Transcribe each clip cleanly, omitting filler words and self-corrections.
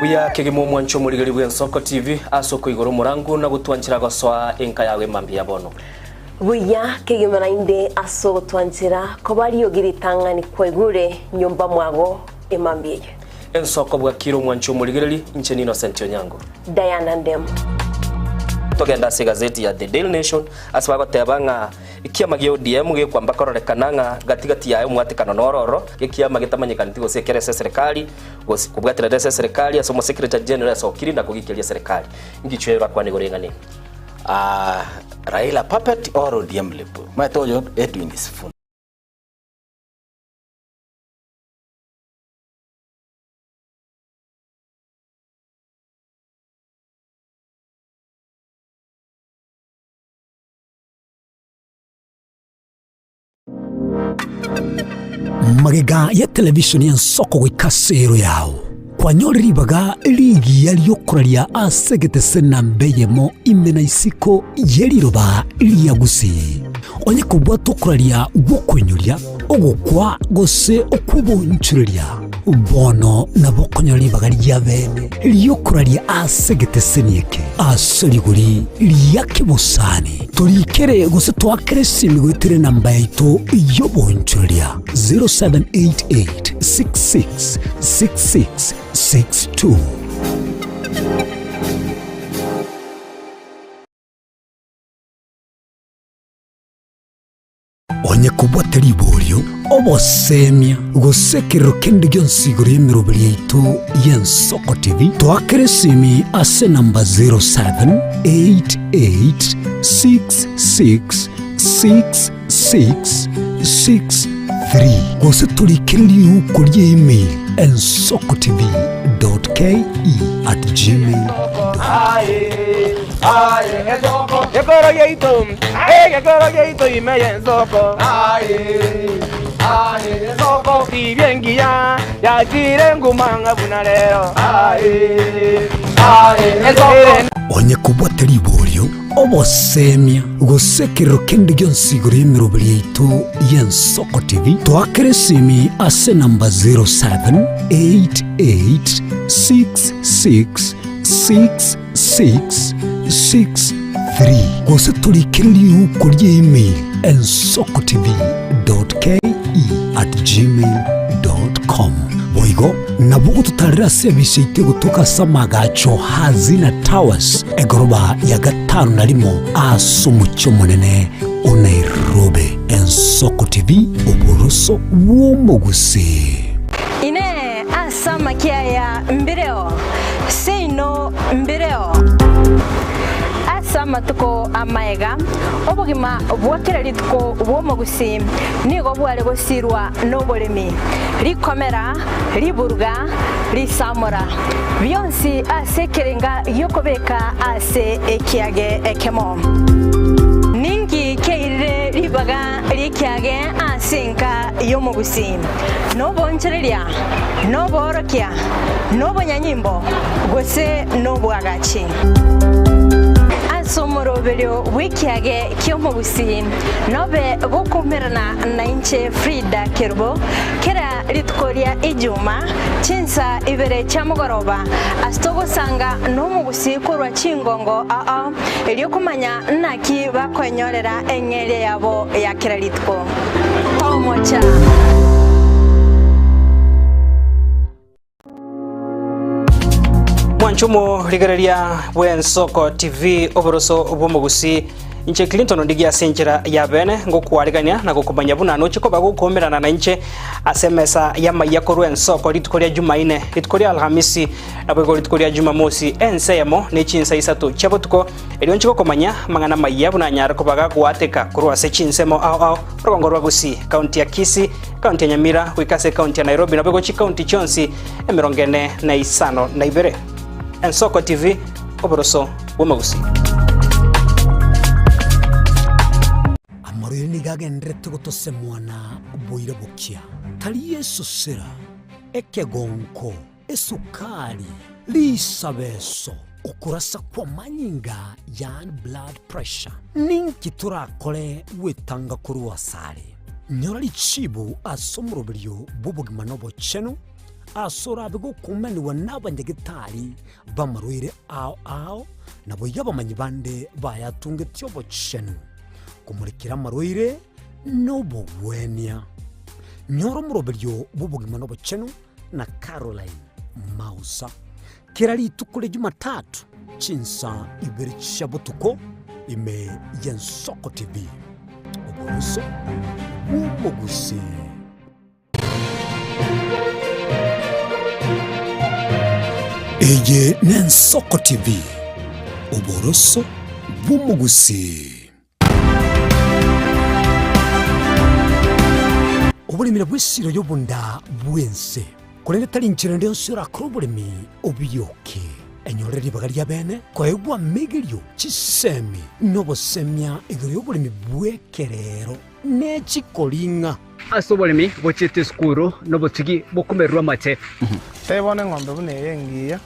Mbuya kegima omwancho omorigeri bw'Ensoko TV ase okoigora omorangu na gotwanchera gosoa enka yao emambia ya bono. Buya kegima naende ase ogotwanchera koba riogi ritang'ani kwaigure nyomba mwago emambia eye. Ensoko bwakire omwancho omorigereri, inche n'Innocent Onyango. Diana Ndemo. Togende ase egazeti ya The Daily Nation ase bagoteba ng'a ekiama gia ODM gekwamba kororekana ng'a gati gati yaye omwatekano noro ororo, ekiama getamanyekaneti gose ekere ase eserekari gose kobwaterera ase eserekari ase omosekretary general asokire na kogikeria eserekari. Ngichwe orakwane igoro eng'ana eye. Raila puppet or ODM lip? Omanyete oyo Edwin Sifuna. Magega ya televisheni y'ensoko goika ase ero yao, kwanyorire ribaga rigiya ri'okoraria ase egetese namba eyemo ime na isiko ye riroba ria Gusii. Onye kobwate okoraria gw'okoinyoria, ogokwa gose okw'obonchoreria, bono nabo okonyora ribaga ria bene ri'okoraria ase egeteseni eke ase rigori ria kebosani. Torikere gose toakere esimi goetera enamba yaito y'obonchoreria 0788 66 66 62. Onye kobwate riborio, obosemia, gose ekerero kende gionsi igoro y'emeroberi yaito y'Ensoko TV, toakere esimi ase enamba 0788666663 gose torikere riuko ria email ensokotv.ke@gmail.com. Gekoro giaito, egekoro giaito ime y'ensoko. Tibia engiya yachire nguma ng'a buna rero. Onye kobwate riborio, obosemia, gose ekerero kende gionsi igoro y'emeroberi yaito y'Ensoko TV, toakere esimi ase enamba 078866 6 6 3 gose torikere riuko ria email ensokotv.ke at gmail.com boigo nabo ogototarera ase ebise yaito egotoka ase amagacho Hazina Towers egoroba ya gatano na rimo ase omochie omonene o Nairobi. Ensoko TV, oboroso bw'omogusii. Inee! Ase amakia aya mbireo? Seino mbireo. Ase amatuko amaega, obogima bwa kera rituko bw'omogusii nigo bware gosirwa noboremi, rikomera, riburuga, risamora, bionsi ase ekerenga gi'okobeka ase ekiage ekemo. Ninki kiairire ribaga ri'ekiage ase enka y'omogusii? Nobonchoreria, noboorokia, nobonyanyimbo, gose nobwagachi. Ase omoroberio bw'ekiage ki'omogusii nobe gokoumerana nainche Frida Kerubo kera rituko ria Ijuma chinsa ibere chia mogoroba ase togosanga nomogusii korwa chingongo ao erio komanya naki bakoenyorera eng'eria yabo ya kera rituko. Omocha. Mwanche omorigereria bw'Ensoko TV oboroso bw'omogusii inche Clinton Ondigi ase enchera ya bene ngokwarigania na gokomanya buna noche koba gokoumerana na inche ase emesa y'amaiya korwa Ensoko rituko ria Jumaine, rituko ria Alhamisi naboigo rituko ria Jumamosi ense eyemo ne chinsa isato chia botuko Erio inche gokomanya amang'ana amayia buna anyare koba gagoateka korwa ase chinsemo ao ao, orogongo rwa Gusii, ekaunti ya Kisii, ekaunti ya Nyamira, goika ase ekaunti ya Nairobi naboigo chikaunti chionsi emerongo ene na isano na ibere. Ensoko TV, oboroso bw'omogusii. Amarwaire nigo agendererete gotosemwa na boira bokia, tari esosera, ekegonko, Esukari, risabeso, okorasa kw'amanyinga yaani blood pressure. Ninki torakore gwetanga korwa asare? Nyora richibu ase omoroberio bw'obogima na obochenu. Ase orabe gokumanigwa nabanyagetari b'amarwaire ao ao, naboigo abamanyi bande bayatungetie obochenu, komorekera amarwaire nobogwenia. Nyora omoroberio bw'obogima nobochenu na Caroline Mausa. Kera rituko ria Jumatatu chinsa ibere chia botuko ime y'Ensoko TV. Oboroso bw'omogusii. Eye n'Ensoko TV, oboroso bw'omogusii. Oboremi nabwo esiro y'obonda bw'ense, korende tari nchera ende yonsi orakore oboremi obioke. Enyorere ribaga ria bene koegwa amegerio, chisemi, na obosemia igoro y'oboremi bw'ekerero ne chikoring'a. Ase oboremi bochiete esukuru nobotugi bokomererwa amate. Tari bono eng'ombe buna eye engiya.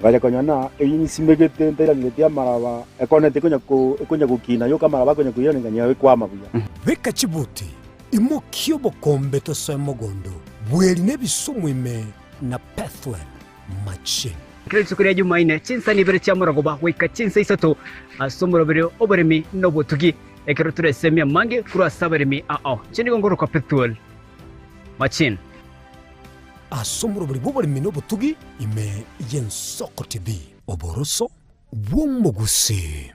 Ngacha konya na eyio nsimegete ntairaneretie amaraba, ekonete ekonya ko ekonya gokina yoka amaraba akonya koirana ng'a ekwama buya. Beka chibuti, imokia obokombe tosoe mogondo, bweri na ebisumu ime na Pethuel machine. Kera rituko ria Jumaine, chinsani ibere chia morogoba goika chinsa isato ase omoroberio oboremi na obotugi, ekero toresemie amange korwa ase abaremi ao. Inche nigo ngorokwa Pethuel Machine. Ase omorobori bw'oboremi na obotugi ime y'Ensoko TV. Oboroso bw'omogusii.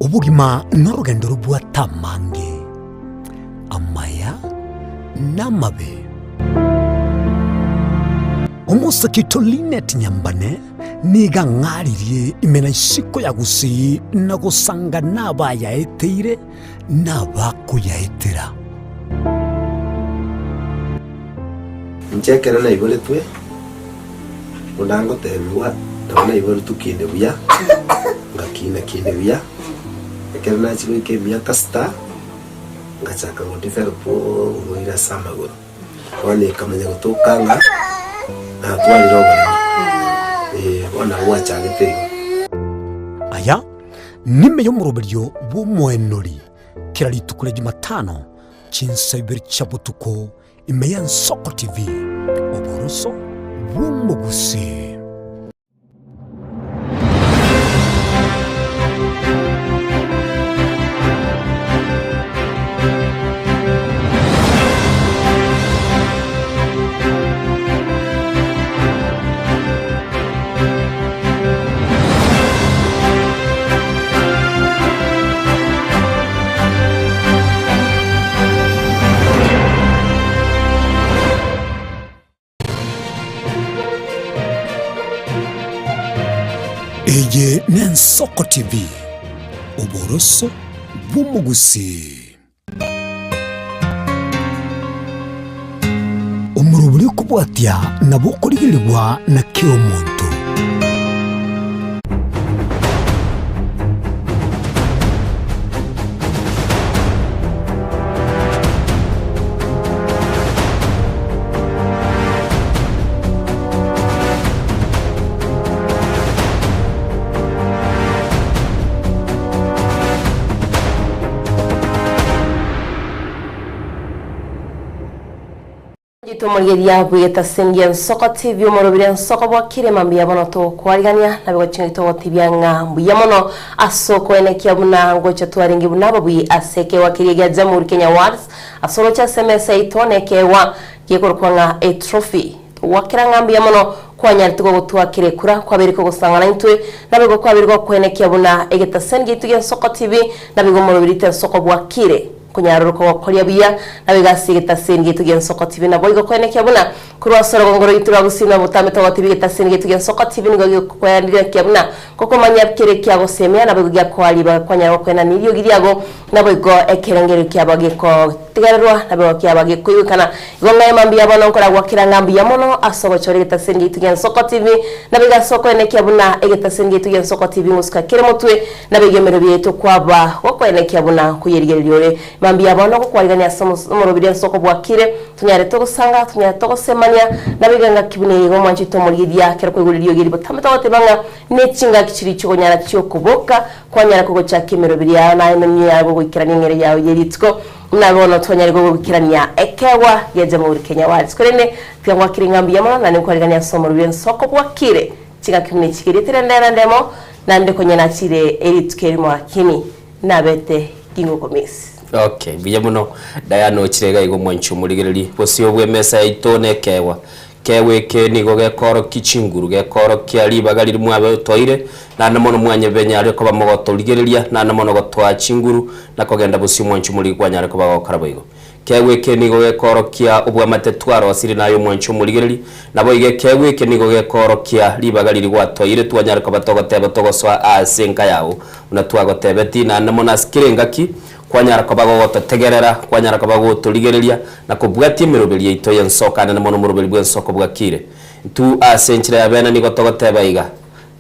Obogima norogendo robwate amange, amaya na amabe. Omosake oito Linet Nyambane nigo ang'aririe ime na isiko ya Gusii na gosanga nabayaeteire na abakoyaetera. Inche ekero naiboretwe, buna ngotebigwa, nabo naiboretwe kinde buya, ngakina kinde buya, ekero nachia goika emiaka sita, ngachaka go develop oborwaire ase amagoro. Bono ekamanya gotoka ng'a natwarire oboremo, eh, bono nabo gwachagete igo. Aya nime y'omoroberio bw'omoenori kera rituko ria Jumatano chinsa ibere chia botuko ime y'Ensoko TV, oboroso bw'omogusii. Eye n'Ensoko TV, oboroso bw'omogusii. Omorobori okobwatia nabo okorigerigwa na kera omonto. Tomorigeria bw'egetasengia ensoko TV omorobire ensoko bwakire mambia bono tokwarigania na bigochinga togotibia ng'a mbuya mono ase okoenekia buna ngocha twarenge buna ababui ase ekeegwa keria gia Jamhuri Kenya Awards ase oroche ase emesa yaito nekeegwa gekorokwa ng'a etrophy togwakera ng'a mbuya mono kwanyarete gogotwakera ekura kwabeire kogosang'ana intwe naboigo kwabeire gokoenekia buna egetasen giaito gia ensoko TV naboigo omorobirite ensoko bwakire Konyaroroka gokoria buya, naboigo ase egetaseni giaito gi'ensoko tibi naboigo koenekia buna korwa ase orogongo rwaito rwa gusii na botambe togotebia egetaseni giaito gi'ensoko tibi nigo gekokoenekia buna gokomanya kere kiagosemia naboigo giakoa ribaga kwanyara gokoenania eriogi riago naboigo ekerengererio kiabo geko. gotigarerwa nabo kiaba gekoigwekana. Igo ng'a mambia bono nkoragwa kera ng'a mbuya mono ase ogochora egetaseni giaito gia Nsoko TV, nabo iga ase okoenekia buna egetaseni giaito gia Nsoko TV ngosuka kere motwe, nabo iga emerobio yaito kwaba gokoenekia buna nkoyerigereria ore. Mambia bono gokwarigania ase omorobiri Nsoko bwakire, tonyare togosanga, tonyare togosemania, nabo iga ngaki buna eye iga omwanchete omorigeria kero kwaigure riogi eri botambe togoteba ng'a ne chingaki chiria chikonyara chiokoboka, kwanyara kogochakia emerobiri yao na emenwa yao gogoikerania eng'eria yao ye rituko. Buna bono twanyare gogoikerania ekeegwa gia Jamhuri Kenya Awards. Korende tiga ngwakire ng'a mbuya mono naende nkwarigania ase omorweri ensoko bwakire chingaki buna echi keriete rende na ndemo naende konya nachire erituko erimo lakini nabete gingokomisi. Okay, mbuya mono Diana ochire iga igo omwanchi omorigereria bosio bw'emesa yaito nekeegwa. Keegwa eke nigo gekoorokia chinguru, gekoorokia ribaga riria mwabe-toire, naende mono mwanyebenyare koba mogotorigereria, naende mono gotoa chinguru, na kogenda bosio omwanchi omorigi kwanyare koba gokora boigo. Keegwa eke nigo gekoorokia obwamate twarosirie naye omwanchi omorigereria, naboigo ekeegwa eke nigo gekoorokia ribaga riria gwatoire twanyare koba togoteba togosoa aase enka yao, buna twagotebeti, naende mono ase kera engaki Kwanyara koba gogototegerera, kwanyara koba gogotorigereria, na kobwatia emeroberi yaito y'ensoko anene mono omoroberi bw'ensoko bwakire. Intwe ase enchera ya bene nigo togoteba iga,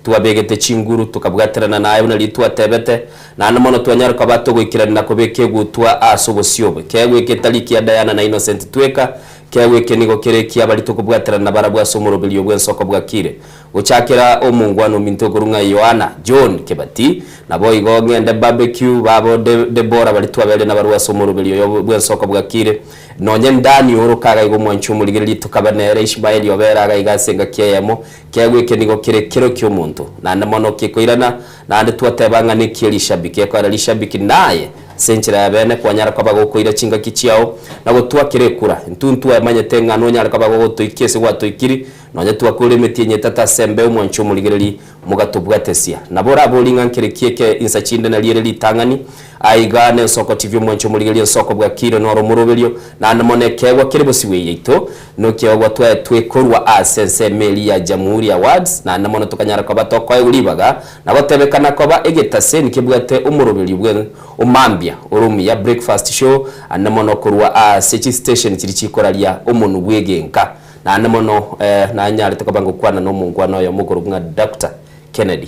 Twabegete chinguru, tokabwaterana naye buna riria twatebete, naende mono twanyare koba togoikerania na kobeka egutwa ase obosio obo. Ekeegwa eke tari ekia Diana na Innocent tweka, ekeegwa eke nigo kere ekia baria tokobwaterana nabarabwo ase omoroberi oyo bw'ensoko bwakire. Gochakera omongwana ominto okorwa ng'a Yohana, John, Kebati, naboigo ng'ende barbecue babo De, Debora baria twabeire nabarwo ase omoroberi oyo bw'ensoko bwakire. Nonye Dani oroka agaiga omwanchi omorigereria tokaba nere Ishmaeli obere agaiga ase engaki eyemo, keegwa eke nigo kere kero ki'omonto, naende mono kekoirana, naende twateba ng'a nekie rishabiki, ekoera rishabiki naye ase enchera ya bene kwanyara koba gokoira chingaki chiao na gotwakera ekura. Intwe ntwamanyete ng'a nonyare koba gogotoikia ase gwatoikiri, Nonya twakure emetienyi etato ase embeo, mwanche omorigererie, mogatobwatesia. Nabo orabori ng'a nkere ki eke insa chinde nario ere ritang'ani. Aiga nensoko TV omwanche omorigererie ensoko bwakire noro omoroberio, naende mono ekeegwa kere bosio yaito, nokeogwa twaetwe korwa ase ensemo eria ya Jamhuri Awards, naende mono tokanyara koba tokoegwa ribaga na gotebekana koba egetaseni kebwate omoroberio bwe omambia ore omuya, breakfast show, ande mono korwa ase chistation chiria chikoraria omonwe bw'egenka. Naende mono nanyarete koba ngokwana nomonkwana oyomo okorokwa ng'a Doctor Kennedy,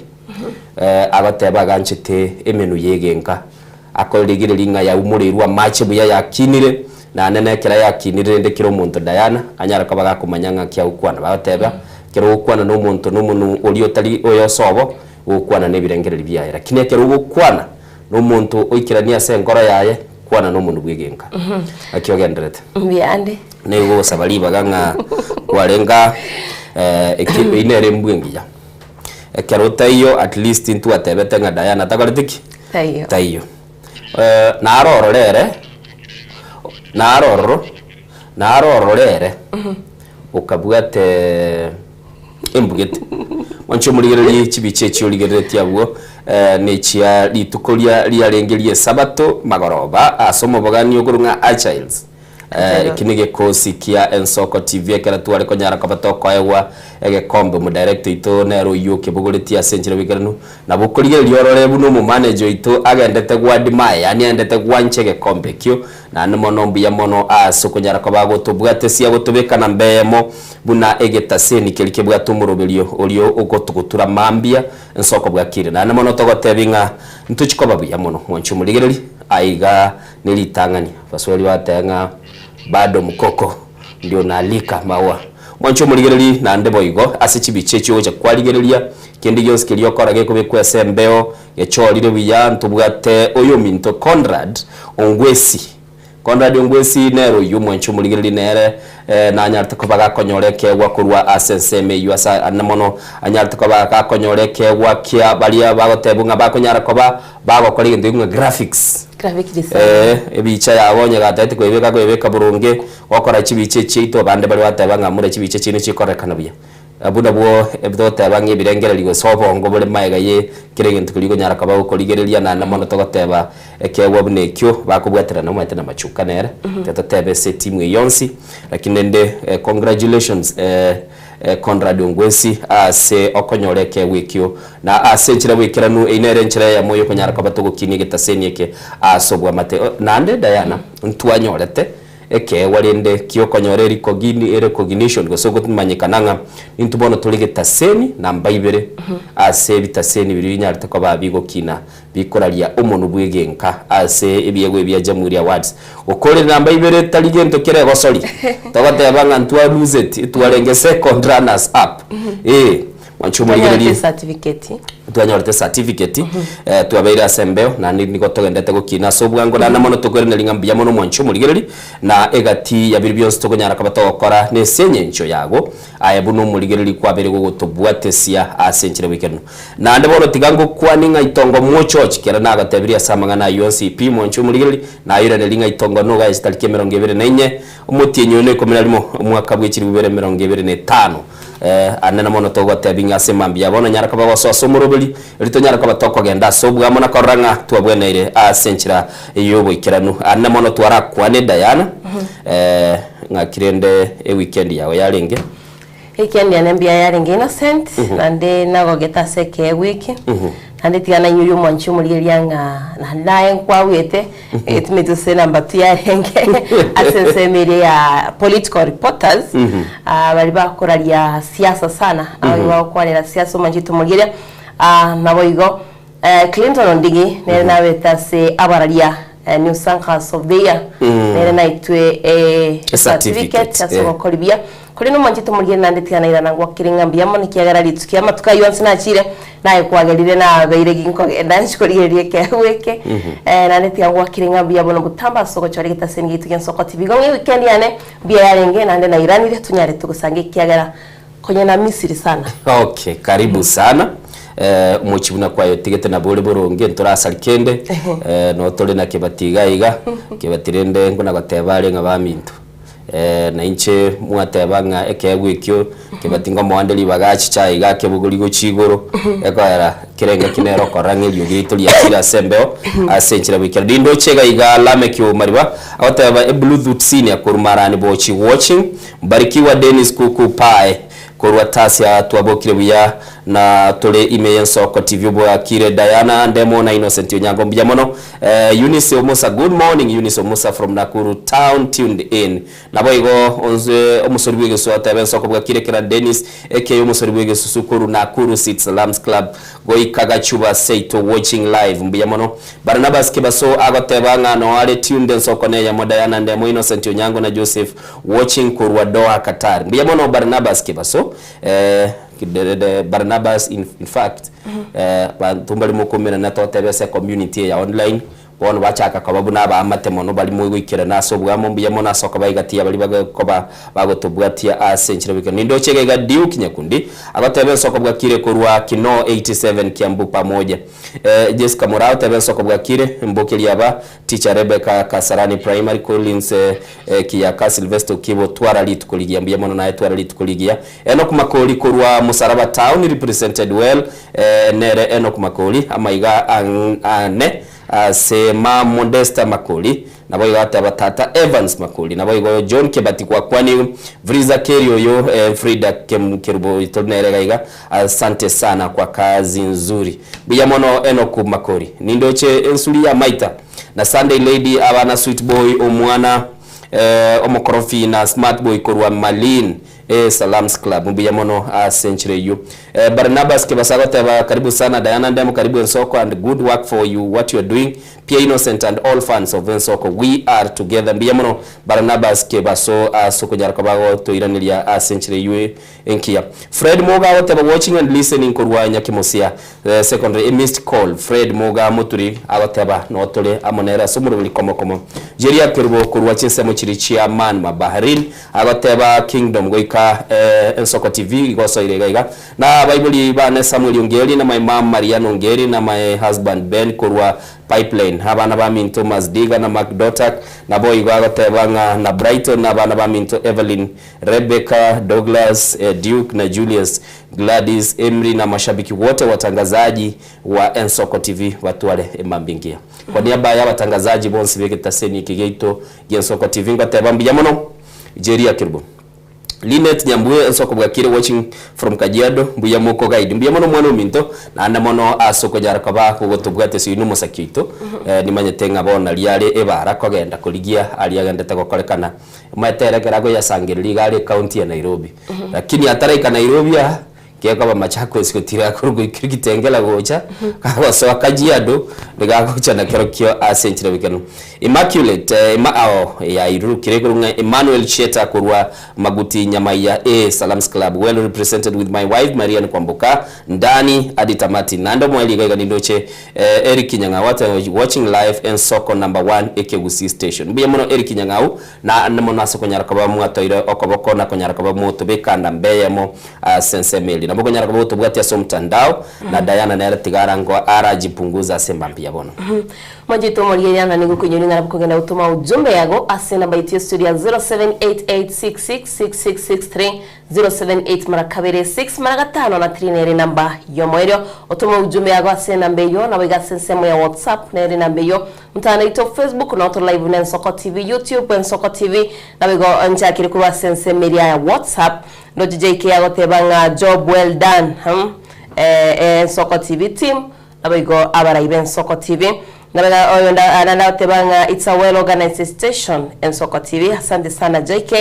agoteba aganchete emenwa y'egenka, akorigereria ng'a yaumoreirwe amache buya yakinire, naende nekero yakinire rende kera omonto Diana anyare koba gakomanya ng'aki agokwana. Bagoteba ekero ogokwana na omonto na omonwe oria otari oyosobo, ogokwana na ebirengererio biaye, lakini ekero ogokwana na omonto oikeranie ase enkoro yaye, kwana na omonwe bw'egenka. Naki ogendererete? Mbuya ande. Nigo ogosaba ribaga ng'a kwarenge aa eki eyio nere embwa engiya. Ekero otaiyo at least ntwatebete ng'a Diana takoreti ki? Taiyo. Taiyo. Naro ororo ere, naro ororo, naro ororo ere, okabwate embugete. Mwanche omorigererie chibicha echio origereretie abwo, nechia rituko ria riarenge ria esabato magoroba ase omobogani okorwa ng'a Agiles. Eki negekosi kia Ensoko TV ekero tware konyara koba tokoegwa egekombe omodirector oito nere oyio okebogoretie ase enchera yoboikeranu. Nabo okorigereria orore buna omomanager oito agendete gwadmire yaani agendete gwancha egekombe ekio naende mono mbuya mono ase okonyara koba agotobwatesia agotobeka namba eyemo buna egetaseni keria kebwate omoroberio oria ogotogotura mambia Ensoko bwakire. Naende mono togotebi ng'a ntochi koba buya mono mwanche omorigereria aiga Neritang'ani Abaswahili bagateba ng'a bado mkoko ndio nalika maua. Mwanche omorigereria naende boigo ase chibicha echio ogocha kwarigereria, kende gionsi keria okora gekobekwa ase embeo gechorire buya ntobwate oyominto Conrad Ongwesi. Conrad Ongwesi nere oyio omwanche omorigereria nere nanyarete koba gakonyora ekeegwa korwa ase ensemo eyio ase ande mono anyarete koba gakonyora ekeegwa kia baria bagotebwa ng'a bakonyara koba bagokora egento gekong'a graphics. Graphic design. Ee, ebicha yabo onye gatagete koyebeka akoyebeka boronge, gokora chibicha echi chiaito abande baria bateba ng'a mura chibicha chiaino chikorekana buya. Abwo nabwo togoteba ng'a ebirengererio gose obongo bore magega ye kera egento keria okonyara koba gokorigereria naende mono togoteba ekeegwa buna ekio bakobwaterana omanyete na machuka nere, tiga totebe ase etimu eye yonsi, lakini rende congratulations. Conrad Ongwesi ase okonyora ekeegwa ekio na ase enchera bw'ekeranu eyio nere enchera eyemo y'okonyara koba togokinia egetaseni eke ase obwamate. Naende Diana ntwanyorete ekeegwa rende ki'okonyora erikogini erecognition gose okomanyekana ng'a intwe bono tore getaseni namba ibere ase ebitaseni biria binyarete koba bigokina bikoraria omonwe bw'egenka ase ebiegwa ebi bia Jamhuri Awards. Okorire namba ibere tari gento kere egosori. Togoteba ng'a ntwa lose it, twarenge second runners up. Eh, mwanche Twanyorete omorigererie. ecertificate. Twanyorete certificate, eh, twabeire ase embeo, naende nigo togendete gokina ase obwango, naende mono tokoiraneria ng'a mbuya mono mwanche omorigereria, na egati ya biria bionsi tokonyara koba togokora nese engencho yago, aye buna omorigereria kwabeire gogotobwatesia ase enchera bw'ekereno. Naende bono tiga ngokwanie ng'a itongo mochochi, kera nagotebirie ase amang'ana ayio onsi pi, mwanche omorigereria, nairanerie ng'a itongo noga ye chitariki emerongo ebere na inye, omotienyi oyo noikomi na rimo, omwaka bwe chilifu ibere emerongo ebere na etano. Ane na mono togotebia ng'a ase mambia bono nyara koba gosoa ase omoroberi, erio tonyare koba tokogenda ase obwamo na korora ng'a twabweneire ase enchera y'oboikeranu. Ane mono twarakwane Diana, ng'aki rende eweekend yao yarenge? Ekiagera yane mbuya yarenge innocent, naende nagogete ase ekeegwa eke, naende tiga nainyorie omwanchi omorigereria ng'a naende naye nkwagwete, egetume ase number two yarenge ase ensemo eria ya political reporters, ah, baria bakoraria siasa sana, nabo bagokwanera siasa omwanchi oito omorigereria, ah, naboigo Clinton Ondigi nere nabete ase abararia New Anchors of the Year, nere naitwe Certificate, certificate ase ogokora buya. Korende omwanchete omorigereria naende tiga nairana ngwakere ng'a mbuya mono ekiagera rituko amatuko ayio onsi nachire naye kwagerire nabeire ginkogenda inche korigereria ekeegwa eke naende tiga ngwakere ng'a mbuya mono botambe ase ogochora egetaseni giaito gia Nsoko TV. Igo ng'a eweekend yane mbuya yarenge naende nairanire tonyare togosanga ekiagera konya na misiri sana. Okay, karibu sana. Eh, omochie buna kwayotigete nabo ore boronge ntorasari kende eh, no tore na kebati iga iga kebati rende nkona goteba are ng'a baminto Eh, na inche mwateba ng'a ekeegwa ekio kebati ngomoande ribaga achiche aiga akebogori gochia igoro, ekoera kera engaki nere okorora ng'a eriogi riaito riachire ase embeo ase enchera goikera. Rindoche iga iga Lameck Omariba agoteba Ebluthut Senior korwa Marani Bochi watching, Mbarikiwa Dennis Kuku Pae korwa Tasia twabokire buya na tore ime y'ensoko TV obwakire Diana Ndemo na Innocent Onyango mbuya mono Eunice Omusa good morning Eunice Omusa from Nakuru town tuned in Naboigo onse omosori bw'egesusu atebe ensoko bwakire kera Dennis aka omosori bw'egesusu koru Nakuru City Salams Club goika Gachuba seito watching live mbuya mono Barnabas Kebaso agoteba ng'a noo are tuned ensoko neyemo Diana Ndemo Innocent Onyango na Joseph watching korwa Doha Qatar mbuya mono Barnabas Kebaso eh Barnabas in fact Abanto mbare mokomerana totebe ase ecommunity eye ya online, bono bachaka koba buna abaamate mono baria mogoikerana ase obwamo mbuya mono ase okoba egati ya baria bagokoba bagotobwatia ase enchera goikera. Nindoche iga iga Duke Nyakundi agoteba ensoko bwakire korwa Kinoo 87 Kiambu pamoja. Jessica Moraa oteba ensoko bwakire mbokeria aba Teacher Rebecca Kasarani Primary Collins Kiyaka Sylvester Okibo twara rituko rigiya mbuya mono naye twara rituko rigiya. Enock Makori korwa Musaraba Town represented well nere Enock Makori amaiga ane ase ma Modesta Makori naboigo ateba tata Evans Makori naboigo John Kebati gwakwanigwe Vriza Keri oyo Frida Kerubo tori nere iga iga asante sana kwa kazi nzuri mbuya mono Enock Makori nindoche ensuri ya maita na Sunday Lady abana sweet boy omwana omokorofi na smart boy korwa Malin Ee Salams Club mbuya mono ase enchera eyio. Barnabas Kebasa agoteba karibu sana Diana Ndemo karibu Ensoko and good work for you what you're doing Pia Innocent and all fans of Ensoko we are together mbuya mono Barnabas Kebaso ase okonyara koba agotoiraneria ase enchera eyio enkiya. Fred Moga agoteba watching and listening korwa Nyakimosia Secondary a missed call Fred Moga Moturi agoteba notore amo nere ase omoroberi komo komo. Jeria Kerubo korwa chinsemo chiria chia Manma Bahrain Agoteba Kingdom goika Ensoko TV igo osoire iga iga. Na abaibori bane Samuel Ongeri na my mum Marianne Ongeri na my husband Ben korwa Pipeline. Abana baminto Mazdiga na Mark Dotak naboigo agoteba ng'a na Brighton na abana baminto Evelyn, Rebecca, Douglas, Duke na Julius, Gladys, Emry na mashabiki wote watangazaji wa Ensoko TV batware emambia engiya. Kwa niaba ya abatangazaji bonsi begetaseni eke giaito Gi'ensoko TV ngoteba mbuya mono Jeria Kerubo. Linet Nyambue ensoko bwakire watching from Kajiado mbuya moko guide mbuya mono omwana ominto naende mono ase okonyara koba gogotobwata ase oyio nomosaki oito eh, nimanyete ng'a bono naria are ebara kogenda korigia aria agendete gokorekana omanyete ere ekero akoyasangereria iga are ecounty ya Nairobi lakini ataraika Nairobi aa Gekoba Machakos gotira korwa Kitengela gocha kagosoa Kajiado nigo agocha na kerokio ase enchera bikenu. Immaculate eh, Emma ao yairurukire igoro ng'a Emmanuel Sheta korwa Maguti Nyamaiya A Salams Club well represented with my wife Marian Kwamboka Ndani adi tamati naende omoerio iga iga nindoche eh, Eric Nyang'au ate watching live Ensoko number one Ekegusii station. Mbuya mono Eric Nyang'au naende mono ase konyara koba mwatoire okoboko na konyara koba motobeka namba eyemo Ase ensemo eria nabo okonyara koba gotobwatia ase omotandao, na Diana nere tiga arango arajipunguza ase embambi ya bono. Mwanchete omorigereria ng'a nigo okoinyora ing'ana bokogenda gotoma ujumbe yago ase enamba yaito ya studio ya 0788666663, 078 mara kabere 6 mara gatano na 3 nere enamba y'omoerio. Otome ujumbe yago ase enamba eyio, nabo iga ase ensemo ya WhatsApp nere enamba eyio. Mtandao oito Facebook noo tore live n'Ensoko TV, YouTube Ensoko TV, nabo igo nchakire korwa ase ensemo eria ya WhatsApp. Ndoche JK agoteba ng'a job well done hum eh Ensoko TV team naboigo abarai b'Ensoko TV Nabega oyo nda naende agoteba ng'a it's a well organized station Ensoko TV asante sana JK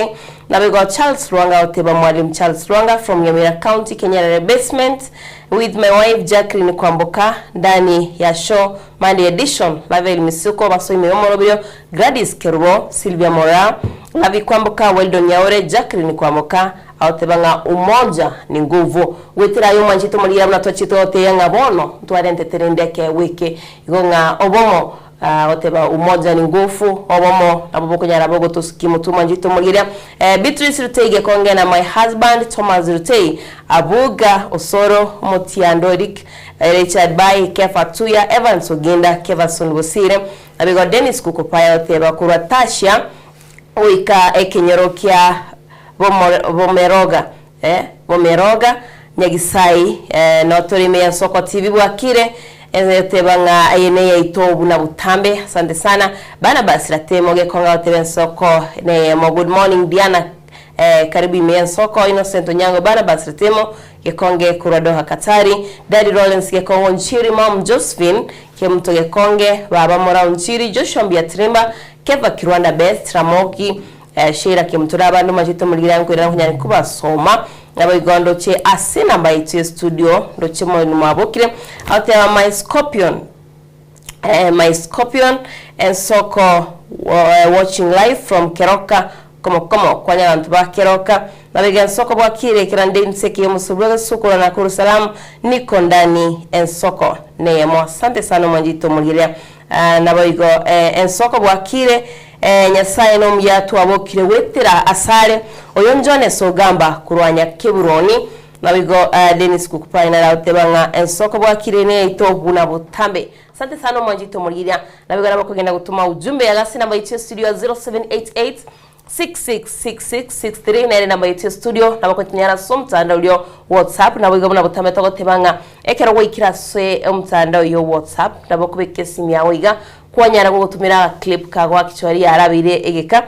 Naboigo Charles Lwanga agoteba Mwalimu Charles Lwanga from Nyamira County Kenyerere basement with my wife Jacqueline Kwamboka ndani ya show Monday edition Lavelle Misuko basoime omoroberio Gladys Kerubo, Sylvia Moraa, Lavi Kwamboka, Weldon Nyaore, Jacqueline Kwamoka, agoteba ng'a umoja ni nguvu. Goetera aye omwanchete omorigia buna twachete gotebia ng'a bono ntwarentete rende ekeegwa eke igo ng'a obomo, agoteba umoja ni nguvu, obomo nabwo bokonyara bogotosukia omotwe omwanchete omorigeria. Beatrice Rutei Gekonge na my husband Thomas Rutei, Abuga, Osoro, Omotiando Eric, Richard Bai, Kefa Tuya, Evans Oginda, Kevason Bosire, Naboigo Dennis Kukupaya oteba korwa Tasia goika ekenyoro kia Bomeroga, Bomeroga, Nyagisai, notore ime ya Nsoko TV bwakire, oteba ng'a eye neyaito buna botambe. Asante sana. Barnabas Ratemo gekonga goteba ensoko neyemo. Good morning Diana karibu ime ya Nsoko. Innocent Onyango Barnabas Ratemo Gekonge korwa Doha Katari, Daddy Lawrence Gekongo Nchiri, Mom Josephine Kemunto Gekonge, Baba Morao Nchiri, Joshua Mbiatirimba, Kefa Kirwanda Best, Ramogi Sheila Kemunto na abande omachete omorigera nkoirana nkonyare kobasoma. Naboigo ndoche ase enamba yaito ye studio ndoche moino mwabokire agoteba my scorpion my scorpion ensoko watching live from keroka komo komo kwanya abanto ba keroka mabega ensoko bwakire ekero nde inseke yomosobi bw'egesukura na koru salamu niko ndani ensoko neyemo asante sana omwanchete omorigereria naboigo ensoko bwakire Nyasaye nomuya twabokire goetera asare oyo Jones ogamba korwa Nyakeburoni Naboigo Dennis Kukupai nare agoteba ng'a ensoko bwakire neyaito buna botambe. Asante sana omwanchete omorigereria. Naboigo nabo okogenda gotoma ujumbe yaga ase enamba yaito ya studio ya 0788 666663 nere enamba yaito ya studio nabo okotinyara ase omotandao oria WhatsApp naboigo buna botambe togoteba ng'a ekero gwaikire ase omotandao oyio WhatsApp nabo okobeka esimi yago iga Kwanyara gogotumera aga clip kago actually yarabeire egeka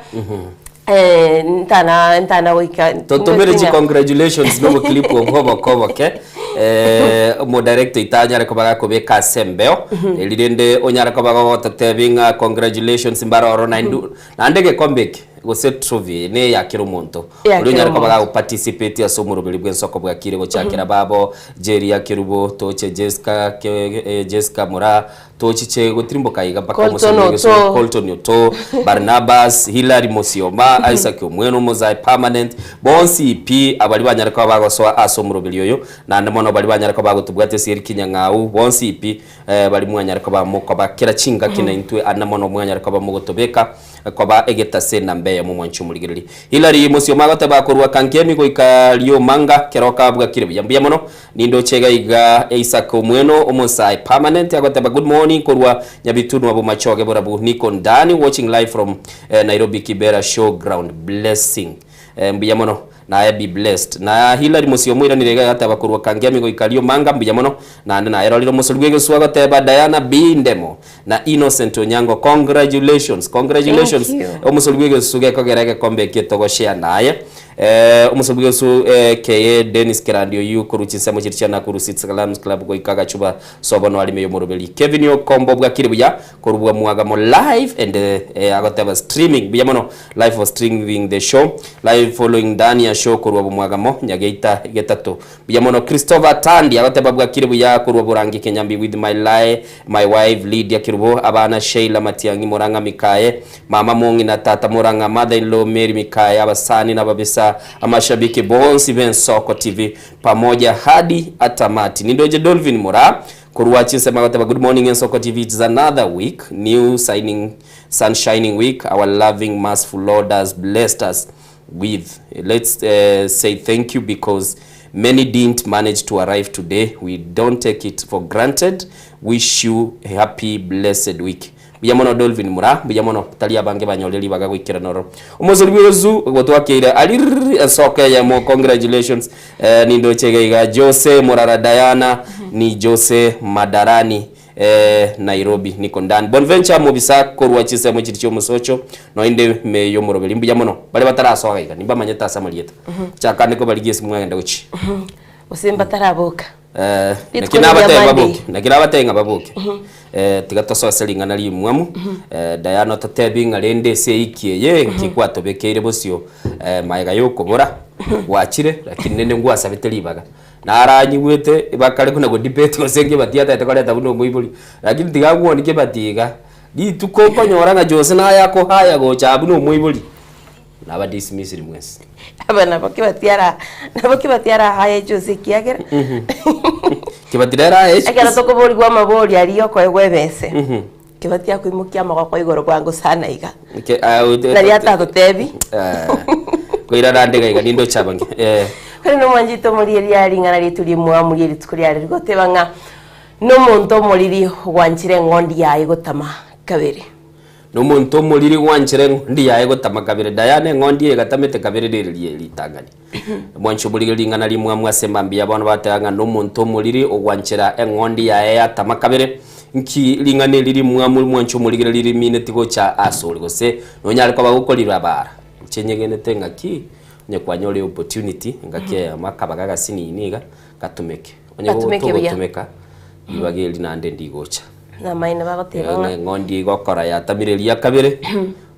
eh, ntana ntana goika Totomere chi congratulations nobo clip obwo oboke oboke eh, omo director oito anyare koba gakobeka ase embeo eri rende onyare koba gogototebi ng'a congratulations mbare oro naende naende egekombe eke gose trophy eye neya kera omonto Ya oria kera onyare koba omonto. gago participate ase omoroberi bw'ensoko bwakire gochakera babo Jerry Akerubo toche Jesca ke eh, Jesca Moraa Tochiche gotirimboka aiga mpaka Colton omosemia Otoo. Ogeso, Colton Otoo, Barnabas, Hillary Mosioma, Isaac Omweno Omozae Permanent, bonsi pi abari banyare koba bagosoa ase omoroberi oyo, naende mono bari banyare koba bagotobwatia ase Eric Nyang'au, bonsi pi eh, bari mwanyare koba mokoba kera chingaki naintwe ande mono mwanyare koba mogotobeka koba egetase namba eyemo mwanche omorigereria. Hillary Mosioma agoteba korwa Kangemi goika Riomanga keroka bwakire buya mbuya mono Nindoche iga iga Isaac Omweno omosae permanent agoteba good morning korwa Nyabitunwa Bomachoge Borabu niko ndani watching live from eh, Nairobi Kibera show ground blessing eh, mbuya mono. Naye be blessed. Na Hillary Musyomo oiranire iga agateba korwa Kangemi goika Riomanga mbuya mono. Naende naye rorire omosori bw'egesuo agoteba Diana B Ndemo na Innocent Onyango congratulations congratulations. Thank you. Omosori bw'egesusu gekogera egekombe eke togoshare naye. Eh, omosori bw'egesusu eh, keye Dennis Kerandi oyio korwa chinsemo chiria chia Nakuru City Lions Club goika Gachuba sobo noarime y'omoroberi. Kevin Okombo bwakire buya korwa bwa Mwagamo live and eh, agoteba streaming buya mono live for streaming the show live following ndani ya show korwa Bomwagamo Nyageita getato buya mono Christopher Tandi agoteba bwakire buya korwa Borangi Kenyambi with my lie my wife Lydia Kirubo abana Sheila Matiang'i Murang'a Mikaye mama mong'ina tata Murang'a mother in law Mary Mikaye abasani na ababisa amashabiki bonsi b'Ensoko TV pamoja hadi atamati nindoche Dolvin Muraa korwa chinsemo agoteba good morning Ensoko TV it's another week new signing sunshining week our loving merciful Lord has blessed us with let's uh, say thank you because many didn't manage to arrive today we don't take it for granted wish you a happy blessed week mbuya mono Dolvin Mura mbuya mono tari abange banyore ribaga goikerana ororo omosori bwesu gotwakeire aririri ensoko eyemo congratulations eh, nindoche iga iga Jose Murara Diana ni Jose Madarani Eh, Nairobi niko ndani. Bonventure mobisa korwa chinsemo chiri chiomosocho noinde ime y'omoroberi mbuya mono baria batarasoa iga nimbamanyete ase amarieta chakande kobarigia esimu mwagenda gochia Gose mbataraboka. Eh, Rituko naki riria nabatebie Monday. baboke naki nabatebie ng'a baboke Eh, tiga tosoe ase ring'ana rimwamu Eh, Diana ototebi ng'a rende ase eiki eye nki kwatobekeire bosio eh, maega yokobora gwachire lakini rende ngwasabete ribaga Naranyigwete bakare buna godebate gose Kibati atagete koreta buna omoibori, lakini tiga agwoni Kibati iga, rituko okonyora ng'a Jose naye akohaya gocha aa buna omoibori, naba dismissed mwensi. Aba nabo Kibati ara nabo Kibati arahaye Jose ekiagera Kibati nere aye ekero tokoborigwa amabori aria okoegwa ebese, Kibati akoimokia amagoko igoro bwango sana iga. Ke- ah, ote- Nari atatotebi. Eh, koirana ande iga iga ninde ochabange eh. Kore nomwanchete omorieria ring'ana rietu rimwamu rie rituko riare rigoteba ng'a nomonto omoriri ogwanchire eng'ondi yaye gotama kabere. Nomonto omoriri gwanchire eng'ondi yaye gotama kabere. Diana eng'ondi eye egatamete kabere rere rie ritang'ani. Mwanche omoriri ring'ana rimwamu ase mambia bono bateba ng'a nomonto omoriri ogwanchera eng'ondi yaye yatama kabere. Nki ring'ana eri rimwamu mwanche omorigere ririmineti gocha asore gose nonyare koba gokorirabara? Inche nyegenete ng'aki onye kwanyora eopportunity engaki eyemo akabaga agasinini iga gatumeke. Onye Gatumeke buya. togotumeka ribaga eri naende ndigocha. Namaene bagoteba ng'a. Eng'ondi igokora yatamire eria kabere,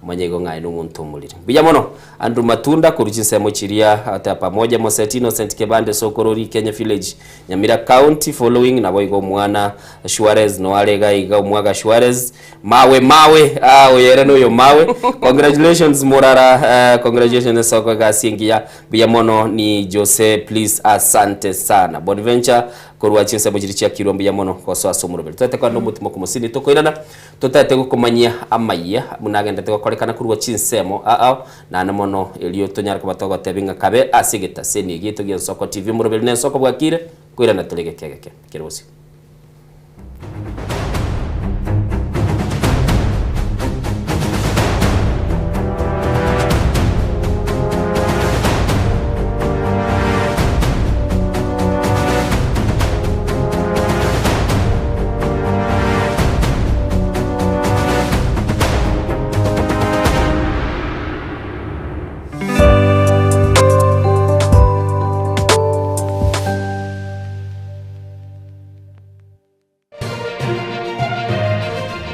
omanye igo ng'a aye nomonto omoriri. Mbuya mono Andrew Matunda korwa chinsemo chiria ate pamoja Moseti Innocent Kebande Sokorori Kenya Village Nyamira County following naboigo omwana Shuarez noare iga iga omwaga Shuarez mawe mawe ah oyo ere noyo mawe congratulations Murara eh, congratulations esoko egasi engiya mbuya mono ni Jose please asante sana Bonventure Korwa chinsemo chiria chiakirwe mbuya mono gosoa ase omoroberi. Toete kogenda omotima okomosini tokoirana, totaete gokomanyia amayia buna agendete gokorekana korwa chinsemo ao naende mono erio tonyare koba togotebia ng'a kabe ase egetaseni egiaito gi'Ensoko TV omoroberi na ensoko bwakire koirana tore egeke egeke kere bosio.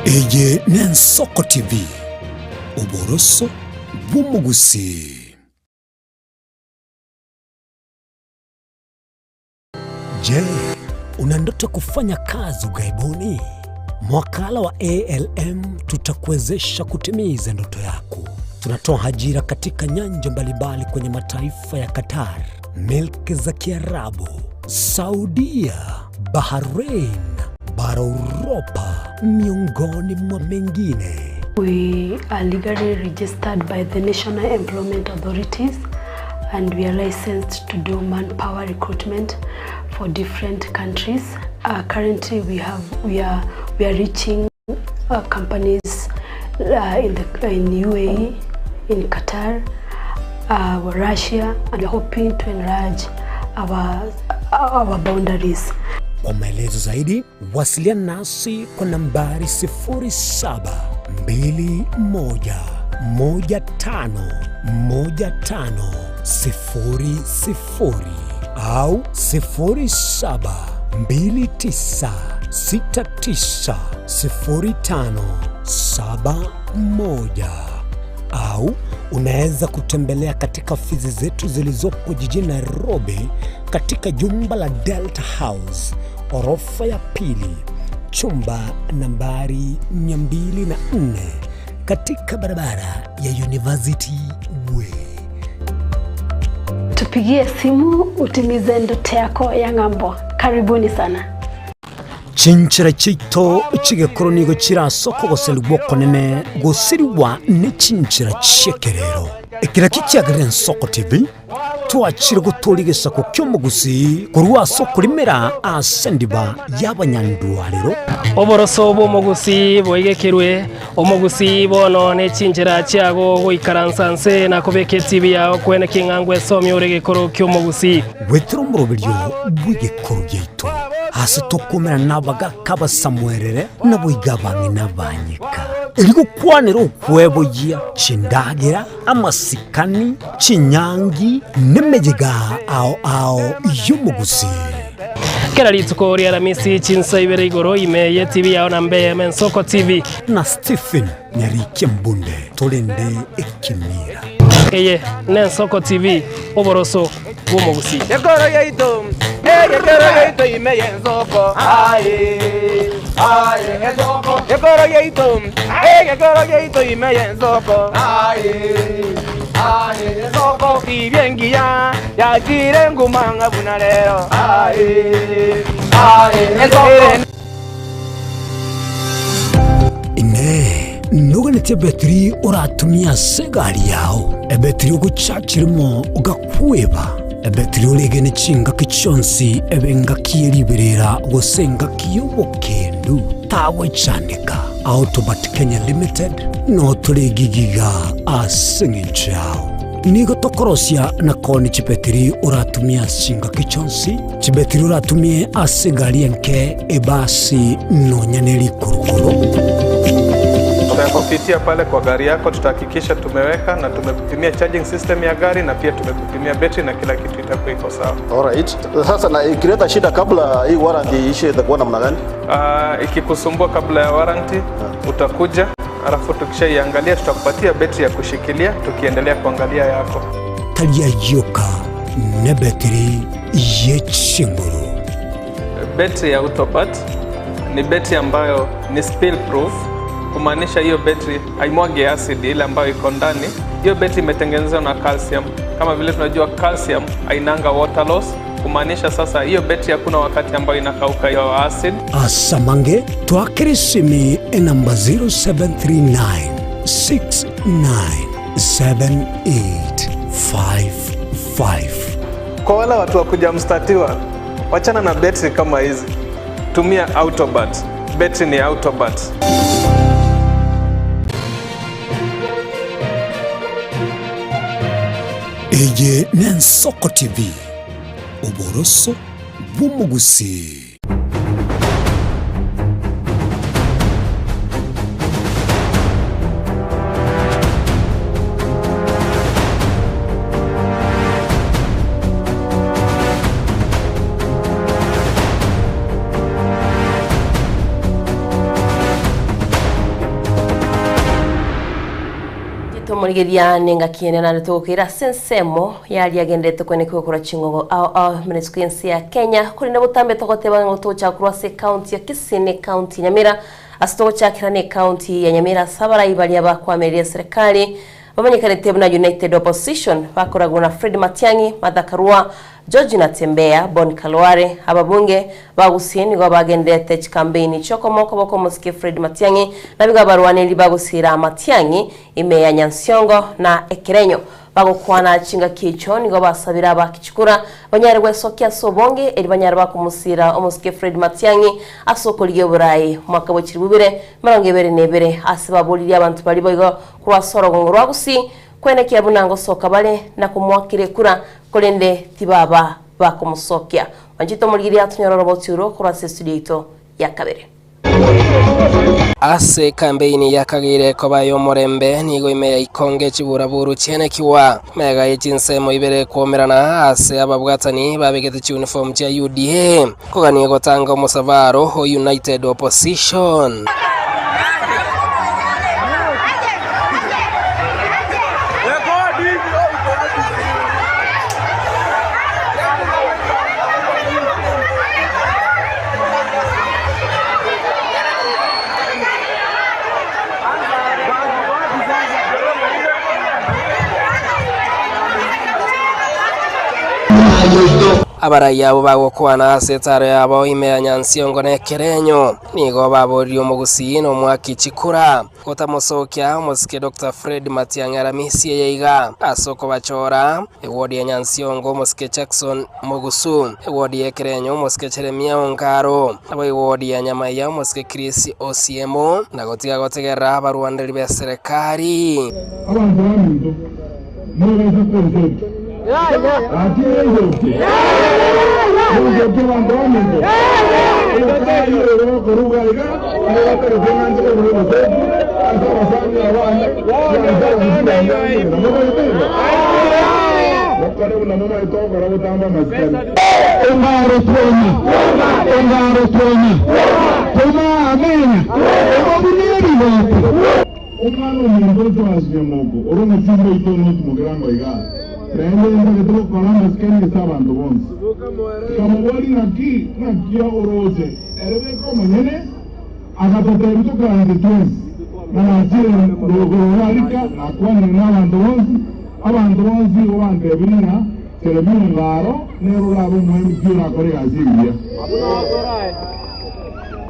Eye n'Ensoko TV, oboroso bw'omogusii. Je, una ndoto kufanya kazi ughaibuni? Mwakala wa ALM tutakuwezesha kutimiza ndoto yako. Tunatoa ajira katika nyanja mbalimbali kwenye mataifa ya Qatar, milki za Kiarabu, Saudia, Bahrain, bara Uropa, miongoni mwa mengine. We are legally registered by the National Employment Authorities and we are licensed to do manpower recruitment for different countries. Uh, currently we have we are we are reaching uh, companies uh, in the in UAE, in Qatar, Russia and we are hoping to enlarge our, our boundaries. Kwa maelezo zaidi wasiliana nasi kwa nambari 0721151500 au 0729690571 au unaweza kutembelea katika ofisi zetu zilizopo jijini Nairobi katika jumba la Delta House orofa ya pili chumba nambari 204 katika barabara ya University Way. Tupigie simu utimize ndoto yako ya ng'ambo. Karibuni sana. Chinchera chiaito chi'egekoro nigo chirase okogoserigwa okonene gosirigwa ne chinchera chi'ekerero. Ekero ekio kiagerire Ensoko TV, twachire gotooria egesaku ki'omogusii korwa ase okorimera ase endiba y'abanyandwarero. Oboroso bw'omogusii boigekerwe, omogusii bono ne chinchera chiago goikaransa nse na kobeka etibi yao kwene king'a ngwesomia ore egekoro ki'omogusii. Goetera omoroberio bw'egekoro giaito, ase tokomerana nabagaaka abasamuerere, naboigo abang'ina abanyeka, erio gokwanera okweboyia chindagera, amasikani, chinyangi, nemeyega ao ao y'omogusii. Kera rituko ri'Aramisi chinsa ibere igoro ime y'etibi yao na mbe Ensoko TV. Na Stephen Nyarikia Mbunde torende ekemira. Eye n'Ensoko TV, oboroso bw'omogusii. Gekoro yaito, eh, gekoro yaito ime y'ensoko. Aye, aye, ensoko. Gekoro yaito, eh, gekoro yaito ime y'ensoko. Aye, aye, ensoko. Tibia engiya, yachire nguma ng'a buna rero. Aye, aye, ensoko. Inee! Noganetie ebetiri oratumie ase egari yao, ebetiri ogochachirimo ogakweba, ebetiri oregene chingaki chionsi ebe engaki ye riberera gose engaki y'obokendu? Tagwechandeka. Autobat Kenya Limited noo tore egigiga ase eng'encho yao. Nigo tokorosia na koonia chibetiri oratumie ase chingaki chionsi, chibetiri oratumie ase egari enke, ebasi, nonya ne rikurukuru. Tutakupitia pale kwa gari yako, tutahakikisha tumeweka na tumekupimia charging system ya gari na pia tumekupimia betri na kila kitu itakuwa iko sawa. Alright. Sasa na ikileta shida kabla hii warranty iishe itakuwa namna gani? Ikikusumbua kabla ya warranty utakuja, alafu tukishaiangalia tutakupatia betri ya kushikilia tukiendelea kuangalia yako. Tari ayio ka nebetiri ye chinguru. Betri ya Autopat ni betri ambayo ni spill proof, kumaanisha hiyo betri haimwagi acid ile ambayo iko ndani. Hiyo betri imetengenezwa na calcium. Kama vile tunajua calcium hainanga water loss, kumaanisha sasa hiyo betri hakuna wakati ambayo inakauka hiyo acid. Asamange twakere esimi enamba 0739 697855. Kwa wale watu wa kujamstatiwa, wachana na betri kama hizi, tumia Autobat. Betri ni Autobat. Eye n'Ensoko TV, oboroso bw'omogusii. Tomorigeria nengaki ene naende togokeira ase ensemo yaria agenderete kwenekigwa korwa ching'ogo ao ao emenesiko y'ense ya Kenya korende botambe togoteba ng'a togochaka korwa ase ecounty ya Kisii ne ecounty ya Nyamira ase togochakera ne ecounty ya Nyamira ase abarai baria bakoamereria eserekari bamanyekanete buna United Opposition bakoragwa na Fred Matiang'i, Martha Karua, George Natembeya, Bon Khalwale, ababunge ba Gusii nigo bagenderete chikambeini chi'okomoa okoboko omosike Fred Matiang'i nabigo abarwaneri ba Gusira Matiang'i ime ya Nyansiongo na Ekerenyo. Bagokwana chingaki echio nigo basabire abaaki chikura banyare gwesokia ase obonge eri banyare bakomosira omosike Fred Matiang'i ase okorigia oborai omwaka bwe chilifu ibere emerongo ebere na ebere ase baboririe abanto baria boigo korwa ase orogongo rwa Gusii. Kwenekia buna ngosoka bare na komoakera ekura, korende tibaba bakomosokia. Mwanchete omorigereria atonyore oroboti oro korwa ase estudio yaito ya kabere. Ase ekambeini yakageire koba y'omorembe, nigo ime ya ikonge chiburaburu chienekigwa. Mega ye chinsemo ibere kwomerana ase ababwatani babegete chiuniform chia UDA kogania gotanga omosabaro o United Opposition. Abarai abwo bagokwana ase etaaro yabo ime ya Nyansiongo na Ekerenyo, nigo baboririe omogusii na omwaki chikura gotamosokia omosike Doctor Fred Matiang'i Aramisi eye iga ase okobachora ewodi ya Nyansiongo omosike Jackson Mogusu, ewodi ya Ekerenyo omosike Jeremia Ongaro, nabo ewodi ya Nyamaiya omosike Chris Osiemo, na gotiga gotegerera abarwaneri b'eserekari. Abanto baminto, mobaisa konsokia. Gaki nensokie? Nensokie abanto baminto? Omokayi oyo okoruga iga, nigo batagete ng'a inche kobua obosoku ase abasani abane, na ase abasibwa bande nchera. Mobaete igo? Mokore buna momaete gokora gotamba amasikani. Ongaro twoma, ongaro twoma, twoma amena, omobuna ebigoti. Omwana ominto Joash Nyamoko, ore omochumba oito North Mugirango igaa, naende ntagete gokora amasikani ase abanto bonsi. Nkamoboria, Naki, naki oroche? Ere bweka omonyene agatotebia tokaranse twensi, na nachire rogoro rika, nakwanire nabanto bonsi. Abanto bonsi igo bantebirie ng'a Jeremia Ongaro nere orabe omo-MP orakore egasi engiya.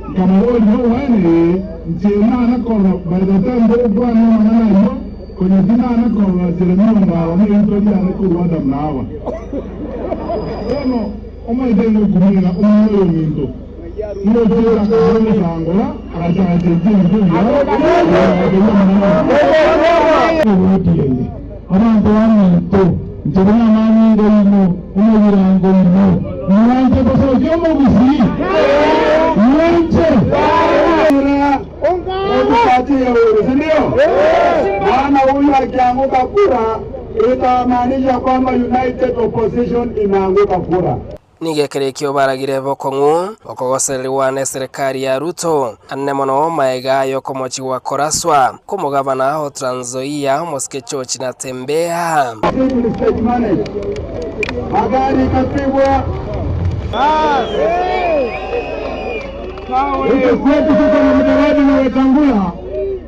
Nkamoboria, Oboene, ee, inche nana korora by the time togokwana amang'ana ayio, konya tinana korora Jeremia Ongaro nerito riane korwa Adamu na Hawa. Bono omaete ngokumia ng'a omwana oyo ominto ngochiera akagora omosangora agachaka chinchini ebiao, agateebia amang'ana aya. Abanto baminto, inche buna amanyinga aino, omogirango oino, mwanche gosokia omogusii? Mwanche? Otupatie uhuru, si ndio? Maana huyu akianguka kura itamaanisha kwamba United Opposition imeanguka kura. Nigo ekero ekio baragire bokong'u okogosererigwa neserekari ya Ruto, anene mono maega y'okomochigwa koraswa kw'omogabana o Trans Nzoia omosike George Natembeya. Magari ikapigwa. Huko kwetu tuko na Mudavadi na Wetangula,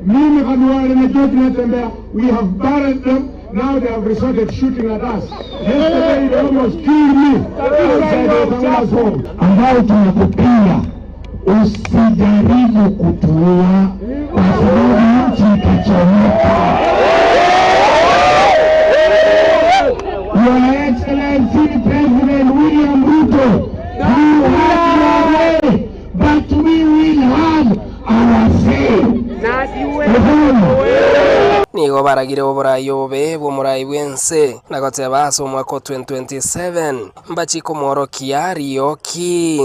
mimi Khalwale na George Natembeya, we have buried them. Now they have resorted shooting at us. Yesterday they almost killed me outside Wetangula's home. Ambao tunakupinga usijaribu kutuua kwa sababu nchi itachomeka. Your Excellency President William Ruto, you have your way, but we will have our say. Nigo baragire oborai obobe bw'omorai bw'ense, na goteba ase omwaka o 2027 mbachie komworokia rioki.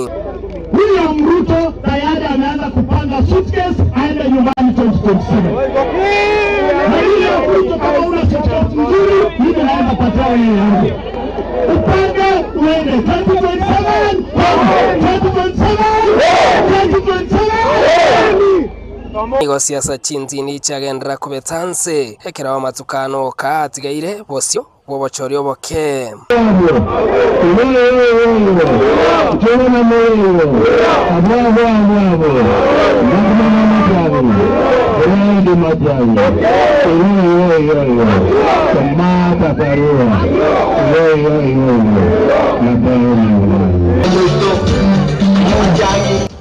William Ruto tayari ameanza kupanga suitcase aende nyumbani 2027. Na William Ruto, kama una suitcase nzuri, mimi naweza patia wewe yangu. Upange uende 2027, 2027, 2027. Nigo siasa chintindi chiagenderera kobeta nse, ekero amatuko anoka atigaire bosio bw'obochori oboke.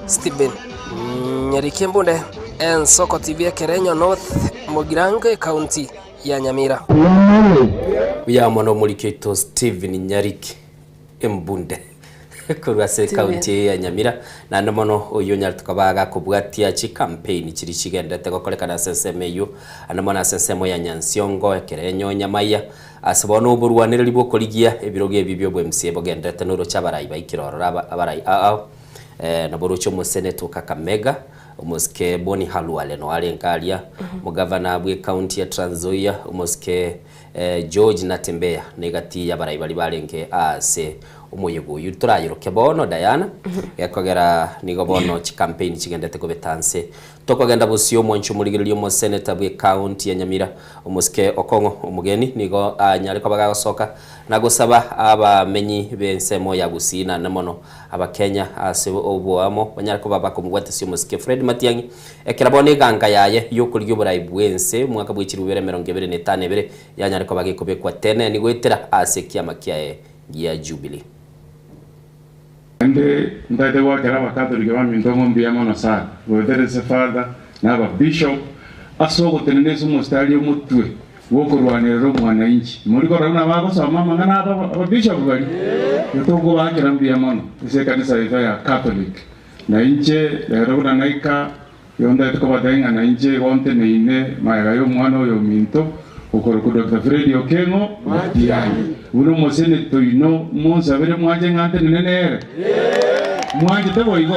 Stephen Nyariki Embunde, Ensoko TV Ekerenyo North, Mugirango Ekaunti ya Nyamira. Buya mono omoriki oito Stephen Nyariki Embunde. Korwa ase ekaunti ya Nyamira, naende mono oyio onyarete koba gakobwatia chicampaign chiria chigenderete gokorekana ase ensemo eyio, ande mono ase ensemo ya Nyansiongo, Ekerenyo, Nyamaiya, ase bono oborwanereri bw'okorigia ebirogo ebi bi'obo-MCA bogenderete noroche abarai baikire ororo aba abarai ao ao, nabo oroche omoseneta o Kakamega, omosike Boni Khalwale noyo arenge aria, omogavana bw'ecounty ya Trans Nzoia, omosike George Natembeya negati y'abarai baria barenge aase omoyega oyio torayeroke bono Diana, gekogera nigo bono chicampaign chigendete kobeta nse. Tokogenda bosio omwanchi omorigereria omoseneta bw'ecounty ya Nyamira omosike Okong'o Omogeni nigo anyare koba gagosoka na gosaba abamenyi b'ensemo ya Gusii naende mono Abakenya ase oboamo banyare koba bakomobwatesia omosike Fred Matiang'i Ekero bono eganga yaye y'okorigia oborai bw'ense omwaka bwe chilifu bibere emerongo ebere na etano ebere yanyare koba gekobekwa teneni goetera ase ekiama kiaye gia Jubilee. Naende ntaete goakera Abakatoliki baminto ng'a mbuya mono sana, goetera ase Father na Ababishop, ase ogotenena ase omositari omotwe bw'okorwanerera omwananchi. Mori korora buna bagosoma amang'ana abo Ababishop baria? Igo tokobaakera mbuya mono ase ekanisa yaito ya Catholic. Na inche rero buna naika, igo ntaete kobatebia ng'a nainche igo nteneine magega y'omwana oyo ominto, okorokwa Doctor Fred Okengo Matiang'i, buna omoseneta oino, monsabere mwanche ng'a ntenene nere? Mwanchete boigo?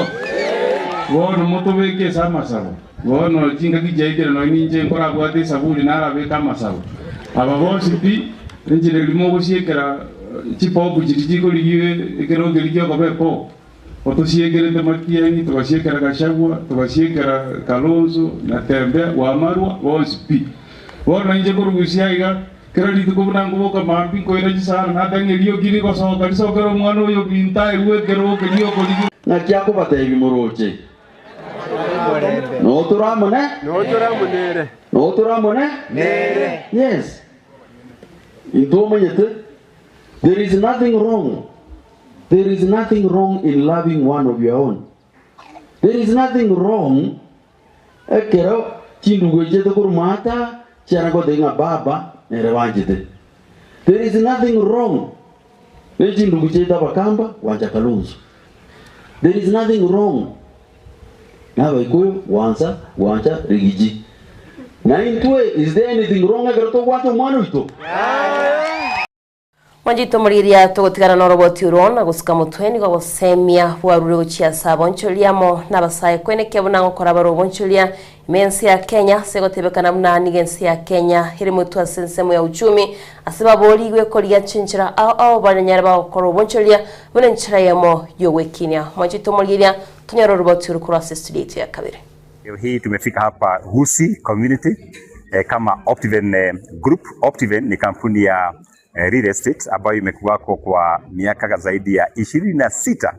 Bono motobeke ase amasabo. Bono chingaki chiaikire nonya ninche nkorabwate esaburi narabeke amasabo. Aba bonsi pi, enchera eria mogosiekera chipopu chiria chikorigia ekerogo keria kiokoba epopu. Otosiekerete Matiang'i, togasiekera Gachagua, togasiekera Kalonzo, Natembeya, Wamarwa, bonsi pi. Bono inche korugusia iga, kera rituko buna nkoboka mambia nkoira chisara natang'e erioki rigosoka risokere omwana oyo ominto aerwe ekerogo keria okorigia. Naki akobateebia morooche? Notore amo ne? Notore amo ne? Yes. Intwe omanyete, there is nothing wrong There is nothing wrong in loving one of your own. There is nothing wrong ekero chindugu echiete korwa maata chiana gotebia ng'a baba nere banchete. There is nothing wrong ne chindugu chiaito abakamba gwancha Kalonzo. There is nothing wrong na abaikuyu gwansa gwancha Rigiji. Na intwe is there anything wrong ekero togwancha omwana oito? Mwanchete omorigereria togotigana noroboti oro na gosuka motwe nigo ogosemia bwarure gochia ase abonchoria amo nabasae kwenekia buna ngokora bare obonchoria ime ense ya Kenya ase egotebekana buna nigo ense ya Kenya ere motwe ase ensemo ya uchumi ase baborigwe korigia chinchera ao ao banyare bagokora obonchoria buna enchera eyemo yogwekinia. Mwanchete omorigereria tonyore oroboti oro korwa ase estudio yaito ya kabere. Leo hii tumefika hapa Gusii community eh, kama Optiven eh, Group. Optiven ni kampuni ya eh, real estate ambayo imekuwako kwa miaka zaidi ya 26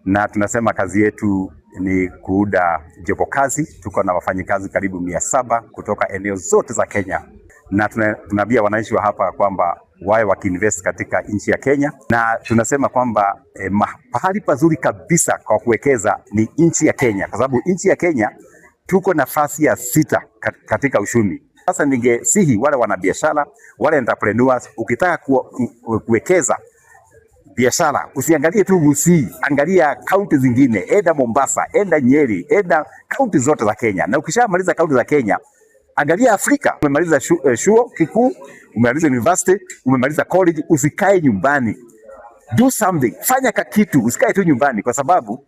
na tunasema kazi yetu ni kuunda jopo kazi. Tuko na wafanyikazi karibu 700 kutoka eneo zote za Kenya, na tunaambia wananchi wa hapa kwamba wawe wakiinvest katika nchi ya Kenya, na tunasema kwamba eh, pahali pazuri kabisa kwa kuwekeza ni nchi ya Kenya, kwa sababu nchi ya Kenya tuko nafasi ya sita katika uchumi. Sasa ningesihi wale wanabiashara, wale entrepreneurs, ukitaka kuwekeza biashara usiangalie tu Gusii, angalia kaunti zingine, enda Mombasa, enda Nyeri, enda kaunti zote za Kenya. Na ukishamaliza kaunti za Kenya, angalia Afrika. Umemaliza shuo kikuu, umemaliza university, umemaliza college, usikae nyumbani, do something, fanya kakitu, usikae tu nyumbani, kwa sababu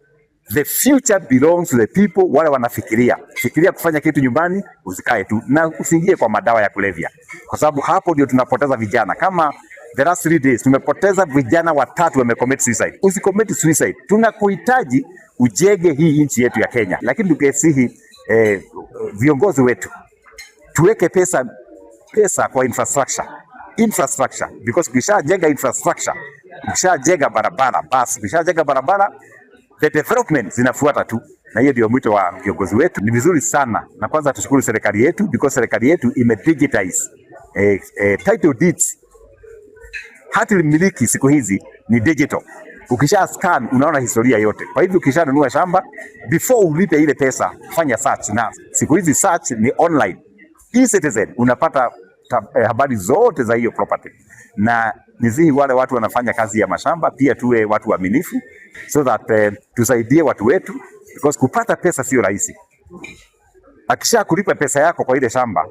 the future belongs to the people wale wanafikiria. Fikiria kufanya kitu nyumbani, usikae tu na usiingie kwa madawa ya kulevya, kwa sababu hapo ndio tunapoteza vijana. Kama the last 3 days tumepoteza vijana watatu wamecommit suicide. Usicommit suicide, tunakuhitaji ujenge hii nchi yetu ya Kenya, lakini tukesihi viongozi wetu tuweke pesa kwa infrastructure because ukishajenga infrastructure, ukishajenga barabara, basi ukishajenga barabara the development zinafuata tu, na hiyo ndio mwito wa viongozi wetu. Ni vizuri sana, na kwanza tushukuru serikali yetu because serikali yetu ime digitize title deeds. Hati miliki siku hizi ni digital. Ukisha scan unaona historia yote. Kwa hivyo ukishanunua shamba, before ulipe ile pesa, fanya search, na siku hizi search ni online. E-Citizen unapata habari zote za hiyo property, na nisihi wale watu wanafanya kazi ya mashamba pia tuwe watu waaminifu so that tusaidie watu wetu because kupata pesa sio rahisi. Akisha kulipa pesa yako kwa ile shamba,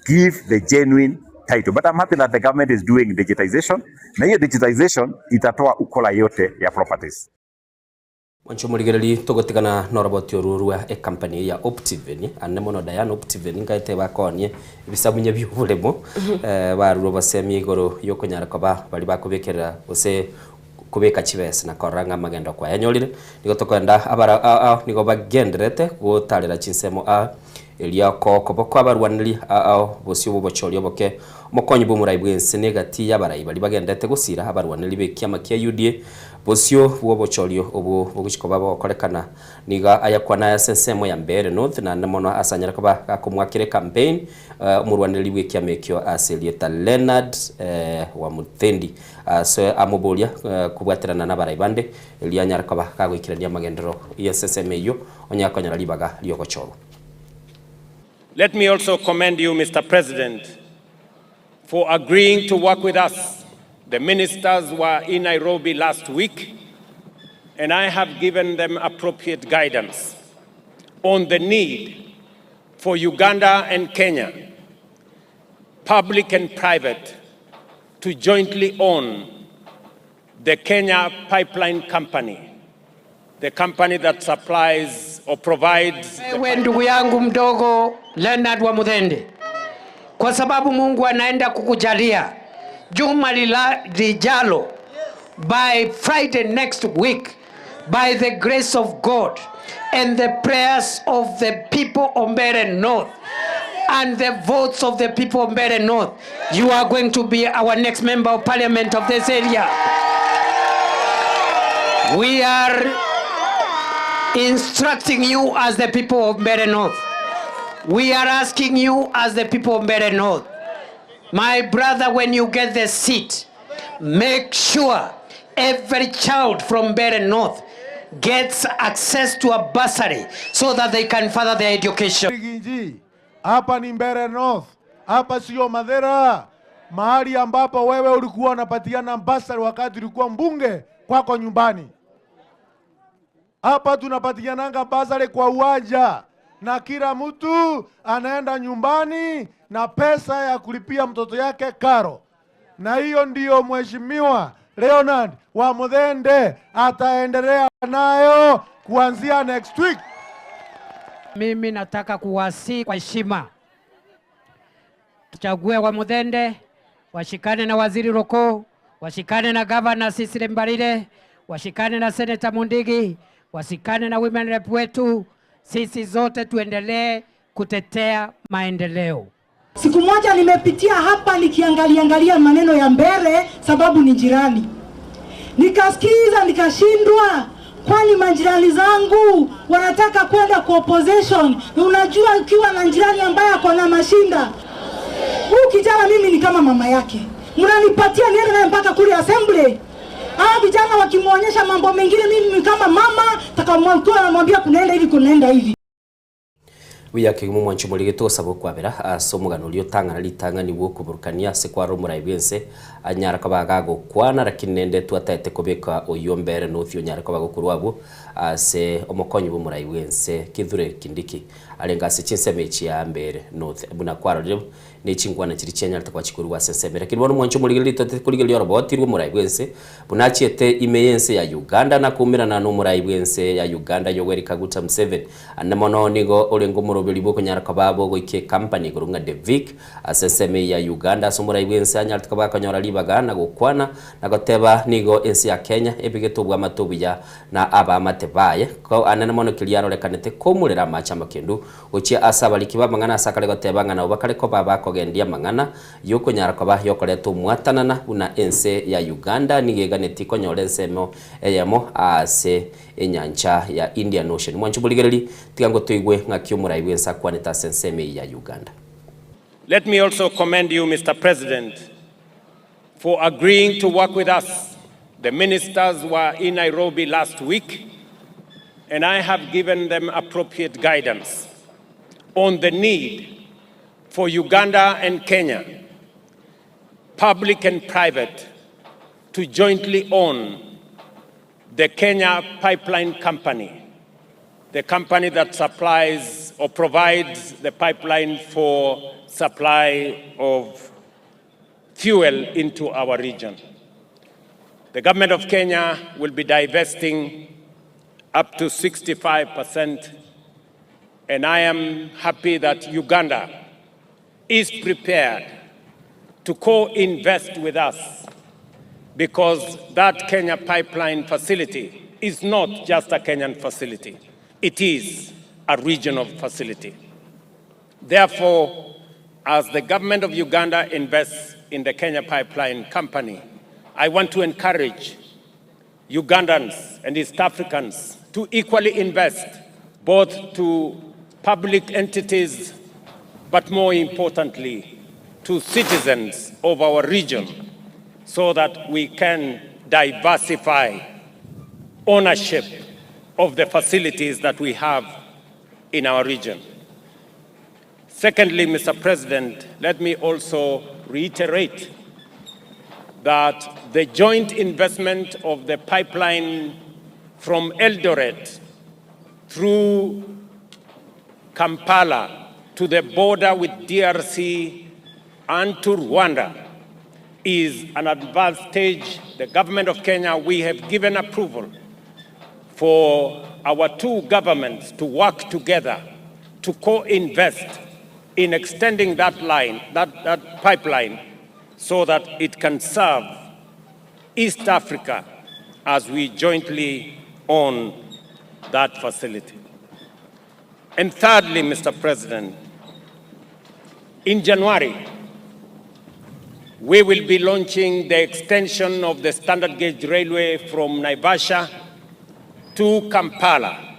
give the genuine title. But I'm happy that the government is doing digitization, na hiyo digitization itatoa ukora yote ya properties. Mwancho morigereri togotigana noroboti oru rwa ecompany ya Optiven ane mono Diana Optiven ngaete bakonie ebisamunye bia oboremo barure obosemi igoro yokonyara koba bari bakobekerera gose kobeka chibesa na korora ng'a amagendo kwayanyorire nigo tokoenda abara ao nigo bagenderete gotarera chinsemo a eria oko koboko abarwaneri ao bosio bobochori oboke omokonyi bwa omorai bwa ense na egati ya abarai baria bagendete gosira abarwaneri ba ekiama kia UDA bosio bwa obochori obo bogochia koba bogokorekana niga ayakwana ase ensemo ya Mbeere North naende mono ase anyare koba gakomwakera ecampaign omorwaneri bwa ekiama ekio ase erieta Leonard Wamuthendi ase amoboria kobwaterana na abarai bande erio anyare koba gagoikerania amagenderero ya ase ensemo eyio onye akonyora ribaga riogochorwa. Let me also commend you, Mr. President, for agreeing to work with us. The ministers were in Nairobi last week, and I have given them appropriate guidance on the need for Uganda and Kenya, public and private, to jointly own the Kenya Pipeline Company, the company that supplies or provides. Wewe ndugu yangu mdogo Leonard Wamuthende, kwa sababu Mungu anaenda kukujalia juma lijalo, by Friday next week, by the grace of God and the prayers of the people of Mbeere North and the votes of the people of Mbeere North, you are going to be our next member of parliament of this area. We are instructing you as the people of Mbeere North. We are asking you as the people of Mbeere North. My brother, when you get the seat, make sure every child from Mbeere North gets access to a bursary so that they can further their education. Ginji, hapa ni Mbeere North, hapa sio Mathira, mahali ambapo wewe ulikuwa unapatiana bursary wakati ulikuwa mbunge kwako nyumbani. Hapa tunapatiananga bursary kwa uwanja na kila mtu anaenda nyumbani na pesa ya kulipia mtoto yake karo, na hiyo ndiyo Mheshimiwa Leonard Wamuthende ataendelea nayo kuanzia next week. Mimi nataka kuwasihi kwa heshima, tuchague Wamuthende, washikane na Waziri Roko, washikane na Governor Cecily Mbarire, washikane na Senator Mundigi, washikane na women rep wetu. Sisi zote tuendelee kutetea maendeleo. Siku moja nimepitia hapa nikiangalia angalia maneno ya Mbeere sababu ni jirani. Nikasikiza nikashindwa, kwani majirani zangu wanataka kwenda kwa opposition. Na unajua ukiwa na jirani ambaye ako na mashinda, huyu kijana mimi ni kama mama yake, mnanipatia niende naye mpaka kule assembly. Hawa vijana wakimuonyesha mambo mengine, mimi ni kama mama takamwambia, namwambia kunaenda hivi, kunaenda hivi. Buya kegima omwancho morigete gosaba okwabera ase omogano oria otang'ana ritang'ani bwa okoburukania ase kware omorai bwa ense anyara koba gagokwana lakini nende twataete kobeka oywo mbere nothio onyare koba gokorwa abwo ase omokonyi bwa omorai bwa ense Kithure Kindiki arenge ase chinsemo echi ya Mbeere North buna kwarorire ne chingwana chiri chianyarete koba chikorwa ase ensemo ere. Lakini bono omwancho omorigereria totaete korigereria oroboti rwa omorai bwa ense buna achiete ime ya ense ya Uganda na koumerana na omorai bwa ense ya Uganda Yoweri Kaguta Museveni. Ande mono nigo orenge omoroberi bwa okonyara koba bogoika ecompany igoro ng'a Devic ase ensemo eye ya Uganda ase omorai bwa ense anyarete koba akonyora ribaga na gokwana na goteba nigo ense ya Kenya ebegete obwamate obuya na abamate baye. Ko anene mono keria arorekanete komorera amache amakendu gochia ase abariki ba amang'ana ase akare goteba ng'a nabo bakare koba bakogendia amang'ana yokonyara koba yokoreta omwatanana buna ense ya Uganda nigo eganeti konyora ensemo eyemo ase enyancha ya Indian Ocean. Mwancho borigereri tiga ngotoigwe ng'aki omorai bwa ense akwanete ase ensemo eye ya Uganda. Let me also commend you, Mr. President, for agreeing to work with us. The ministers were in Nairobi last week, and I have given them appropriate guidance on the need for Uganda and Kenya, public and private, to jointly own the Kenya Pipeline Company, the company that supplies or provides the pipeline for supply of fuel into our region. The government of Kenya will be divesting up to 65%, and I am happy that Uganda is prepared to co-invest with us because that Kenya pipeline facility is not just a Kenyan facility, it is a regional facility. Therefore, as the government of Uganda invests in the Kenya Pipeline Company, I want to encourage Ugandans and East Africans to equally invest both to public entities, but more importantly, to citizens of our region so that we can diversify ownership of the facilities that we have in our region. Secondly, Mr. President, let me also reiterate that the joint investment of the pipeline from Eldoret through Kampala to the border with DRC and to Rwanda is an advanced stage. The government of Kenya, we have given approval for our two governments to work together to co-invest in extending that line, that, that pipeline, so that it can serve East Africa as we jointly own that facility. And thirdly, Mr. President, in January, we will be launching the extension of the standard gauge railway from Naivasha to Kampala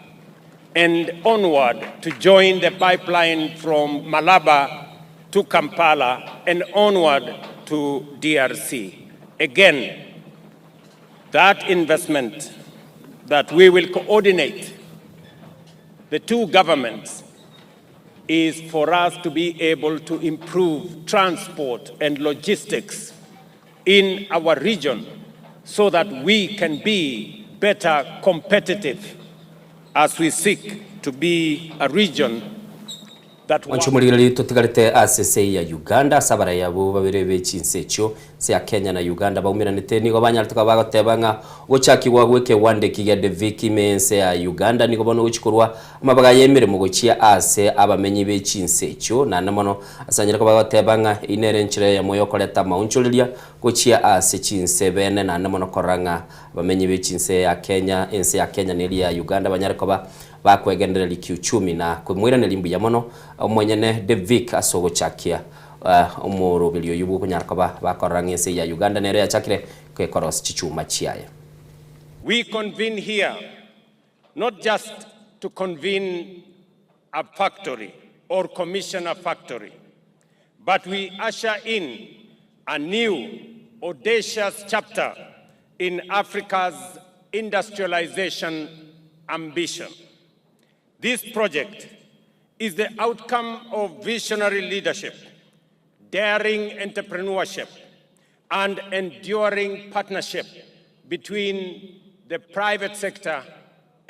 and onward to join the pipeline from Malaba to Kampala and onward to DRC. Again, that investment that we will coordinate the two governments is for us to be able to improve transport and logistics in our region so that we can be better competitive as we seek to be a region that Mwancho morigereri totigarete ase ase ya Uganda ase abarai abwo babere be chinse echio ase ya Kenya na Uganda baumeranete nigo banyarete koba bagoteba ng'a ogochakigwa gwa ekewanda eki gia Devik ime ense ya Uganda nigo bono ogochi korwa amabaga ya emeremo gochia ase abamenyi be chinse echio naende mono ase banyare koba bagoteba ng'a eyio nere enchera eyemo yokoreta amaonchoreria gochia ase chinse bene naende mono korora ng'a abamenyi be chinse ya Kenya ense ya Kenya na eria ya Uganda banyare koba Bakwegendereria kiuchumi na komoiraneria mbuya mono omonyene De Vick ase ogochakia omoroberio oyio bw'okonyara koba bakorora ng'a ense ya Uganda nero yachakire gekorosia chichuma chiaye. We convene here not just to convene a factory or commission a factory, but we usher in a new audacious chapter in Africa's industrialization ambition. This project is the outcome of visionary leadership, daring entrepreneurship, and enduring partnership between the private sector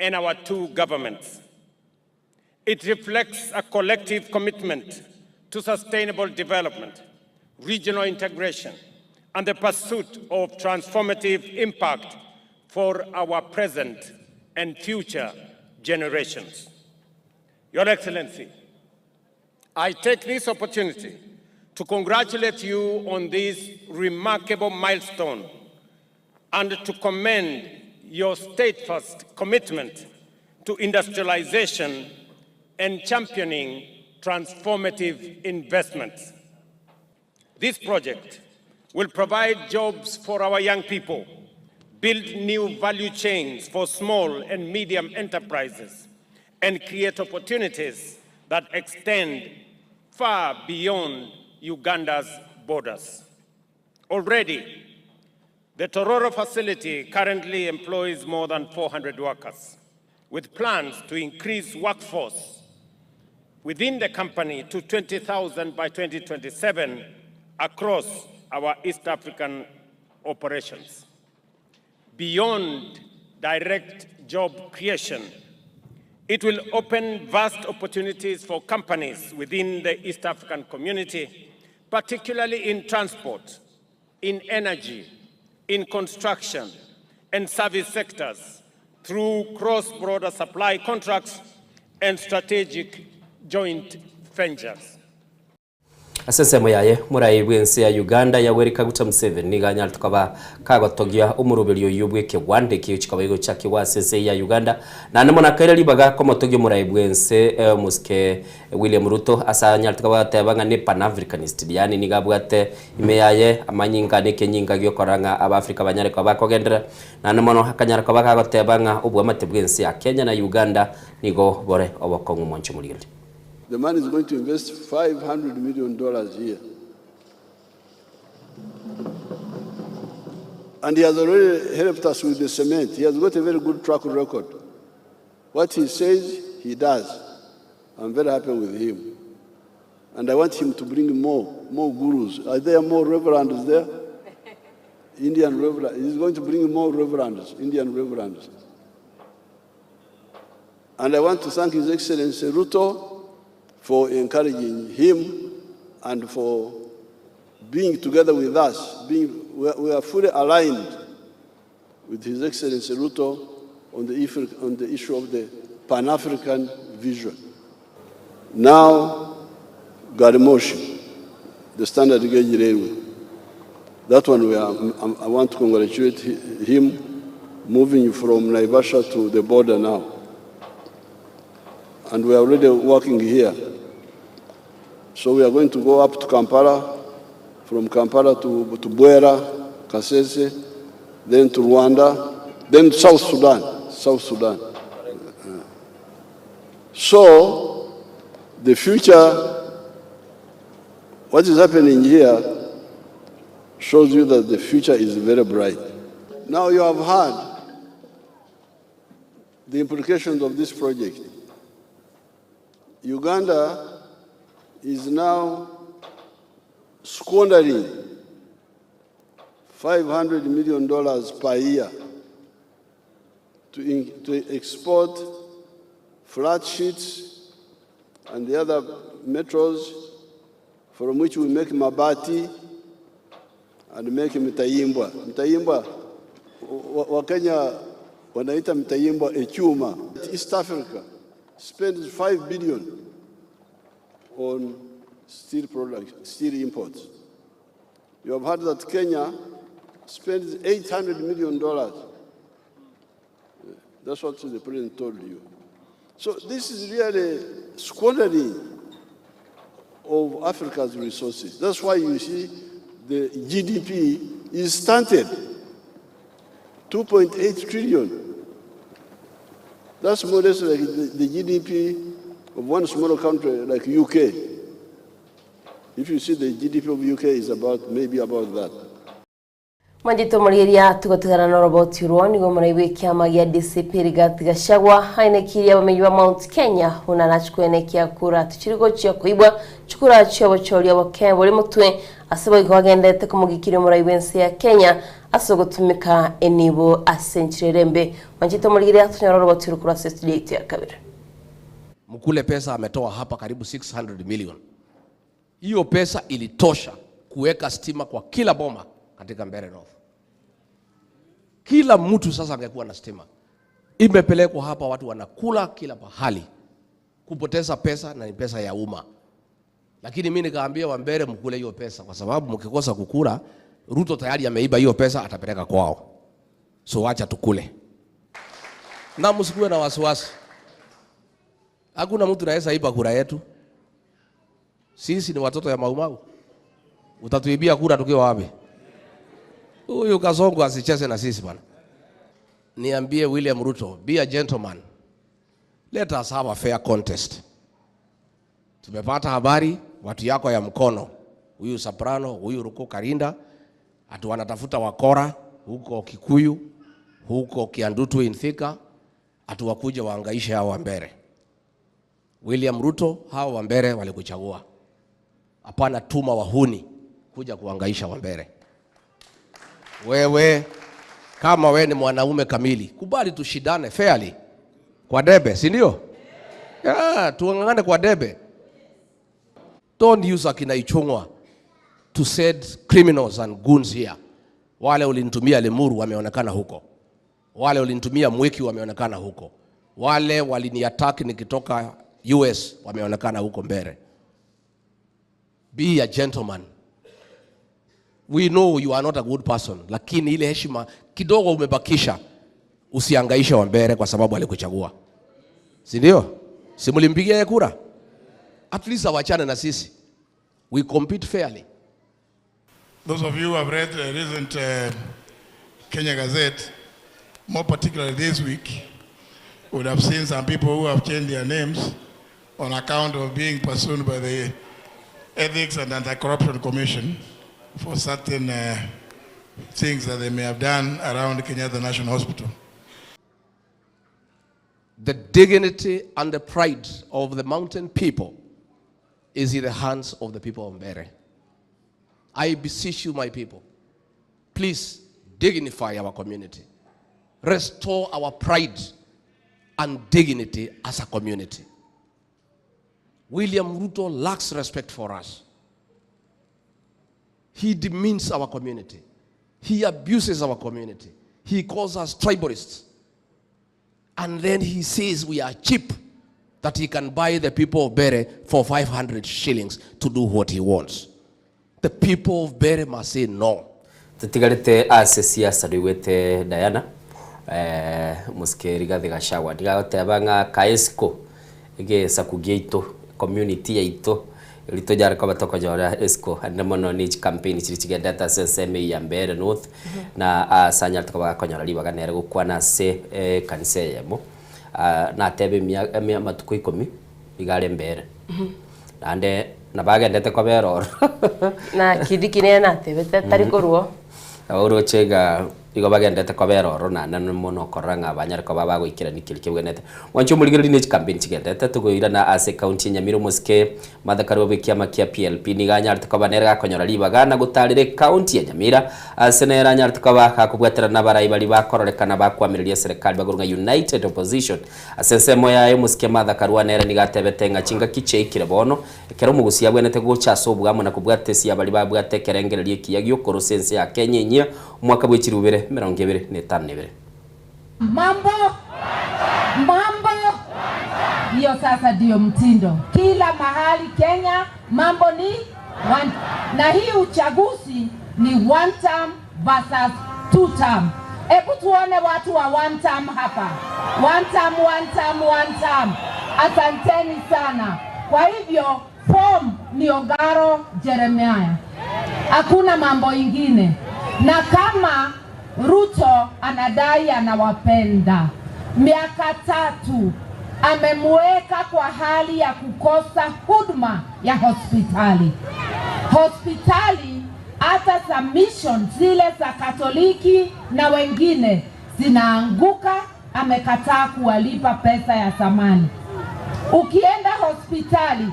and our two governments. It reflects a collective commitment to sustainable development, regional integration, and the pursuit of transformative impact for our present and future generations. Your Excellency, I take this opportunity to congratulate you on this remarkable milestone and to commend your steadfast commitment to industrialization and championing transformative investments. This project will provide jobs for our young people, build new value chains for small and medium enterprises, and create opportunities that extend far beyond Uganda's borders. Already, the Tororo facility currently employs more than 400 workers, with plans to increase workforce within the company to 20,000 by 2027 across our East African operations. Beyond direct job creation, it will open vast opportunities for companies within the East African community, particularly in transport, in energy, in construction, and service sectors through cross-border supply contracts and strategic joint ventures. Ase ensemo yaye, morai bw'ense ya Uganda Yoweri Kaguta Museveni nigo anyarete koba kagotogia omoroberio oyio bw'ekegwanda ekio chikoba igochakigwa ase ense ya Uganda naende mono akaira ribaga komotogia omorai bw'ense omosike William Ruto ase anyarete koba agateba ng'a ne Pan-Africanist yaani nigo abwate ime yaye amanyinga na ekenyinga giokora ng'a Abafrika banyare koba bakogenderera naende mono akanyara koba kagoteba ng'a oboamate bw'ense ya Kenya na Uganda nigo bore obokong'u mwanche omorigereria. The man is going to invest 500 million dollars here. And he has already helped us with the cement. He has got a very good track record. What he says, he does. I'm very happy with him. And I want him to bring more, more gurus. Are there more reverends there? Indian reverends. He's going to bring more reverends, Indian reverends. And I want to thank His Excellency Ruto for encouraging him and for being together with us. Being, we, are, we are fully aligned with His Excellency Ruto on the, on the issue of the Pan African vision. Now, Garimoshi, the standard gauge railway. That one, we are, I want to congratulate him moving from Naivasha to the border now. And we are already working here. So we are going to go up to Kampala, from Kampala to, to Bwera, Kasese, then to Rwanda, then South Sudan, South Sudan. So the future, what is happening here shows you that the future is very bright. Now you have heard the implications of this project. Uganda is now squandering $500 million per year to, in, to export flat sheets and the other metals from which we make mabati and make mitayimbwa. Mitayimbwa, Wakenya wanaita mitayimbwa echuma. East Africa spends 5 billion on steel products, steel imports. You have heard that Kenya spends 800 million dollars. That's what the president told you. So this is really squandering of Africa's resources. That's why you see the GDP is stunted, 2.8 trillion. That's more or less like the, the GDP of one small country like UK. If you see the GDP of UK is about maybe about that. Mwanjito morigeria tugotigana na roboti urwo nigo mũraibu kĩama gĩa DCP Rigathi Gachagua ainekirie abamenyi ba Mount Kenya buna nachikwenekia kura tuchirigochia kuibwa chikura chia bochoria boke bori mutwe ase boigo bagendete kumugikiria omoraibu ense ya Kenya ase ogotumika enibo ase enchirerembe mwanjito morigeria tunyora roboti rukura ase studio yetu ya kabere Mkule pesa ametoa hapa karibu 600 million. Hiyo pesa ilitosha kuweka stima kwa kila boma katika Mbeere North. Kila mtu sasa angekuwa na stima. Imepelekwa hapa, watu wanakula kila pahali, kupoteza pesa na ni pesa ya umma. Lakini mimi nikaambia Wambere, mkule hiyo pesa, kwa sababu mkikosa kukula, Ruto tayari ameiba hiyo pesa, atapeleka kwao. So wacha tukule na msikuwe na wasiwasi. Hakuna mtu anaweza iba kura yetu. Sisi ni watoto ya Maumau. Utatuibia kura tukiwa wapi? Huyu Kasongo asicheze na sisi bwana. Niambie William Ruto, be a gentleman. Let us have a fair contest. Tumepata habari watu yako ya mkono, huyu Soprano, huyu Ruko Karinda, ati wanatafuta wakora huko Kikuyu, huko Kiandutu in Thika, ati wakuja waangaishe hao Wambere. William Ruto, hawa Wambere walikuchagua. Hapana, tuma wahuni kuja kuhangaisha Wambere. Wewe kama we ni mwanaume kamili, kubali tushindane fairly kwa debe, si ndio? Yeah, tuang'ang'ane kwa debe. Don't use akina Ichung'wa to send criminals and goons here. Wale ulinitumia Limuru wameonekana huko, wale ulinitumia Mwiki wameonekana huko, wale waliniattack nikitoka US wameonekana huko Mbere. Be a gentleman. We know you are not a good person, lakini ile heshima kidogo umebakisha, usiangaishe Wambere kwa sababu alikuchagua, si ndio? Si mlimpigia yeye kura? At least awachane na sisi, we compete fairly. Those of you who have read the recent Kenya Gazette, more particularly this week, would have seen some people who have changed their names on account of being pursued by the Ethics and Anti-Corruption Commission for certain things that they may have done around Kenyatta National Hospital. The dignity and the pride of the mountain people is in the hands of the people of Mbere. I beseech you, my people, please dignify our community. Restore our pride and dignity as a community. William Ruto lacks respect for us. He demeans our community. He abuses our community. He calls us tribalists. And then he says we are cheap, that he can buy the people of Bere for 500 shillings to do what he wants. The people of Bere must say no. Tutigarite ase siasa nduigwete Diana musike Rigathi Gachagua ndigagoteba ng'a kaesco egesaku giaitu community yaitu rito jara koba tokonyora esco ande mono ni campaign chiri chigendete ase ensemo ya Mbeere North na ase anyarete koba gakonyora ribaga nere gokwana ase ekanisa eyemo. Natebe emia matuko ikomi iga are Mbeere naende nabagendete kobera oro na Kindiki nere natebete tari korwo. Oroche iga igo bagendete kobera oro naende mono okorora ng'a banyare koba bagoikerania keri kebwenerete. Mwanche omorigereria na echicampaign chigendete togoirana ase county ya Nyamira omosike Martha Karua bwa ekiama kia PLP niga anyarete koba nere gakonyora ribaga na gotarera ecounty ya Nyamira ase nere anyarete koba gakobwaterana abarai baria bakororekana bakwamireria eserekari bakorwa ng'a United Opposition ase ensemo yaye omosike Martha Karua nere niga atebete ng'a chingaki chiaikire bono ekero omogusia abwenerete gocha ase obwamo na kobwata esia baria babwate ekerengererio ekiya giokorosa ense ya Kenya enyia omwaka bwa echirubere emerongo ebere na etano na ebere. Mambo mambo hiyo sasa ndio mtindo kila mahali Kenya, mambo ni one. Na hii uchaguzi ni one term versus two term. Hebu tuone watu wa one term hapa, one term, one term, one term. Asanteni sana. Kwa hivyo form ni Ogaro Jeremiah, hakuna mambo ingine. Na kama Ruto anadai anawapenda, miaka tatu amemuweka kwa hali ya kukosa huduma ya hospitali. Hospitali hata za mission zile za Katoliki na wengine zinaanguka, amekataa kuwalipa pesa ya thamani. Ukienda hospitali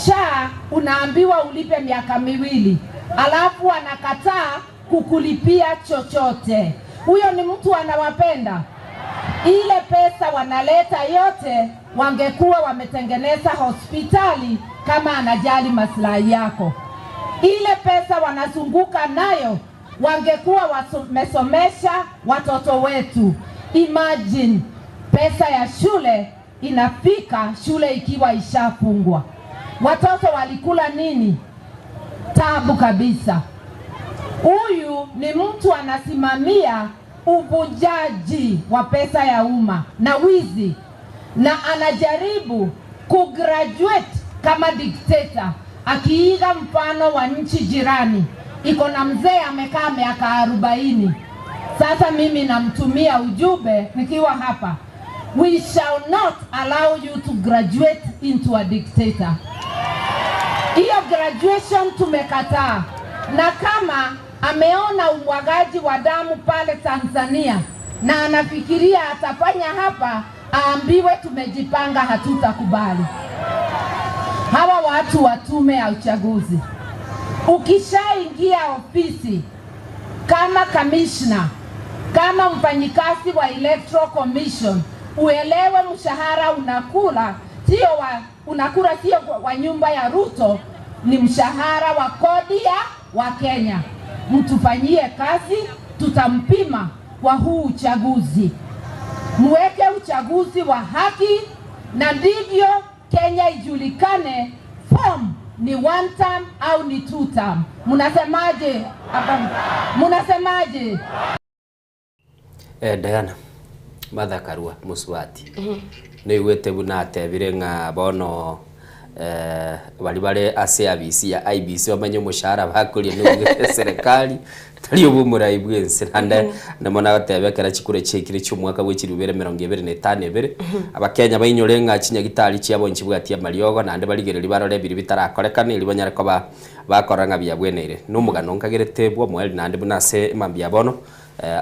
SHA unaambiwa ulipe miaka miwili, alafu anakataa kukulipia chochote. Huyo ni mtu anawapenda? Ile pesa wanaleta yote, wangekuwa wametengeneza hospitali kama anajali maslahi yako. Ile pesa wanazunguka nayo, wangekuwa wamesomesha watoto wetu. Imagine pesa ya shule inafika shule ikiwa ishafungwa. Watoto walikula nini? Tabu kabisa. Huyu ni mtu anasimamia uvujaji wa pesa ya umma na wizi, na anajaribu kugraduate kama dikteta, akiiga mfano wa nchi jirani. Iko na mzee amekaa miaka 40. Sasa mimi namtumia ujumbe nikiwa hapa, we shall not allow you to graduate into a dictator. Hiyo graduation tumekataa, na kama ameona umwagaji wa damu pale Tanzania na anafikiria atafanya hapa, aambiwe tumejipanga, hatutakubali. Hawa watu wa tume ya uchaguzi, ukishaingia ofisi kama kamishna, kama mfanyikazi wa Electoral Commission, uelewe mshahara unakula sio wa, unakula sio wa nyumba ya Ruto, ni mshahara wa kodi ya wa Kenya. Mtufanyie kazi, tutampima kwa huu uchaguzi. Muweke uchaguzi wa haki, na ndivyo Kenya ijulikane form ni one term au ni two term. Mnasemaje? Hapa mnasemaje? Eh, Diana Martha Karua mosubati noigwete buna atebire ng'a bono eh, baria bare ase abisi ya IEBC bamanye omoshahara bakoria nobe eserekari tari obomorai bwa ense naende nabo nagoteba ekero chikura chiaikire chia omwaka bwa chilifu ibere emerongo ebere na etano ebere, abakenya bainyore ng'a chinyagitari chiabo nchibwati amariogo naende barigereria barore biria bitarakorekana erio banyare koba bakora ng'a biabweneire. Na omogano nkagerete bwa omoerio naende buna ase emambia ya bono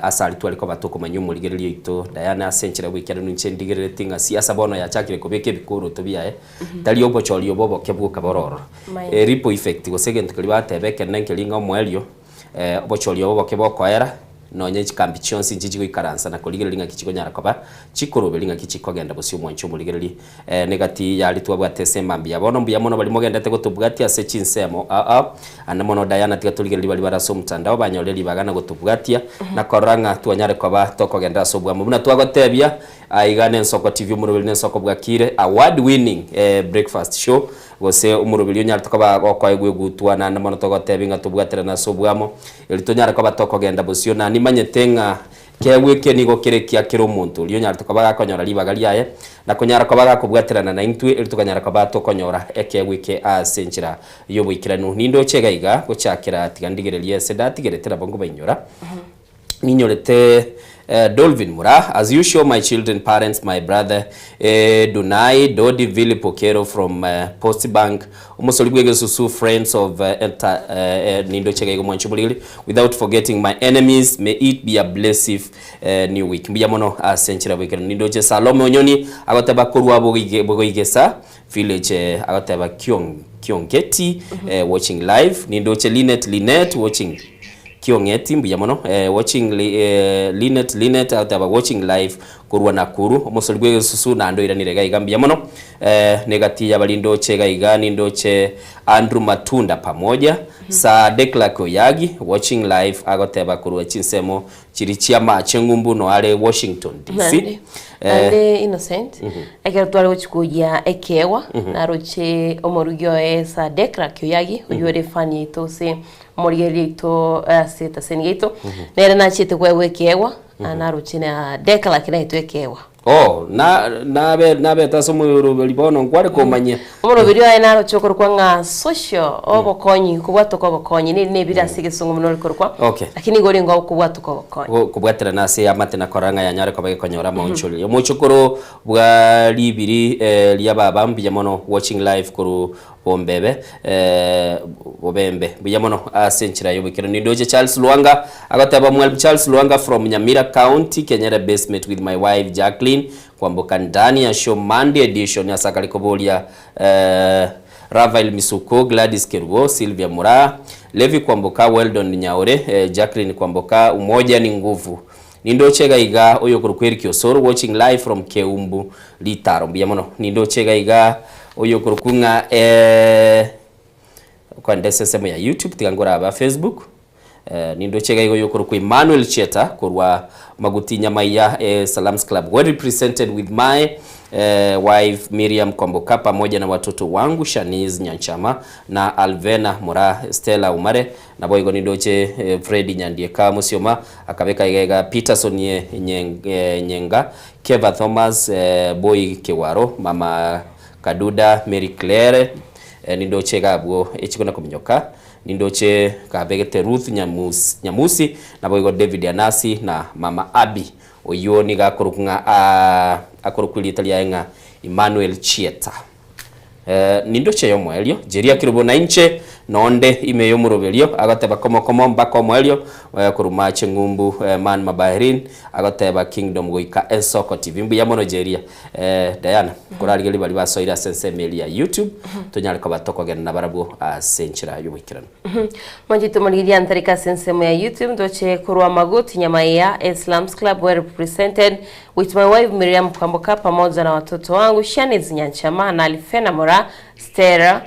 Ase aria tware koba tokomanya omorigereria oito Diana ase enchera y'oboikeranu inche ndigerereti ng'a siasa bono yachakire kobeka ebikoroto biaye tari obochori obo oboke bwoka bore ororo. Maene. Ripple effect gose egento keria bateba ekenene nkeri ng'a omoerio obochori obo oboke bokoera nonye chikambi chionsi inche chigoikaransa na korigereria ng'aki chikonyara koba chikoroberia ng'aki chikogenda bosio omwancho omorigereria Negati y'aria twabwate ase emambia. Bono mbuya mono baria mogendete gotobwatia ase chinsemo ao ao. Ande mono Diana tiga torigererie baria bare ase omotandao banyore ribaga na gotobwatia na korora ng'a twanyare koba tokogenderera ase oboamo buna twagotebia. Aiga nensoko TV omoroberi nensoko bwakire award winning breakfast show gose omoroberi onyarete koba gokoegwa egutwa naende mono togotebia ng'a tobwaterane ase oboamo erio tonyare koba tokogenda bosio na nimanyete ng'a Keegwa eke nigo kere ekia kera omonto oria onyarete koba gakonyora ribaga riaye, na konyara koba gakobwaterana naintwe, erio tokanyara koba tokonyora ekeegwa eke ase enchera y'oboikeranu. Nindoche iga iga gochakera tiga ndigererie ase ndatigerete nabo nkobainyora. Ninyorete Dolvin Mura, as usual my children, parents, my brother Dunai, Dodi, Philip Okero from Post Bank, Omosori bw'egesusu, friends of nindoche iga iga omwanchi omorigeri, without forgetting my enemies, may it be a blessive new week. Mbuya mono ase enchera bw'ekerero. Nindoche Salome Onyoni agoteba korwa Bogoigesa village agoteba Kiongeti watching live. Nindoche Linet Linet watching Kiongeti mbuya mono watching Linet Linet agoteba watching live Korwa Nakuru, omosori bw'egesusu naende oiranire iga iga mbuya mono. Negati y'abari ndoche iga iga nindoche Andrew Matunda pamoja, Sir Declark Oyagi watching live agoteba korwa chinsemo chiri chi'amache ng'umbu noare Washington DC. Naende naende Innocent, ekero tware gochia koyia ekeegwa, naroche omorugi oye Sir Declark Oyagi, oyio ore efani yaito gose omorigereria oito ase etaseni yaito, nere nachiete koegwa ekeegwa, Na naroche na Declan naetwe ekeegwa. Oh, na nabe nabete ase omoroberi bono nkware komanyia. Omoroberi oye naroche okorokwa ng'a social obokonyi, kobwatoka obokonyi, neri nebire ase egesongo buna ore korokwa, Okay. lakini igo orenge okobwatoka obokonyi. Go- Kobwaterana ase eamate na korora ng'a yanyare koba gekonyora amaonchoreria. Omochokoro bwa ribiri eh, ria baba mbuya mono watching live korwa Bombebe, bobembe. Mbuya mono ase enchera y'oboikeranu. Nindoche Charles Lwanga agoteba Mwalimu Charles Lwanga from Nyamira County, Kenyere basement with my wife Jacqueline kwamboka ndani ya show Monday edition ase akare koboria Raphael Misuko, Gladys Kerubo, Sylvia Muraa, Levi Kwamboka, Weldon Nyaore, Jacqueline Kwamboka, Umoja ni nguvu. Nindoche iga iga oyokorokwa Eric Osoro watching live from Keumbu Ritaro mbuya mono nindoche iga iga oyokorokwa ng'a eh kwande ase ensemo ya YouTube tiga nkoraba Facebook eh nindoche iga iga oyokorokwa Emmanuel Cheta korwa Maguti Nyamaiya eh Salams Club well represented with my eh wife Miriam Kwamboka pamoja na watoto wangu Shanice Nyanchama na Alvena Mura Stella Umare Naboigo nindoche Fred Nyandieka Musioma, akabeka iga iga Peterson Nyenga, Keva Thomas, Boy Kewaro, Mama Kaduda, Mary Claire, nindoche iga abwo echiko na kominyoka, nindoche kabegete Ruth Nyamusi, naboigo David Anasi na Mama Abby, oyio nigo akorokwa ng'a akorokwa erieta riaye ng'a Emmanuel Chieta. Nindoche y'omoerio, Jeria Kerubo na inche Nonde ime y'omoroberio agoteba komo komo mpaka omoerio korwa mache ng'umbu man Mabahirin agoteba Kingdom goika Ensoko TV. Mbuya mono Jeria. Diana, korarigereria baria basoire ase ensemo eria ya YouTube, tonyare koba tokogenda nabarabwo ase enchera y'oboikeranu. Mwanchete omorigereria ntarika ase ensemo ya YouTube ndoche korwa Maguti Nyamaiya Islams Club well represented with my wife Miriam Kwamboka pamoja na watoto wangu Shanice Nyanchama na Alfena Mora Stella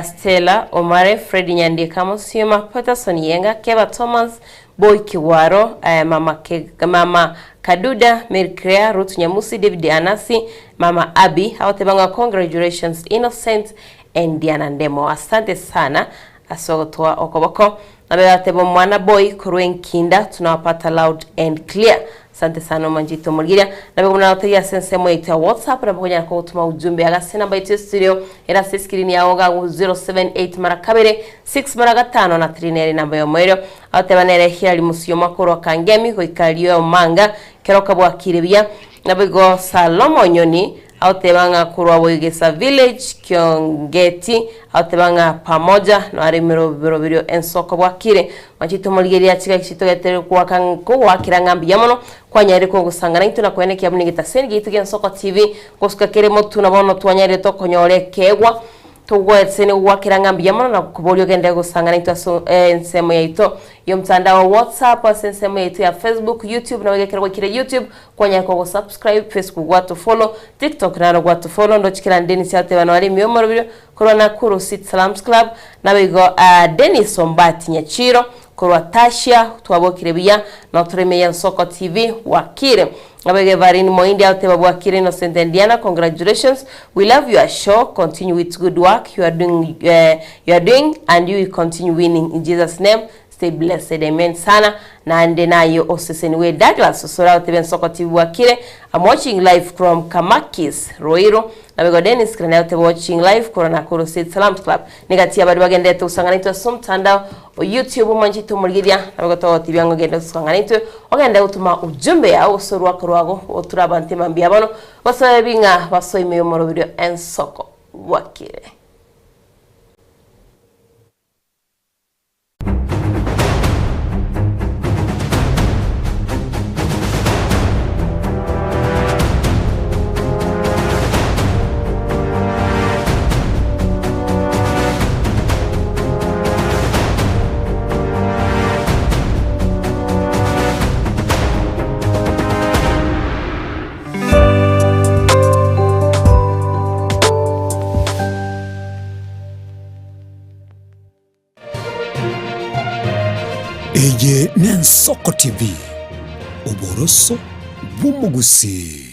Stella Omare Fred Nyandieka Musioma Peterson Yenga Keba Thomas Boy Kigwaro Mama, Ke, Mama Kaduda Mary Claire Ruth Nyamusi David Anasi Mama Abby agoteba ng'a congratulations Innocent and Diana Ndemo asante sana ase ogotoa okoboko. Nabe bateba omwana boy korwa enkinda tunawapata loud and clear. Asante sana omanchete omorigeria. Nabe buna nagotegia ase ensemo yaito ya WhatsApp nabo okonyara kogotoma ujumbe iga ase enamba yaito ya studio ere ase escreen yao iga 078 mara kabere 6 mara gatano na 3 nere enamba yomoerio. Agoteba nere Hilary Musioma korwa Kangemi goika Lioya Omanga kero okabwakire buya. Naboigo Salomo Nyoni Agoteba ng'a korwa Boigesa Village, Kiongeti, agoteba ng'a pamoja noare emeroberio ensoko bwakire. Mwanchete omorigereria chigaki chitogetere goaka kogoakera ng'a mbuya mono kwanyarire kogosangana intwe na koenekia buna egetaseni giaito gi'Ensoko TV gosuka kere motwe na bono twanyarire tokonyora ekeegwa Togwetene gogoakera ng'a mbuya mono na gokoboria ogende gosang'ana intwe ase ensemo yaito y'omotandao wa WhatsApp, ase ensemo yaito ya Facebook, YouTube, nabo ekero gwaikire YouTube kwanyara kogo subscribe, Facebook gwato follow, TikTok naro gwato follow, ndoche kera Dennis agoteba nore ime y'omoroberio korwa Nakuru City Salams Club, naboigo Dennis Ombati Nyachiro Korwa Tasia twabokire buya, notore ime y'Ensoko TV bwakire. Abege Evarine Moindi agoteba bwakire Innocent and Diana congratulations we love your show continue with good work you are doing you are doing and you will continue winning in Jesus name stay blessed amen sana naende naye oseseniwe Douglas Osoro agoteba Ensoko TV bwakire I'm watching live from Kamakis Ruiru Naboigo Dennis Kirene agoteba watching live korwa Nakuru City Salams Club. Negati y'abaria bagenderete gosang'ana intwe ase omotandao o YouTube omwanchete omorigeria, naboigo togotebia ng'a ogende gosang'ana intwe, ogende gotoma ujumbe yao gose orwako rwago gotura abanto emambia bono, gose babe ng'a basoe ime y'omoroberio ensoko bwakire. Eye n'Ensoko TV, oboroso bw'omogusii.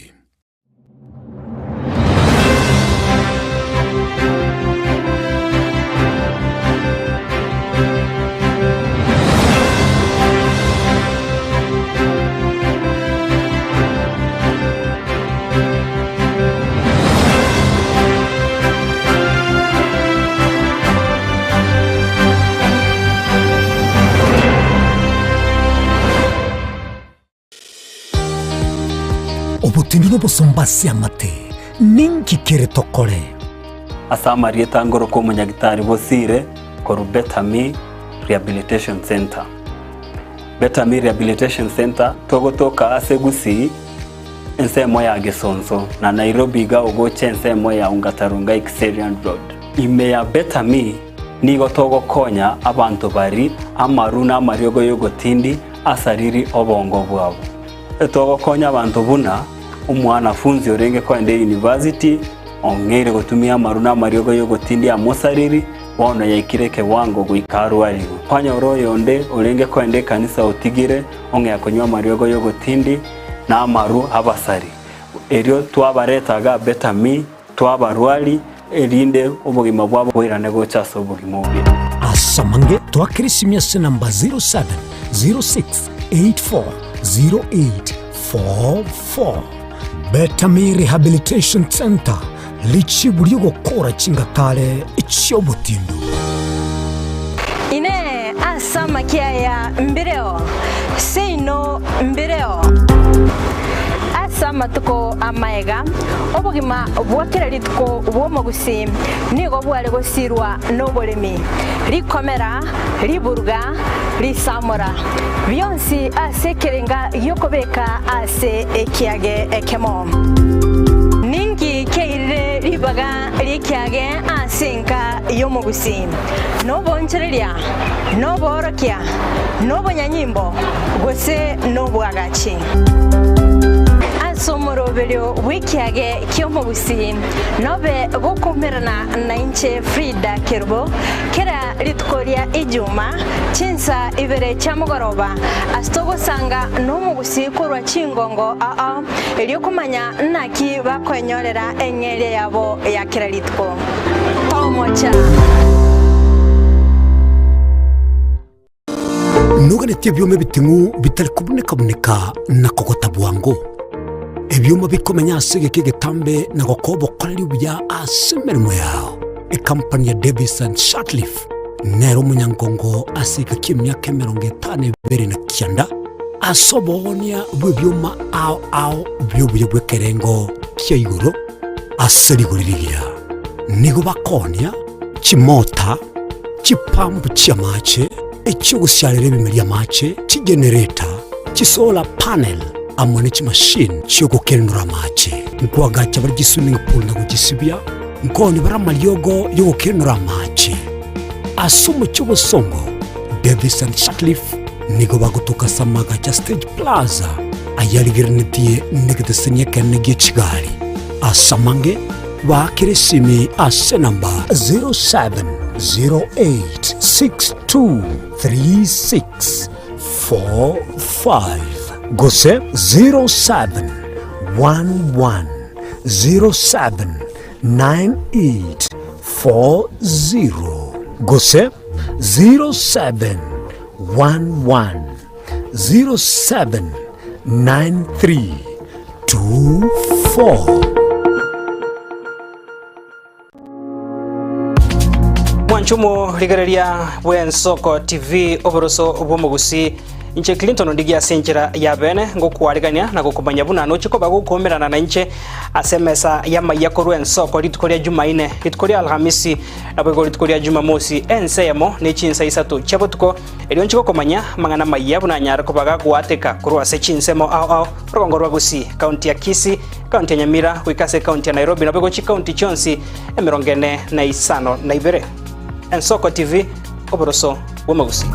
Obotindi nobosomba ase amate, ninki kere tokore? Ase amarieta ngoroka omonyagitari Bosire korwa Better Me Rehabilitation Centre. Better Me Rehabilitation Centre togotoka ase Gusii ensemo ya Gesonso na Nairobi iga ogocha ensemo ya Ongata Rongai Kiserian Road. Ime ya Better Me nigo togokonya abanto bari amaru na amariogo y'ogotindi asariri obongo bwabo. Togokonya abanto buna omwanafunzi orenge koenda eyunivasiti ong'eire gotumia amaru na amariogo y'ogotindi amosariri bono yaikire ekewango goika arwarigwe. Kwanyora oyonde orenge koenda ekanisa otigire ong'ea konywa amariogo y'ogotindi na amaru abasari. Erio twabareta iga Better Me, twabarwari, erinde obogima bwabo boirane gocha ase obogima obuya. Ase amange twakere esimi ase namba 0706840844. Better Me Rehabilitation Centre, richibu ri'ogokora chingatare chi'obotindu. Inee! Ase amakia aya mbireo? Seino mbireo. Ase. amatuko amaega, obogima bwa kera rituko bw'omogusii nigo bware gosirwa noboremi, rikomera, riburuga, risamora, bionsi ase ekerenga gi'okobeka ase ekiage ekemo. Ninki kiairire ribaga ri'ekiage ase enka y'omogusii? Nobonchereria, noboorokia, nobonyanyimbo, gose nobwagachi? Ase omoroberio bw'ekiage ki'omogusii nobe gokoumerana nainche Frida Kerubo kera rituko ria Ijuma chinsa ibere chia mogoroba ase togosanga nomogusii korwa chingongo ao erio komanya naki bakoenyorera eng'eria yabo ya kera rituko. Tomocha! Noganetie ebioma ebiting'u bitari kobuneka-buneka na kogota bwango, ebioma bikomenya ase egeka egetambe na gokoa obokoreri obuya ase emeremo yao. Ekampani ya Davis and Sutcliffe nere omonyangongo ase egeka ki'emiaka 52 na kianda ase oboonia bw'ebioma ao ao bi'obuya bw'ekerengo kia igoro ase rigori rigiya. Nigo bakoonia chimota, chipampu chi'amache, echi'ogosiarera ebimeri amache, chigenereta, chisolar panel, amo ne chimashini chi'ogokenura amache. Nkoagacha bare chiswimming pool na gochisibia, nkoonia bare amariogo y'ogokenura amache. Ase omochie obosongo, Davis and Sutcliffe nigo bagotoka ase amagacho a Stage Plaza ayarigerenetie negeteseni ekenene gie chigari. Ase amange, Baakere esimi ase namba 0708623645 gose 0711079840 gose 0711079324. Mwanche omorigereria bw'Ensoko TV oboroso bw'omogusi inche Clinton Ondigi ase enchera ya bene ngokwarigania na gokomanya buna noche koba gokomerana na inche ase emesa y'amaiya korwa Ensoko rituko ria Jumaine, rituko ria Alhamisi naboigo rituko ria Jumamosi ense eyemo ne chinsa isato chia botuko erio nche gokomanya amang'ana amaiya buna anyare koba gagoateka korwa ase chinsemo ao ao Orogongo rwa Gusii, County ya Kisii, County ya Nyamira, goika ase County ya Nairobi naboigo chicounty chionsi 452. Ensoko TV, oboroso bw'omogusii.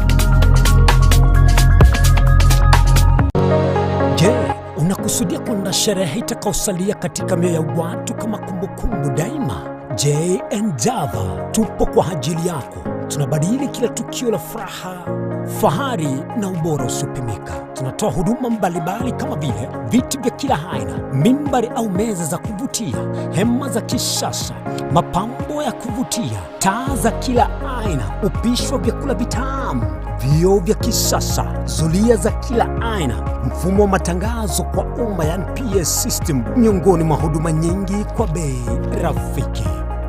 Je, unakusudia kuandaa sherehe itakayosalia katika mioyo ya watu kama kumbukumbu daima? JN Java tupo kwa ajili yako. Tunabadili kila tukio la furaha, fahari na ubora usiopimika. Tunatoa huduma mbalimbali kama vile viti vya kila aina, mimbari au meza za kuvutia, hema za kisasa, mapambo ya kuvutia, taa za kila aina, upishi wa vyakula vitamu, vioo vya kisasa, zulia za kila aina, mfumo wa matangazo kwa umma yani PS system, miongoni mwa huduma nyingi kwa bei rafiki.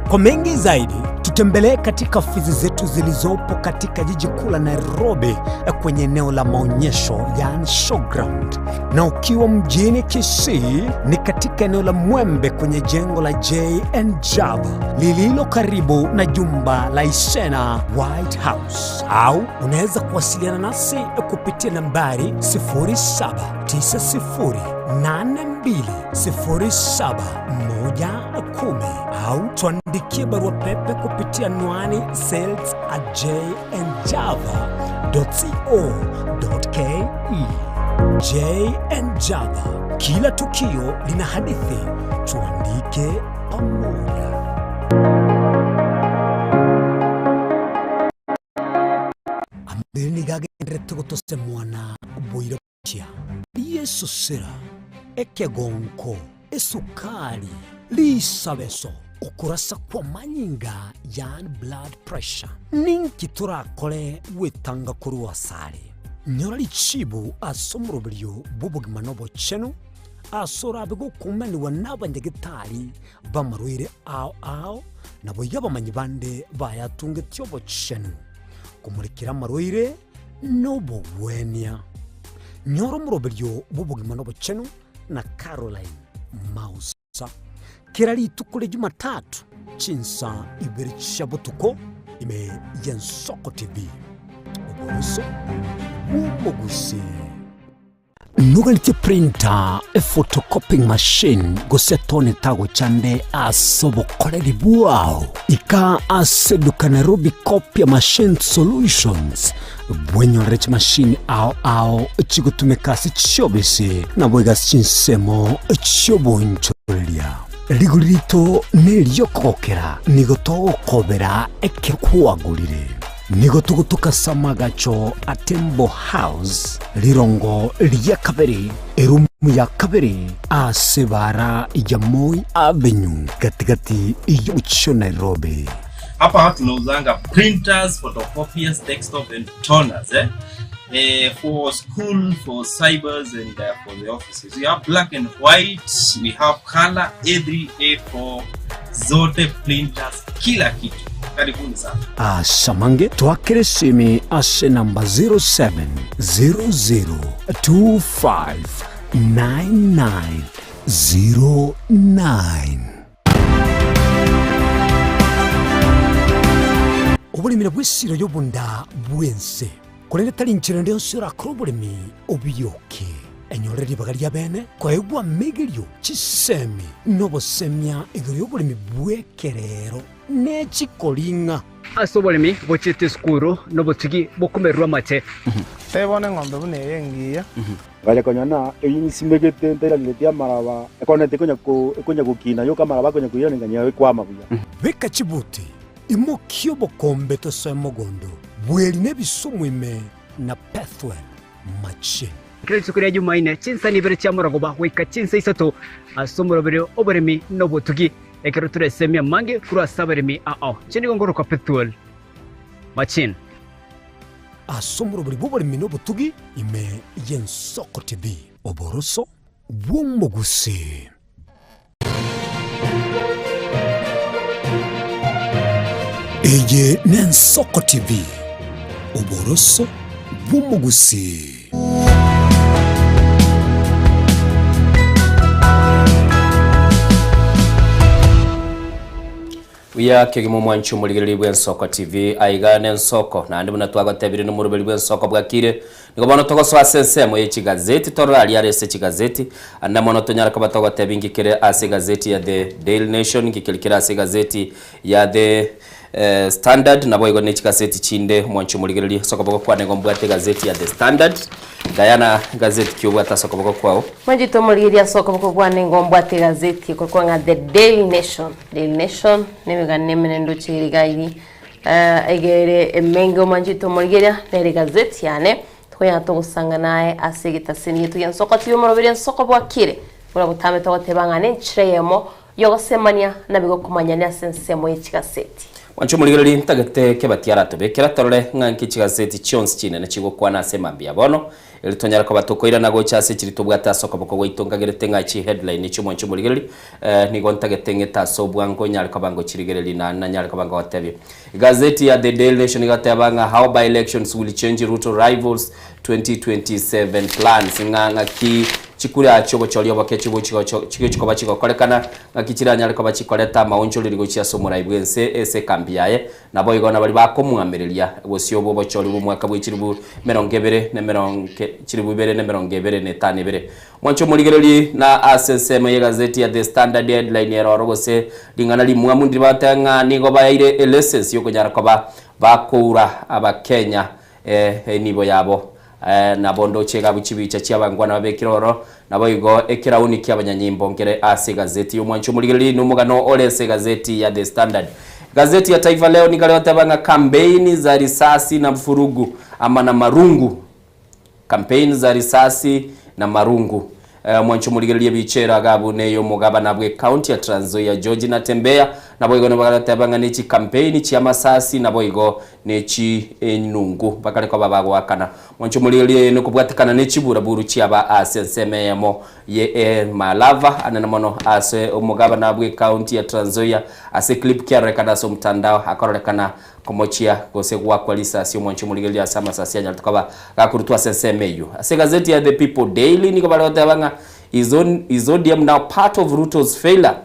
Kwa mengi zaidi tutembelee katika ofisi zetu zilizopo katika jiji kuu la Nairobi kwenye eneo la maonyesho yani showground, na ukiwa mjini Kisii ni katika eneo la Mwembe kwenye jengo la JN Java lililo karibu na jumba la Isena White House, au unaweza kuwasiliana nasi kupitia nambari 0790820710 au tuandikie barua pepe kupitia anwani sales at jnjava.co.ke. JN Java, kila tukio lina hadithi, tuandike pamoja. Amabere nigo agendererete gotosemwana boira gochia. Riesosera, ekegonko, esukari, risabeso, okorasa kw'amanyinga, yaani blood pressure. Ninki torakore gwetanga korwa asare? Nyora richibu ase omoroberio bw'obogima na obochenu, ase orabe gokumanigwa n'abanyagetari b'amarwaire ao ao, naboigo abamanyi bande bayatungetie obochenu, komorekera amarwaire nobogwenia. Nyora omoroberio bw'obogima na obochenu na Caroline. Mausa. Kera rituko ria Jumatatu chinsa ibere chia botuko ime y'Ensoko TV. Oboroso bw'omogusii. Noganetie printer, ephotocopying machine, gose tone tagochande ase obokoreri bwao? Ika ase eduka Nairobi Copia Machine Solutions bwenyorere chimashini ao ao chigotumeka ase chiobisi naboigo ase chinsemo chi'oboonchoreria. Rigori rito neri'okogokera, nigo togokobera ekero kwagorire. Nigo togotoka ase amagacho a Tembo House, rirongo ria kabere, erumu ya kabere ase ebaara ya Moi Avenue, gati-gati y'omochie o Nairobi. Hapa tunauzanga printers, photocopiers, desktop and toners eh? Eh, for school, for cybers and uh, for the offices. We have black and white, we have color A3, A4, zote printers, kila kitu. Karibuni sana. Asamange twakere esimi ase namba 0700259909. Oboremi nabwo esiro y'obonda bw'ense, korende tari inchera ende yonsi orakore oboremi obiyoke. Enyorere ribaga ri'abeene koegwa amegerio, chisemi, na obosemia igoro y'oboremi bw'ekerero ne chikoring'a. Ase oboremi bochiete esukuru nobotugi bokomererwa amache. Tebia bono eng'ombe buna eye engiya. Ngacha konya na eyio nsimegete ntairaneretie amaraba, ekonete ekonya ko ekonya gokina yoka amaraba akonya koirana nganyora ekwama buya. Beka chibuti, imokia obokombe tosoe mogondo, bweri na ebisumu ime na Pethuel machine. Kera rituko ria Jumaine, chinsa ibere chia morogoba goika chinsa isato, ase omoroberi oboremi na obotugi, ekero toresemie amange korwa ase abaremi ao. Inche nigo ngorokwa Pethuel Machine. Ase omoroberi bw'oboremi na obotugi ime y'Ensoko TV. Oboroso bw'omogusii. Eye n'Ensoko TV, oboroso bw'omogusii. Buya kegima omwanchi omorigereria bw'Ensoko TV aiga n'Ensoko naende buna twagotebire nomoroberi bw'Ensoko bwakire nigo bono togosoa ase ensemo ye chigazeti torore aria are ase chigazeti ande mono tonyare koba togotebia inki kere ase egazeti ya The Daily Nation inki keri kere ase egazeti ya The Standard naboigo ne chigazeti chinde omwanchi omorigereria ase okoboko kwane igo mbwate egazeti ya The Standard Diana gazeti ki obwate ase okoboko kwao? Mwanchete omorigereria ase okoboko kwane igo mbwate egazeti ekorokwa ng'a The Daily Nation. Daily Nation, nemegano emenene ndoche ere iga iri iga ere emenge omwanchete omorigereria nere egazeti yane tokonyara togosanga naye ase egetaseni geto gia Nsoko TV omoroberi Nsoko bwakire buna botambe togoteba ng'a nenchera eyemo yogosemania nabigo komanyania ase ensemo ye chigaseti. Mwanche omorigereria ntagete kebati aratobekera torore ng'a nki chigaseti chionsi chinene chigokwana ase mambia bono Erio tonyare koba tokoirana gocha ase chiri tobwate ase okoboko gwaito nkagerete ng'a chiheadline chi'omwancho omorigereria, eh, nigo ntagete ng'ete ase obwango nyare koba ngochirigereria naende nanyare koba ngogotebia. Egazeti ya The Daily Nation egateba ng'a How by-elections will change Ruto rivals 2027 plans, ng'a ng'aki chikura chi'obochori oboke chigochi chigochi koba chigokorekana, ng'aki chiranyare koba chikoreta amaonchoreri gochia ase omorai bw'ense ase ekambi yaye. Naboigo nabaria bakomwamereria bosio bw'obochori bw'omwaka bwe chilifu emerongo ebere na emerongo chilifu ibere na emerongo ebere na etano ebere. Mwanche omorigererie na ase ensemo y'egazeti ya The Standard headline ere oro gose ring'ana rimwamu ndiri bagoteba ng'a nigo baeire elesesi y'okonyara koba bakoura abakenya enibo yabo. Nabo ndoche egabwe chibicha chi'abangwana babekire oro, naboigo ekerauni ki'abanyanyimbo nkere ase egazeti y'omwancho omorigereria nomogano ore ase egazeti ya The Standard. Egazeti ya Taifa Leo nigo egoteba ng'a kampeini za risasi na vurugu ama na marungu, Campaign za risasi na marungu. Omwancho omorigereria ebicha ero agabu ney'omogabana bw'ecounty ya Trans Nzoia George Natembeya, naboigo nigo bagateba ng'a nechikampeini chi'amasasi naboigo nechi'enungu bakare koba bagoakana. Omwancho omorigereria eye nokobwatekana nechiburaburu chiaba ase ensemo eyemo ye Malava anene mono ase omogabana bw'ecounty ya Trans Nzoia ase clip kiarorekana ase omotandao akororekana Komochia gose goakwa risasi omwancho omorigereria ase amasasi anyarete koba gakorutwa ase ensemo eyio. Ase egazeti ya The People Daily nigo bare goteba ng'a. Is is ODM now part of Ruto's failure?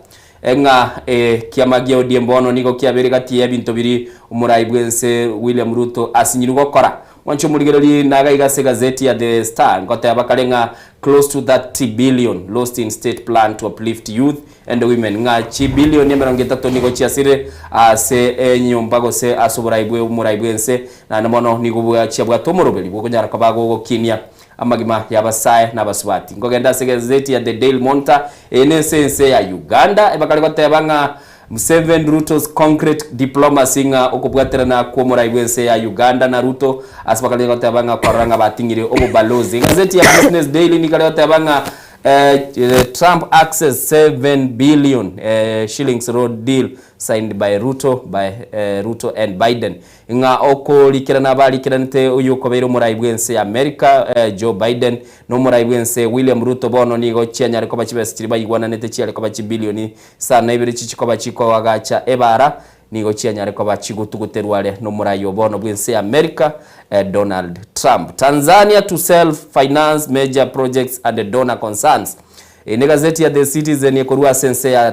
Ng'a ekiama gia ODM bono nigo kiabeire gati y'ebinto biria omorai bw'ense William Ruto asinyirwe gokora. Mwanche omorigereria naga iga ase egazeti ya The Star ngoteba kare ng'a close to 30 billion lost in state plan to uplift youth and women ng'a chibilioni 30 nigo chiasirire ase enyomba gose ase oborai bwe omorai bw'ense naende mono nigo bwa chiabwate omoroberi bw'okonyara koba gogokinia amagima y'abasae na abasubati. Nkogenda ase egazeti ya The Daily Monitor eye nense ense ya Uganda ebakare goteba ng'a Museveni Ruto's concrete diplomacy ng'a okobwaterana kw'omorai bw'ense ya Uganda na Ruto ase bakare goteba ng'a korora ng'a bating'ire obobalozi. Egazeti ya Business Daily nigo ekare goteba ng'a Trump axes 7 billion shillings road deal signed by Ruto by Ruto and Biden ng'a okorikerana barikeranete oyio okobeire omorai bw'ense ya America Joe Biden na omorai bw'ense William Ruto bono nigo chianyare koba chibesa chiria baigwananete chiare koba chibilioni Sana ibere chichikoba chikoagacha ebaara, nigo chianyare koba chigotuguterwa are nomorai o bono bw'ense ya Amerika, Donald Trump. Tanzania to self finance major projects and donor concerns. Eye negazeti ya The Citizen ekorwa ase ense ya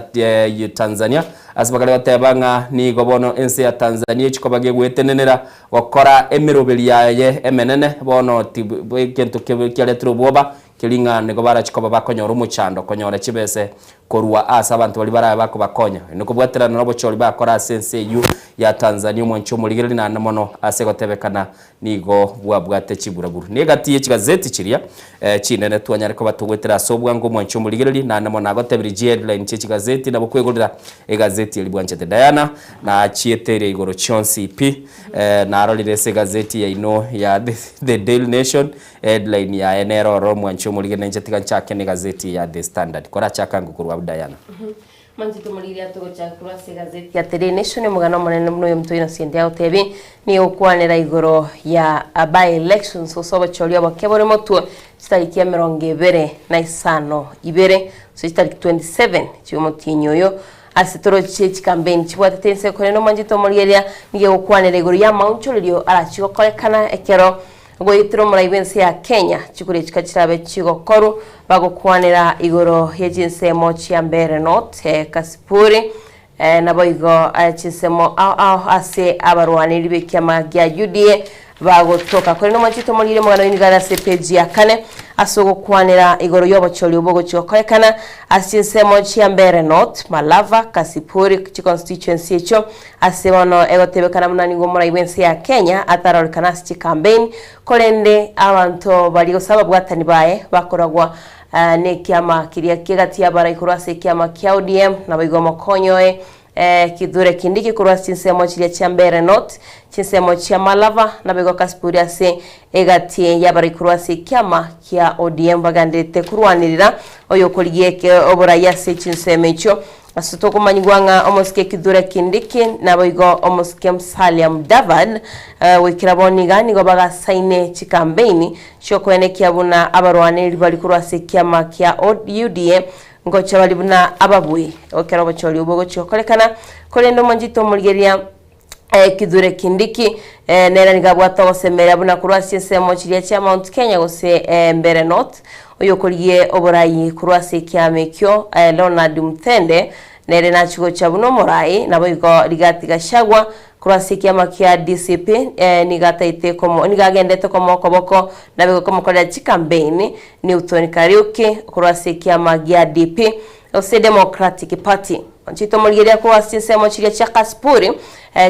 Tanzania ase bakare goteba ng'a nigo bono ense ya Tanzania echikoba gegoetenenera gokora emeroberi yaye emenene bono egento kiaretire obwoba Keria ng'a nigo barachie koba bakonyora omochando konyora chibese korwa ase abanto baria barabe bakobakonya. Oyo nokobwaterana nobochori bakora ase ense eyio ya Tanzania omwanchi omorigereria naende mono ase gotebekana nigo bwabwate chiburaburu. Negati ye chigazeti chiria chinene twanyare koba togoetera ase obwango omwanchi omorigereria naende mono nagotebirie chiheadline chie chigazeti nabo kwegorera egazeti eria bwanchete. Diana nachieteire igoro chionsi pi narorire ase egazeti yaino ya The Daily Nation Headline yaye nere ororo omwanchi omorige nenche tiga nchake negazeti ya The Standard. Korachake ango korwa abwo Diana. Mwanchete omoriri atogochaka korwa ase egazeti ya The Daily Nation omogano omonene buna oyo Mtoinocent agotebi nigo ogokwanera igoro ya by elections gose obochori oboke bore motwe chitariki 25 ibere gose chitariki 27 chiomotienyi oyo ase torochie chikampeini chibwatete inse korende omwanchete omorigereria nigo egokwanera igoro ya amaonchorerio arachie gokorekana ekero Goetera omorai bw'ense ya Kenya, chikura echi kachirabe chigokorwa, bagokwanera igoro ye chinsemo chia Mbeere North, Kasipuri, naboigo chinsemo ao ao ase abarwaneri b'ekiama gia UDA bagotoka. Korende omwanchete omorire omogano oyo nigo are ase epeji ya kane ase ogokwanera igoro y'obochori obwo ogochia gokorekana ase chinsemo chia Mbeere North, Malava, Kasipuri, chiconstituency echio Ase bono egotebekana buna nigo omorai bw'ense ya Kenya atarorekana ase chikampeini, korende abanto baria gose ababwatani baye bakoragwa nekiama keria ki'egati y'abarai korwa ase ekiama kia ODM naboigo omokonyi oye Kithure Kindiki korwa ase chinsemo chiria chia Mbeere North, chinsemo chia Malava naboigo Kasipuri ase egati y'abarai korwa ase ekiama kia ODM bagendererete korwanerera oyokorigia oborai ase chinsemo echio. Ase tokomanyigwa ng'a omosike Kithure Kindiki naboigo omosike Musalia Mudavadi goikera bono iga nigo bagasaine chikampeini chiokoenekia buna abarwaneri bari korwa ase ekiama kia UDA ngocha bari buna ababui ekero obochori obwo bogochia gokorekana korende omonchete omorigereria Kithure Kindiki nere nigo abwate ogosemeria buna korwa ase chinsemo chiria chia Mount Kenya gose Mbeere North, oyokorigie oborai korwa ase ekiama ekio Leonard Muthende nere nachie gocha buna omorai, naboigo Rigathi Gachagua korwa ase ekiama kia DCP nigo ataete komo nigo agendete komoa okoboko naboigo komokorera chikampeini Newton Kariuki korwa ase ekiama gia DP gose Democratic Party. Onchete omorigereria korwa ase chinsemo chiria chia Kasipuri,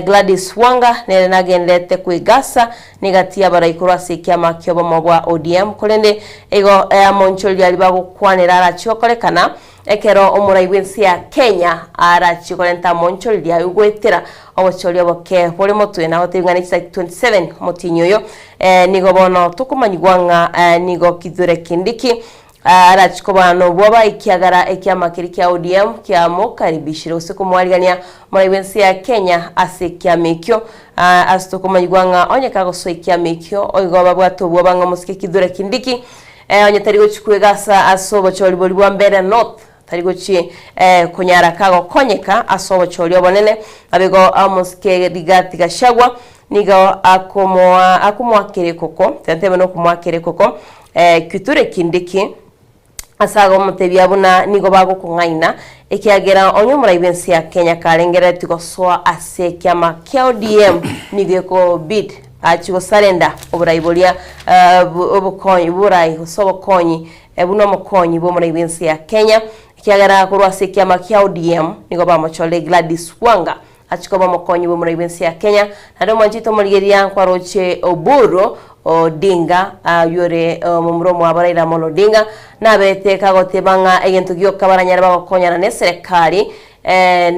Gladys Wanga nere nagendererete kwegasa negati y'abarai korwa ase ekiama ki'obomo bwa ODM korende igo amonchoreria aria bagokwanera arachie gokorekana ekero omorai bw'ense ya Kenya arachie korenta amonchoreria ayio goetera obochori oboke bore motwe na gotebia ng'a ne chitariki 27 omotienyi oyo nigo bono tokomanyigwa ng'a nigo Kithure Kindiki Arachie koba nobwoba ekiagera ekiama keria kia ODM kiamokaribishire gose komwarigania omorai bw'ense ya Kenya ase ekiama ekio. Ase tokomanyigwa ng'a onye kagosoa ekiama ekio oigo babwate obwoba ng'a omosike Kithure Kindiki onye tari gochia kwegasa ase obochori boria bwa Mbeere North tari gochia konyara kagokonyeka ase obochori obonene. Naboigo omosike Rigathi Gachagua nigo akomoa akomoakera ekoko, tentebe nokomoakera ekoko Kithure Kindiki. Ase agomotebia buna nigo bagokong'aina, ekiagera onye omorai bw'ense ya Kenya karengereretie gosoa ase ekiama kia ODM nigo ekobid achie gosarenda oborai boria obokonyi borai gose obokonyi buna omokonyi bw'omorai bw'ense ya Kenya ekiagera korwa ase ekiama kia ODM nigo bamochorire Gladys Wanga Achie koba omokonyi bw'omorai bw'ense ya Kenya, naende omwanchete omorigereria nkwaroche Oburu Odinga, oyio ore omomura omwabo Raila Amolo Odinga, nabete kagoteba ng'a egento gioka baranyare bagokonyana neserekari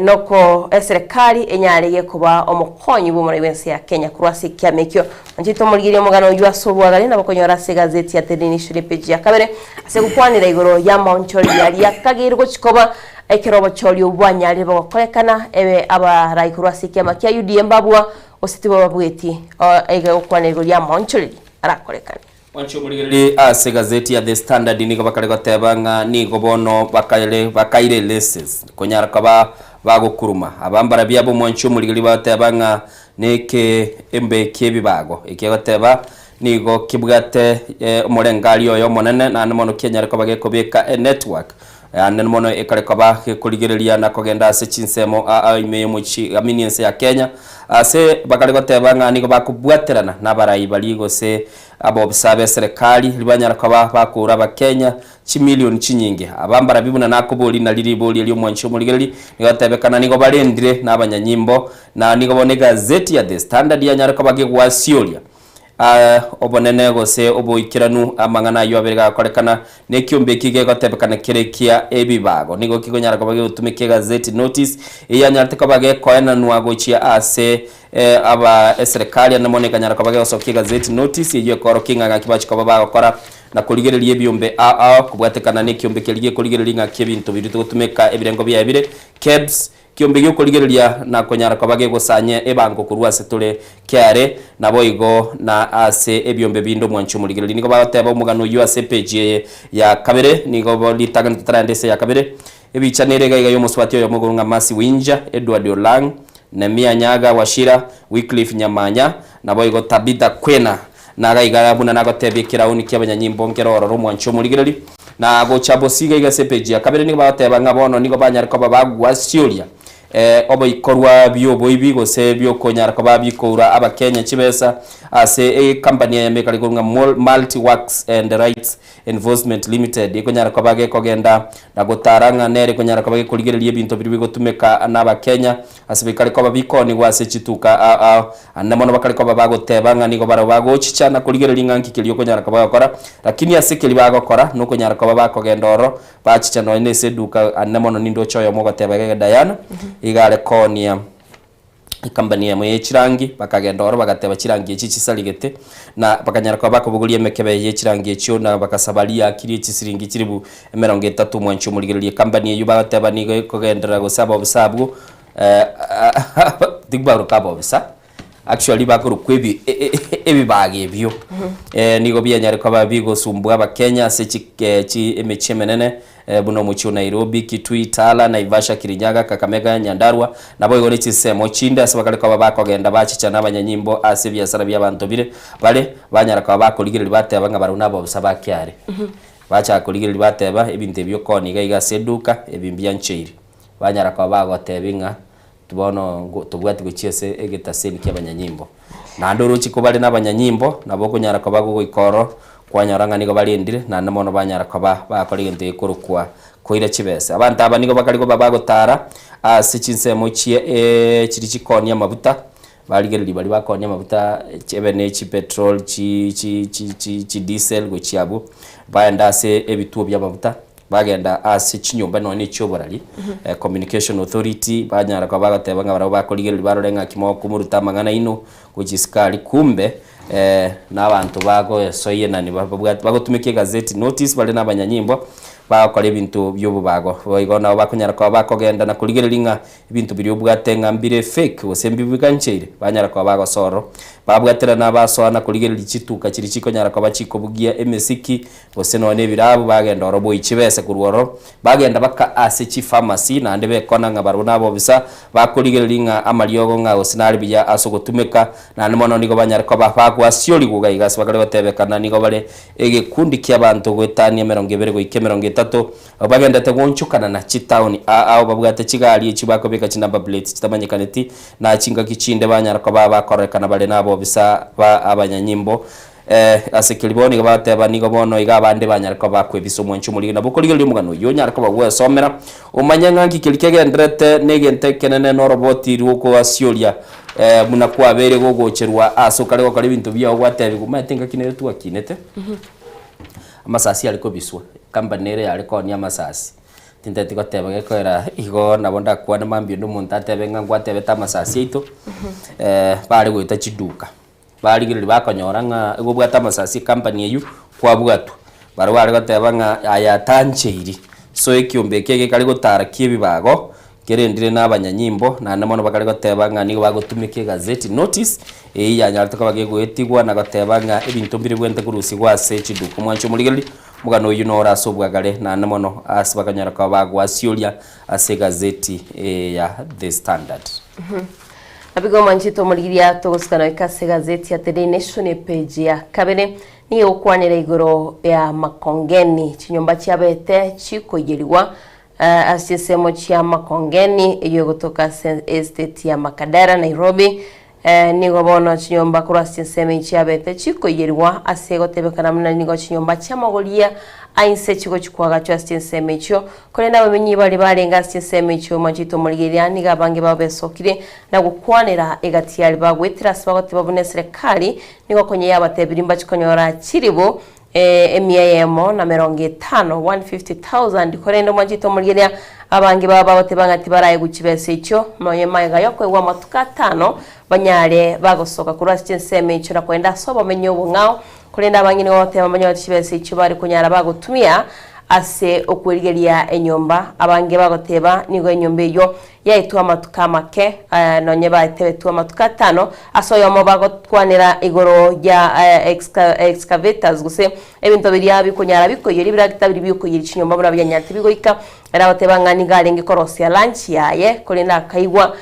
noko eserekari enyare gekoba omokonyi bw'omorai bw'ense ya Kenya korwa ase ekiama ekio. Mwanchete omorigereria omogano oyio ase obwagare nabo okonyora ase egazeti ya The Daily Nation epage ya kabere ase gokwanera igoro y'amaonchoreria aria akageire gochia koba Ekero obochori obwo bwanyarire bogokorekana, ebe abarai korwa ase ekiama kia UDA mbabua, gose tibababueti, iga egokwana igoro y'amaonchoreri arakorekane. Mwanche omorigererie ase egazeti ya The Standard nigo bakare goteba ng'a nigo bono bakaire bakaire laces konyara koba bagokuruma. Aba mbarabio abwo mwanche omorigereria bagoteba ng'a neke embe ki'ebibago. Eki egoteba nigo kebwate omorengari oye omonene naende mono kianyare koba gekobeka enetwork Aande mono ekare koba gekorigereria na kogenda ase chinsemo aa ime y'omochie amini ense ya Kenya, ase bakare goteba ng'a nigo bakobwaterana nabarai baria gose abobisa b'eserekari ribanyara koba bakoura abakenya chimilion chinyinge. Aba mbarabio buna nakoboria nari riboria ri'omwanchi omorigereri, nigo gotebekana nigo barendire nabanyanyimbo na nigo bono egazeti ya The Standard yanyare koba gegwasioria Aa obonene gose oboikeranu, amang'ana ayio abere gakorekana, nekiombe eki gegotebekana kere kia ebibago. Nigo kikonyara koba gegotumeka egazeti notice eyanyarete koba gekoenanwa gochia ase aba eserekari ande mono ekanyara koba gegosokia egazeti notice eyio ekoorokia ng'a ng'aki bachia koba bagokora na korigereria ebiombe ao ao kobwatekana nekiombe keria gekorigereria ng'aki ebinto biria togotumeka ebirengo biaye bire, KEBS, Kiombe gi'okorigereria na konyara koba gegosanya ebango korwa ase tore kiare, naboigo na ase ebiombe binde omwanchi omorigereria. Nigo bagoteba omogano oyio ase epeji eye ya kabere, nigo ritang'ani totaragenda ase eya kabere. Ebicha nere iga iga y'omosubati oyomo okorwa ng'a Mercy Winja, Edward Olang, Nemia Nyaga Wachira, Wycliffe Nyamanya, naboigo Tabitha Kwena. Naga iga buna nagotebia ekeraoni ki'abanyanyimbo nkere ororo omwanchi omorigereria. Na gocha bosio iga iga ase epeji ya kabere nigo bagoteba ng'a bono nigo banyare koba bagwasioria oboikorwa bi'oboibi gose bi'okonyara koba bikoura abakenya chibesa ase ecompany eyemo ekare korwa ng'a Multi Works and Rights Enforcement Limited ekonyara koba gekogenda na gotara ng'a nere ekonyara koba gekorigereria ebinto biria bigotumeka n'abakenya ase bikare koba bikonigwa ase chituka ao ao. Ande mono bakare koba bagoteba ng'a nigo barabwo bagochicha na korigereria ng'a nki keria okonyara koba gokora, lakini ase keria bagokora nokonyara koba bakogenda ororo bachicha nonya nese eduka ande mono nindoche oyomo ogoteba iga iga Diana iga are koonia ecompany eyemo ye chirangi, bakagenda ororo bagateba chirangi echi chisarigete na bakanyara koba bakobogoria emekebe ye chirangi echio na bakasaba riaki rie chisiringi chiribu emerongo etato omwanchi omorigereria ecompany eyio bagoteba nigo ekogenderera gose abobisa abwo Tibaroka abobisa, actually bakorokwa ebi ebibaga ebio nigo bianyare koba bigosumbua abakenya ase chi chi emechie emenene buna omochie o Nairobi, Kitui, Tala, Naivasha, Kirinyaga, Kakamega, Nyandarua, naboigo ne chinsemo chinde ase bakare koba bakogenda bachicha na abanyanyimbo ase ebiasara bia abanto bire bare banyara koba bakorigereria bateba ng'a barabwo nabobisa ba kiare. Bachaka korigereria bateba ebinto ebi okoonia iga iga ase eduka ebi mbiancheiri. Banyara koba bagotebia ng'a bono tobwati gochia ase egetaseni ki'abanyanyimbo. Naende oroche kobare nabanyanyimbo, nabo okonyara koba gogoika ororo, kwanyora ng'a nigo barendire, naende mono banyara koba bagokora egento gekorokwa koira chibesa. Abanto aba nigo bakare koba bagotara ase chinsemo chie chiria chikoonia amabuta, barigereria baria bakoonia amabuta ebe ne chipetrol, chi chi chi chi chidiesel gochia abwo, baenda ase ebituo bi'amabuta. Bagenda ase chinyomba nonya ne chi'oborari, Communication Authority, banyara koba bagoteba ng'a barabwo bakorigereria barore ng'aki mokomoruta amang'ana aino gochia isiko aria, kumbe na abanto bagoesoienani babwate bagotumeka egazeti notice bare na abanyanyimbo, bagokora ebinto biobobago. Boigo nabo bakonyara koba bakogenda na korigereria ng'a Ebinto biria obwate ng'a mbire fake gose mbibigancheire, banyara koba bagosoa ororo. Babwaterana basoa na korigereria chituka chiria chikonyara koba chikobugia emesiki gose nonya na ebirabu, bagenda ororo boi chibesa korwa ororo. Bagenda baka ase chipharmacy naende bekona ng'a barabwo nabobisa, bakorigereria ng'a amariogo ng'a gose nare buya ase ogotumeka, naende mono nigo banyare koba bagwasiorigwa iga iga ase bakare gotebekana nigo bare egekundi kiabanto goetania emerongo ebere goika emerongo etato. etato abwo bagendete goonchokana na chitaoni ao babwate chigari echio bakobeka chinumber plates chitamanyekaneti na chingaki chinde banyara koba bakororekana bare nabobisa ba abanyanyimbo Ase keria bono nigo bagoteba, Nigo bono iga abande banyare koba bakwebisa omwancho omorige. Nabo okorigereria omogano oyio onyare koba gwesomera, omanye ng'a nki keria kegendererete negento ekenene na oroboti rw'okoasioria buna kwabeire gogocherwa ase okare gokora ebinto biao gwatebigwa, Omanyete engaki nere twakinete, amasasi are kobiswa, ecompany ere yare koonia amasasi. Tinteti goteba gekoera igo nabo ndakwane mambia onde omonto atebe ng'a ngwatebete amasasi aito, bare goeta chiduka. Barigereria bakonyora ng'a igo obwate amasasi ecompany eywo, kwabwatwa. Barabwo bare goteba ng'a aya tancheiri. So ekiombe eke gekare gotara kia ebibago, kerendire na abanyanyimbo, naende mono bakare goteba ng'a nigo bagotumeka egazeti notice, eyio yanyarete koba gegoetigwa na goteba ng'a ebinto mbire bwenerete korusigwa ase chiduka. Omwancho omorigereria, omogano oyio noro ase obwagare naende mono ase bakanyora koba bagoasioria ase egazeti eye ya The Standard. Naboigo mwanchete omorigiria togosuka naye ase egazeti ya The Daily Nation epage ya kabere nigo egokwanera igoro ya Makongeni chinyomba chiabete chikoiyerigwa eh, ase chinsemo chia Makongeni eyio egotoka ase estate ya Makadara Nairobi eh, nigo bono chinyomba korwa ase chinsemo echi chiabete chikoiyerigwa ase egotebekana buna nigo chinyomba chi'amagoria a inse chigochi koagachwa ase chinsemo echio Korende abamenyi baria barenge ase chinsemo echio mwanchete omorigereria, nigo abange babo besokire na gokwanera egati yaria bagoetera ase bagoteba buna eserekari nigo konya yabatebirie mbache konyora chilibu emia eyemo na merongo etano, 150,000, korende mwanchete omorigereria, abange babo bagoteba ng'a tibaraegwe chibesa echio, nonya magega y'okoegwa amatuko atano banyare bagosoka korwa ase chinsemo echio na kogenda ase obomenyi obong'ao Korende abang'ina nigo bagoteba mbanyore chibesa echio bare konyara bagotumia ase okwerigeria enyomba. Abange bagoteba nigo enyomba eyio yaetwe amatuko amake, nonye baetebetwe amatuko atano ase oyomo bagokwanera igoro ya excavators gose ebinto biria bikonyara bikoiyeria ebiragita biria biokoiyeria chinyomba buna bianyarete bigoika. Ere agoteba ng'a nigo arenge korosia lunch yaye korende akaigwa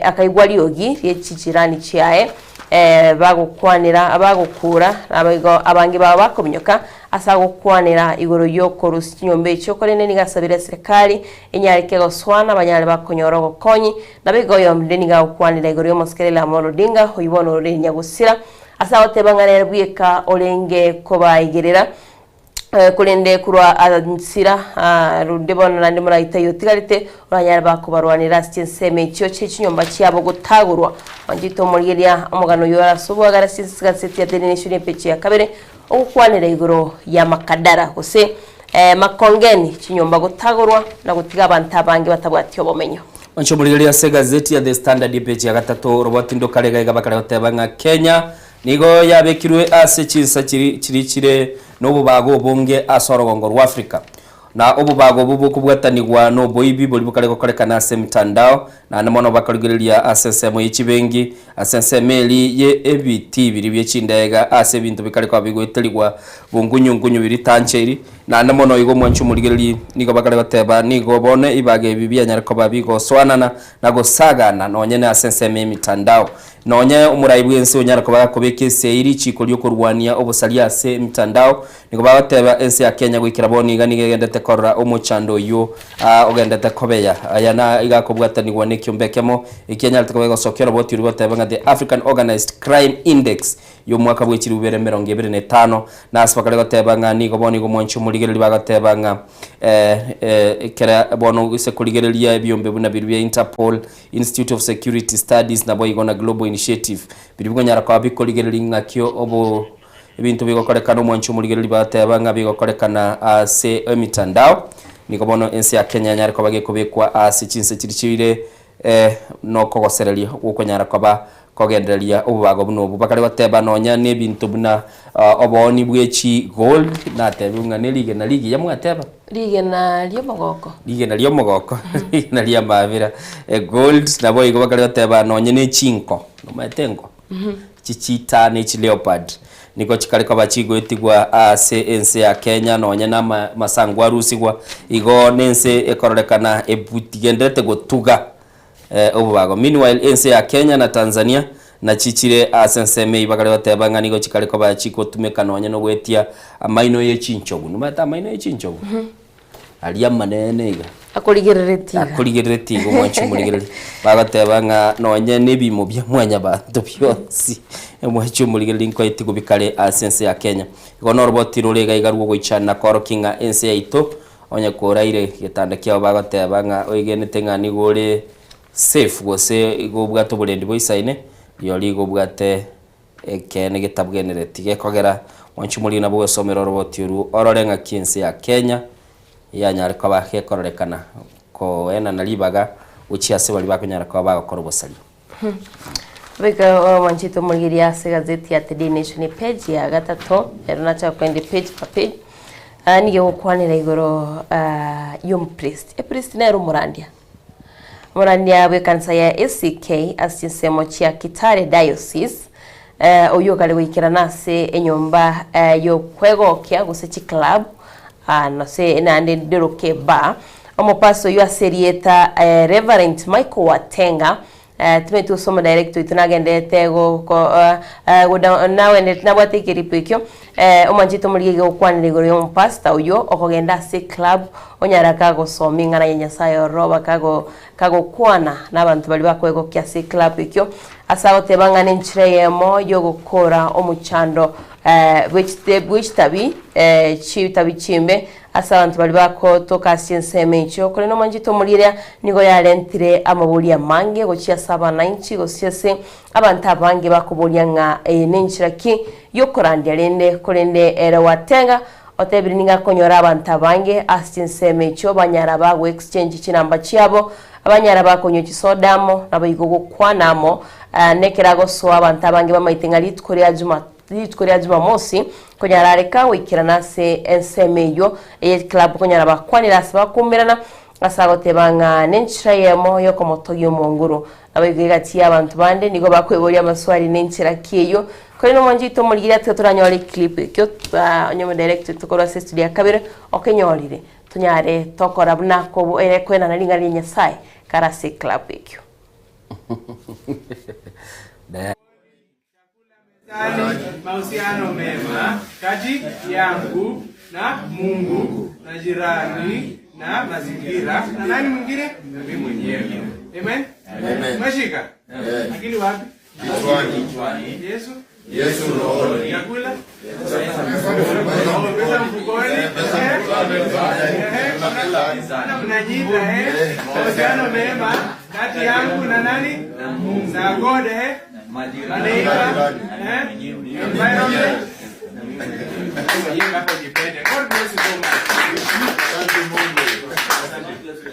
akaigwa riogi rie chichirani chiaye. Bagokwanera bagokura, naboigo abange babo bakominyoka ase agokwanera igoro y'okorusia chinyomba echio, korende nigo asabire eserekari enyare kegosoana banyare bakonyora obokonyi. Naboigo oyomde nigo agokwanera igoro y'omosike Raila Amolo Odinga, oyio bono ore nyagosira, ase agoteba ng'a nere bweka orenge kobaigerera. Korende korwa nsira runde bono naende moraite oyio otigarete, oranyare bakobarwanera ase chinsemo echio chie chinyomba chiabo gotagorwa. Mwanchete omorigereria omogano oyio ore ase obwagare ase egaseti ya Daily Nation epeji ya kabere, ogokwanera igoro y'amakadara gose makongeni, chinyomba gotagorwa na gotiga abanto abange batabwati obomenyo. Mwanche omorigereria ase egazeti ya The Standard epeji ya gatato, oroboti ndokare iga iga bakare goteba ng'a Kenya Nigo yabekirwe ase chinsa chiria chire nobobago obonge ase orogongo rw'Africa. Na obobago obwo bokobwatanigwa noboibi boria bokare gokorekana ase emitandao, naende mono bakorigereria ase ensemo ye chibengi, ase ensemo eria ye ebitii biria bie chindega ase ebinto bikare koba bigoeterigwa bongunyungunyu biria tancheri, naende mono igo omwanchi omorigereria nigo bakare goteba nigo bono ebibago ebi bianyare koba bigosoanana na gosagana nonye nase ensemo y'emitandao. Nonye omorai bw'ense onyare koba gakobeka esei richiiko ri'okorwania obosaria ase emitandao, nigo bagoteba ense ya Kenya goikera bono iga nigo egendete korora omochando oyio ogendete kobeya. Aya na iga akobwatanigwa nekiombe ekemo ekianyarete koba gegosokia oroboti oria goteba ng'a The African Organised Crime Index y'omwaka bwe chilifu bibere emerongo ebere na etano na ase bakare goteba ng'a nigo bono iga omwanchi omorigereria bagoteba ng'a ekere bono ase korigereria ebiombe buna biria bia Interpol Institute of Security Studies naboigo na Global Initiative biria bikonyara koba bikorigereria ng'aki obo ebinto bigokorekana omwanchi omorigereria bateba ng'a bigokorekana ase emitandao. Nigo bono ense ya Kenya yanyare koba gekobekwa ase chinse chiria chire nokogosereria gokonyara koba kogendereria obobago buna obwo. Bakare goteba nonya nebinto buna obooni bwe chi gold natebiwe ng'a nerigena rigiya mwateba. Rigena ri'omogoko. Rigena ri'omogoko, rigena ri'amabera, egold, naboigo bakare goteba nonye ne chinko, nomanyete enko? Chicheetah ne chileopard, nigo chikare koba chigoetigwa ase ense ya Kenya nonye na ama amasangu arusigwa, igo na ense ekororekana ebu tigenderete gotuga obobago. Meanwhile, ense ya Kenya na Tanzania. Nachichire ase ensemo eyio bakare goteba ng'a nigo chikare koba chigotumeka nonya nogoetia amaino ye chinchogu. Nomanyete amaino ye chinchogu? Aria amanene iga. Akorigereretie iga. Akorigereretie iga omwanchi omorigereria. Bagoteba ng'a nonya na ebimo bia mwanyabanto bionsi, omwanchi omorigereria nkoetigwe bikare ase ense ya Kenya. Igo noroboti rore iga iga rw'ogoichana koorokia ng'a ense yaito onye koraire getanda kiao bagoteba ng'a oegenete ng'a nigo ore safe gose igo obwate oborendi boisaine, rirorio igo obwate ekeene getabwenereti. Gekogera mwanche omoriri nabo ogosomera oroboti orwo orore ng'aki ense ya Kenya yanyare koba gekororekana koenana ribaga gochia ase baria bakonyara koba bagokora obosaria. Beka omwanchete omoriri ase egazeti ya Today Nation epage ya gatato, ero nachaka koenda epage per page, ah nigo egokwanera igoro y'omopriest. Epriest nere omorandia. Omorandia bw'ekanisa ya ACK ase chinsemo chia Kitale Diocese, oyio okare goikerana ase enyomba y'okwegokia gose chiclub nose naende ndiroke bar, omopastor oyio ase erieta Reverend Michael Watenga Timanyeti gose omodirect oito nagenderete nagenderete nabwate ekeripo ekio, omwanchete omorigia iga gokwanera igoro ya omopastor oyio okogenda ase eclub onyare kagosomia eng'ana ya Nyasaye ororo bakago kagokwana na abanto baria bakoegokia ase eclub ekio, ase agoteba ng'a nenchera eyemo yogokora omochando bwe chitabi chitabi chimbe Ase abanto baria bagotoka ase chinsemo echio, korende omwanchete omorigereria nigo yarentire amaborio amange gochia ase abanainchi, gose ase abanto abange bakoboria ng'a eye nenchera ki y'okorandia rende, korende ere Watenga otebire nigo akonyora abanto abange ase chinsemo echio banyara bago exchange chinamba chiabo, banyara bakonywa chisoda amo, naboigo gokwana amo, nekero agosoa abanto abange bamaete ng'a rituko ria juma Rituko ria Jumamosi konyara areka goikerana ase ensemo eyio eye club konyara bakwanire ase bakumerana ase agoteba ng'a nenchera eyemo yokomotogia omonguru. Naboigo egati y'abanto bande nigo bakweboria amaswali nenchera ki eyio. Korende omwancho oito omorigereria tiga toranyore eclip ekio onye omodirect oito korwa ase estudio ya kabere okenyorire tonyare tokora buna koenana ring'ana ria Nyasaye kare ase eclub ekio. Mahusiano mema kati yangu na Mungu na jirani na mazingira na nani mwingine? Na mimi mwenyewe. Amen. Amen. Umeshika? Amen. Akili wapi? Kichwani. Yesu? Yesu rohoni. Chakula? Pesa mfukoni? Eh? Naona mnajiita eh? Mahusiano mema kati yangu na nani? Na God eh? Maneiba, eh? Environment. Mwenyewe hapo jipende. God bless you so much. Asante.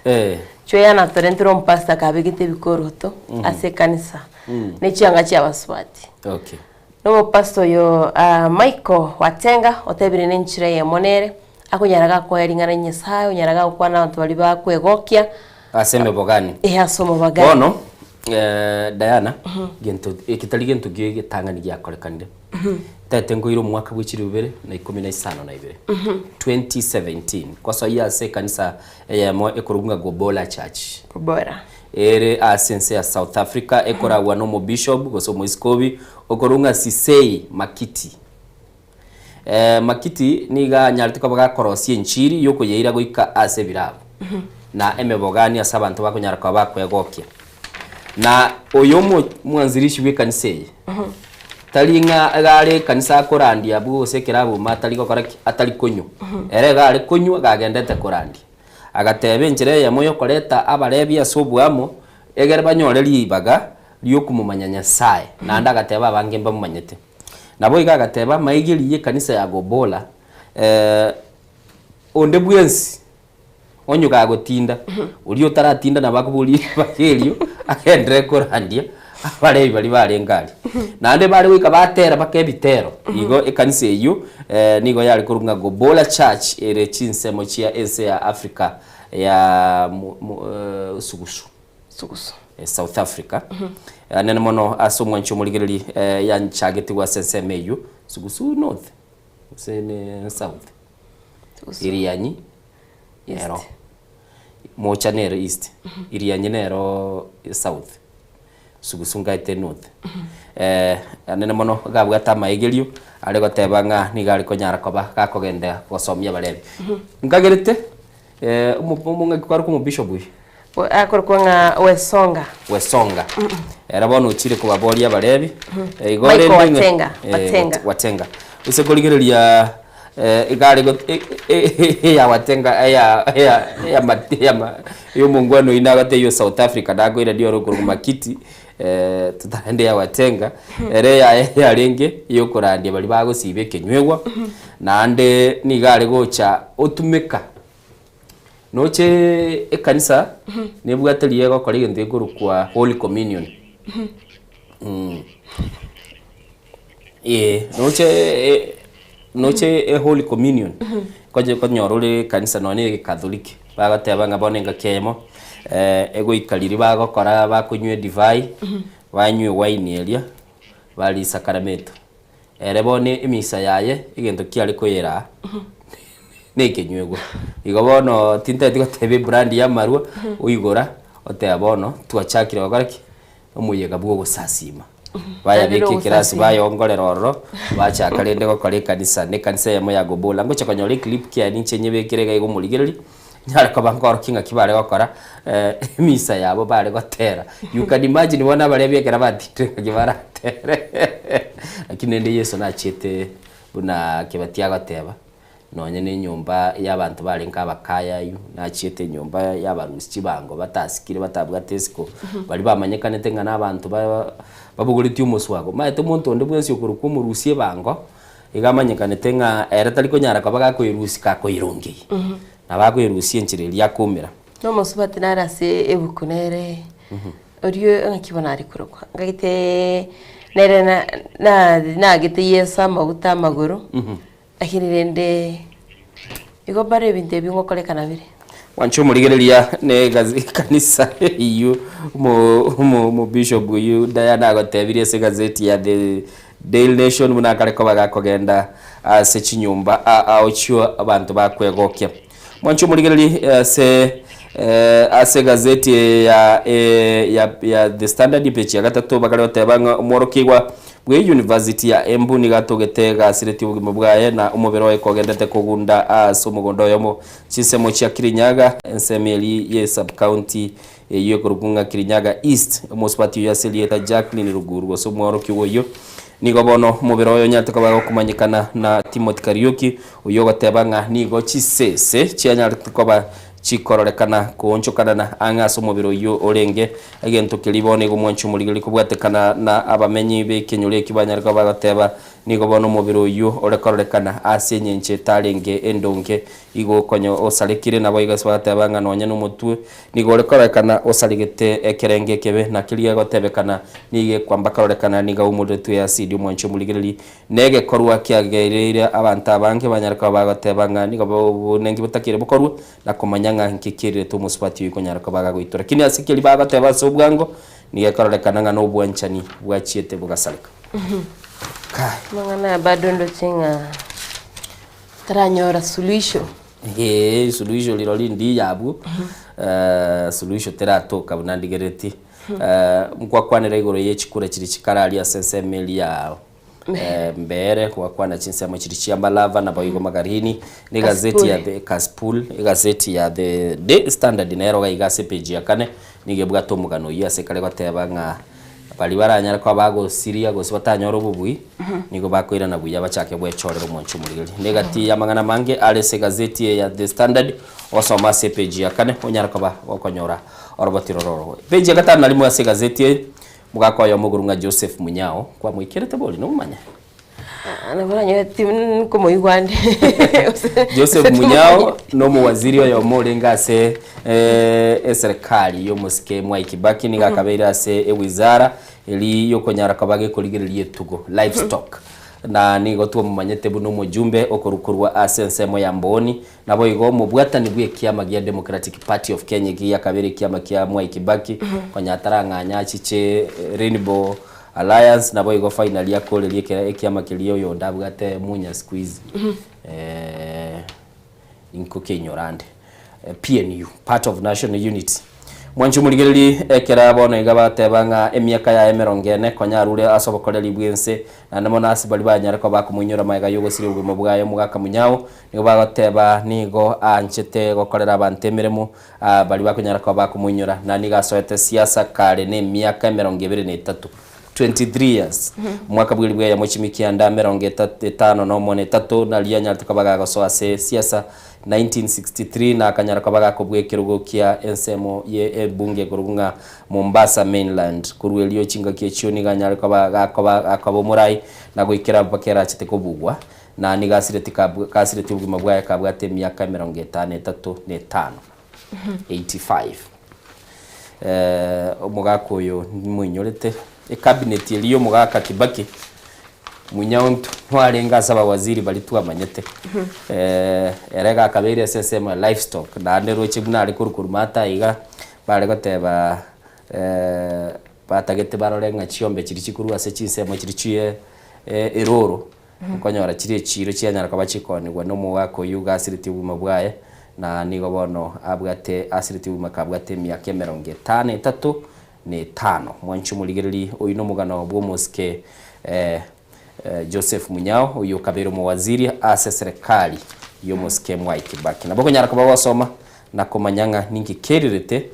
Eh. Chweya natorentire omopastor akabegete ebikoroto ase ekanisa ne chianga chi'abasubati. Okay. Na omopastor oyo ah, Michael Watenga otebire nenchera eyemo nere akonyara gakoya ring'ana ria Nyasaye, onyara gagokwana abanto baria bakwegokia Ase emebogani. eh, ase omobagani. Bono eh, Diana, gento eke tari gento gie getang'ani giakorekanire. Ntagete nkoire omwaka bwe chilifu ibere na ikomi na isano na ibere. 2017 kwasoyia ase ekanisa eyemo ekorokwa ng'a Gobola Church. Gobola. Ere ase ense ya South Africa ekoragwa na omobishop gose omoiskobi okorokwa ng'a Sisei Makiti. Eh, Makiti nigo anyarete koba gakorosia enchiri yokoyeira goika ase ebirabu na emebogani ase abanto bakonyara koba bakwegokia. Na oyo omo- omwanzirishi bw'ekanisa eye tari ng'a iga are ekanisa akorandia abwo gose ekerabu ime atari gokora ki? Atari konywa. Ere iga are konywa gagendete korandia. Agateba enchera eyemo yokoreta abarebi ase oboamo, egere banyore ribaga riokomomanya Nyasae, naende agateba abange mbamomanyete. Naboigo agateba amaegeri y'ekanisa ya Gobola, eh, onde bwensi onye gagotinda, oria otaratinda nabo akoboria ribaga erio agenderere korandia abarebi baria barenge aria. Naende bare goika batera mpaka ebitero, igo ekanisa eyio eh, nigo yare korwa ng'a Gobola Church ere chinsemo chia ense ya Africa ya mo- mo- eh, sugusu. Sugusu. South Africa. Anene mono ase omwanchi omorigereri eh, yanchagetigwe ase ensemo eyio Sugusu North gose ne South Sugusu. Irianyi East. ero. Mocha nero east, Irianyi nero south, Sugusu nkaete north. Eh, anene mono iga abwate amaegerio are goteba ng'a nigo are konyara koba gakogenda gosomia abarebi. Nkagerete eh, omo omong'aki kware komobishop oyo? Akorokwa ng'a Wesonga. Wesonga. Ere bono ochire kobaboria abarebi. Igo Michael rende ng'a- Watenga, Eh, Watenga. Watenga. Gose korigereria eh, iga are got- e- e- e- eya Watenga eya eya eya eya ey'omongwana oyio nagotebiwa South Africa nakoirania ore okorokwa Makiti eh, totarende ya Watenga, ere eyaye yarenge eyokorandia baria bagosiba ekenywegwa, naende nigo are gocha otumeka Noche ekanisa nebwate riya egokora egento gekorokwa holy communion. Ee, noche noche eholy communion konye konyora ore ekanisa nonye na egekatholiki bagoteba ng'a bono engaki eyemo egoika riria bagokora bakonywa edivai, banywa ewaini eria, baria esakarameto. Ere bono emisa yaye, egento kiare koyeraa nekenywegwa. Igo bono tintageti goteba ebrand ya amarwa, oigora, oteba bono twachakire gokora ki? Omoyega bwa ogosasima. Bayabeka ekerasi bayongorera ororo, bachaka rende gokora ekanisa, na ekanisa eyemo ya Gobola. Ngocha konyora eclip kiaye ninche nyebekere iga iga omorigereria, nyare koba nkorokia ng'aki bare gokora emisa yabo bare gotera. You can imagine bono abarebi ekero batindire ng'aki baratere. Lakini rende Yeso nachiete buna Kebati agoteba, nonye na enyomba ya abanto barenge abakayayu, nachiete enyomba ya abarusia chibango batasikire batabwate esiko, baria bamanyekanete ng'a na abanto ba babogoretie omoswago. Omanyete omonto onde bwensi okorokwa omorusia ebango, Iga amanyekanete ng'a ere tari konyara koba gakoerusia gakoirongeyia, nabo akoerusia enchera eria akoumera. Nomosubati nare ase ebuku nere oria ng'aki bono are korokwa ngagete nere na- na- nagete Yeso amaguta amagoro, lakini rende igo bare ebinto ebi ngokorekana bire. Mwanche omorigereria ne egazi ekanisa eyio omo omo omobishop oyio Diana agotebirie ase egazeti ya The Daily Nation buna akare koba gakogenda ase chinyomba aochio abanto bakwegokia. Mwanche omorigereria ase ase egazeti eye ya ya ya The Standard page ya gatato bakare goteba ng'a omworokigwa bwe university ya Embu nigo atogete gasiretie obogima bwaye na omobere oye kogendete kogunda ase omogondo oyomo chinsemo chia Kirinyaga ensemo eria ye sub county Eyio ekorokwa ng'a Kirinyaga East, omosubati oyio ase erieta Jacqueline Ruguru gose omworokigwa oyio. Nigo bono omobere oye onyarete koba gokomanyekana na Timothy Kariuki, oyio ogoteba ng'a nigo chisese chianyarete koba chikororekana koonchokanana ang'e ase omobere oyio orenge. Egento keria bono igo omwanchi omorigereria kobwatekana na abamenyi b'ekenyoro ekio banyare koba bagoteba nigo bono omobere oyio ore kororekana ase enyencho etarenge endonge igo konya osarekire. Naboigo ase bagateba ng'a nonya nomotwe Nigo ore kororekana osaregete ekerengo ekebe, na keria gegotebekana nigo gekwamba kororekana nigo aumoretwe asidi omwanchi omorigereria, na egekorwa kiagereire abanto abange banyare koba bagoteba ng'a nigo obonengi botakeire bokorwe, na komanya ng'a inki kierirete omosubati oyio konyara koba gagoitwa. Lakini ase keria bagoteba ase obwango, nigo ekororekana ng'a nobwanchani bwachiete bogasareka. Kai. Amang'ana aya bado ndoche ng'a taranyora suluhisho. Eeh suluhisho rirorio ndiyo abwo, suluhisho teratoka buna ndigereretie. Nkwakwanera igoro ye chikura chiria chikare aria ase ensemo eria ya Mbeere, gwakwana chinsemo chiria chia Malava naboigo Magarini, na egazeti ya The Kasipul, egazeti ya The Daily Standard nero iga iga ase epage ya kane, nigo ebwate omogano oyio ase ekare goteba ng'a Baria baranyare koba bagosiria gose batanyore obobui, nigo bakoirana buya bachake gwechorera omwancho omorigereria. Negati y'amang'ana amange are ase egazeti eye ya The Standard, ogosoma ase epage ya kane onyare koba gokonyora oroboti roro oro. Page ya gatano na rimo ase egazeti eye, omogaka oyomo okorwa ng'a Joseph Munyao, kwamoikerete bori nomomanye? Nabo nanyore nkomoigwa ande. Joseph Munyao nomowaziri oyomo orenge ase eserikari y'omosike Mwai Kibaki nigo akabeire ase ewizara eri yokonyara koba gekorigereria etugo, livestock. Na nigo twamomanyete buna omojumbe okorwa korwa ase ensemo ya Mbooni naboigo omobwatani bw'ekiama gia Democratic Party of Kenya eki giakabeire ekiama kia Mwai Kibaki konya atarang'anya achiche Rainbow Alliance naboigo finally akorerie ekera ekiama keria oyonde abwate munya siku hizi eh, inko keinyora ande. PNU, Part of National Unity. Mwanche omorigererie ekero bono iga bateba ng'a emiaka yaye emerongo ene konya arure ase obokoreri bw'ense, naende mono ase baria banyare koba bakomoinyora magega y'ogosiria obogima bwaye omogaka Munyao, nigo bagoteba nigo aanchete gokorera abanto emeremo baria bakonyara koba bakomoinyora, na nigo asoete siasa kare nemiaka emerongo ebere na etato, 23 years. Omwaka bw'elifu eyemo chimikianda emerongo etano nomo na etato nario anyarete koba gagosoa ase siasa 1963 na akanyara koba gakobua ekerogo kia ensemo ye ebunge ekorokwa ng'a Mombasa Mainland. Korwa erio chingaki echio nigo anyare koba gakoba gakoba omorai na goikera mpaka erachete kobugwa na nigo asireti kabwa kasireti obogima bwaye kabwate emiaka emerongo etano etato na etano, 85. Omogaka oyo nimoinyorete ecabinet eria ya omogaka Kibaki Munyao ntwarenge ase abawaziri baria twamanyete ere iga akabeire ase ensemo ya livestock naende roche buna are korwa korwa maate iga bare goteba batagete barore ng'a chiombe chiria chikorwa ase chinsemo chiria chie eroro Nkonyora chiria echiiro chianyara koba chikonigwa nomogaka oyio iga asiretie obogima bwaye, na nigo bono abwate asiretie obogima kabwate emiaka emerongo etano etato na etano. Mwanche omorigererie, oyio nomogano bw'omosike Joseph Munyao, oyio okabeire omowaziri ase eserekari y'omosike Mwai Kibaki. Nabo okonyara koba gosoma na komanya ng'a ninki kerirete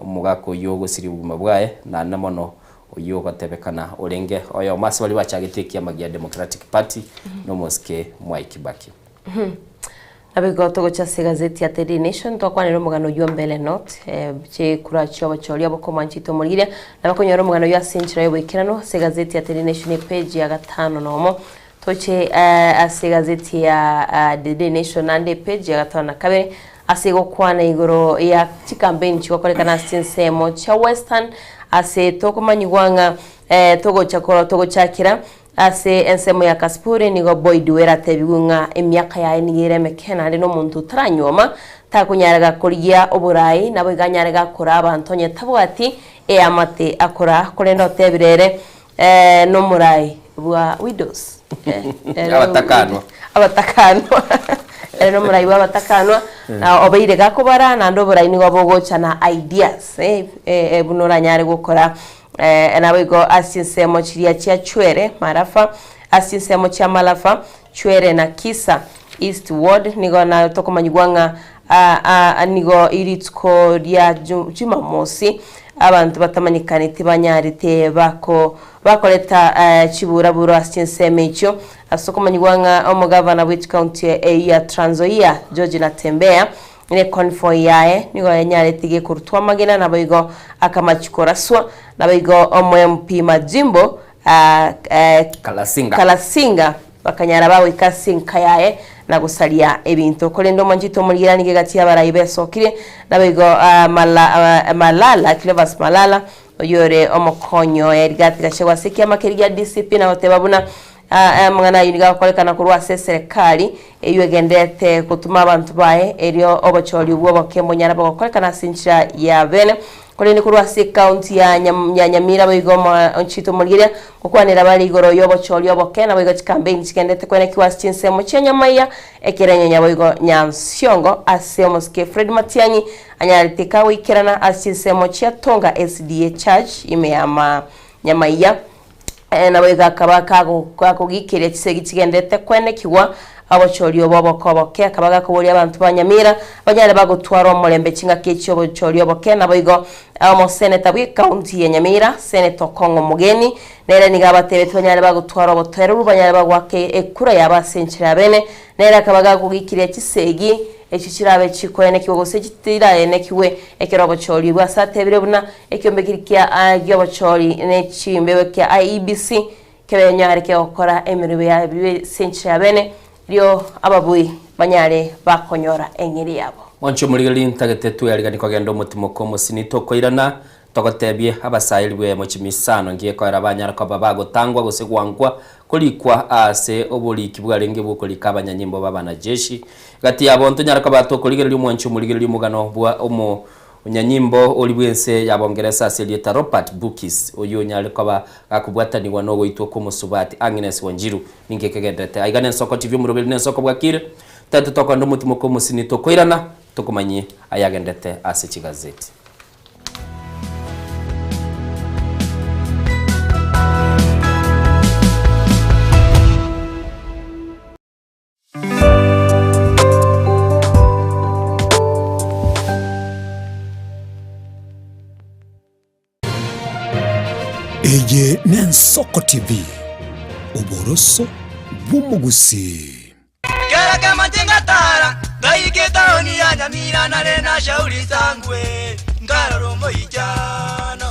omogaka oyio ogosiria obogima bwaye, naende mono Oyio ogotebekana orenge oyomo ase baria bachagete ekiama gia Democratic Party nomosike Mwai Kibaki. Naboigo togocha ase egazeti ya Daily Nation twakwanera omogano oyio mbele not chikura chiobochori obokomanchete omorigiria na bakonyora omogano oyio ase enchera yoboikeranu ase egazeti ya Daily Nation epage ya gatano nomo toche ase egazeti ya The Daily Nation naende epage ya gatano na kabere Ase gokwana igoro ya chikampeini chigokorekana ase chinsemo chia Western ase tokomanyigwa ng'a togocha korwa togochakera ase ensemo ya Kasipuri nigo Boyd Were atebigwe ng'a emiaka yaye nigo ere emeke naende nomonto otaranyuoma takonyara gakorigia oborai naboigo anyare gakora abanto onye tabwati eamate akora korende otebire ere nomorai bwa widows Abatakanwa. Abatakanwa. Ere nomorai bwa abatakanwa na obeire gakobara naende oborai nigo bogocha na ideas buna oranyare gokora naboigo ase chinsemo chiria chia Chwere Marafa ase chinsemo chia Malafa Chwere na Kisa East Ward nigo nayo tokomanyigwa ng'a nigo rituko ria Jumamosi abanto batamanyekaneti banyarete bako bakoreta chiburaburo ase chinsemo echio ase okomanyigwa ng'a omogavana bwe chikaunti eyio ya Trans Nzoia George Natembeya ne convoy yaye nigo yanyarete gekorutwa amagena naboigo akamachi koraswa naboigo omo MP Majimbo Kalasinga. Kalasinga Bakanyara bagoika ase enka yaye na gosaria ebinto. Korende omwanchete omorigerani gegati y'abarai besokire, naboigo Malala, Cleophas Malala, oyio ore omokonyi oye Rigathi Gachagua ase ekiama keria gia DCP na goteba buna amang'ana ayio nigo agokorekana korwa ase eserekari eyio egendererete gotuma abanto baye erio obochori obwo oboke mbonyare bogokorekana ase enchera ya bene. Korende korwa ase ekaunti ya ya Nyamira boigo omochie omorigereria gokwanera bare igoro y'obochori oboke naboigo chikampeini chigenderete kwenekigwa ase chinsemo chia Nyamaiya, Ekerenyo boigo Nyansiongo ase omosike Fred Matiang'i anyarete kagoikerana ase chinsemo chia Tonga SDA Church ime ya Nyamaiya. Naboigo akaba gakogikeria chisegi chigenderete kwenekigwa obochori obo oboke oboke, akaba gakoboria abanto ba Nyamira banyare bagotwara omorembe chingaki echi obochori oboke. Naboigo omoseneta bw'ecounty ya Nyamira, Senator Okong'o Omogeni, nere nigo abatebetie banyare bagotwara obotoereru banyare bagoaka ekura yabo ase enchera ya bene, nere akaba gakogikiria chisegi echio chirabe chikoenekigwa gose chitiraenekigwe ekero obochori obwo ase atebire buna Ekiombe keria kia gi'obochori ne chimbebe kia IEBC kebenyare kegokora emeremo yabio ase enchera ya bene, erio ababui banyare bakonyora eng'eria yabo. Mwanche omorigereria ntagete tweariganie kogenda omotimoko omosini tokoirana, togotebie abasaeri bw'eemo chimisano ngekoera banyara koba bagotangwa gose gwankwa korikwa aase oboriki bwarenge bw'okorika abanyanyimbo b'abanajeshi. Gati yabo ntonyare koba tokorigereria omwanche omorigereria omogano bwa omo Onyanyimbo oria bw'ense ya Bongeresa ase erieta Robert Bukis, oyio onyare koba gakobwatanigwa nogoitwa kw'omosubati Agnes Wanjiru. Ninki ekegenderete aiga nensoko TV omoroberi nensoko bwakire. Tete tokonde omotimoka omosini tokoirana. Tokomanyie ayagendete ase chigazeti. Eye n'Ensoko TV, oboroso bw'omogusii. Kera kemache ngatara ngaika etaoni ya Nyamira nare na shauri sangwe nkarora omoichano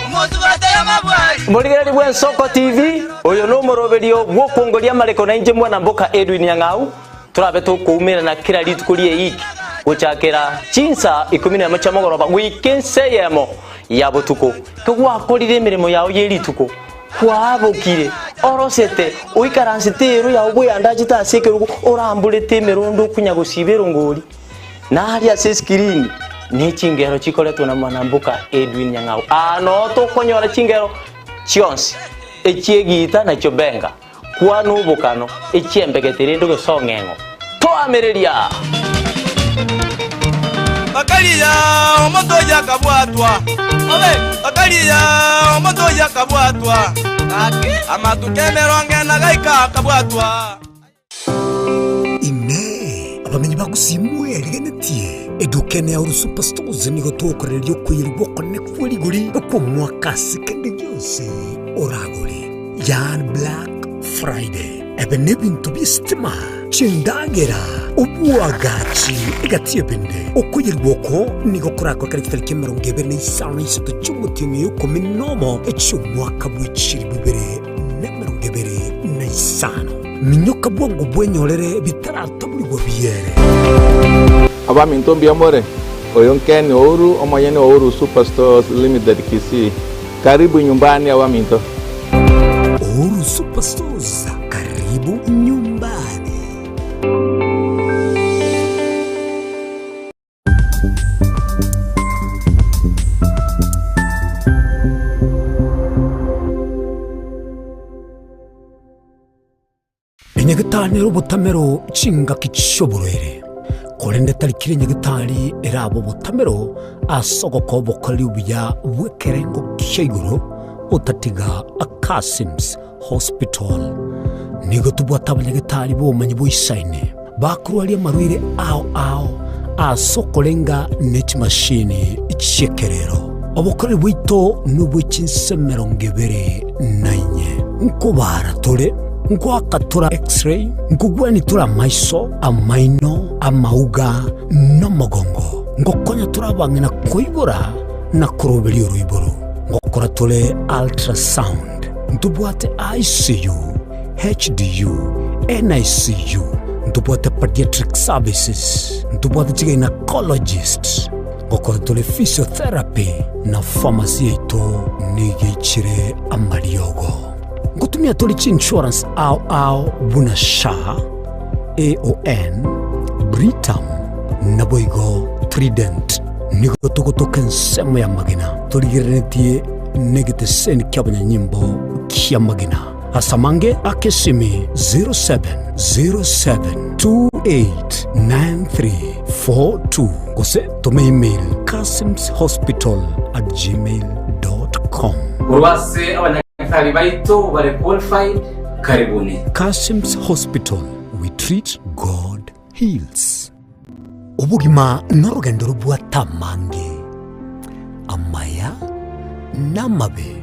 omosubate y'amabwari. Morigereri bw'Ensoko TV, oyo nomoroberio bw'okwongoria amareko na inche mwana mboka Edwin Nyang'au, torabe tokoumerana kera rituko ri'eiki gochakera chinsa ikomi nemo chia mogoroba goika ensa eyemo ya botuko. Kegwakorire emeremo yao ye rituko, Kwabokire, orosete, oikaransete eero yao bweyandachete ase ekerogo, oramborete emerondo okunya gosiba erongori, na aria ase esikirini ne chingero chikoretwe na mwanamboka Edwin Nyang'au. Aa noo tokonyora chingero chionsi, echi'egiita na chiobenga, kwana obokano, echi'embegete rende gose ong'eng'o. Toamereria! Bakaria omonto oyio akabwatwa, bakaria omonto oyio akabwatwa, amatuko emerongo ena gaika akabwatwa. Inee! Abamenyi ba Gusii mwerigenetie? Eduka ene ya Uru Super Stores nigo togokorereria okoiyerigwa okonene kwe rigori kw'omwaka ase kende gionsi oragore. Yaani Black Friday. Ebe nebinto bi'esitima, chindagera, oboagachi, egati y'ebinde. Okoyerigwa oko nigo korakorekane chitariki emerongo ebere na isano na isato chi'omotienyi oyo ikomi nomo echi'omwaka bwe chilifu ibere na emerongo ebere na isano. Minyoka bwango bwenyorere bitarataborigwa biere. Abaminto mbuya more? Oyo Ken Ouru, omonyene o Ouru Super Stores Limited Kisii. Karibu nyumbani abaminto. Uhuru Superstores, karibu nyumbani. Enyagetari nere obotamero chingaki chi'oborwaire, korende tari kera enyagetari erabe obotamero ase ogokoa obokoreri obuya bw'ekerengo kia igoro otatiga Kasims Hospital. Nigo tobwate abanyagetari b'obomanyi boisaine bakorwaria amarwaire ao ao ase okorenga ne chimashini chi'ekerero. Obokoreri bwaito nobwe chinse emerongo ebere na inye. Nkobara tore, nkoaka tore X-ray, nkogwenia tore amaiso, amaino, amauga, na omogongo. Ngokonya tore abang'ina koibora na koroberia oroiboro. Ngokora tore ultrasound. Ntobwate ICU, HDU, NICU, ntobwate pediatric services, ntobwate chigynecologist. Ngokora tore physiotherapy na pharmacy yaito nigo eichire amariogo. Ngotumia tore chiinsurance ao ao buna SHA, AON, Britam naboigo Trident. Nigo togotoka ensemo ya magena torigereretie negeteseni ki'abanyanyimbo ki'amagena. Ase amange aka esimi 0707289342 gose toma email kasimshospital@gmail.com. Korwa ase abanyagitari baito bare qualified, karibuni. Kasim's Hospital, we treat, God heals. Obogima norogendo robwate amange, amaya na amabe.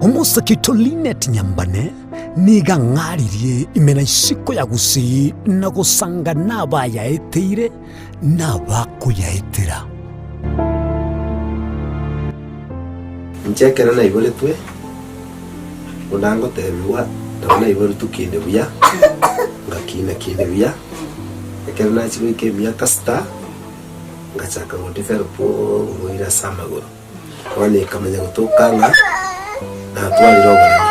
Omosake oito Linet Nyambane nigo ang'aririe ime na isiko ya Gusii na gosanga nabayaeteire na abakoyaetera. Inche ekero naiboretwe, buna ngotebigwa, nabo naiboretwe kinde buya, ngakina kinde buya, ekero nachia goika emiaka sita, ngachaka go develop oborwaire ase amagoro. Bono ekamanya gotoka ng'a natwarire oboremo,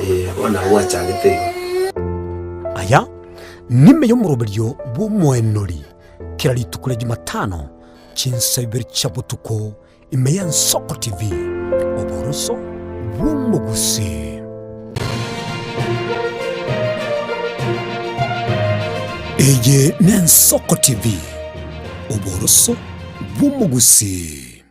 eh, bono nabo gwachagete igo. Aya nime y'omoroberio bw'omoenori kera rituko ria Jumatano chinsa ibere chia botuko Ime y'Ensoko TV, oboroso bw'omogusii. Eye n'Ensoko TV, oboroso bw'omogusii.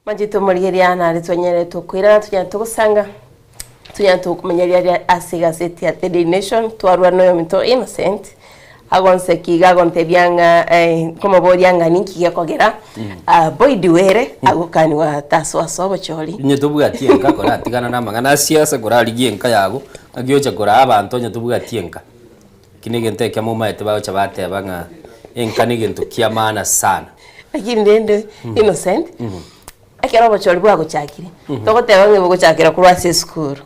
Manchete omorigereria nare twanyare tokoirana tonyare togosanga tonyare tokomenya riaria ase egazeti ya The Daily Nation twarwa noyominto Innocent agonseki iga agontebia ng'a eh, nkomoboria ng'a ninki gekogera ah, Boyd Were agokaniwa tasoa ase obochori. Onye tobwati enka koratigana na amang'ana a siasa korarigie enka yago, ng'aki oche koraa abanto onye tobwati enka. Lakini egento ekemo omaete bagocha bateba ng'a enka na egento kia maana sana. Lakini rende Innocent, ekero obochori bwagochakire, togoteba ng'a bogochakera korwa ase esukuru.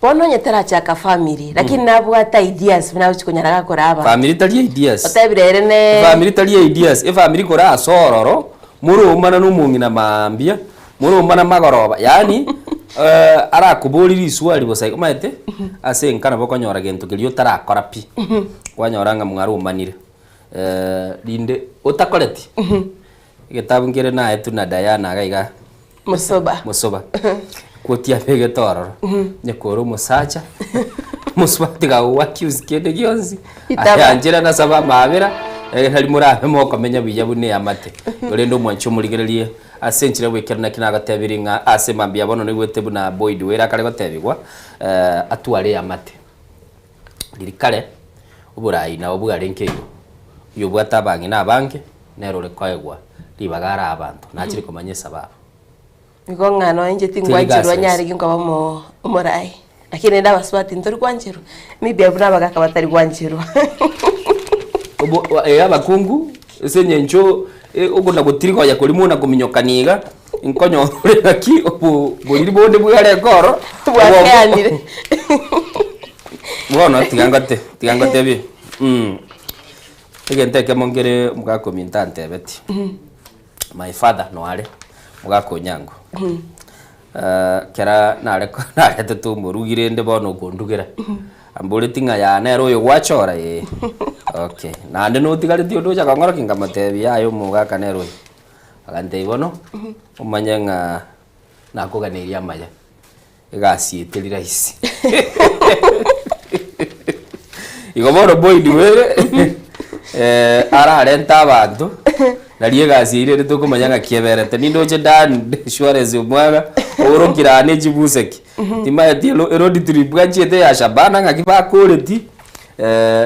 Bono onye tarachaka family, lakini nabwate ideas buna agochi konyara gakora abanto. Family tari ideas. Otebire ere ne Efamiri tari ideas, efamiri kore ase ororo, moroumana na omong'ina mambia, moroumana magoroba, yaani arakoborie riswali bosa iga, omanyete ase enka nabo okonyora gento keria otarakora pi, kwanyora ng'a mwaroumanire rinde otakoreti, egetabu nkere naetwe na Diana iga iga. Mosoba. Mosoba. Koti abegete ororo. Nyekore omosacha. Mosubati gagokwa accuse kende gionsi. Itaba. Ayanchera nasaba amabera. Nari morabe mokomenya buya buna eamate. Korende omwanchi omorigererie ase enchera bwekero naki nagotebirie ng'a ase mambia bono naigwete buna Boyd Were akare gotebigwa atware eamate. Riria kare oborai nabo bwarenge igo, oyobwate abang'ina abange nere ore koegwa ribaga are abanto, nachire komanya esababu. Igo ng'a nonya inche Teri tingwancherwa gasi rahisi. nyare ginkoba omo omorai, lakini rende abasubati ntori gwancherwa, maybe abwo nabagaka batari gwancherwa. Obo eh abakungu ase eng'encho okona gotiri konya korimo na kominyokania iga, nkonyora ore ng'aki obo boriri bonde bwarenge ororo, Bwakeanire. Bono tiga ngote tiga ngotebie egento ekemo nkere omogaka ominto antebetie, my father noare, omogaka Onyango, ekero nare naretete omorugi rende bono okondugera, amboretie ng'a yaya nere oyo gwachora ee, okay, naende notigaretie onde ocha kong'orokia nkamotebia yaya omogaka nere oyo, agantebia bono, omanye ng'a nakoganeirie amaya. Egasi eye teri rahisi. Igo bono Boyd Were eh, ararente abanto nari egasi eyio rende tokomanya ng'aki eberete. Nindoche Dan Suarez omwana oorokire aa ne chibuseki. Timanyeti ero eroad trip achiete ya Shabana ng'aki bakoreti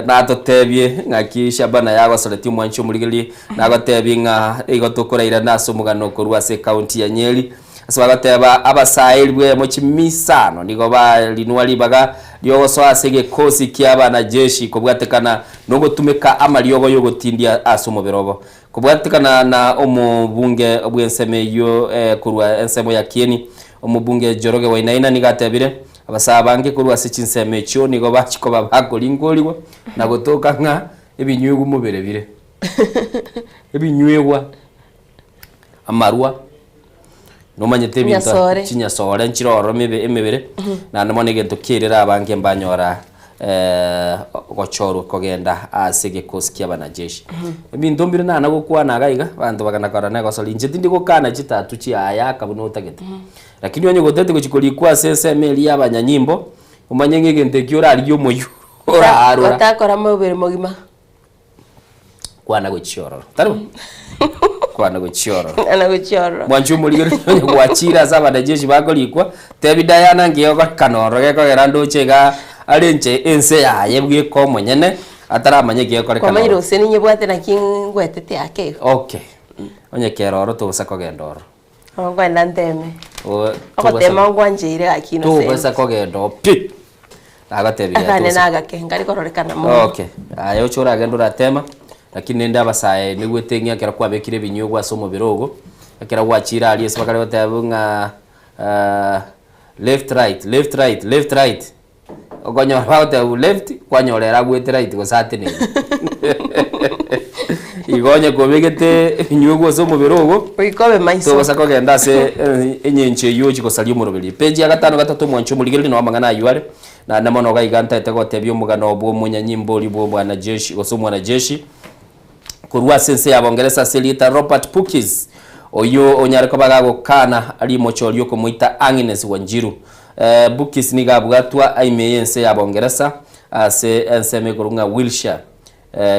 natotebie ng'aki Shabana yagosoretie omwanchi omorigererie nagotebie ng'a igo tokorairana ase omogano korwa ase ecounty ya Nyeri. Ase bagoteba abasaeri bw'eyemo chimisano nigo barinwa ribaga riogosoa ase egekosi kia abanajeshi kobwatekana nogotumeka amariogo yogotindia ase omobere obo. Kobwatekana na omobunge bw'ensemo eyio korwa ensemo ya Kieni, omobunge Njoroge Wainaina nigo atebire, Abasae abange korwa ase chinsemo echio nigo bachia koba bakoringorigwa na gotoka ng'a ebinywegwa mobere bire. Ebinywegwa, amarwa, nomanyete ebinto Chinyasore. chinyasore nchire ororo mebe emebere, naende mono egento kiairire abange mbanyora gochorwa kogenda ase egekosi kia abanajeshi. Ebinto mbire nana gokwana iga iga, abanto bagana korora negosori, inche tindi gokana chitatu chiaye aka buna otagete. Lakini onye goteti gochia korikwa ase ensemo eria y'abanyanyimbo, omanye ng'a egento ekio orarigie omoyio orarora. Otakora mobere mogima. Kwana gochia ororo. Tari bo? Kwana gochia ororo. Kwana gochia ororo. Mwanche omorigereria onye gwachire ase abanajeshi bakorikwa, tebi Diana ngiya ogorekana ororo gekogera ndoche iga are inche ense yaye bweka omonyene, ataramanya ekiya ekorekana Kwamanyire ororo. gose ninyebwate naki ngwetete ake igo. Okay. Onye kere ororo togosa kogenda ororo. Nkoenda nteme. O- Ogotema ngwancheire gaki Innocent. Tobasa kogenda oo pi. Nagotebirie Akane tosa. nagake nkari kororekana mono. Okay. Aye oche oragende oratema, lakini rende abasae nigwete ng'a ekero kwabekire ebinyugwa ase omobere ogo, ekero gwachire aria ase bakare goteba ng'a left right, left right, left right. Okonyora bagoteba left, kwanyora ere agwete right gose ateneine. Igo onye kobegete ebinyugwa ase omobere ogo, Goika obe maiso. togosa kogenda ase engencho eywo ochia gosaria omoroberi. Page ya gatano gatato omwancho omorigereria noo amang'ana aywo are, naende mono iga iga ntaete gotebia omogano bwa omonyanyimbo oria bwa omwanajeshi gose omwanajeshi, korwa ase ense ya Bongeresa ase erieta Robert Pukis. Oyio onyare koba gagokana rimocho riokomoita Agnes Wanjiru. Bukis nigo abwatwa ime y'ense ya Bongeresa ase ensemo ekorwa ng'a Wiltshire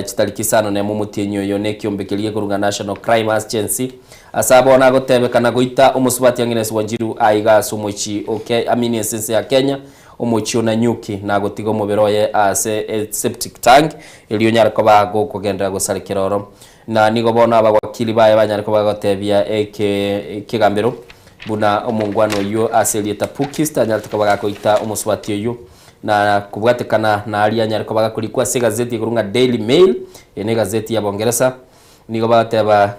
chitariki isano nemo omotienyi oyo nekiombe keria gekorwa ng'a National Crime Agency ase abwo nagotebekana goita omosubati Agnes Wanjiru aiga ase omochie o I mean ase ense ya Kenya omochie o Nanyuki nagotiga omobere oye ase septic tank erio onyare koba gokogenderera gosarekera oro. Na nigo bono abawakili baye banyare koba bagotebia ekegambero buna omongwana oyio ase erieta Pukis tanyarete koba gakoita omosubati oyio. Na kobwatekana naria anyare koba gakorikwa ase egazeti ekorwa ng'a Daily Mail, eye ne egazeti ya Bongeresa, nigo bagoteba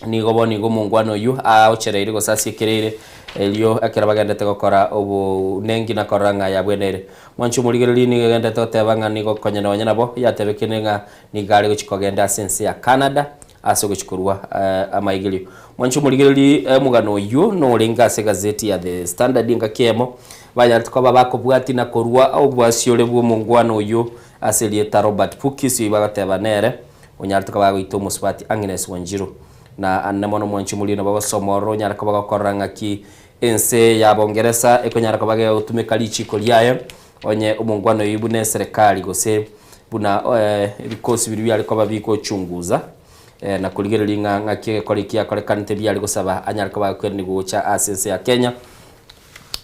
Nigo bono igo omongwana oyio aochereire gose asiekereire, erio ekero bagendete gokora obonengi na korora ng'a yabweneire. Mwanche omorigereria nigo egendete goteba ng'a nigo konya nonya nabo yatebekire ng'a nigo are gochia kogenda ase ense ya Canada ase ogochia korwa amaigerio. Mwanche omorigereria omogano oyio norenge ase egazeti ya The Standard engaki eyemo, banyarete koba bakobwatia na korwa obwasiore bw'omongwana oyio ase erieta Robert Pukis oyio bagoteba nere Onyarete koba agoita omosubati Agnes Wanjiru, na ande mono omwanchi omoria nabo agosoma ororo onyare koba gokorora ng'aki ense ya Bongeresa ekonyara koba gegotumeka richiko riaye onye omongwana oyio buna eserekari gose buna ebikosi biria biare koba bigochunguza na korigereria ng'a ng'aki egekora eki giakorekanete biare gosaba anyare koba agokeranigwa gocha ase ense ya Kenya.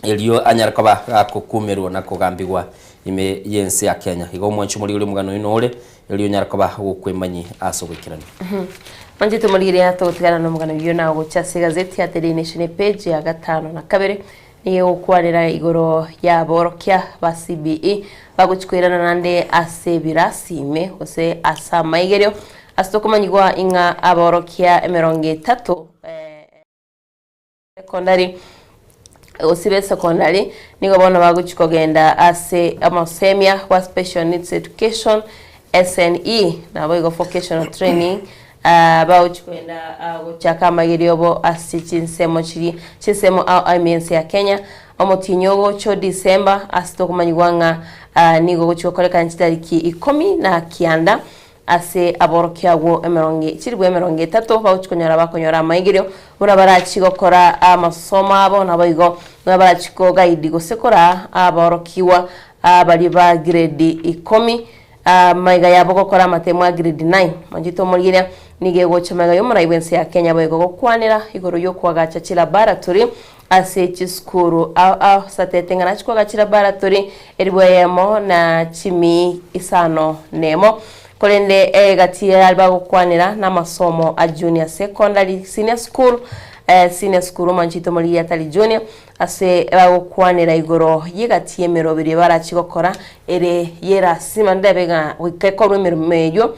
Erio anyare koba gakokumerwa na kogambigwa ime y'ense ya Kenya. Igo omwanchi omorigori omogano oino ore, erio onyare koba ogokwemanyi ase ogoikeranu. Mwanchete omorigeri togotigana nomogano oyio na ogocha ase egazeti ya The Daily Nation epage ya gatano na kabere nigo egokwanera igoro y'aborokia ba CBE bagochi koirana naende ase ebirasi ime gose ase amaigerio ase tokomanyigwa ing'a aborokia emerongo etato Secondary, gose be secondary nigo bono bagochi kogenda ase omosemia bwa Special Needs Education, SNE, naboigo Vocational Training, ah, bagochi kogenda ah, gochaka amaigerio obo ase chinsemo chiria chinsemo ao ao ime ense ya Kenya. Omotienyi ogocha o December ase tokomanyigwa ng'a ah, nigo ogochi gokorekana chitariki ikomi na kianda Ase aborokia agwo emerongo chilifu emerongo etato bagochia konyora bakonyora amaigerio, buna barachie gokora amasomo abo, naboigo buna barachie kogaidi gose koraa aborokigwa baria ba grade ikomi amaiga yabo gokora amatemo a grade nine. Mwanchete omorigereria nigo egocha magega y'omorai bw'ense ya Kenya boigo gokwanera igoro y'okoagacha chilaboratory ase chisukuru ao ao satete ng'a nachie koagacha chilaboratory Elifu eyemo na chimi isano nemo. Korende egati y'aria bagokwanera namasomo a junior secondary, senior school, senior school omwanchete omorigia atari junior, ase bagokwanera igoro y'egati y'emeroberi barachi gokora ere y'erasima ndebe ng'a goika ekorwe emeremo eyio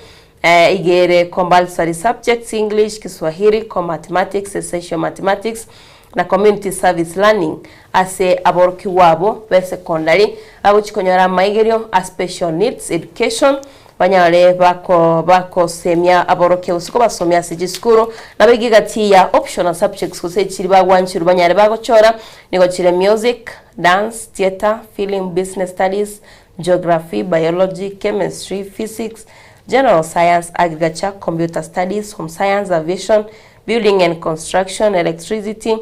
iga ere compulsory subjects English, Kiswahili, Core Mathematics, Essential Mathematics, na Community Service Learning ase aborokigwa abwo b'esekondari bagochia konyora amaigerio a Special Needs Education banyare bako bakosemia aborokia gose kobasomia ase chisukuru. Nabo iga egati ya optional subjects gose echiri bagwancherwa banyare bagochora nigo chire Music, Dance, Theatre, Film, Business Studies, Geography, Biology, Chemistry, Physics, General Science, Agriculture, Computer Studies, Home Science, Aviation, Building and Construction, Electricity,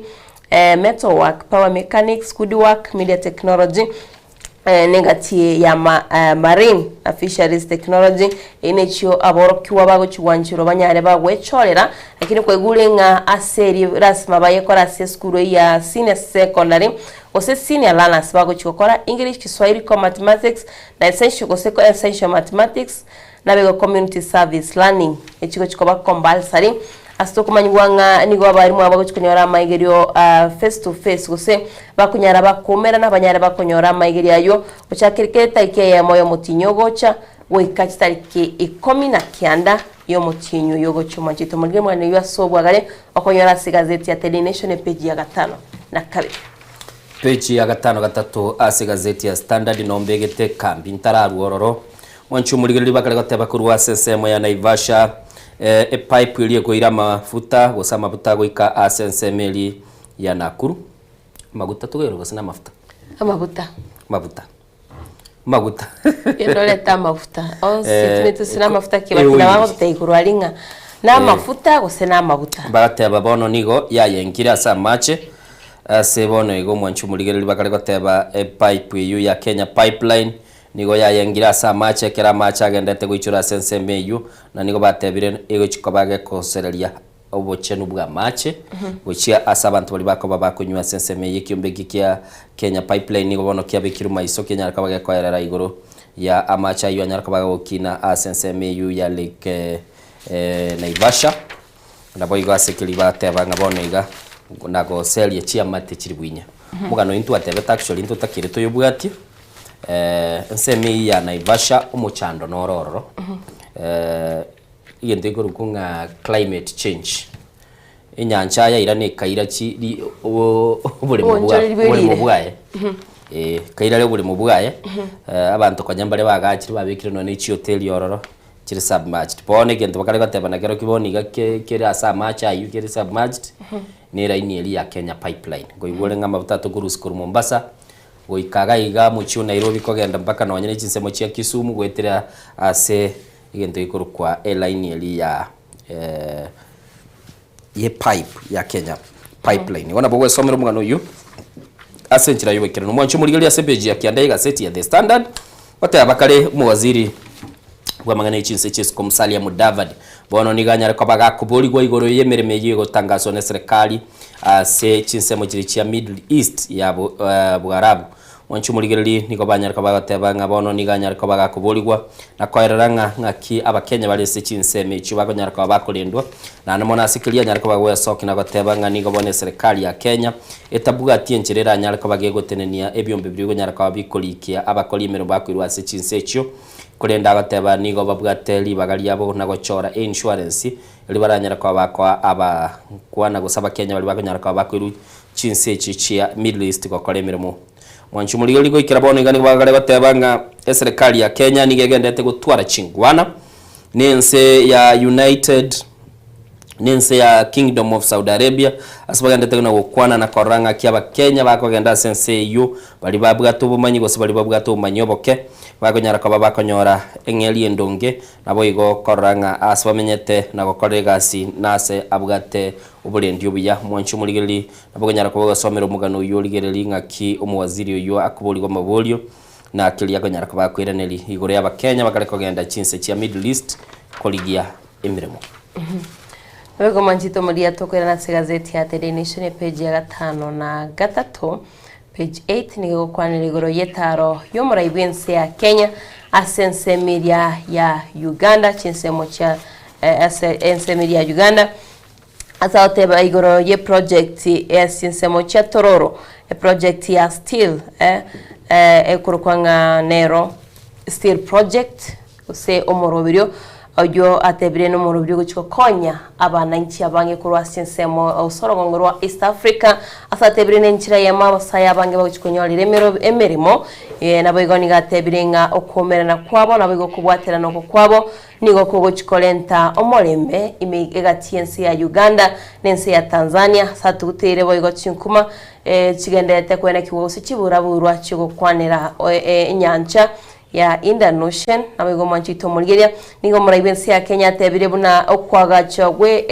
Metal Work, Power Mechanics, Wood Work, Media Technology, negati ya Marine na Fisheries Technology. Eye nechio aborokigwa bagochigwancherwa banyare bagwechorera, lakini kwaigure ng'a ase erio lasima bayekore ase esukuru eyio ya senior secondary gose senior learners bagochi gokora English, Kiswahili, Core Mathematics na Essential gose Essential Mathematics, Naboigo community service learning echigochi koba compulsory ase tokomanyigwa ng'a nigo abarimu aba bagochi konyora amaigerio face to face gose bakonyara bakoumerana banyare bakonyora amaigerio aywo gochakera kera etariki eyemo y'omotienyi ogocha goika chitariki ikomi na kianda y'omotienyi oyo ogocha omwanchete omorige mwane oywo ase obwagare okonyora ase egazeti ya Daily Nation epage ya gatano na kabere. Peji ya gatano gatato ase egazeti ya Standard nombegete ekambi ntararua ororo Mwanche omorigereria bakare goteba korwa ase ensemo ya Naivasha, epipe eria ekoira amafuta gose amafuta goika ase ensemo eria ya Nakuru. Amaguta tokoirwa gose namafuta? Amaguta. Amaguta. Amaguta. Genda orete amafuta. Onsi tumete ase namafuta ki bati nabo bagototebia korwa aria ng'a. Na amafuta gose na amaguta. Bagateba bono nigo yayenkire ase amache ase bono igo omwanchi omorigereria bakare goteba epipe eyio ya Kenya Pipeline nigo yayengire ase amache ekero amache agendete goichora ase ensemo eyio na nigo batebire egochi koba gekosereria obochenu bw'amache gochia ase abanto baria bakoba bakonywa ase ensemo eye ekiombe eke kia Kenya Pipeline nigo bono kiabekirwe maiso kenyare koba gekoerera igoro ya amache ayio anyare koba agokina ase ensemo eyio ya Lake Naivasha. Naboigo ase keria bateba ng'a bono iga nagoseria chiamate chiri bwinya. Omogano oyio ntwatebete actually ntotakire toyobwatie, ensemo eyio ya Naivasha omochando noro ororo, egento gekorokwa ng'a climate change, enyancha yairana ekaira chi ri oboremo bwa Oboonchoreri bwe oboremo riire. bwaye, eh, ekaira oboremo bwaye, abanto konya mbare bagachire babekire nonye ne chihoteli ororo. chire submerged. Bono egento bakare goteba nakerokio bono iga ke- kere ase amache aywo kere submerged, na eraini eria ya Kenya Pipeline. Nkoigwa ore ng'a amafuta atokorusia korwa Mombasa, goika iga iga mochie o Nairobi kogenda mpaka nonye na chinsemo chia Kisumu goetera ase egento gekorokwa elaini eria ya ye pipe ya Kenya Pipeline. Igo nabo ogwesomera omogano oyio ase enchera y'oboikeranu. Omwancho omorigereria ase epeji ya kianda y'egaseti ya The Standard, goteba kare omowaziri bw'amang'ana e chinse chi'esiko Musalia Mudavadi bono nigo anyare koba gakoborigwa igoro y'emeremo eyio egotangaswa n'eserekari ase chinsemo chiria chia Middle East ya Boarabu. Mwanche omorigererie, nigo banyare koba bagoteba ng'a bono nigo anyare koba gakoborigwa, na koerera ng'a ng'aki Abakenya bare ase chinsemo echio bakonyara koba bakorendwa. Naende mono ase keria anyare koba gwesokia na goteba ng'a nigo bono eserekari ya Kenya etabwati enchera eranyare koba gegotenenia ebiombe biria bikonyara koba bikorikia abakori emeremo bakoirwa ase chinse echio, korende agoteba nigo babwate ribaga riabo na gochora einsurance eria baranyare koba bakoa abakwana gose Abakenya baria bakonyara koba bakoirwa chinse echi chia Middle East gokora emeremo. Mwanchi omorigereria goikera bono iga nigo bagare goteba ng'a eserekari ya Kenya nigo egenderete gotwara chingwana na ense ya United na ense ya Kingdom of Saudi Arabia ase bagenderete na gokwana na korora ng'aki abakenya bakogenda ase ense eyio baria babwate obomanyi gose baria babwate obomanyi oboke bakonyara koba bakonyora eng'eria endonge naboigo korora ng'a ase bamenyete na gokora egasi nase abwate Oborendi obuya, mwanche omorigererie, nabo okonyara koba ogosomera omogano oyio origererie ng'aki omowaziri oyio akoborigwa amaborio, na keria akonyara koba akoiraneria igoro y'Abakenya bakare kogenda chinse chia Middle East korigia emeremo. Naboigo mwanchete omoria tokoirana ase egazeti ya The Daily Nation epage ya gatano na gatato, page 8, nigo egokwanera igoro y'etaro y'omorai bw'ense ya Kenya ase ensemo eria ya Uganda, chinsemo chia ase ensemo eria ya Uganda. Ase agoteba igoro ye project ya chinsemo chia Tororo, eproject ya steel eh, ekorokwa ng'a nero steel project gose omoroberio oyio atebire nomoroberio ogochia gokonya abananchi abange korwa ase ensemo gose orogongo rwa East Africa ase atebire nenchera eyemo abasae abange bagochia konyorera emero emeremo naboigo nigo atebire ng'a okoumerana kwabo naboigo okobwaterana oko kwabo Nigo kogochia korenta omorembe ime egati y'ense ya Uganda na ense ya Tanzania ase atuguteire boigo chinkuma chigendererete kwenekigwa gose chiburaburwa chi'ogokwanera enyancha ya Indian Ocean. Naboigo omwanchi oito omorigereria nigo omorai bw'ense ya Kenya atebire buna okoagachwa gwe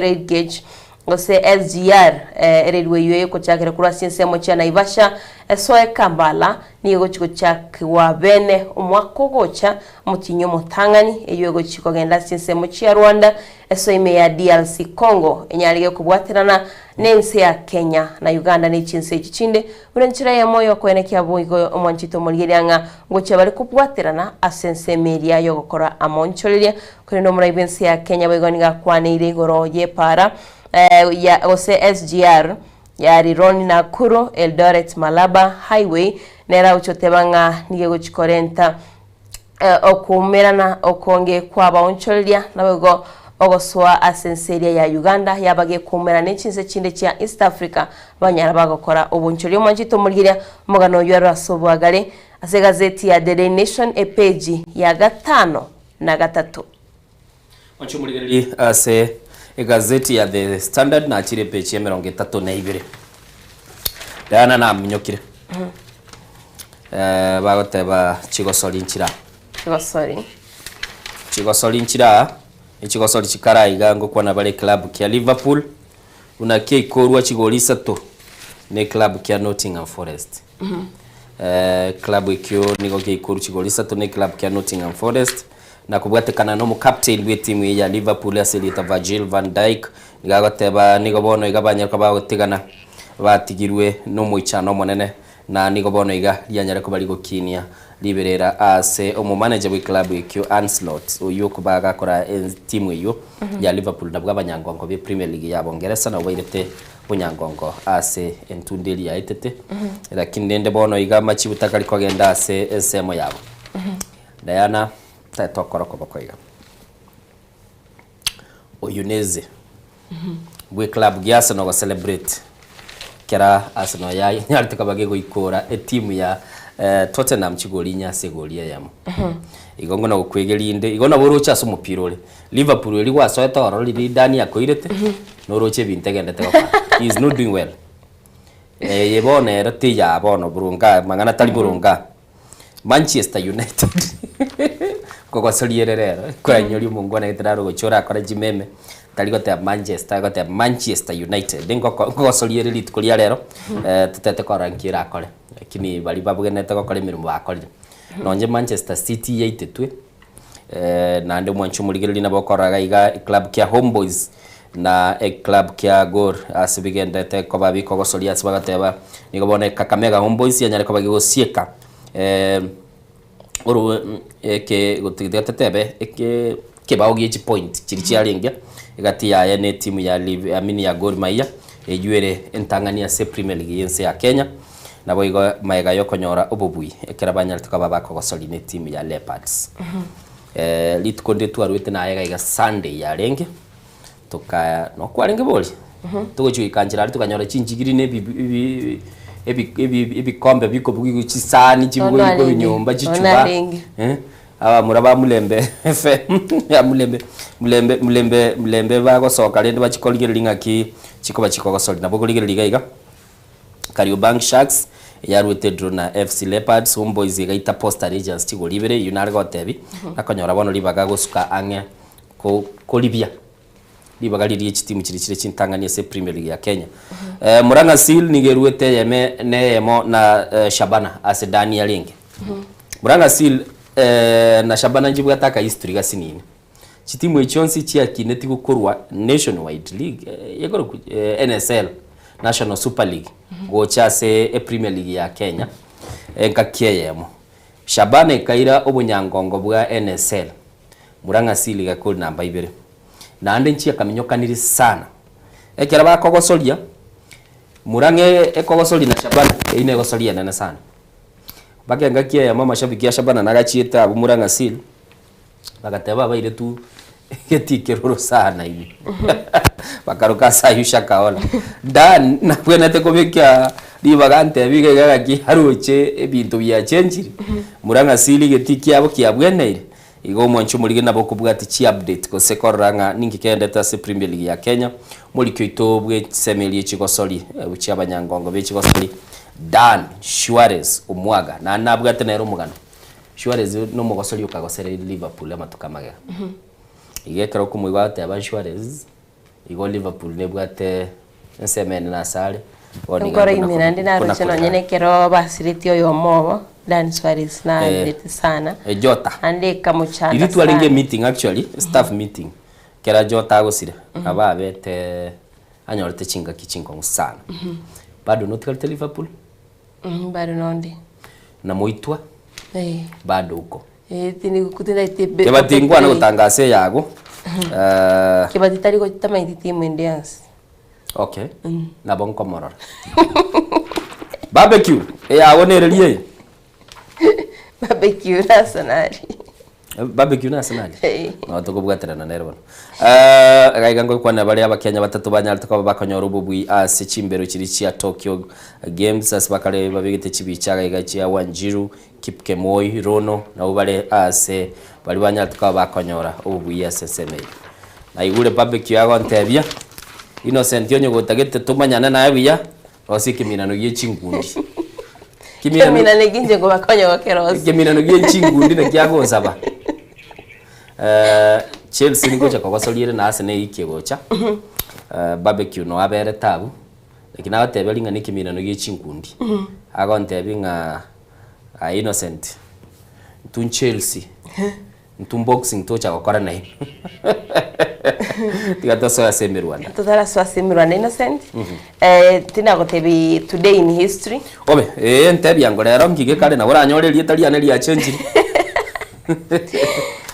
rail gauge gose SGR, ererwa eyio egochakera korwa ase chinsemo chia Naivasha esoe Kampala, nigo egochi gochakigwa bene omwaka ogocha, omotienyi omotang'ani, eyio egochi kogenda ase chinsemo chia Rwanda esoe ime ya DRC Congo, enyare gekobwaterana nense ya Kenya na Uganda ne chinse echi chinde, buna enchera eyemo yokoenekia boigo omwanchete omorigereria ng'a ngochia bare kobwaterana ase ensemo eria yogokora amonchoreria Korende omorai bw'ense ya Kenya boigo nigo akwaneire igoro y'epaara ya gose SGR ya Rironi Nakuru Eldoret Malaba Highway nere agochia goteba ng'a nigo egochia korenta okoumerana okonge kw'abaonchoreria naboigo ogosoa ase ense eria ya Uganda yaba gekoumerana ne chinse chinde chia East Africa banyara bagokora obonchoreria. Omwanchete omorigereria omogano oyio arwe ase oboagare ase egazeti ya The Daily Nation epeji ya gatano na gatato. Oche omorigererie ase egazeti ya The Standard nachire epeji ya emerongo etato na ibere. Diana naminyokire. Eh, bagoteba chigosori nchira. Chigosori. Chigosori nchira. Echigosori chikare aiga ngokwana bare eclub kia Liverpool buna kiaikorwa chigori isato ne eclub kia Nottingham Forest. Eclub ekio nigo kiaikorwa chigori isato ne eclub kia Nottingham Forest na kobwatekana na omocaptain bwe etimu eye ya Liverpool ase erieta Virgil van Dijk nigo agoteba nigo bono iga banyare koba bagotigana batigirwe nomoichano omonene Na nigo bono iga rianyare koba rigokinia riberera ase omomanager bw'eclub ekio Arne Slot, oyio okoba agakora etimu eyio ya Liverpool nabwo abanyangongo be Premier League ya Bongeresa nabwo bairete bonyangongo ase entunda eria yaetete. Lakini rende bono iga amachibu takari kogenda ase ensemo yabo. Diana tokora okoboko iga. Oyo neze bwe club gia Arsenal go celebrate kera Arsenal yanyarete koba gegoikora etimu ya eh, Tottenham chigori inye ase egori eyemo. Igo ng'o nagokwegeria inde igo nabo oroche ase omopira ore Liverpool eri gwasoete ororo riria Dani akoirete noroche ebinto egendete gokora he is not doing well. Eye bono ero teya bono boronge aa mang'ana tari boronge aa. Manchester United nkogosoria ere rero, koranyoria omongwana gete naro ogochia orakore chimeme, tari goteba Manchester, agoteba Manchester United, ngoko nkogosoria ere rituko ria rero, totete korora nki erakore, lakini baria babwenerete gokora emeremo bakorire. Nonye Manchester City yaitetwe, naende omwanchi omorigereria nabo okorora iga iga eclub kia Homeboyz na eclub kia Gor ase bigenderete koba bikogosoria ase bagoteba nigo bono Kakamega Homeboyz yanyare koba gegosieka oro eke tiga totebe eke ekebao gie chipoint chiria chiarenge egati yaye na etimu ya Liv I mean ya Gor Mahia eywo ere entang'ani ase Premier League ya ense ya Kenya. Naboigo magega y'okonyora obobui ekero banyarete koba bakogosoria netimu ya Leopards. Rituko ndire twaruete naye iga iga Sunday yarenge, toka nokwarenge bori? Togochia goika nchera aria tokanyora chinchigiri na ebi ebi ebi ebi ebikombe bikobugigwa chisani chibugigwe Bono arenge, nyomba bono chichuba arenge. abamura ba Mulembe FM ya Mulembe Mulembe Mulembe Mulembe bagosoka rende bachie korigereria ng'aki chikoba chikogosoria. Nabo okorigereria iga iga. Kariobangi Sharks yaruete draw na FC Leopards, Homeboyz egaita Posta Rangers chigori ibere, eyio nare gotebi nakonyora bono ribaga gosuka ang'e ko koribia ribaga riria chitimu chiria chire chintang'ani ase Premier League ya Kenya. Murang'a Seal nigo eruete eyeme na eyemo na Shabana ase Dani yarenge. Murang'a Seal na Shabana nchibwate aka history gasinini. Chitimu echi chionsi chiakinetigwe korwa Nationwide League ekorokwa NSL, National Super League, gocha ase Premier League ya Kenya engaki eyemo. Shabana ekaira obonyangongo bwa NSL, Murang'a Seal egakori namba ibere. Naende nchiakaminyokanire sana. Ekero bakogosoria, Murang'a ekogosoria na Shabana, eyio negosoria enene sana. Mpaka engaki eyemo amashabiki a Shabana nagachiete abwo Murang'a Seal, Bagateba abairetwe egetii keroro sana ime. Bakaroka ase ayio Shakahola. Dan nabwenerete kobeka ribaga ntebi iga iga gaki aroche ebinto biachenchire. Murang'asiri egetii kiabo kiabweneire. Igo omwanchi omorige nabo okobwatia chiupdate gose korora ng'a ninki keendete ase Premier League ya Kenya. Omoriki oito bwe chisemi eria echigosori chia abanyangongo be chigosori Dan Shuarez Omwaga naende nabwate nere omogano. Suarez nomogosori okagosereire Liverpool amatuko amagega. Igo ekero okomoigwa agoteba Suarez, igo Liverpool nebwate ensemo enene ase are, bono iga Enkoro nkona ime naende kona naroche nonye korera. nekero basiretie oyomo obo, Dan Suarez naanchete sana, Eh, Jota. naende ekamochanda Riria twarenge sana. emeeting actually, staff meeting, ekero Jota agosire, nabo abete anyorete chingaki chinkong'u sana. Bado notigarete Liverpool? Bado nonde. Na moitwa Eh. bado uko. Eh, tindi tindagete be- Kebati ngwane be- gotangasa eyago. Eh, Kebati tari gotamaeti timu ende yonsi. okay. Nabo nkomorora. Barbecue eyago nereria eye. Barbecue na Arsenal. Barbecue na Arsenal. Eh. No tokobwaterana nere bono. Eh, iga iga ngokwana bare abakenya batato banyarete koba bakonyora obobui ase chimbero chiria chia Tokyo Games ase bakare babegete chibicha iga iga chia Wanjiru, Kipkemoi, Rono nabwo bare ase baria banyarete koba bakonyora obobui ase ensemo eye. Naigure barbecue agontebia, Innocent onye gotagete tomanyane naye buya, rosia ekeminano gie chinkundi. Kiminano- Ekeminano eki inche nkobakonya gokerosia. Ekeminano gie chinkundi naki agonsaba. Eh, Chelsea nigocha kogosoria ere na Arsenal eyiki egocha. Barbecue no aberete abwo. Lakini agotebia ring'ana ekeminano gie chinkundi. Agontebia ng'a aye Innocent, intwe Chelsea, intwe boxing tocha gokora nainwe. Tiga tosoe ase emerwanda. Totarasoa ase emerwanda Innocent, eh, tinagotebi today in history. Obe, ee ntebia ngo rero ngige kare nabo oranyore erieta riane riachenchire.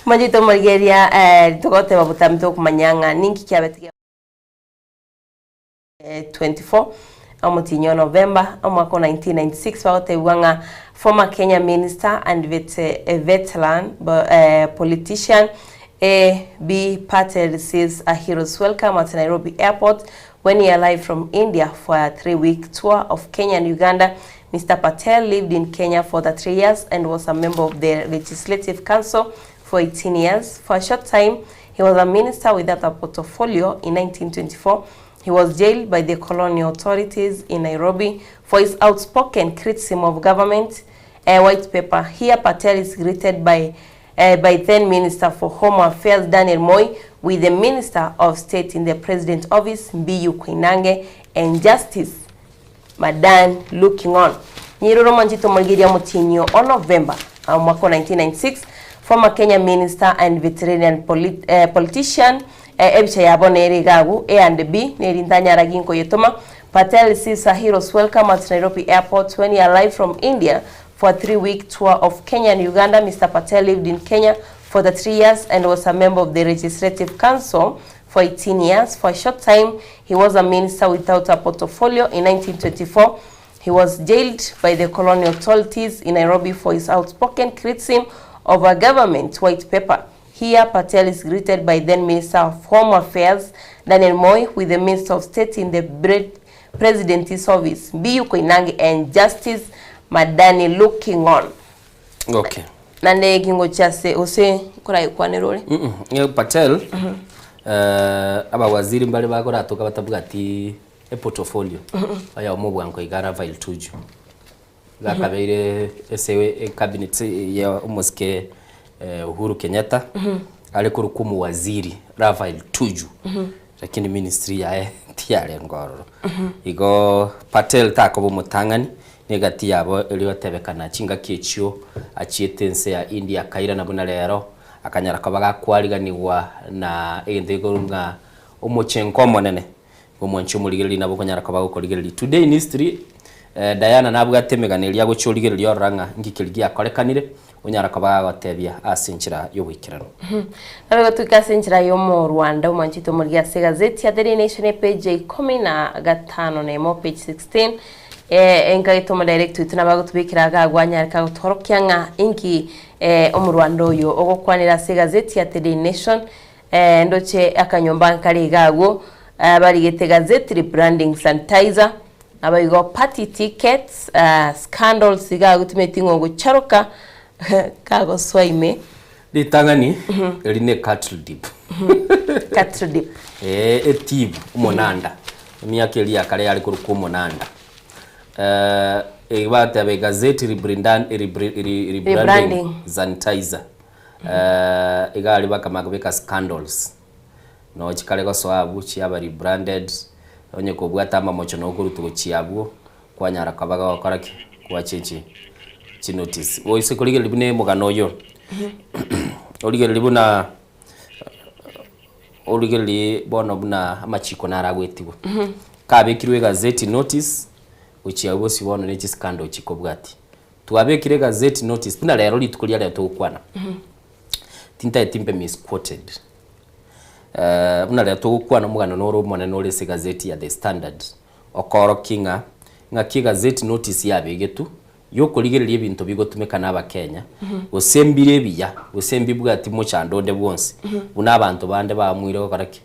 Omanyete omorigereria eh, togoteba botambe tokomanya ng'a ninki kiabete gia 24 omotienyi o November omwaka o 1996 bagotebigwa ng'a former Kenya minister and veteran politician AB Patel receives a hero's welcome at Nairobi airport when he arrived from India for a 3-week tour of Kenya and Uganda. Mister Patel lived in Kenya for 3 years and was a member of the Legislative Council for 18 years. For a short time, he was a minister without a portfolio. In 1924, he was jailed by the colonial authorities in Nairobi for his outspoken criticism of government uh, white paper. Here, Patel is greeted by by then Minister for Home Affairs Daniel Moi with the Minister of State in the President's Office Mbiyu Koinange and Justice Madan looking on. Nyiroro Manjito Morigeria Motienyo on November mwaka 1996 former Kenya Minister and veterinarian polit, politician ebicha yabo nere igagu A and B neri ntanyara ginko yetoma Patel receives a hero's welcome at Nairobi airport when he arrived from India for a 3-week tour of Kenya and Uganda. Mr. Patel lived in Kenya for the 3 years and was a member of the Legislative Council for 18 years. For a short time, he was a minister without a portfolio. In 1924, he was jailed by the colonial authorities in Nairobi for his outspoken criticism of a government white paper. Here, Patel is greeted by then Minister of Home Affairs, Daniel Moi, with the Minister of State in the Presidency's Office, Mbiyu Koinange, and Justice Madani looking on. Okay. Nande gingo chase ose koraikwanera ore. Patel abawaziri mbare bagoratoka batabwati e portfolio aya omobwango igara Rafael Tuju gakabeire ese cabinet ya omosike Uhuru Kenyatta ari kuruka omuwaziri Rafael Tuju lakini ministry yaye tiyare ngororo igo Patel takoba omotang'ani negati yabo eriotebekana chingaki echio achiete ense ya India kaira nabo na rero akanyara koba gakwariganigwa na egento ekorunga omochenko omonene omwanchi omorigereri nabo okonyara koba gokorigereria today in history Diana nabwate emegano eria agochiorigereria orora ng'a ngikeri giakorekanire onyara koba gagotebia ase enchera ya oboikeranu. Nabe gotuika ase enchera ya omorwanda omwanchete omorigia ase egazeti ya Daily Nation epage ya 15 page 16 enkageto omodirect oito nabo agotobekera iga agwo anyareka gotorokia ng'a inki omorwanda oyo ogokwanera ase egazeti ya The Daily Nation ndoche akanyomba nkare iga agwo barigete gazeti rebranding sanitizer nabo igo party tickets scandals iga agotumeti ng'o gocharoka kagoswa ime Ritang'ani eri ne cattle dip. Cattle dip. Eh, etibu omonanda. Emiaka eria ya kare yare korokwa omonanda. Eh, ebateba egazeti rebranding Rebranding. sanitizer. Eh, iga aria bakamanya kobeka scandals. No chikare gosoa abwo chiaba rebranded, onye kobwate amamocho no okorutwa gochia abwo, kwanyara koba gogokora ki? Gwachenchi chinotice. Oise korigereria buna omogano oyo, origereria buna origereria bono buna amachiko naro agoetigwa. Kabekirwe egazeti notice, gochia abwo bosio bono ne chiscandal chikobwatia. Twabekire egazeti notice, buna rero rituko ria rero togokwana, tintageti mbe misquoted. Buna rero togokwana omogano noro omonene ore ase egazeti ya The Standard, okorokia ng'a ng'aki egazeti notice yabegetwe yokorigereria ebinto bigotumeka na abakenya, gose mbire ebiya, gose mbibwati mochando onde bwonsi, buna abanto bande baamuire gokora ki?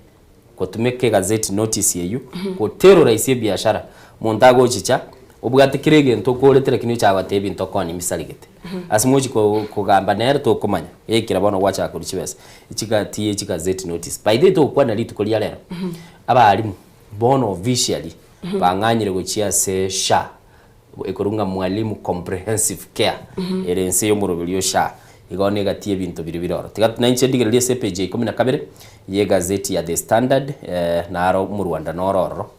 Gotumeka egazeti notice eywo, goterrorize ebiashara, monto agochicha, obwate kera egento okorete lakini ocha goteba ebinto okoonia mbisarigete. Ase mochi kogamba nere tokomanya, gekera bono gwachaka korwa chibesa, chigati ye chigazeti notice. By the way togokwana rituko ria rero, abalimu bono officially bang'anyire gochia ase SHA, ekorwa ng'a Mwalimu Comprehensive Care, ere ense ya omoroberi o SHA. Igo negati y'ebinto biria bire oro. Tiga nainche ndigererie ase epage ya ikomi na kabere y'egazeti ya The Standard, naro omorwanda noro ororo.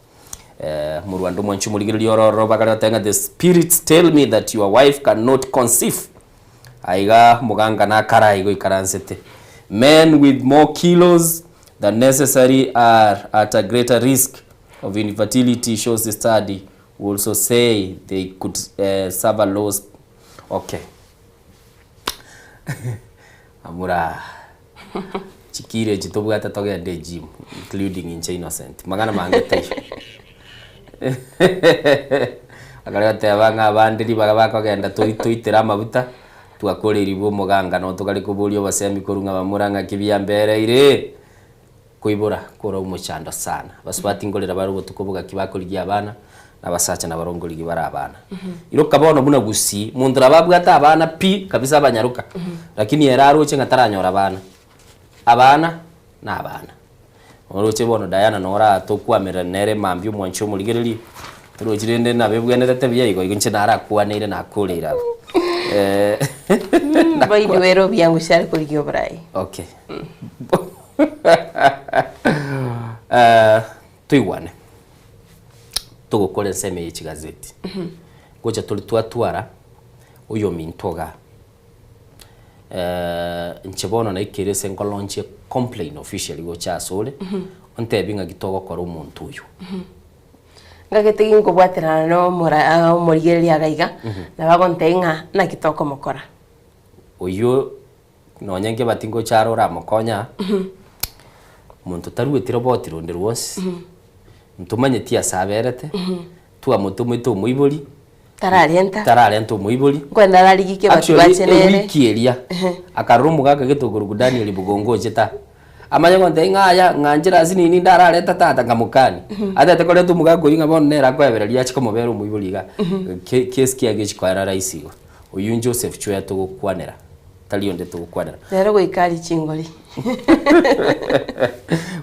Omorwanda omwanchi omorigereria oro ororo bakare goteba ng'a the spirits tell me that your wife cannot conceive. Aiga omoganga nakare aiga oikaransete. Men with more kilos than necessary are at a greater risk of infertility shows study who also say they could suffer low okay. Amura chikiro echi tobwate togende egym including inche Innocent mang'ana mange taiyo. Akare goteba ng'a abande ribaga bakogenda toi toitere amabuta twakoreirwe omoganga noo tokare koboria obosemi korwa ng'a bamura ng'aki biambereire. Koibora kore omochando sana. Abasubati nkorera bare obotuko bogaki bakorigia abana, na abasacha nabaro nkorigia bare abana. Iroka bono buna gusii, monto nabo abwate abana pi kabisa abanyaroka, lakini ere aroche ng'a taranyora abana. Abana na abana. Oroche bono Diana noo oratokuamererania nere mambia omwanchi omorigereria, torochi rende nabo ebwenerete buya igo, igo inche narakwaneire nakoreire abwo. By the way, ere obuya ngusii are korigia oborai. Okay. Toigwane, togokora ensemo eye chigazeti, ngocha tore twatwara oyominto igaa, inche bono naikire ase nkolaunchie complain officially gocha asore, ontebie ng'aki togokora omonto oywo. Ngagete ginkobwaterana na omora omorigereria iga iga, nabo agontebia ng'a naki tokomokora. Oywo Nonya nkebati ngocha are oramokonya, omonto tarueti roboti ronde rwonsi, ntomanyeti ase aberete, twamotomete omoibori, Tararenta. tararenta omoibori. Nkwenda ararigie kebati Actually, bache nere. ewiki eria, akarora omogaka gete okorokwa Daniel Bogongo ochete aa, amanye gontebia ng'a aya ng'a nchera ase nini ndararete tata nkamokania. Atete koreta omogaka oyio ng'a bono nere akoebereria ache komobera omoibori igaa, ke case kiaye gechi koera rahisi igo. Oyio Joseph Chweya togokwanera. Tari onde togokwanera. Rero goika arie chingori.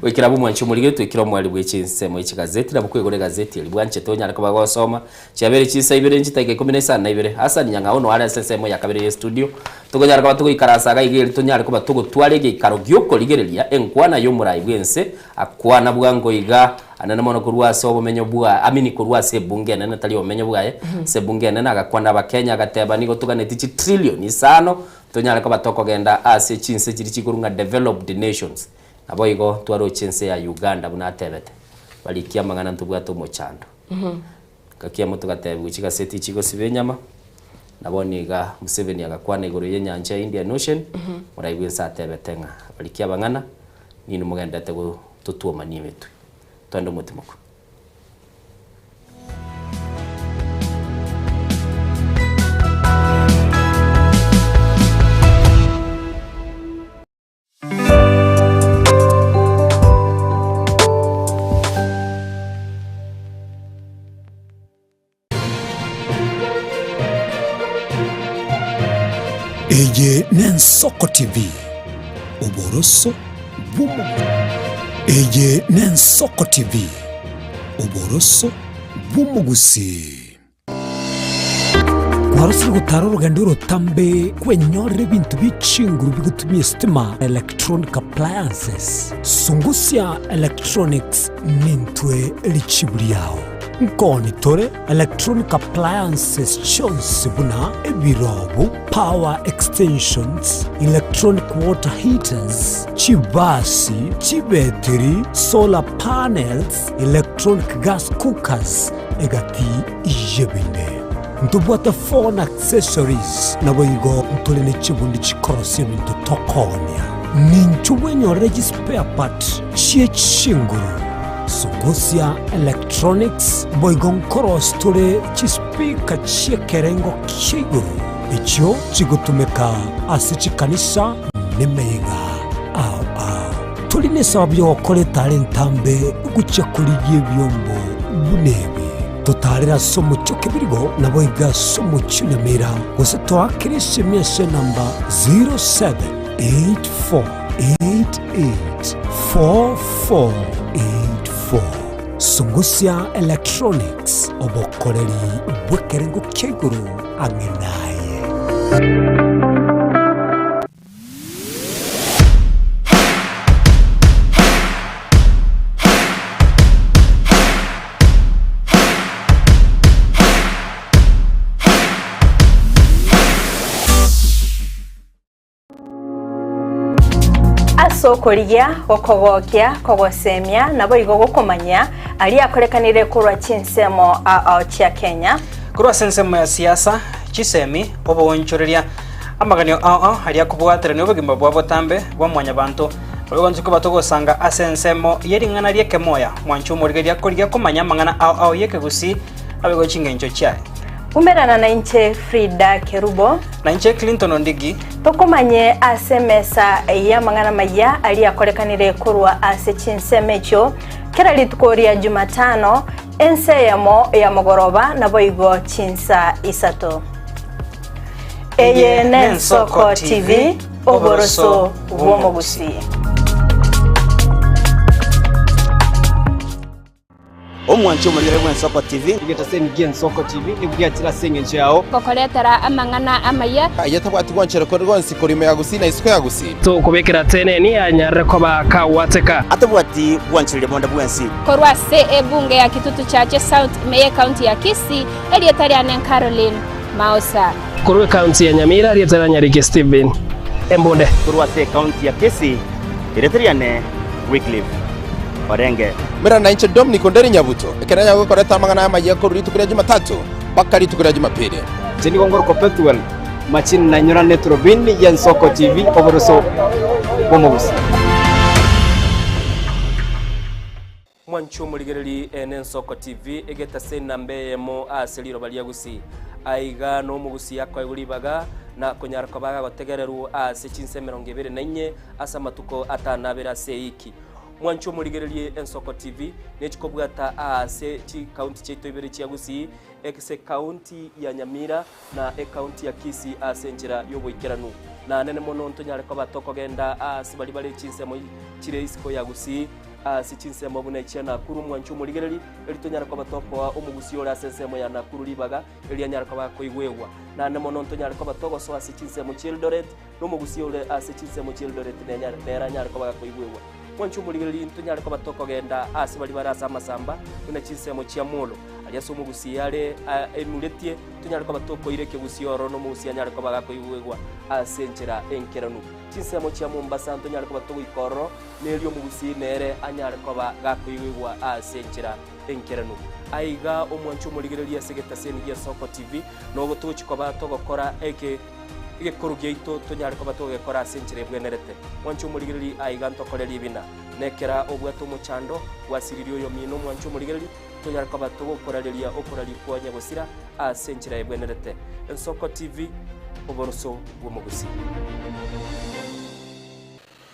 Goikera abwo mwanche omorigeri twekire omoerio bwe chinsemo ye chigazeti nabo kwegora egazeti eri bwanchete onyare koba gosoma chiabere chinsa ibere nchitageka ikomi na isano na ibere Hassan Nyang'au noare ase ensemo ya kabere ye studio tokonyara koba togoikaransa iga iga eri tonyare koba togotwara egeikaro giokorigereria enkwana y'omorai bwense akwana bwango iga anene mono korwa ase obomenyo bwa amini korwa ase ebunge enene tari obomenyo bwaye ase ebunge enene agakwana abakenya agateba nigo toganeti chitrillion isano tonyare koba tokogenda ase chinse chiria chikorwa ng'a developed nations. Naboigo twaroche ense ya Uganda buna atebete, barikia amang'ana ntobwate omochando. Ngaki amo togatebiwa chigaseti chigosiba enyama, na bono iga Museveni agakwana igoro y'enyancha ya Indian Ocean, morai bwense atebete ng'a barikia abang'ana ninwe mogenderete gototwomania emetwe. Twende omotimoko. Eye n'Ensoko TV, oboroso bw'omonto. Eye n'Ensoko TV, oboroso bw'omogusii. Kwarosire gotara orogendo orotambe kwenyorera ebinto bie chinguru bigotumia esitima, electronic appliances. Sungusia Electronics nintwe richibu riao. Nkoni tore electronic appliances chionsi buna ebirobu, power extensions, electronic water heaters, chibasi, chibetiri, solar panels, electronic gas cookers, egati y'ebinde. Ntobwate phone accessories, naboigo ntore ne chibundi chikorosia ebinto tokoonia. Ninchu bwenyorere chispare part chie chinguru, Sungusia Electronics, boigo nkorosia tore chispeaker chi'ekerengo kia igoro echio chigotumeka ase chikanisa nemeyega ao ao. Tori nesababu y'ogokora etara entambe gochia korigia ebiombo buna ebi. Totaarere ase omochie o Kebirigo, naboigo ase omochie o Nyamira, gose toakere esemi ase enamba 0784884484. Sungusia Electronics, obokoreri bw'ekerengo kia igoro ang'e naye. Gokorigia, gokogokia, kogosemia, naboigo gokomanyia aria akorekanire korwa chinsemo ao chia Kenya. Korwa ase ensemo ya siasa, chisemi, oboonchoreria, amaganio ao ao aria akobwaterania obogima bwa botambe bwa mwanyabanto, naboigo intwe koba togosanga ase ensemo ye ring'ana ri'ekemoya, mwanche omorigereria korigia komanya amang'ana ao ao y'ekegusii naboigo chingencho chiaye. Umerana nainche Frida Kerubo. Nainche Clinton Ondigi. Tokomanye ase emesa y'amang'ana amayia aria akorekanire korwa ase chinsemo echio, kera rituko ria Jumatano, ensa eyemo ya mogoroba, naboigo chinsa isato. Eye n'Ensoko TV, oboroso bw'omogusii. Omwanchi omorigere bw'Ensoko TV. Egetaseni gi'Ensoko TV nigo giachire ase engencho yao. Gokoretera amang'ana amaya. Aye tabwati gwanchera kore gwonsi korwa ime ya Gusii na isiko ya Gusii. Tokobekera teneni anyarire koba kagwateka. Atabwati gwanchereria bonde bwensi. Korwa ase ebunge ya Kitutu Chache South ime y'Ekaunti ya Kisii, erieta riane Caroline Maosa. Korwa ekaunti ya Nyamira, erieta ria Nyariki Stephen Embunde. Korwa ase ekaunti ya Kisii, erieta riane Wycliffe Orenge. Mera nainche Dominic Onderi Nyabuto, ekero nyago gokoreta amang'ana aya amayia korwa rituko ria Jumatatu mpaka rituko ria Jumapili. Inche nigo ngorokwa Pethuel Machini na inyorane eturubini y'Ensoko TV oboroso bw'omogusii. Mwanche omorigereri ene Ensoko TV egetase enamba eyemo ase riroba ria Gusii. Aiga nomogusii akoegwa ribaga na konyara koba agotegererwa ase chinsa 24 ase amatuko atanabere ase eiki. Mwanche omorigererie Ensoko TV nechikobwata ase chikaunti chiaito ibere chia Gusii ase ekaunti ya Nyamira na ekaunti ya Kisii ase enchera y'oboikeranu. Nanene mono ntonyare koba tokogenda ase baria bare chinsemo chire isiko ya Gusii ase chinsemo buna echia Nakuru mwanche omorigereri eri tonyare koba tokoa omogusii ore ase ensemo ya Nakuru ribaga eri anyare koba akoigwegwa. Naende mono ntonyare koba togosoa ase chinsemo chia Eldoret na omogusii ore ase chinsemo chia Eldoret nere anyare koba gakoigwegwa. Mwanche omorigereri ntonyare koba tokogenda ase baria bare ase amasamba buna chinsemo chia Molo aria ase omogusii are emuretie tonyare koba tokoira ekegusii ororo na omogusii anyare koba gakoigwegwa ase enchera enkeranu. Chinsemo chia Mombasa ntonyare koba togoika ororo nerio omogusii nere anyare koba gakoigwegwa ase enchera enkeranu. Aiga omwanche omorigereria ase egetaseni gia Soko TV nogo togochia koba togokora eke egekoro giaito tonyare koba togegekora ase enchera ebwenerete. Mwanche omorigereria aiga ntokore ribina. Nekera obwate omochando gwasiririe oyomino omwanche omorigereria tonyare koba togokorareria okoraria kwa nyagosira ase enchera ebwenerete. Ensoko TV, oboroso bw'omogusii.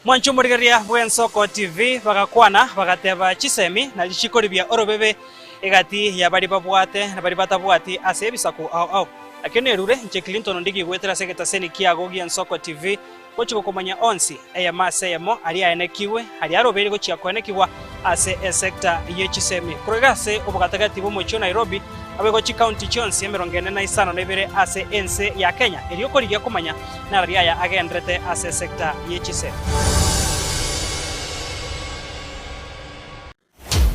Mwanche omorigereria bw'Ensoko TV bagakwana, bagateba chisemi na richiko ribia orobebe egati ya baria babwate na baria batabwati ase ebisaku ao ao. Nakio nerure inche Clinton Ondigi goetera ase egetaseni kiago gi'Ensoko TV gochia gokomanya onsi, eyemo ase eyemo aria aenekigwe, aria arobeire gochia koenekigwa ase esecta ye chisemi. Korwa iga ase obogatagati bw'omochie o Nairobi, naboigo chikaunti chionsi 45 ase ense ya Kenya erio korigia komanya Narari aya agenderete ase esecta ye chisemi.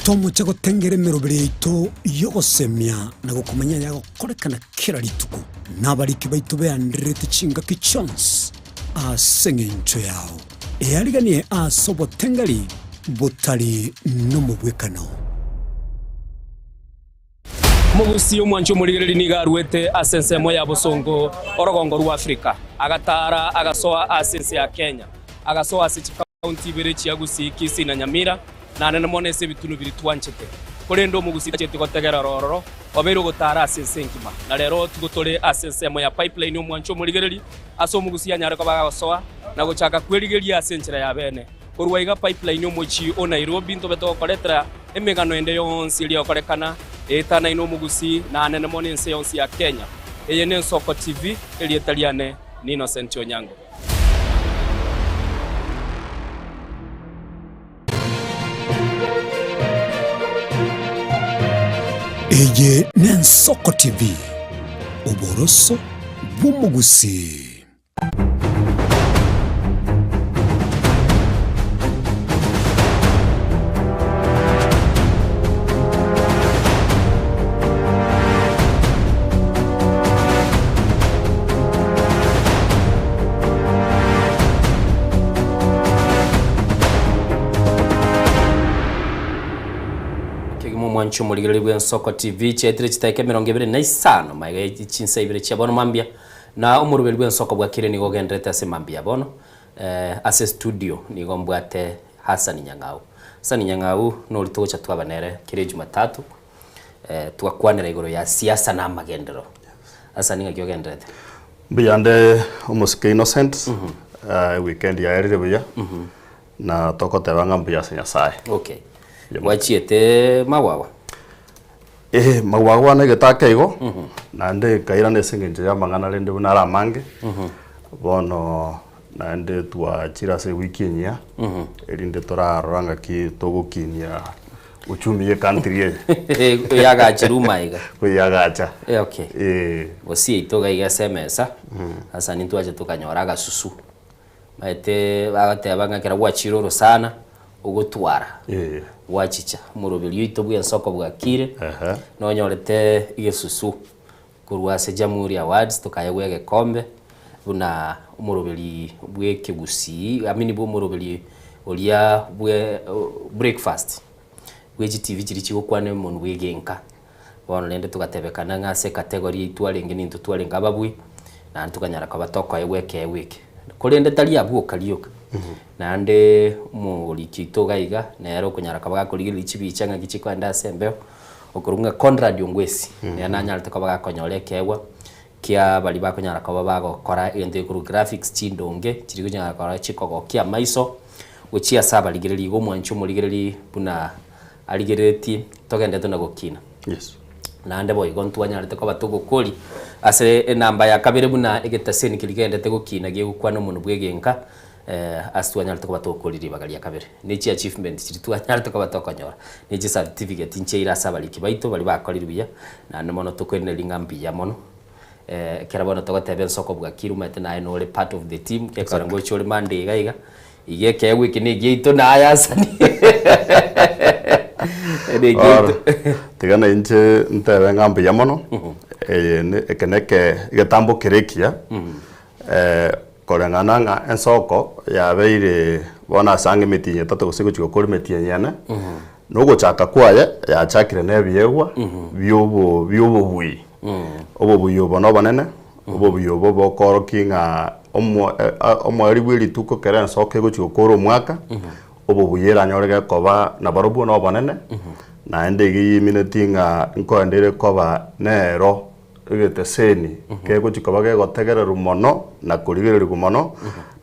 Tomoche gotengera emeroberi yaito y'ogosemia na gokomanya ayagokorekana kera rituko, na abariki baito beandererete chingaki chionsi ase engencho yao. Eariganie ase obotengeri botari nomobwekano. Omogusii omwanchi omorigereria nigo aruete ase ensemo ya bosongo orogongo rwa Afrika, agataara agasoa ase ense ya Kenya, agasoa ase chikaunti ibere chia Gusii, Kisii na Nyamira, na anene mono ase ebitunu biria twanchete. Korende omogusii tacheti gotegerera ororo, obeire ogotaara ase ense engima. Na rero tigo tore ase ensemo ya Pipeline omwanchi omorigereria, ase omogusii anyare koba agagosoa na gochaka kwerigeria ase enchera ya bene. Korwa iga Pipeline omochie o Nairobi ntobe togokoretera emegano ende yonsi eria egokorekana eetanaine omogusii na anene mono ense yonsi ya Kenya. Eye n'Ensoko TV, erieta riane ni Innocent Onyango. Eye n'Ensoko TV, oboroso bw'omogusii. kegima omwanchi omorigereria bw'Ensoko TV chiaetire chitaika 25 magega ye chinsa ibere chia bono mambia na omoroberi bw'Ensoko bwakire nigo ogenderete ase mambia ya bono eh, ase studio nigo mbwate Hassan Nyang'au. Hassan Nyang'au nori togocha twaba nere kera ejumatatu eh, twakwanera igoro ya siasa na amagenderero. Hassan ng'aki ogenderete? Mbuyande omosike Innocent, eh, weekend yaerire buya. Na togoteba ng'a mbuya ase Nyasae. Okay. Gwachiete magwagwa? Ee, magwagwa negete ake igo, naende ekairana ase eng'encho y'amang'ana rende buna are amange, bono naende twachire ase ewiki enyia, erinde torarora ng'aki togokinia uchumi ye country eye. Oyagachire umaiga. Koyagacha. Eh, okay. Ee. Gose yaito iga iga ase emesa, sasa nintwache tokanyora agasusu. Omanyete bagoteba ng'a ekero gwachire orosana, ogotwara, gwachicha, omoroberi oito bw'ensoko bwakire, nonyorete egesusu korwa ase Jamhuri Awards tokaegwa egekombe, buna omoroberi bw'ekegusii, I mean bwa omoroberi oria bwe breakfast, bwe chitibi chiria chigokwana omonwe bwa egenka. Bono rende togatebekana ng'a ase ecategory eyio twarenge nintwe twarenge ababui, naende tokanyara koba tokoegwa ekeegwa eke. Korende tari abwo oka rioka, naende omoriki oito iga iga, nere okonyara koba gakorigereria chibicha ng'aki chikoenda ase embeo, okorwa ng'a Conrad Ongwesi, nere nanyarete koba gakonyora ekeegwa, kia baria bakonyara koba bagokora egento gekorwa graphics chindonge, chiria okonyara korora chikogokia amaiso, gochia ase abarigereria igo omwanchi omorigereria buna Arigereretie togenderete na gokina. Yes. Naende boigo ntwanyarete koba togokori ase enamba ya kabere buna egetaseni keria kegenderete gokina gegokwana omonwe bw'egenka eh, ase twanyarete koba togokori ribaga ria kabere. Ne chi achievement chiria twanyarete koba tokonyora, ne chi certificate nchiaire ase abariki baito baria bakorire buya, naende mono tokoiraneria ng'a mbuya mono. Eh, ekero bono togoteba ensoko bwakire omanyete naye nore part of the team, gekogera ngocha ore Monday iga iga, Iga ekeegwa eke negiaito na aye asani. Negiaito. Tiga na inche ntebe ng'a mbuya mono, eye ne eke neke egetambo kere ekiya, koreng'ana ng'a ensoko yabeire bono ase ang'e emetienyi etato gose gochia gokora emetienyi ene, na ogochaka kwaye yachakire na ebiegwa biobo biobobui. Obobui obo nobonene, Obobuya obo bokoorokia ng'a omo- omoerio bwe rituko kera ensoko egochia gokora omwaka, obobuya eranyore gekoba nabarobwo nobonene, naende iga eyimineti ng'a nkoenda ere koba nero egeteseni kegochia koba gegotegererwa mono na korigererigwa mono,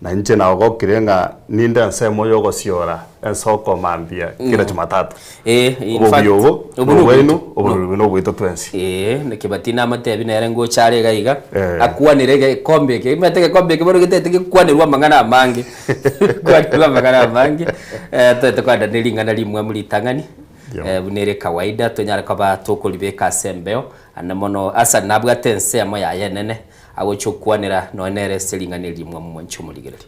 na inche nagokire ng'a ninde ensemo yogosiora ensoko mambia kera Jumatatu. Eh, in Obobuya fact, obo obo nobwaino, nobwaito. oborori nobwaito twensi. Ee, naki batina amatebi nere ngocha are iga iga, Eh. akwanere egekombe eke, omanyete egekombe eke bono getagete gekwanerwe amang'ana amange, gekwanerwe amang'ana amange, eh, totagete kogenda ne ring'ana rimwamu ritang'ani, Yeah. eh, buna ere kawaida tonyare koba tokoribeka ase embeo, ande mono asa nabwate ensemo yaye enene, agocha okwanera nonye nere ase ring'ana eri rimwamu mwanche omorigereria.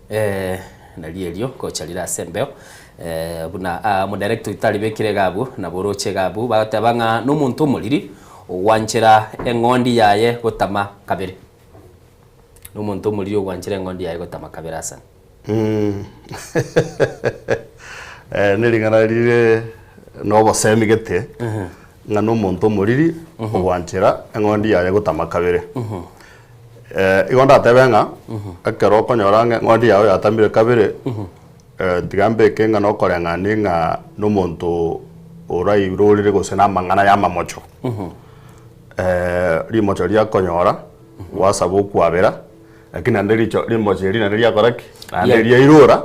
Eh, nario erio gocha rire ase embeo eh, buna ah, omodirector oito aribekire iga abwo, nabo oroche iga abwo, bagoteba ng'a na omonto omoriri ogwanchera eng'ondi yaye gotama kabere. Na omonto omoriri ogwanchera eng'ondi yaye gotama kabere asana. Mm. Eh, nering'ana rire nobosemi gete ng'a nomonto omoriri ogwanchera eng'ondi yaye gotama kabere. Igo ndatebe ng'a ekero okonyora ng'a eng'ondi yao yatamire kabere, tiga mbeke ng'a nokoreng'ania ng'a nomonto orairorere gose namang'ana y'amamocho. Rimocho riakonyora, gwasaba okwabera, lakini naende richo rimocho erio naende riakora ki? Naende riairora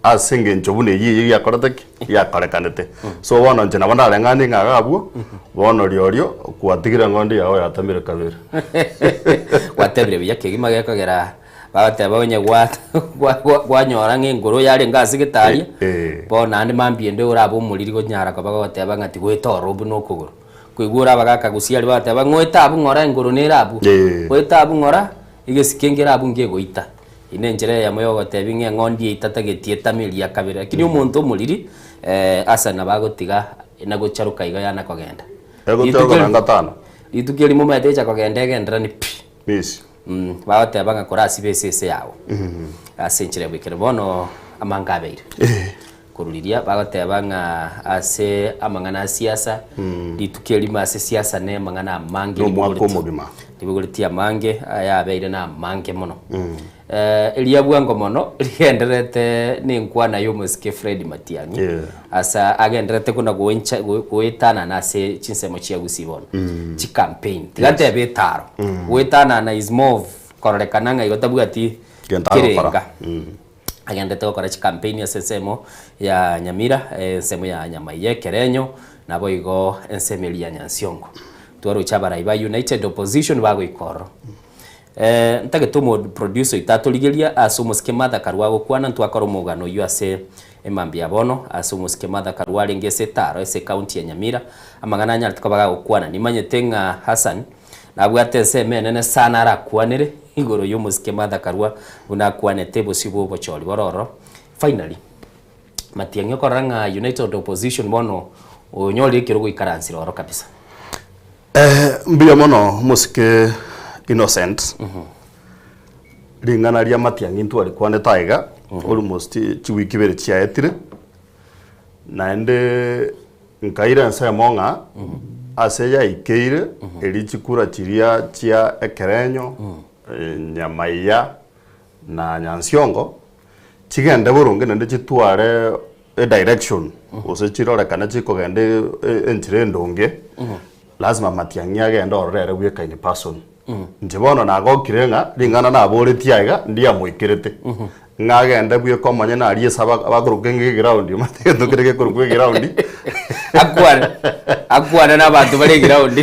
ase eng'encho buna eyio eyio riakorete ki? Riakorekanete. So bono inche nabo ndareng'anie ng'a iga abwo, bono riorio gwatigire eng'ondi yao yatamire kabere. Gwatebire buya kegima gekogera bagoteba onye gwa gwa gwa gwanyora ng'a engoro yarenge ase gete aria, bono naende mambia ende orabe omoriri gonyara koba gogoteba ng'a tigoeta ororo buna okogoro. Koigwa ore abagaka gusii aria bagoteba ng'a oete abwo ng'ora engoro nere abwo, oete abwo ng'ora egesike nkere abwo ngegoita. Eyio nenchera eyemo yogotebia ng'a eng'ondi eye tatageti etame eria kabere. Lakini omonto omoriri asa nabo agotiga nagocharoka iga yana kogenda. Egotiga koranga tano. Rituko erimo omanyete echa kogenda egenderani pi. Yes. Bagoteba ng'a korasibe esese yago ase enchera ya bwekero. Bono amanga abeire. Korwa riria bagoteba ng'a ase amang'ana a siasa, rituko erimo ase siasa ne amang'ana amange Na omwaka ribogoretie omogima. ribogoretie amange ayabeire na amange mono. Eria bwango mono rigendererete na enkwana ya omosike Fred Matiang'i Yeah. asa agendererete kona goencha go- goetanana ase chinsemo chia Gusii bono chicampaign tiga Yes. ntebe etaro goetanana is more of kororekana ng'a igo tabwati Gento agokora. kerenga. Agenderete gokora chikampeini ase ensemo ya Nyamira, ensemo ya Nyamaiya Ekerenyo, naboigo ensemo eria ya Nyansiongo. Twaroche abarai ba United Opposition bagoika ororo. Ntagete omo producer oito atorigeria ase omosike Martha Karua agokwana ntwakora omogano oyio ase emambia ya bono ase omosike Martha Karua arenge ase etaro ase ecounty ya Nyamira amang'ana anyarete koba gagokwana. Nimanyete ng'a Hassan Nabwate ensemo enene sana arakwanere igoro y'omosike Martha Karua buna akwanete bosio bw'obochori bore ororo. Finally, Matiang'i okorora ng'a United Opposition bono onyorire ekero goikaransire oro kabisa. Mbuya mono omosike Innocent, ring'ana ria Matiang'i ntwarikwanete aiga almost chiwiki ibere chiaetire, Naende nkaira ensemo ng'a ase yaikeire eria chikura chiria chia ekerenyo, Nyamaiya na Nyansiongo, chigende boronge naende chitware edirection gose chirorekane chikogenda enchera endonge, lazima Matiang'i agende ororo ere bweka in person. Inche bono nagokire ng'a ring'ana naboretie aiga ndiamoikerete, ng'a agende bweka omonyene aria ase aba abakorokwa ng'a eground omanyete egento kere gekorokwa eground Akwane, akwane na abanto bare eground.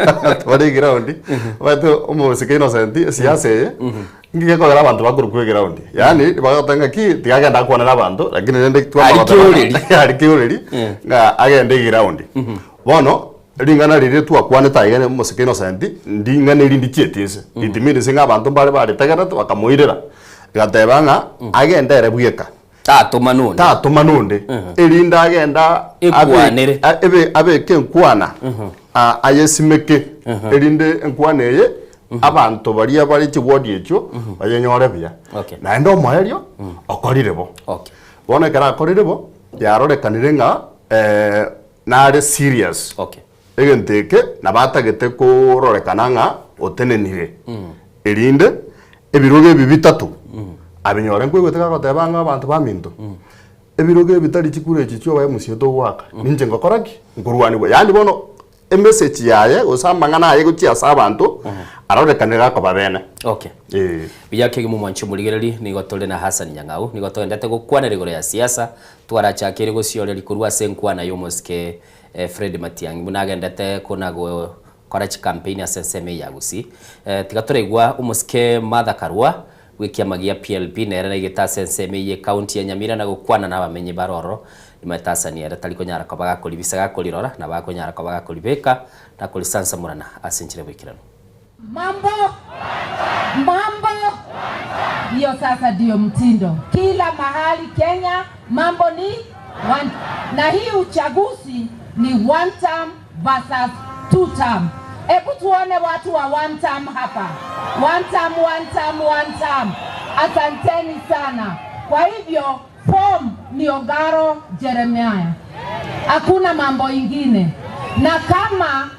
Abanto bare eground, omanyete omosike Innocent esiasa eye, nki gekogera abanto bakorokwa eground, yaani bagoteba ng'aki tiga agende akwane na abanto lakini rende Aria keoreri. aria keoreri ng'a agende eground. Bono. Ring'ana riria twakwanete aiga omosike Innocent, nding'ana eri ndichieti inse. It means ng'a abanto mbare baritegerete bakamoirera, rigateba ng'a agende ere bweka. Tatoma nonde. Tatoma nonde, erinde agende Ekwanere. abe abeke enkwana, ayesimeke, erinde enkwana eye abanto baria bare chiward echio bayenyore buya. Okay. Naende omoerio, okorire bo. Okay. Bono ekero akorire bo, yarorekanire ng'a Nare serious. Okay. Egento eke nabo atagete kororekana ng'a otenenire erinde ebirogo ebi bitato abinyore. Nkoigwete gagoteba ng'a abanto baminto ebirogo ebi tari chikura echi chioba MCA togoaka ninche ngokora ki? Nkorwanigwa. Yaani bono emessage yaye gose amang'ana aye gochia ase abanto arorekanire gakoba bene. Okay. Eeh. Buya kegima omwanchi omorigereri, nigo tore na Hassan Nyang'au, nigo togendete gokwanera igoro ya siasa, Twarachakeire gosioreria korwa ase enkwana y'omosike Fred Matiang'i buna agendete kona gokora chikampeini ase ensemo eye ya Gusii. Tiga toraigwa omosike Martha Karua bw'ekiama gia PLP nere naigete ase ensemo eye y'ecounty ya Nyamira na gokwana nabamenyi bare ororo. Nimanyete Hassan ere tari konyara koba gakoribisa gakorirora nabo akonyara koba gakoribeka na korisansamorana ase enchera y'oboikeranu. Mambo mambo, hiyo sasa ndiyo mtindo kila mahali Kenya, mambo ni one. Na hii uchaguzi ni one term versus two term. Hebu tuone watu wa one term hapa, one term, one term, one term. Asanteni sana. Kwa hivyo form ni Ogaro Jeremiah, hakuna mambo ingine. Na kama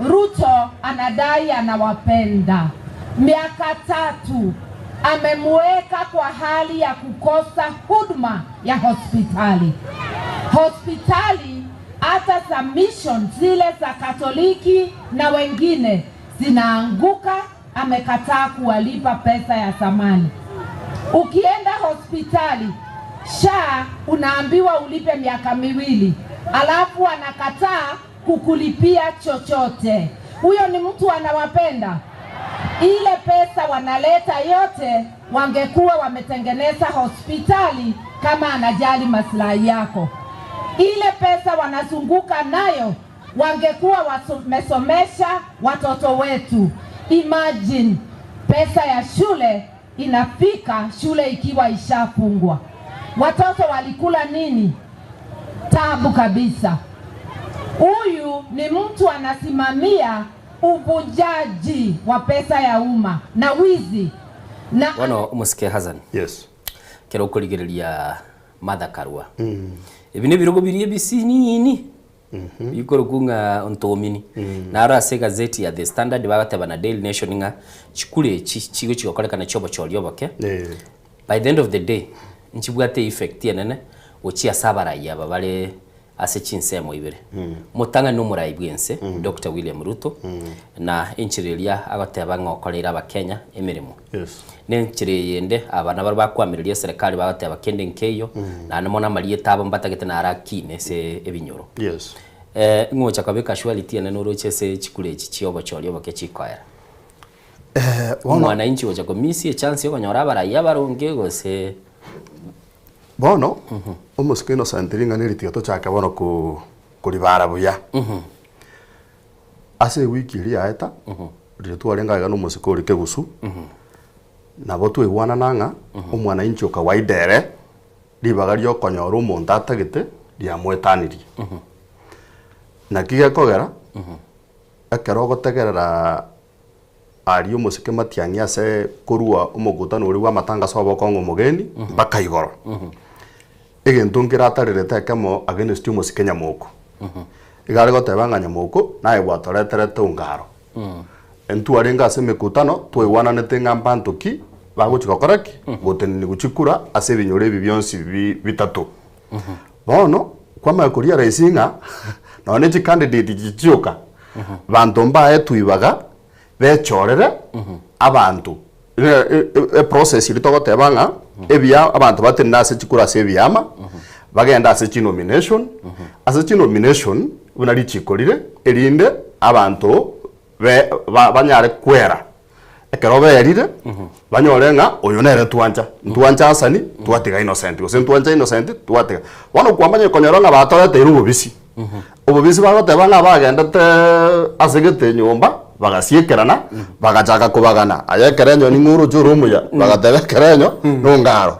Ruto anadai anawapenda, miaka tatu amemuweka kwa hali ya kukosa huduma ya hospitali. Hospitali hata za mission zile za Katoliki na wengine zinaanguka, amekataa kuwalipa pesa ya samani. Ukienda hospitali SHA unaambiwa ulipe miaka miwili, alafu anakataa kukulipia chochote. Huyo ni mtu anawapenda? Ile pesa wanaleta yote, wangekuwa wametengeneza hospitali kama anajali maslahi yako. Ile pesa wanazunguka nayo, wangekuwa wamesomesha watoto wetu. Imagine pesa ya shule inafika shule ikiwa ishafungwa, watoto walikula nini? Tabu kabisa. Huyu ni mtu anasimamia uvujaji wa pesa ya umma na wizi na Bono omosike Hassan. Yes. Ekero okorigereria. Martha Karua. Ebi nebirogo biria ebisinini bikorokwa ng'a ntomini. Naro ase egazeti ya The Standard bagoteba na Daily Nation ng'a chikura echi chigochi gokorekana chiobochori oboke, by the end of the day nchibwate effect enene gochia ase abarai aba bare ase chinsemo ibere. Omotang'ani nomorai bwense Doctor William Ruto na enchera eria agoteba ng'a okoreire abakenya emeremo. Ne enchera eyende aba nabaro bakwamireria eserekari bagoteba kende nkeiyo naende mono amarieta abo mbatagete naro akine ase ebinyoro. Ng'ocha koba ecasualty enene oroche ase chikura echi chia obochori oboke chikoera. Omwananchi gocha komisia echance yokonyora abarai abaronge gose. Bono, omosike Innocent ring'ana eri tiga tochake bono ko koribara buya. Ase ewiki eria yaeta, riria twarenge aiga na omosike oria Kegusu, nabo twaigwanana ng'a omwananchi o kawaida ere, ribaga ria okonyora omonto atagete riamoetanirie. Naki gekogera, ekero ogotegerera Aria omosike matiang'i ase korua omokutano oria bw'amatangaso obokong'u omogeni mpaka igoro. Egento nkere atarerete ekemo against omosike nyamoko. Iga are goteba ng'a nyamoko naye gwatoreterete ongaro. Intwarenge ase emekutano twaigwananete ng'a mbanto ki bagochi gokora ki? Goteneniwa chikura ase ebinyoro ebi bionsi bi bitato. Bono kwamanya koria rahisi ng'a nonye ne chicandidate echi chioka, banto mbaetwe ibaga bechorere abanto eprocess eria togoteba ng'a ebiya abanto batenene ase chikura ase ebiama, bagende ase chinomination, ase chinomination buna richiko rire erinde abanto be ba banyare kwera. Ekero berire, banyore ng'a oyo nere twancha, ntwancha Hasani, twatiga Innocent, gose ntwancha Innocent, twatiga. Bono kwamanya konyora ng'a batoreteire obobisi. Obobisi bagoteba ng'a bagendete ase gete nyomba, bagasiekerana, bagachaka kobagana, aye ekerenyo ning'o oroche ore omuya, bagateba ekerenyo nongaro.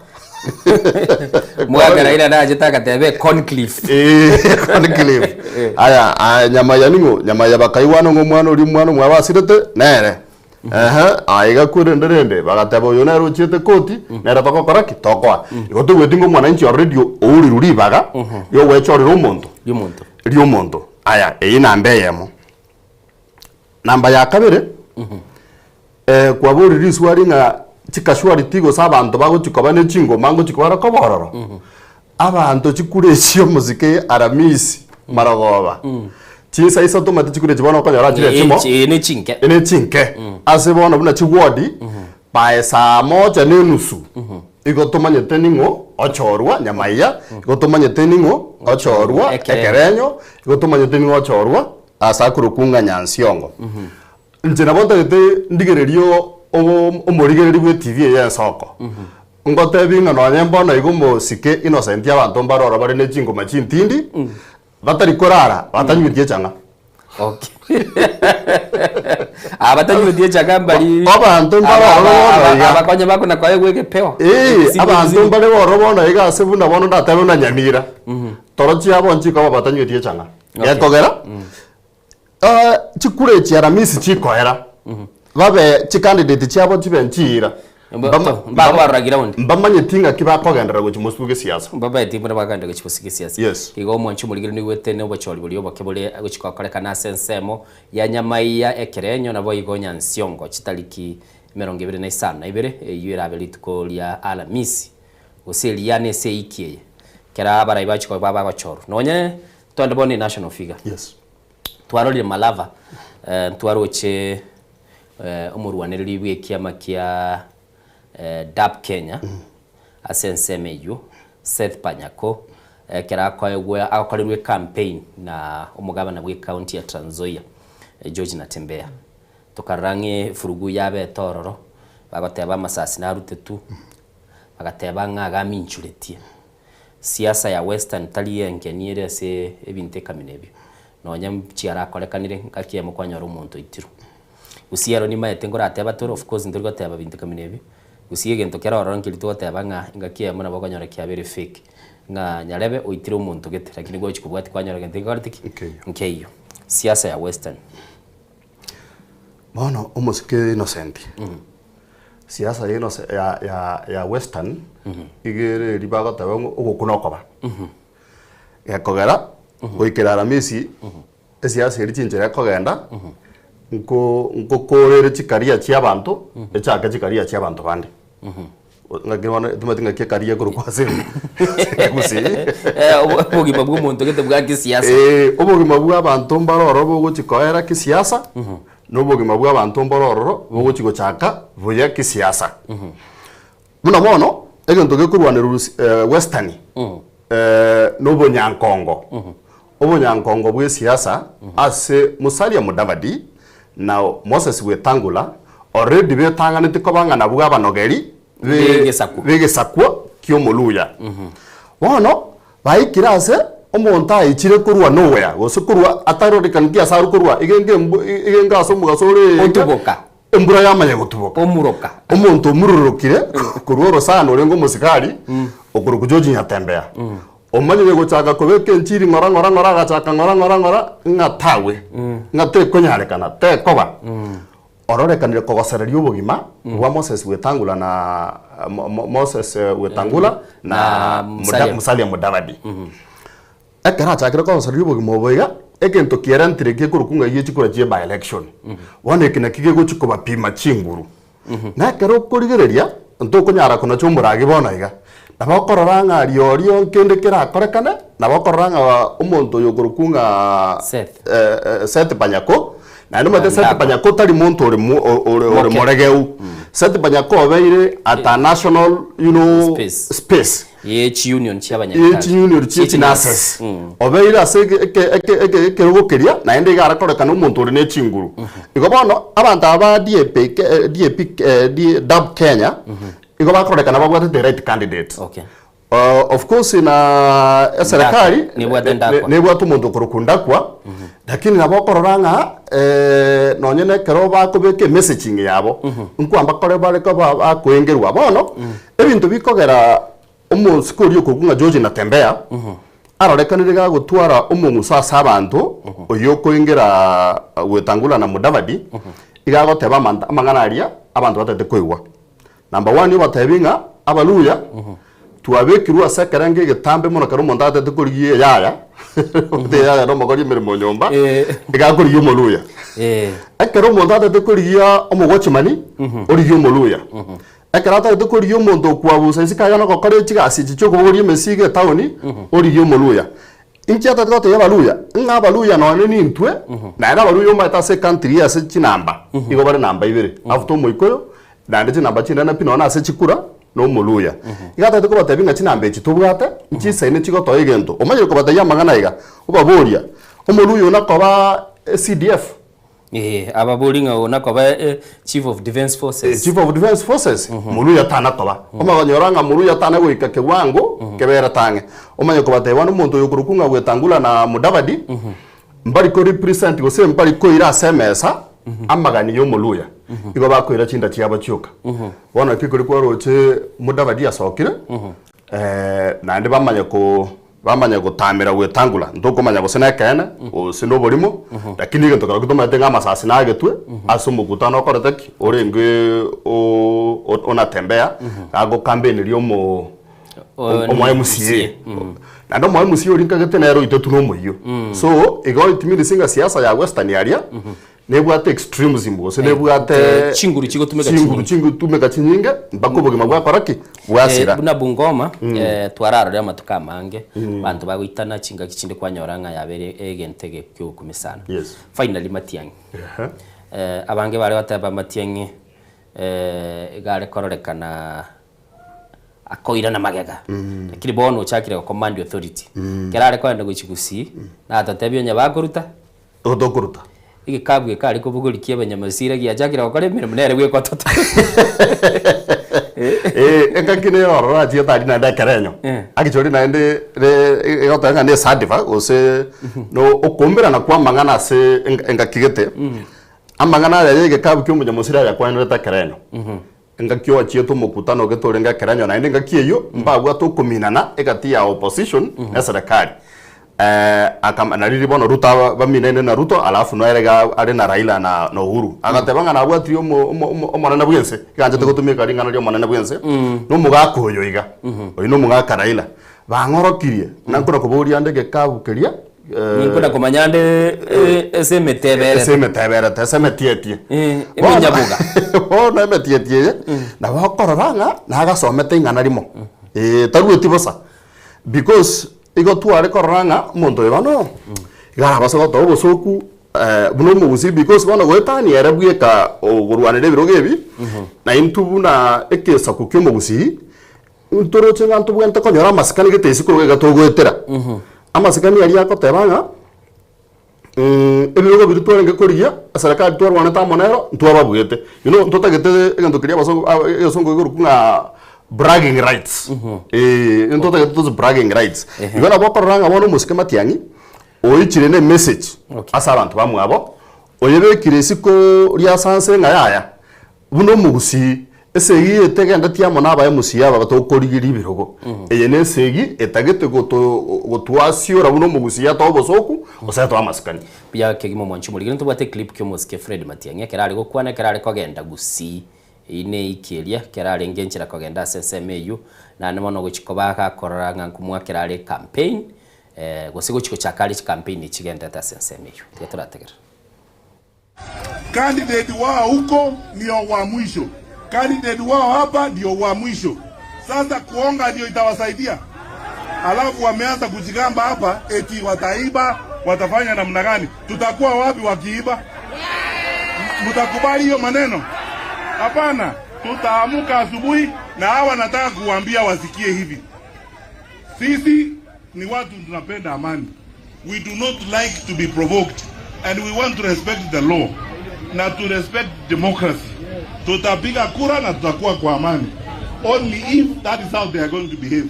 Mwaka Raila nachete agateba econclave. Conclave. Aya, aya Nyamaya ning'o? Nyamaya bakaigwana ng'a omwana oria omwana omwabo asirete nere. Ehe, aye iga kwerende rende bagateba oyo nere ochiete koti, nere togokora ki? Tokoa. Igo toigweti ng'a omwananchi already ourirwe ribaga riogwechorera omonto. Riomonto. Riomonto. Aya, eyio namba eyemo. Namba ya kabere, eh, kwaborire riswali ng'a chicasualty gose abanto bagochi koba ne chingoma ngochi kobara koba ororo. Abanto chikura echi omosike Aramisi marogoba, chinsa isato omanyete chikura echi bono okonyora chire echimo, Echi ne chinke. ne chinke. Ase bono buna chiwodi, by saa moja na enusu, igo tomanyete ning'o ochorwa Nyamaiya, igo tomanyete ning'o ochorwa Ekerenyo, igo tomanyete ning'o ochorwa Ase akorokwa ng'a Nyansiongo. Inche nabo ntagete ndigererie omorigereria bwe TV eye ensoko. Ngotebi ng'a nonye mbono iga omosike Innocent abanto mbare oro bare ne chingoma chintindi, batari korara, batanywetie echang'a. Aba batanywetie echang'a mbari Abanto mbare oro bono iga. Abakonya bakona koegwa egepeo. Ee, abanto mbare oro bono iga ase buna bono ndatebe buna Nyamira. Toro chiabo nchikoba batanywetie echang'a. Gekogera, chikura echi Aramisi chikoera, babe chicandidate chiabo chibe nchiira, Mbabarora ground. mbamanyeti ng'aki bakogenderera gochia mosubwo gesiasa. Mbabaeti buna bakogenderera gochia mosubwo gesiasa. Yes. Igo omwanchi omorigeri noigwete na obochori boria oboke bore gochia gokorekana ase ensemo ya Nyamaiya, Ekerenyo, naboigo Nyansiongo chitariki emerongo ebere na isano na ibere, eyio erabe rituko ria Alamisi, gose eria nese eiki eye, ekero abarai bachia koba bagochorwa. Nonye Twende bono enational figure. Yes. Twarorire Malava, eh, ntwaroche eh, omorwanereri bw'ekiama kia eh, DAP Kenya ase ensemo eyio Seth Panyako ekero akoegwa agokorerwa ecampaign na omogabana bw'ecounty ya Trans Nzoia eh, George Natembeya. Tokarora ng'a efurugu yabete ororo, bagoteba amasasi narutetwe, bagateba ng'a agaminchuretie. Siasa ya Western tari enkeni ere ase ebinto ekamina ebio. Nonya chiarakorekanire ngaki eyemo kwanyora omonto oitirwe. Gusii ero nimaete nkorateba tore of course ntori goteba binto ekamina ebio, gusii egento kere ororo nkeri togoteba ng'a engaki eyemo nabo okonyora kiabeire fake, ng'a nyarebe oitire omonto gete lakini gochi kobwatia kwanyora gento nkekoreti ki? Nkeiyo. Siasa ya Western. Bono omosike Innocent. Siasa eye nose ya ya ya western iga ere eria bagoteba ng'a ogokuna okoba. Gekogera goikera aramisi esiasa eria chinchera ekogenda nko nkokora ere chikaria chia abanto echake chikaria chia abanto bande. Ng'aki bono timanyeti ng'aki ekaria ekorokwa ase ekegusii. Obogima bwa omonto gete bwa kisiasa. Obogima bwa abanto mbare ororo bogochi koera kisiasa, na obogima bwa abanto mbare ororo bogochi gochaka buya kisiasa. Buna bono, egento gekorwanerwa western na obonyankongo, obonyankongo bwa esiasa ase Musalia Mudavadi na Moses Wetangula already betang'aneti koba ng'a nabwo abanogeri b'egesaku ki'Omoluya. Bono baikire ase omonto aichire korwa nowhere gose korwa atarorekaneti ase arwe korwa egenge egenge ase omogaso ore Otuboka. Embura yamanya gotuboka. Omuroka. Omonto omurorokire korwa orosana orenge omosigari okorokwa George Nyatembea. Omanyire gochaka kobeka enchiri ng'ora ng'ora ng'ora agachaka ng'ora ng'ora ng'ora ng'a tawe, ng'a tekonyarekana, tekoba. Ororekanire kogosereria obogima bwa Moses Wetangula na Moses Wetangula na Musalia Mudavadi. Ekero achakire kogosereria obogima obo iga, egento kierentire gekorokwa ng'a gie chikura chie by election. Bono eke nakio gegochia kobapima chinguru. Na ekero okorigereria, ntokonyara konacha omoragi bono iga. Nabo okorora ng'a riorio nkende kerakorekane, nabo okorora ng'a omonto oyo okorokwa ng'a Seth. Seth Panyako, naende omanyete Seth Ndakwa. Panyako tari monto ore mo- o- ore ore Moke. moregeu. Seth Panyako obeire at a national you know, Space. space. Ye chiunion chi'abanyagitari. Ye chiunion chie chinurses. Obeire ase eke eke eke eke ekerogo keria, naende iga arakorekana omonto ore ne chinguru. Igo bono, abanto aba ba DAP, DAP, DAP Kenya, igo bakorekana babwate the right candidate. Okay. Of course na eserekari Ndakwa. Nebwate Ndakwa. nebwate omonto okorokwa Ndakwa, lakini nabo okorora ng'a nonye na ekero bakobeka emessaging yabo, nkwamba kore bare koba bakoengerwa. Bono, Ebinto bikogera omosike oria okorokwa ng'a George Natembeya arorekanire gagotwara omong'uso ase abanto oyio okoingera Wetangula na Mudavadi, iga agoteba amanto amang'ana aria abanto batagete koigwa. Number one obatebi ng'a Abaluya twabekirwe ase ekerengo egetambe mono ekero omonto atagete korigia eyaya, eyaya nomokori emeremo nyomba, iga akorigia Omoluya. Ekero omonto atagete korigia omowatchman, origia Omoluya. Ekero atagete korigia omonto okwabusa isiko aye nogokora chigasi echi chi'okobogoria emesigo etaoni, origie Omoluya. Inki atagete gotebia Abaluya? Ng'a Abaluya nonye nintwe, naende Abaluya omanyete ase ecountry eye ase chinamba, igo bare namba ibere, after Omoikoyo, naende chinamba chinene pi nonye ase chikura, na Omoluya. Igo atagete kobatebia ng'a chinamba echi tobwate, nchisaine chigotoa egento. Omanyire kobatebia amang'ana iga, obaboria, Omoluya one akoba CDF? Ee, ababori ng'a oo nakoba Chief of Defence Forces. Chief of Defence Forces, Muluya tana koba. Omanye konyora ng'a Muluya tana goika kewango kebere tang'e. Omanye kobatebia bono omonto oyo okorokwa ng'a Wetangula na Mudavadi, mbari ko represent gose mbari koira ase emesa amagani ya Omoluya. Igo bakoira chinda chiabo chioka. Bono ekio keria kwaroche Mudavadi asokire, naende bamanye ko Bamanya gotamera gwetangula, ntokomanya gose nekeene, gose noborimo, lakini egento kerokio tomaete ng'a amasasi nagetwe ase omokutano okorete ki? Orenge o- onatembea, gagokambeneria omo omo MCA. Naende omo MCA oria nkagete nere oitetwe na omoyio. So, igo it means ng'a siasa ya Western aria, Nebwate extremism gose nebwate Eh, chinguru chigotumeka chinguru chinyinge. chigotumeka chinyinge mpaka obogima bwakora ki? Bwasira. Eh, buna Bungoma eh, twararore amatuko amange banto bagoitana chingaki chinde kwanyora ng'a yabere egento ege kiogokumia sana. Yes. Finally Matiang'i. Ehe. Eh, abange bare goteba Matiang'i eh, iga are kororekana akoirana magega lakini bono ochakire go command authority. Ekero are kogenda gochia Gusii natotebia onye bakoruta Tokoruta. Egekabu eke are kobogoria kia abanyamasira giachakire gokora emeremo nere bweka ototo. Eh, engaki nere ororo achiete aria naende ekerenyo. Actually naende re egoteba ng'a ne esadifa gose no okoumberana kwa amang'ana ase engaki gete, amang'ana aya ya egekabu kia omonyamosira aya akwanerete ekerenyo. Engaki oachiete omokutano gete orenge ekerenyo naende engaki eyio mbabwate okominana egati ya opposition na eserekari. Akama na riria bono Ruto aba baminaine na Ruto alafu nere iga are na Raila na na Uhuru. Agateba ng'a nabwatirie omo omo omo omonene bwense, iga anchete gotumeka ring'ana ria omonene bwense, na omogaka oyo iga, oyo na omogaka Raila. Bang'orokirie, na nkona koboria ande egekabu keria Ninkona komanya ande ase emeteberete. Ase emeteberete, ase emetietie. Emenyaboga. Bono emetietie eye, nabo okorora ng'a nagasomete ing'ana rimo, eh, tarueti bosa. Because igo tware korora ng'a omonto oyo bono, iga arabase gotoa obosoku buna omogusii because bono goetania ere bweka okorwanera ebirogo ebi, na intwe buna ekesaku kia omogusii, ntoroche ng'a ntobwenerete konyora amasikani gete isiko iga iga togoetera. Amasikani aria agoteba ng'a ebirogo biria twarenge korigia, eserekari twarwanete amo nero, ntwababuete. You know ntotagete egento keria abasongo aba egesongo gekorokwa ng'a bragging rights, eh, ntotagete those bragging rights. Igo nabo okorora ng'a bono omosike Matiang'i, oichire na emessage ase abanto bamwabo, oyebekire isiko ria sanse ng'a yaya, Buna omogusii, esegi eye tegendetie amo n'aba MCA aba batokorigeria ebirogo. Eye nesegi etagete goto gotwasiora buna omogusii atoe obosoku gose atoe amasikani. Buya kegima omwanchi omorigeri ntobwate eclip kia omosike Fred Matiang'i ekero are gokwana ekero are kogenda Gusii eyio ne eiki eria ekero arenge enchera kogenda ase ensemo eyio naende mono gochi koba gakorora ng'a nkomwakera are ecampaign gose gochi gochaka are chicampaign echigenderete ase ensemo eyio. Tiga torategerera. Candidate wao huko ndio wa mwisho, candidate wao hapa ndio wa mwisho. Sasa kuonga ndio itawasaidia? Alafu wameanza kujigamba hapa eti wataiba, watafanya namna gani? Tutakuwa wapi wakiiba? Mtakubali hiyo maneno? Hapana, tutaamuka asubuhi na hawa nataka kuwaambia wasikie hivi. Sisi ni watu tunapenda amani. We do not like to be provoked and we want to respect the law na to respect democracy. Tutapiga kura na tutakuwa kwa amani. Only if that is how they are going to behave.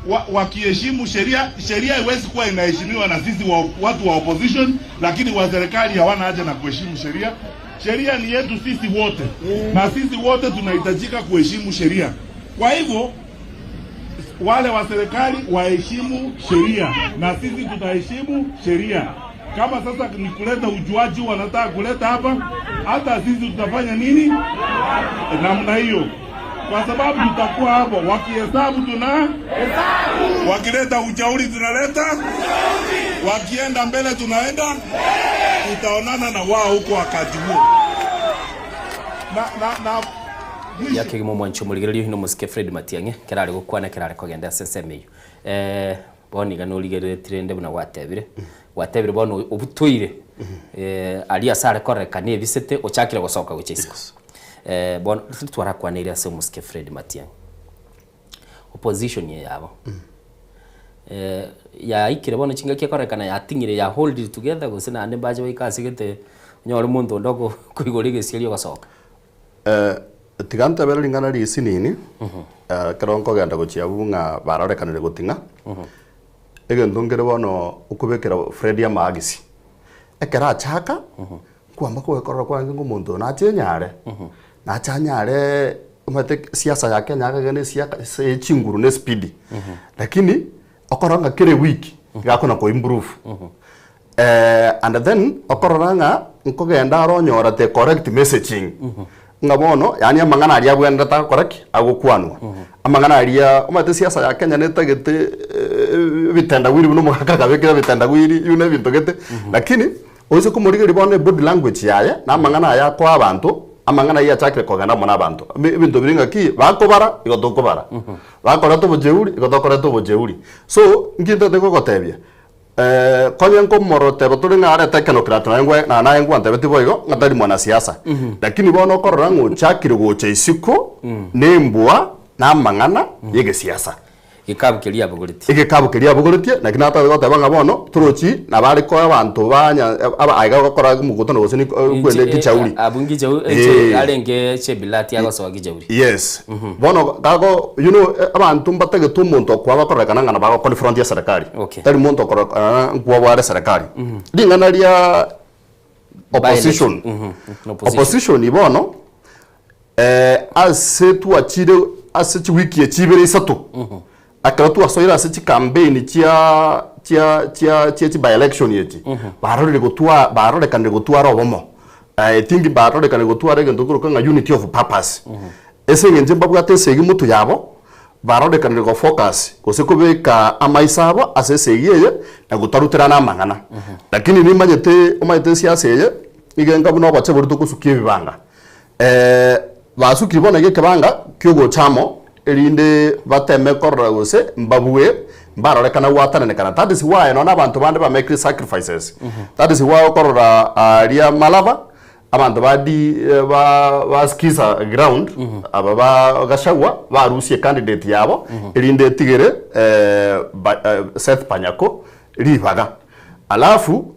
Wa, wakiheshimu sheria, sheria haiwezi kuwa inaheshimiwa na sisi wa, watu wa opposition, lakini wa serikali hawana haja na kuheshimu sheria. Sheria ni yetu sisi wote na sisi wote tunahitajika kuheshimu sheria. Kwa hivyo wale wa serikali waheshimu sheria na sisi tutaheshimu sheria. Kama sasa ni kuleta ujuaji wanataka kuleta hapa, hata sisi tutafanya nini namna hiyo, kwa sababu tutakuwa hapo, wakihesabu tuna wakileta uchauri tunaleta, wakienda mbele tunaenda, tutaonana na wao huko wakati huo na, na, na Buya kegima omwanchi omorigereria oino omosike Fred Matiang'i ekero are gokwana ekero are kogenda ase ensemo eyio. Eh, bono iga norigereretie rende buna gwatebire, gwatebire bono obutoire aria ase are kororekana ebisete ochakire gosoka gochia isiko. Eh, bono riria twarakwaneire ase omosike Fred Matiang'i, opposition eye yabo, yaikire bono chingaki ekororekana yating'ire ya hold it together gose naende mbache baike ase gete onyore omonto onde okoigora egesieri ogosoka. Tiga ntebere ring'ana risinini, ekero nkogenda gochia abwo ng'a barorekanire goting'a, egento nkere bono okobekera Fred amaagisi, ekero achaka, nkwamba koekorora kwange ng'a omonto oyo nache enyare, nache anyare omanyete siasa ya Kenya iga na esiaka ya chinguru na espidi, lakini okorora ng'a kera ewiki, iga akona ko improve. And then okorora ng'a nkogenda aro onyora the correct messaging ng'a bono yaani amang'ana aria abwenerete agokora ki? Agokwanwa. Amang'ana aria omanyete siasa ya Kenya netagete ebitendawili buna omogaka akabekire ebitendawili you know ebinto gete lakini oise komorigereria bono ebody language yaye na amang'ana aya akoa abanto, amang'ana ayio achakire kogenda amo na abanto. Ebinto biria ng'aki bakobara igo tokobara, bakoreta obojeuri igo tokoreta obojeuri. So nki ntagete gogotebia. Konya nkomoroteba tore ng'a arete ekenokerato naye ngwe na naye ngwantebetie boigo ng'a tari mwanasiasa. Lakini bono okorora ng'a ochakire gocha isiko nembwa na amang'ana y'egesiasa. Gekabu keria abogoretie. Egekabu keria abogoretie, naki natagete goteba ng'a bono torochi nabo are koa abanto banya aba aiga gokora omokutano gose ni kwende kichauri. Abwo ngichauri Eh. arenge Chebilati agosoa kichauri. Yes. Bono gago you know abanto mbatagete omonto okoa bakororekana ng'a nabo agoconfront eserekari. Okay. Tari monto okororekana nkwabware eserekari. Ring'ana ria opposition. Mhm, opposition. Opposition bono ase twachire ase chiwiki echi ibere isato, ekero twasoire ase chicampaign chia. chia chia chia chi by election echi, barorire gotwa barorekanire gotwara obomo. I think barorekanire gotwara egento nkorokwa ng'a unity of purpose. Ase eng'encho mbabwate esegi motwe yabo, barorekanire go focus gose kobeka amaiso abo ase esegi eye na gotaruterana amang'ana. Lakini nimanyete omanyete esiasa eye, nigo enga buna oboche boria togosukia ebibanga. Basukire bono iga ekebanga ki'ogocha amo, erinde bateme korora gose mbabue mbarorekana gwatananekana. That is why nonya abanto bande ba mekire sacrifices. That is why okorora aria Malaba, abanto ba D ba ba skiza ground, aba ba Gachagua barusie candidate yabo, erinde etigere ba Seth Panyako ribaga. Alafu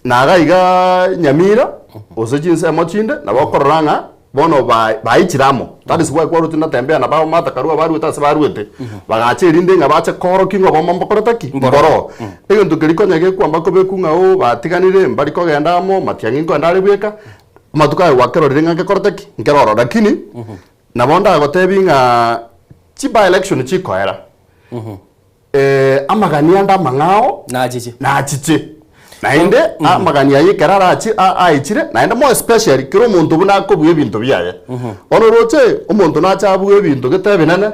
Naga iga Nyamira, gose chinsemo chinde, nabo okorora ng'a bono ba- baichire amo. That is why kwarotire natembea nabo abo Martha Karua baruete ase baruete, bagacha erinde ng'a bache koorokia ng'a obomo mbokorete ki? Mboroo. Egento keria konya gekwamba kobekwa ng'a oo batiganire, mbari kogenda amo, matiang'i nkoenda are bweka, amatuko aya gwakerorire ng'a ngekorete ki? Nkeroro. Lakini, nabo ndagotebi ng'a chi by election chikoera, Amagani ande amang'ao Nachiche. nachiche. Naende amagani ayio ekero arachi a- aichire, naende more especially kera omonto buna akobua ebinto biaye. Bono oroche, omonto nache abue ebinto gete ebinene,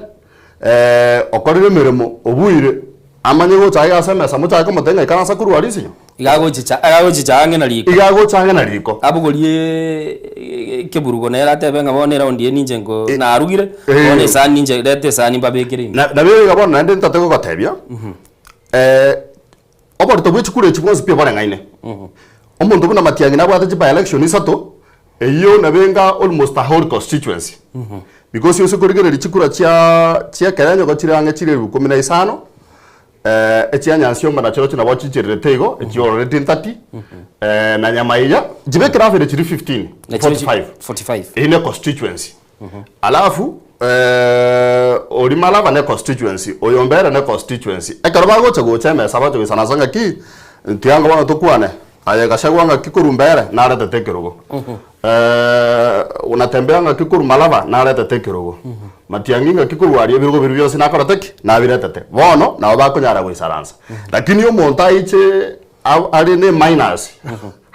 okorire emeremo, obuire, amanye gocha aiga ase emesa mochake komotebia ng'a ikaransa korwa aria isinyo. Iga agochicha iga agochicha ang'e na riko. Iga agocha ang'e na riko. Abogorie ekeburugo nere atebe ng'a bono eraundi eye ninche nko narugire, bono esani ninche reta esani mbabekere ime. Na nabo iga bono naende ntate gogotebia, oborito bwe chikura echi bwonsi pi boreng'aine. Omonto buna Matiang'i nabwate chi by election isato, eyio nabo enga almost a whole constituency. Because ase korigereria chikura chia chia ekerenyo igo chire ang'e chire elfu kumi na isano, Echia nyansiomba nachio nabo chinchererete igo, echiororeti ntati, na nyamaiya, chibekere average chiri 15, 45. 45. Eyio ne constituency. Alafu oria Malaba ne constituency, oyo Mbere ne constituency. Ekero bagocha gocha emesa bagocha goisana ase ng'aki, tiango bono tokwane, aye Gachagua ng'aki korwa Mbere naretete ekerogo. Natembeya ng'aki korwa Malaba naretete ekerogo. Matiang'i ng'aki korwa aria ebirogo biria bionsi nakorete ki? Nabiretete. Bono nabo bakonyara goisaransa. Lakini omonto aiche a- are ne minus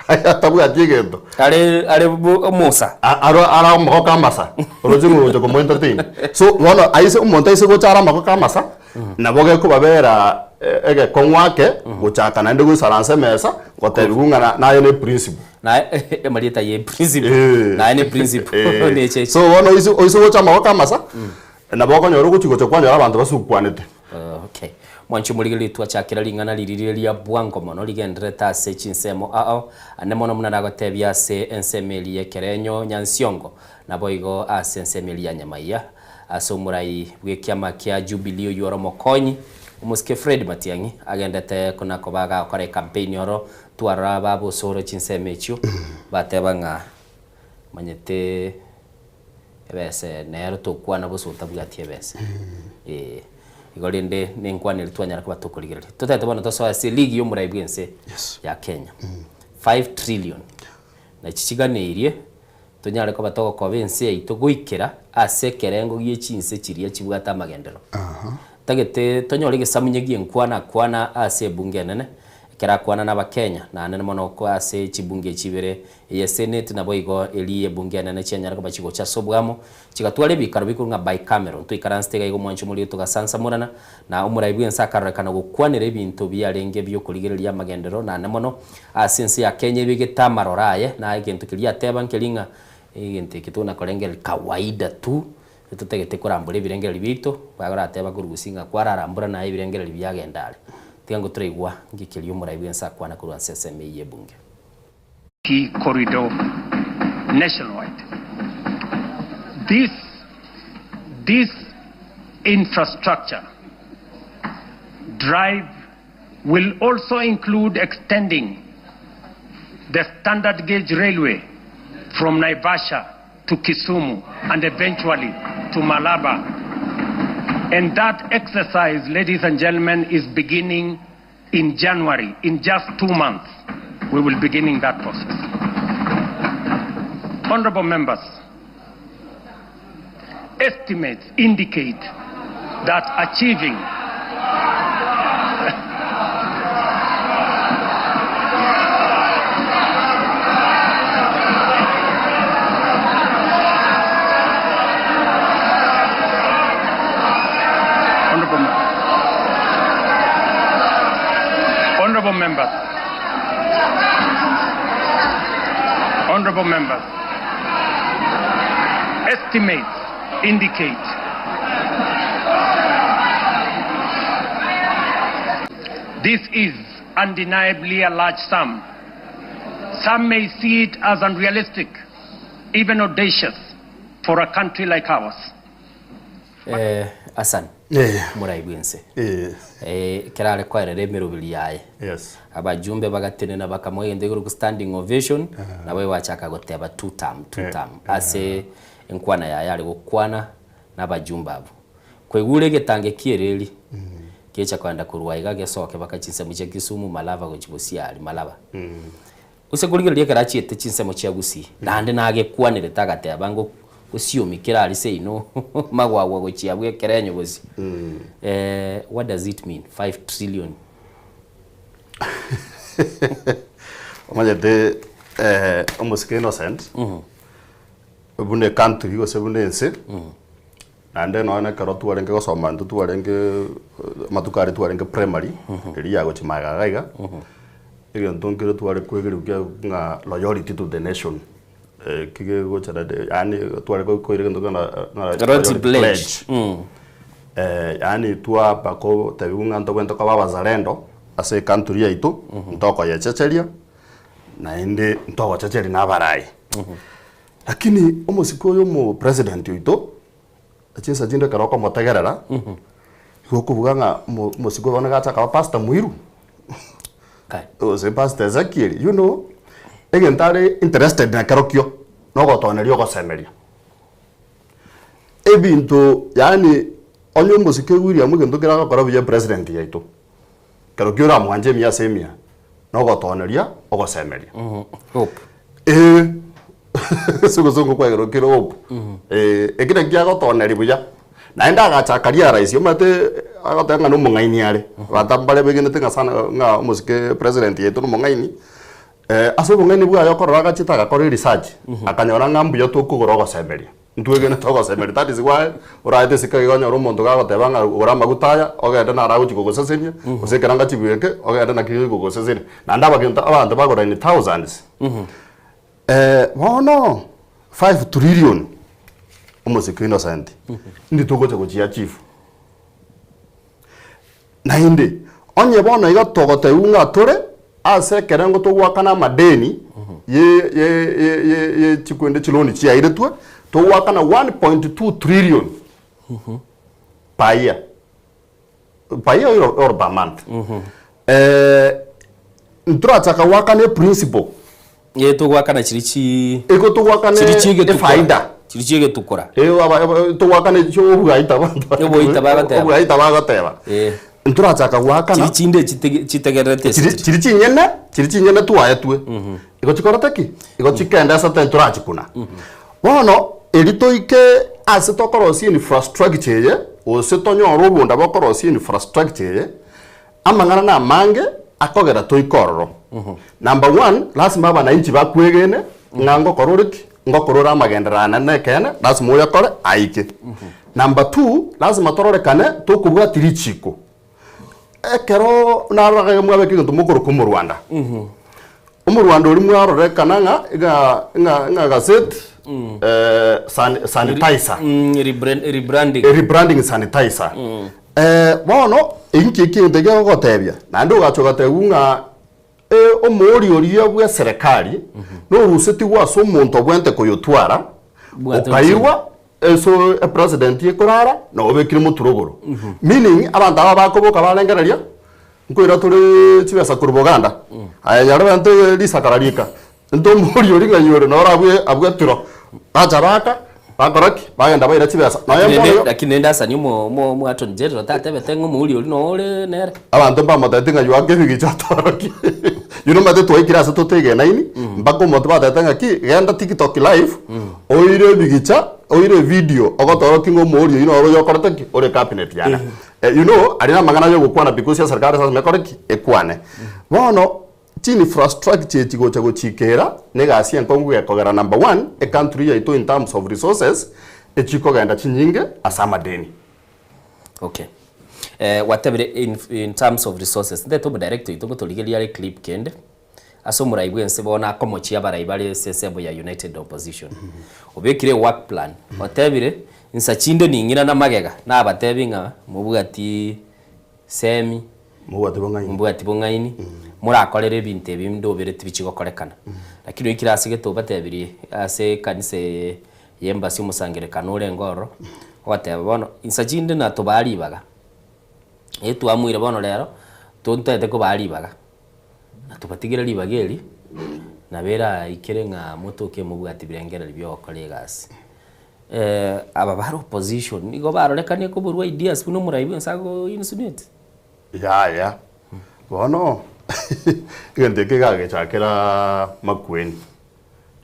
atabwati egento. Are are bo omosa. A- aro are amagoko amasa, oroche ng'a ogocha komo entertain. So bono aise omonto aise gocha are amagoko amasa, nabo gekobabera egekong'u ake gochaka naende goisaransa emesa, gotebiwa ng'a na- naye ne principle. Naye amarieta ye principle. Naye ne principle. Ne So bono oise oise gocha amaboko amasa, nabo okonyora ogochi gocha kwanyora abanto basukwanete. Okay. Mwanche omorigereria twachakera ring'ana riri rire ria bwango mono rigendererete ase chinsemo ao ane mono buna nagotebia ase ensemo eria y'ekerenyo Nyansiongo naboigo ase ensemo eria ya Nyamaiya ase omorai bw'ekiama kia Jubilee oyio ore omokonyi omosike Fred Matiang'i agendete konakoba agakora ecampaign oro Twarora babosore chinsemo echio, bateba ng'a manyete ebese nero tokwana gose otabwati ebese. Eeh. Igo rende nenkwana eria twanyara koba tokorigereria. Totagete bono tosoe ase eligi ya omorai bwense ya Kenya. 5 trillion. Nachi chiganeirie tonyare koba togokoba ense yaito goikera ase ekerengo gie chinse chiria chibwate amagenderero. Ntagete tonyore egesamunye gi'enkwana kwana ase ebunge enene, ekero akwana n'Abakenya, naende mono ase chibunge echi ibere, eye Senate naboigo eria y'ebunge enene chianyare koba chigocha ase oboamo, chigatwara ebikaro bikorwa ng'a bicameral. Ntoikaransete iga iga omwancho omoria togasansamorana, na omorai bw'ense akarorekana gokwanera ebinto biarenge bi'okorigereria amagenderero, naende mono ase ense ya Kenya ebegete amaroro aye, na egento keria ateba nkeri ng'a egento eke tonakorengereria kawaida tu, Totagete korambora ebirengererio biaito, bagorateba korwa gusii ng'a kwararambora naye ebirengererio biagenda are. Tiga ngo toraigwa nki keria omorai bw'ense akwana korwa nse ensemo eyio y'ebunge. Key corridor nationwide. This this infrastructure drive will also include extending the standard gauge railway from Naivasha to Kisumu and eventually to Malaba. And that exercise, ladies and gentlemen, is beginning in January. In just two months, we will be beginning that process. Honorable members, estimates indicate that achieving Honorable members, honorable members, estimates indicate this is undeniably a large sum. Some may see it as unrealistic, even audacious, for a country like ours. Eh, Hassan, Eh. omorai bwense Eh. Eh, ekero are koerera emeroberi yaye Yes. abajumbe bagatenena bakamoa egento ekerokwa standing ovation, nabo egwachaka goteba two term, two term ase enkwana yaye are gokwana na abajumbe abwo. Kwaigure egetange ki'ereri gecha kogenda korwa iga gesoke baka chinsemo chia Kisumu, Malava gochia Busia aria Malaba. Gose korigereria ekero achiete chinsemo chia Gusii, naende nagekwanerete agateba ngo gosiomi kera aria seino magwagwa gochia abwo ekerenyo gose eh, what does it mean 5 trillion? Omanyete eh, omosike Innocent, buna ecountry gose buna ense, Naende nonya nekero twarenge gosoma intwe twarenge amatuko aria twarenge primary, eria ya gochia magega iga iga, egento nkere tware koegerigwa kia ng'a loyalty to the nation, eki gegocha naende yaani tware koira egento ng'a ng'a Loyalty pledge. Yaani twaba kotebiwa ng'a ntobwenerete koba abazalendo ase ecountry yaito, ntokoyechecheria, naende ntogochecheria na abarai. Lakini omosike oyo omo president oito, chinsa chinde ekero okomotegerera, igo okobuga ng'a omo omosike oyo bono nigo acha akaba pastor Muiru, gose pastor Ezekiel, you know, egento are interested nakerokio, nogotoneria ogosemeria. Ebinto yaani onye omosike William egento kere agokora buya epresident yaito, Kerokio oramwanche emiya ase emiya, nogotoneria ogosemeria. Hope. Ee, ase ogosongo kwa igoro kere hope. Ee, eki nakio agotoneria buya. Naende agacha akaria rise, omanyete agoteba ng'a nomong'aini are. Abanto mbare begenete ng'a sana ng'a omosike president yaito nomong'aini, ase obong'aini bwaye okorora agachete agakora eresearch, akanyora ng'a mbuya tokogora ogosemeria. Ntwegenete ogosemeria, that is why oraete isiko iga onyore omonto gagoteba ng'a gora amaguta aya, ogende naro agochia kogosesenia, gose ekeranga chigwe eke, ogende nakio gegochia kogosesenia. Naende abagento abanto bagora in thousands. Bono, 5 trillion, omosike Innocent, indi togocha gochia achieve? Naende, onye bono iga togotebiwa ng'a tore ase ekerengo togoakana amadeni ye ye ye ye ye chikwende chiloni chiairetwe, togoakana 1.2 trillion per year, per year or, or per month. Eh, ntorachaka goakana eprinciple. Ee, togoakana chiria chi Ego togoakana chiria chi'egetukura. efaida. Chiria chi'egetukura. Eh, aba- aba- togoakana echio obugaita abanto Oboita bagoteba. obugaita bagoteba. Eh. Ntorachaka goakana. Chiria chinde chitege- chitegererete ase Chiri chiri. chiri chinyene, chiri chinyene twaetwe. Igo chikorete ki? Igo chikendesete ntorachikuna. Bono, eri toike ase tokorosia infrastructure eye, gose tonyore obonda bokorosia infrastructure eye, Amang'ana namange akogera toike ororo. Number one, lasima abanainchi bakwegene ng'a ngokora ore ki? Ngokora ore amagenderero ane nekeene, lasima oyakore aike. Number two, lasima tororekane tokobwati richiko. Ekero narora iga mwabeka egento mokoroka omorwanda. Omorwanda oria mwarorekana ng'a ng'a ng'a ng'a gazette san sanitizer. Rebranding. Rebranding sanitizer. Bono inki ekento eke egogotebia? Naende ogacha ogatebigwa ng'a omoori oria bw'eserekari norusetigwe ase omonto obwente koyotwara, Bwate okairwa ase epresident ekorara na obekire motwe rogoro. Meaning abanto aba bakoboka barengereria, nkoira tore chibesa korwa Boganda, aye nyarebe nte risakara rika, nte omoori oria ng'ai ore noro abwe abwe eturo, bacha baaka, bakora ki? Bagenda baira chibesa. Nonya Lakini mbono rende igo. lakini rende Hassan omo omo omo Attorney General tatebete ng'a omouri oria noo ore nere. Abanto mbamotebeti ng'a yoaka ebigicha atorokie. You know omanyete twaikire ase totegenaini, mpaka omonto batebete ng'a ki, genda tiktok live, oire ebigicha, oire evideo, ogotorokia ng'a omouri oyio noro oyokorete ki? Ore cabinet yane. You know, aria namang'ana ya ogokwana because eserikari sasa ekore ki? Ekwane. Bono, Chinfrastructure echi gocha gochikera negasi enkong'u gekogera number one, ecountry yaito in terms of resources echikogenda chinyinge ase amadeni. Okay. Eh, gwatebire in, in terms of resources, ntete omodirector oito ngotorigereria are clip kende, ase omorai bwense bono akomochia abarai bare ase ensemo ya United Opposition. Obekire ework plan, otebire, insa chinde ning'irane magega, nabatebi ng'a mobwati semi, Mobwati bong'aini. Mobwati bong'aini, morakorere ebinto ebi ndobere tibichi gokorekana. Lakini oikire ase gete obatebirie ase ekanisa eye y'embasu omosangerekano orenge ororo, ogoteba bono insa chinde natobaa ribaga, eh twamuire bono rero, tontagete kobaa ribaga, natobatigere ribaga eri, nabo eraikere ng'a motoke mobwati birengererio bia ogokora egasi. Aba bare opposition nigo barorekanie koborwa ideas buna omorai bwensi ago insinuate. Yaya, bono egento eke egagechakera Makueni,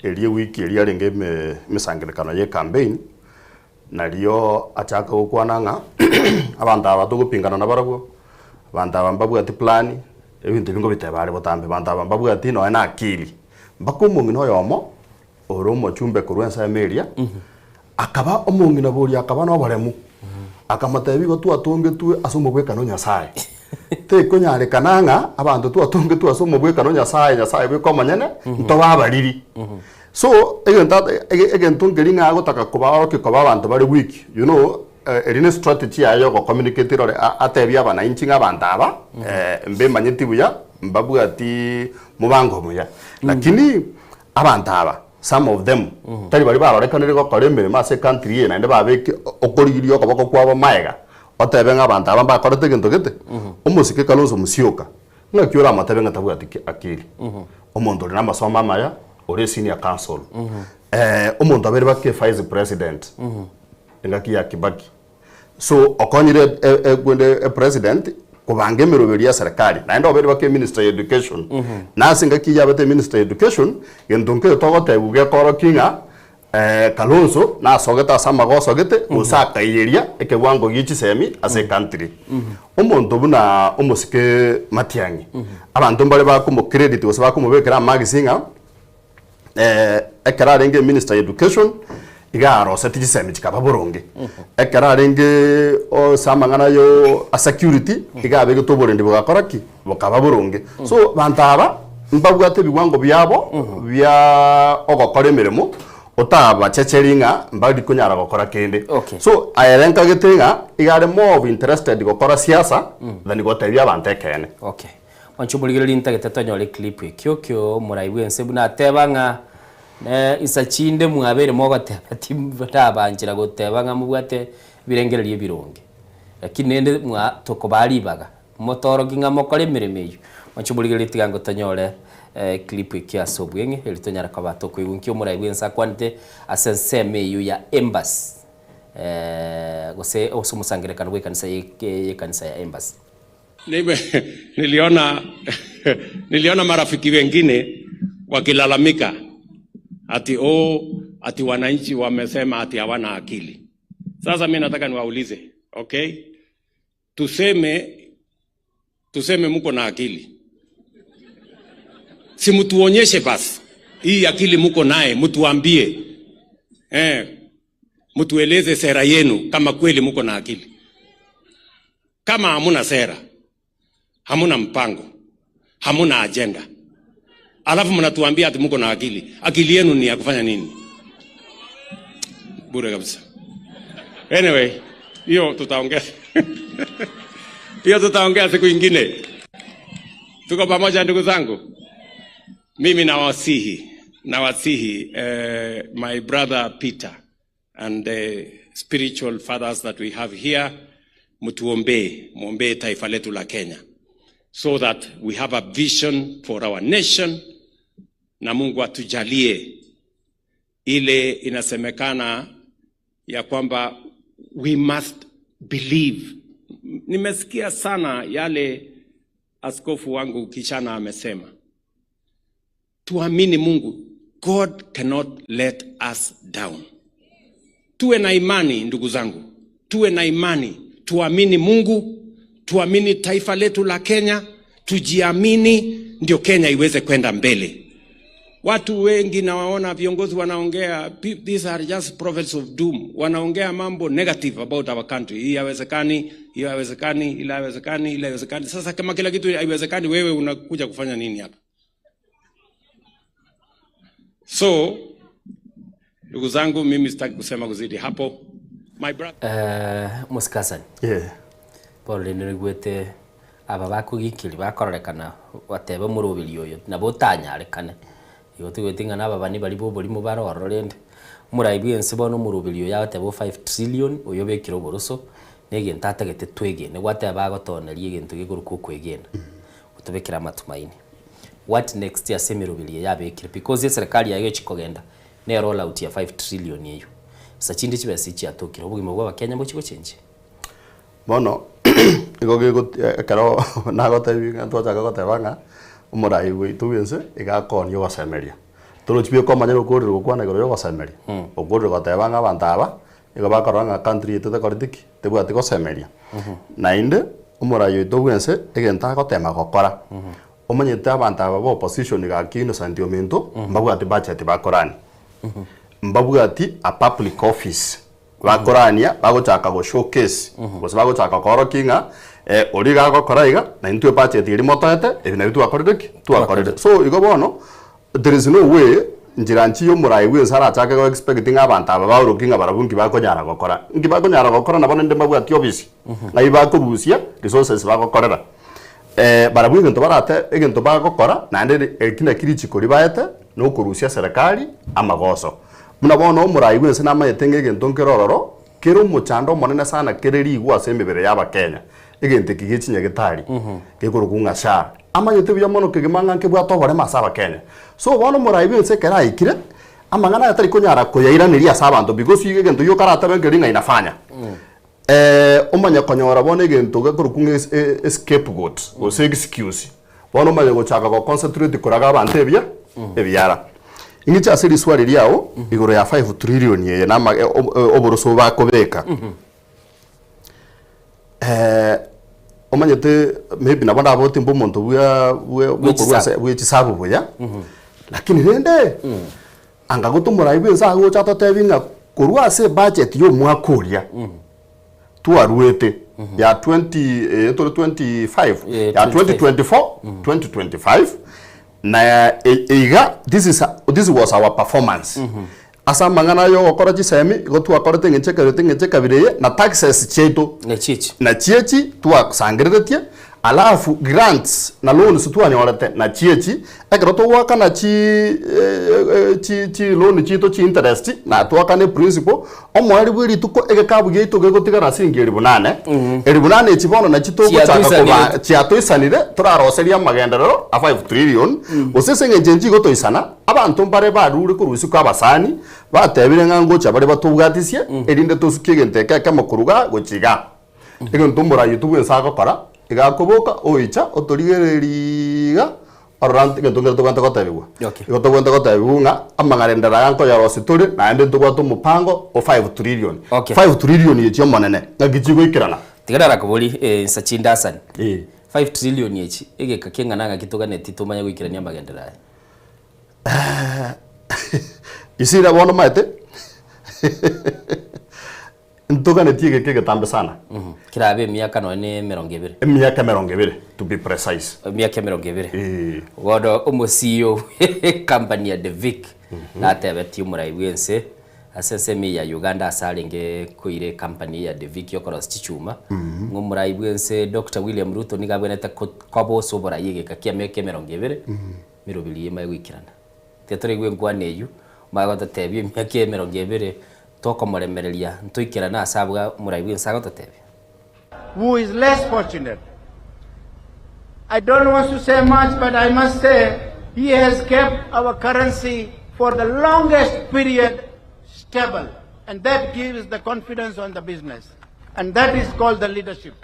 eria ewiki eria yarenge eme emesangererekano ya ecampaign, nario achaka gokwana ng'a abanto aba togopingana nabarabwo, abanto aba mbabwati plan, ebinto ebi nkobiteba are botambe, abanto aba mbabwati nonya na akili. Mpaka omong'ina oyomo ore omochumbe korwa ensemo eria, akaba omong'ina boria akaba noboremu, akamotebia igo twatongetwe ase omobwekano o Nyasaye. Tekonyarekana ng'a abanto twatongetwe ase omobwekano o Nyasaye, Nyasaye bweka omonyene, ntobe abariri. So, egento ata ege egento nkeri ng'a agotaka kobaorokia koba abanto bare weak, you know, eri ne strategy yaye ya ogo communicate rore a atebie abanainchi ng'a abanto aba mbemanyeti buya, mbabwati mobango omuya. Lakini. Abanto aba, some of them, tari baria barorekanire gokora emeremo ase ecountry eye naende babeke okorigiria okoboko kwabo maega, otebe ng'a abanto aba mbakorete egento gete? Omosike Kalonzo Musyoka, ng'aki oramotebe ng'a tabwati ki akili? Omonto ore namasomo amaya, ore esenior counsel, omonto abeire baka evice president engaki ya Kibaki. So okonyire kwende epresident kobanga emeroberi ya serikali naende obeire baka eminister ya education. Na ase engaki eyio abete eminister ya education, gento nkere togotebiwa gekorokia ng'a Kalonzo nasogete ase amagoso gete gose akaiyeria ekewango gie chisemi ase ecountry. Omonto buna omosike Matiang'i, abanto mbare bakomocredit gose bakomobekera amagisi ng'a Ekero arenge eminister ya education, iga aroseti chisemi chikaba boronge. Ekero arenge ase amang'ana yo a security, iga abegete oborendi bogakora ki? Bokaba boronge. So abanto aba mbabwate ebiwango biabo bia ogokora emeremo, otabachecheri ng'a mbari konyara gokora kende. So ere nkagete ng'a iga are more of interested gokora siasa than gotebia abanto ekeene. Okay. Mwanche omorigereria ntagete tonyore eclip ekio kio omorai bwense buna ateba ng'a ne insa chinde mwabeire mogoteba tindabanchera goteba ng'a mobwate ebirengererio ebironge. Lakini rende mwa tokobaa ribaga motoroki ng'a mokore emeremo eyio. Mwanche omorigereria tiga ngo tonyore eclip ekio ase obweng'e eri tonyare koba tokoigwa nki omorai bwense akwanete ase ensemo eyio ya embassy gose ase omosangererekano bwa ekanisa ye ekanisa ya embassy. Nime, niliona, niliona marafiki wengine wakilalamika ati oh, ati wananchi wamesema ati hawana akili. Sasa mi nataka niwaulize, okay? Tuseme tuseme mko na akili, si mtuonyeshe basi hii akili mko naye, mtuambie eh, mtueleze sera yenu kama kweli mko na akili. Kama hamuna sera, hamuna mpango, hamuna agenda, alafu mnatuambia ati mko na akili, akili yenu ni ya kufanya nini? Bure kabisa. Anyway, hiyo tutaongea hiyo tutaongea siku ingine. Tuko pamoja ndugu zangu. Mimi nawasihi, nawasihi eh, my brother Peter and the spiritual fathers that we have here, mtuombee, muombee taifa letu la Kenya so that we have a vision for our nation, na Mungu atujalie ile inasemekana ya kwamba we must believe. Nimesikia sana yale askofu wangu Kichana amesema, tuamini Mungu. God cannot let us down. Tuwe na imani ndugu zangu, tuwe na imani, tuamini Mungu, tuamini taifa letu la Kenya, tujiamini, ndio Kenya iweze kwenda mbele. Watu wengi nawaona viongozi wanaongea, these are just prophets of doom, wanaongea mambo negative about our country. Hii haiwezekani, hiyo haiwezekani, ile haiwezekani, ile haiwezekani. Sasa kama kila kitu haiwezekani, wewe unakuja kufanya nini hapa? So ndugu zangu, mimi sitaki kusema kuzidi hapo. My brother. Musikasani Yeah. Bono rende noigwete aba bakogikeri bakororekana batebe omoroberi oyo nabo otanyarekane igo toigwete ng'a na ababani baria ba oborimo bare ororo rende omorai bwa ense bono omoroberi oyo agoteba o 5 trillion oyo obekire oboroso na egento atagete twegene gwateba agotoneria egento gekorokwa okoegena gotobekera amatumaini. What next ase emeroberi eye yabekire because eserekari yaye egochi kogenda ne roll out ya 5 trillion eywo Sa chinde chibesa echi chiatokire, obogima bwa abakenya mbochie gochenjia? Bono igo gegot ekero nagotebiwa ng'a twachaka goteba ng'a omorai bwaito bwense iga akonia ogosemeria. Torochi buya okomanya okorire gokwana igoro ya ogosemeria, okorire goteba ng'a abanto aba igo bakorora ng'a country yaito tekoreti ki? Tebwati gosemeria. Naende omorai oito bwense egento agotema gokora, omanyete abanto aba ba opposition gaki Innocent ominto mbabwati budget bakorania. Mbabwati a public office bakorania bagochaka go showcase gose bagochaka koorokia ng'a oria iga agokora iga na intwe ebudget eria motoete ebi nabio twakorire ki? Twakorire. So igo bono there is no way nchera nchiya omorai bwensi arachake go expect ng'a abanto aba baorokie ng'a barabwo nki bakonyara gokora. Nki bakonyara gokora nabo naende mbabwati office ng'ai bakorusia resources bagokorera. Barabwo egento barate egento bagokora naende eki naki richiko ribaete nokorusia serikali amagoso. Buna bono omorai bw'ense namanyete ng'a egento nkere ororo kere omochando omonene sana kere rigwa ase emebere y'Abakenya, egento eki gie chinyagetari gekorokwa ng'a SHA. Amanyete buya mono kegima ng'a nkebwate oboremo ase Abakenya. So bono omorai bw'ense ekero aikire, amang'ana aya tari konyara koyairaneria ase abanto because iga egento gioka aratebe nkeri ng'a inafanya. Omanye konyora bono egento gekorokwa ng'a escapegoat gose excuse, bono omanye gochaka go concentrate koraga abanto ebiya ebiara. Ing'iche ase riswali riao igoro ya 5 trillion eye na ama oboroso bakobeka, omanyete maybe nabo ndabotie mbe omonto bwa bwa bwokorwa ase bwe chisabu buya, lakini rende Anga gote omorai bw'ense agocha atotebie ng'a korwa ase ebudget y'omwaka oria twaruete ya 20 eh, tore 25 Eh, ya 25. 2024 2025 na e- iga this is this was our performance ase amang'ana y'ogokora chisemi igo twakorete eng'encho ekabere eng'encho ekabere eye na taxes chiaito Nachichi. nachiechi twasangereretie Alafu grants na loans twanyorete nachio echi, ekero togoakana chi chi chi loan chiaito chi interest na toakane principal, omoerio bwe rituko egekabu giaito gegotigara ase enki elifu nane, elifu nane echi bono nachi togochaka Chiatoisanire. koba chiatoisanire toraroserie amagenderero a 5 trillion, gose ase eng'encho enchi igotoisana, abanto mbare barure korwa isiko abasani, batebire ng'a ngocha bare batobwatisie, erinde tosukie egento eke ekemo korwa igaa gochia igaa. Egento omorai oito bwensi agokora, iga akoboka, oicha, otorigereria iga, orora nti egento nkere tobwenerete gotebigwa. Okay. Igo tobwenerete gotebigwa ng'a amang'arendero aya nkoyarosia tore, naende ntobwate omopango o 5 trillion. Okay. 5 trillion echi omonene, ng'aki chigoikerana? Tiga narakobori insa chinde asani. Eh. 5 trillion echi, egeka keng'ana ng'aki toganeti tomanye goikerania amagenderero aya? Isira bono omanyete. Ntoganetie egeka egetambe sana. Kerabe emiaka nonya ne emerongo ebere. Emiaka emerongo ebere to be precise. Emiaka emerongo ebere. Eeh. Bono omosio bwe company ya Devic natebetie omorai bwense ase ensemo eye ya Uganda ase arenge koira ecompany eye ya Devic yokorosia chichuma, ng'a omorai bwense Doctor William Ruto nigo abwenerete koba ase oborai egeka kia emiaka emerongo ebere, meroberi eye emanye goikerana. Tiga toraigwe enkwana eyio, omanye gototebia emiaka emerongo ebere tokomoremereria ntoikerane ase abwo omorai bw'ense agototebia. Who is less fortunate. I don't want to say much, but I must say he has kept our currency for the longest period stable. And that gives the confidence on the business. And that is called the leadership.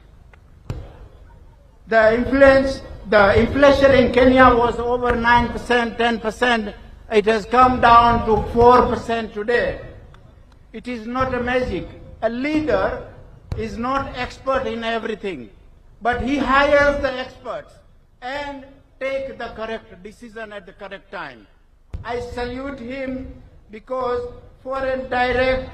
The influence, the inflation in Kenya was over 9%, 10%. It has come down to 4% today. It is not a magic. A leader is not expert in everything, but he hires the experts and take the correct decision at the correct time. I salute him because foreign direct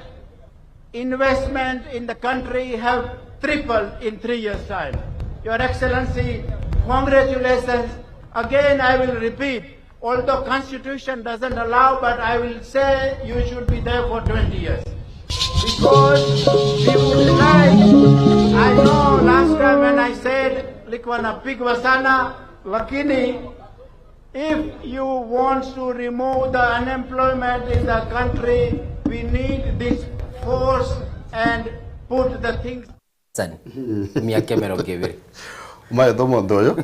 investment in the country have tripled in three years' time. Your Excellency, congratulations. Again, I will repeat, although Constitution doesn't allow, but I will say you should be there for 20 years. Because we would like, I know last time when I said, likuwa napigwa sana, lakini if you want to remove the unemployment in the country, we need this force and put the things Sani, emiaka emerongo ebere. Omanyete omonto oyo.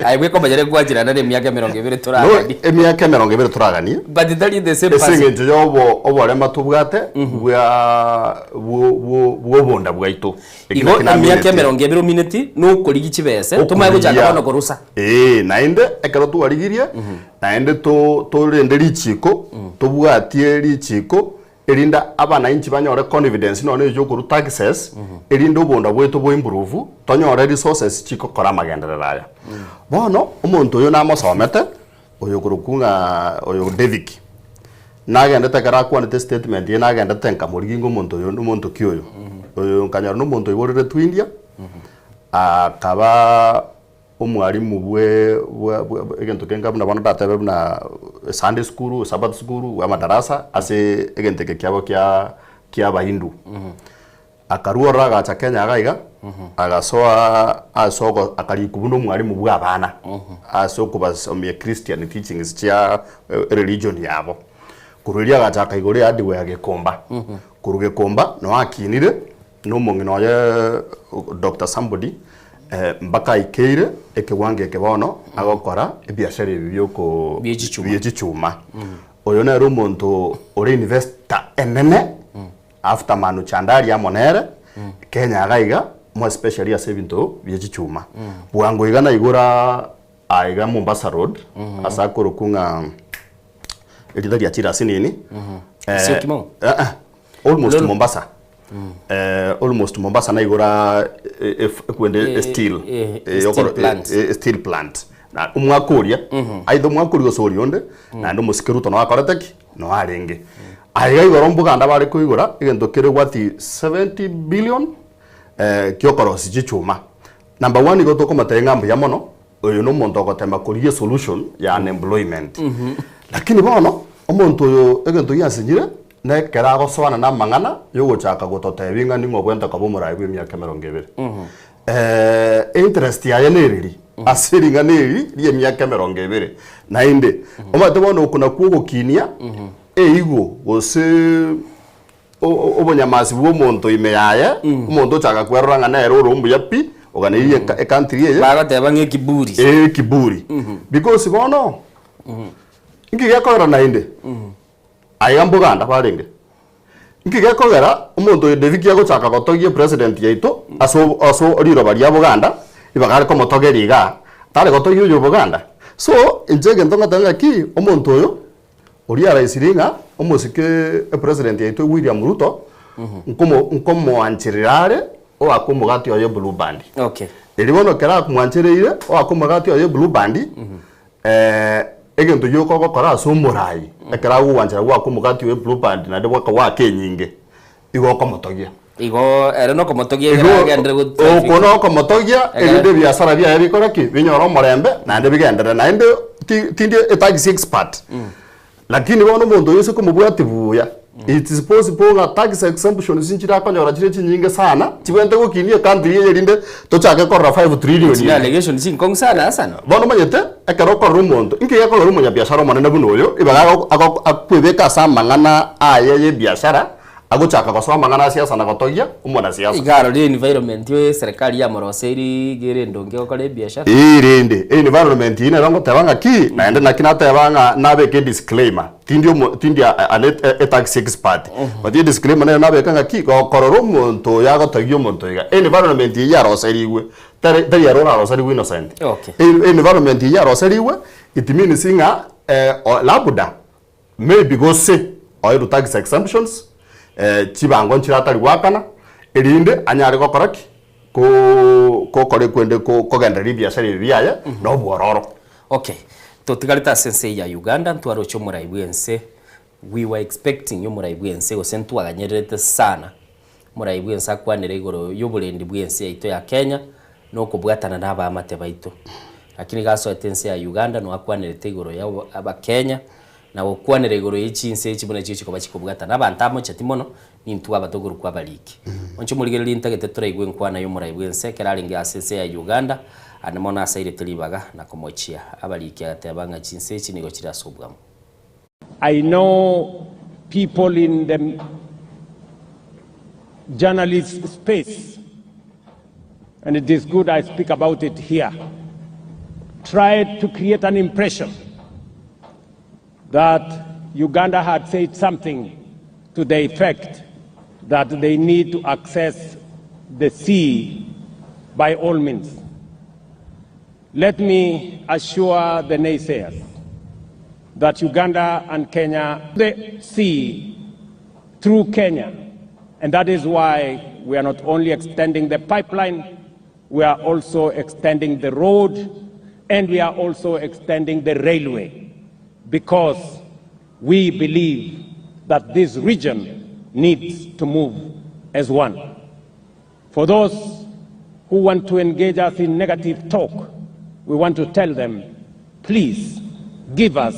Aye bwekomanyere gwancherana na emiaka emerongo ebere toraganie. No, emiaka emerongo ebere toraganie. But tari the same Ase person. eng'encho ya obo oborema tobwate bwa bwo bwo bw'obonda bwaito. Eki Igo naki emiaka naminetie. emerongo ebere omineti nokorigia chibese tomanye gochaka Okorigia. bono korusa. Ee, naende ekero twarigirie, naende to torende richiko, tobwatie richiko, erinde abanainchi banyore confidence nonye na echokorwa taxes, erinde obonda bwaito bo improve, tonyore resources chigokora amagenderero aya. Bono, omonto oyo namosomete, oyo okorokwa ng'a oyo David, nagendete ekero akwanete estatement eye nagendete nkamorigia ng'a omonto oyo nomonto ki oyo. Oyo nkanyora na omonto oiboreretwe India, akaba Omwalimu bwe bwa bwa egento kenga buna bono ndatebe buna Sunday school, Sabbath school, amadarasa ase egento eke kiabo kia kia abahindu. Akarua ororo agacha Kenya iga iga, agasoa ase ogo akarikwa buna omwalimu bwa abana, ase okobasomia Christian teachings chia ereligion yabo. Korwa erio agacha akaigora ehardware ya Gikomba. Korwa Gikomba noo akinire. Na omong'ina oye Doctor Somebody mpaka aikeire ekewango eke bono agokora ebiashara ebi bioko bie chichuma. Oyo nere omonto ore investor enene after Manu Chandaria amo nere Kenya iga iga more especially ase ebinto bie chichuma. Bwango iga naigora aiga Mombasa road ase akorokwa ng'a erita ria chirasi nini Syokimau? eh, eh, almost Lolo. Mombasa eh, almost Mombasa naigora eh, eh, ekwende Eh, steel eh, eh, steel yokoro- plant. eh, eh, steel plant na omwaka oria aitha omwaka oria gose oria onde naende omosike Ruto noakorete ki noarenge aiga igoro mboganda bare koigora egento kere worth 70 billion eh, kiokorosia chichuma number one igo tokomotebia ng'a mbuya mono Oyo nomonto ogotema korigia esolution ya unemployment. Lakini bono omonto oyo egento giansinyire nekero agosoana na amang'ana yogochaka gototebia ng'a ning'o obwenerete koba omoraai bw'emiaka emerongo ebere. Interest yaye nereri ase ring'ana eri ri'emiaka emerongo ebere. Naende omanyete bono oko nakwo ogokinia eigo gose Obonyamasi bw'omonto ime yaye, omonto ochaka kwerora ng'a nere ore omuya pi, oganeirie ecountry eye. Bagoteba ng'a ekiburi. Ee, ekiburi. Because bono, inki gekogera naende, aiga mboganda barenge, inki gekogera omonto oyo David agochaka gotogia epresident yaito ase ase riroba ria boganda, ibaga are komotogeria igaa, tare gotogia oyo boganda. So, inche egento ngoteba ng'aki, omonto oyo. Oria araisirie ng'a omosike epresident yaito William Ruto nkomo nkomoancherera are oake omogati oye blue band. Okay. Erio bono ekero akomwanchereire oake omogati oye blue band egento gioka ogokora ase omorai ekero agogwanchera goaka omogati oye blue band naende goaka goaka enyinge igo okomotogia. Igo ere nokomotogia ekero agenderere go traffic. Oko nokomotogia Ekero- erinde ebiasara biaye bikore ki? Binyore omorembe naende bigenderere. Naende ti- tindi etaxi expert, lakini bono omonto oyo ase komobwatia buya, it is possible ng'a tax exemptions nchire akonyora chire chinyinge sana, chibwenerete gokinia ecountry eye erinde tochake korora 5 trillion Chine eye. allegations chinkong'u sana Hassan. Bono omanyete, ekero okorora omonto, inki gekorora omonyabiashara omonene buna oyo, ibaga ago- ago- akwebeka ase amang'ana aye ya ebiashara, Agochaka gosoa amang'ana a siasa na gotogia omonasiasa. Iga arorire environment eye eserekari yamoroseiri iga ere endonge gokora ebiashara. Ee rende environment eyio nero ngoteba ng'aki naende naki nateba ng'a nabeke edisclaimer tindi omo tindi an etax expert but edisclaimer nere nabeka ng'aki gokorora omonto oyo agotogia omonto iga environment eyio yaroserigwe tari tari ere oraroserigwe innocent Okay. environment eyio yaroserigwe it means ng'a labda Maybe gose oirwe tax exemptions, chibango nchire atari goakana, erinde anyare gokora ki? Ko- gokora ekwende ko- kogendereria ebiashara ebi biaye na obwororo. Okay. Totigarete ase ense eye ya Uganda ntwaroche omorai bw'ense, we were expecting omorai bw'ense gose ntwaganyererete sana omorai bw'ense akwanere igoro y'oborendi bw'ense yaito ya Kenya na okobwatana na abaamate baito. Lakini gasoete ense ya Uganda no akwanerete igoro ya abakenya na gokwanera igoro ye chinse echi buna chigochi koba chikobwatana. Abanto amocheti mono nintwe aba tokorokwa abariki. Inche omorigereria ntagete toraigwe enkwana y'omorai bw'ense ekero arenge ase ense ya Uganda, ande mono asairete ribaga na komochia abariki agateba ng'a chinse echi nigo chire ase obwamo. I know people in the journalist space, and it is good I speak about it here, tried to create an impression that Uganda had said something to the effect that they need to access the sea by all means. Let me assure the naysayers that Uganda and Kenya, the sea through Kenya. And that is why we are not only extending the pipeline, we are also extending the road, and we are also extending the railway, because we believe that this region needs to move as one. For those who want to engage us in negative talk, we want to tell them, please give us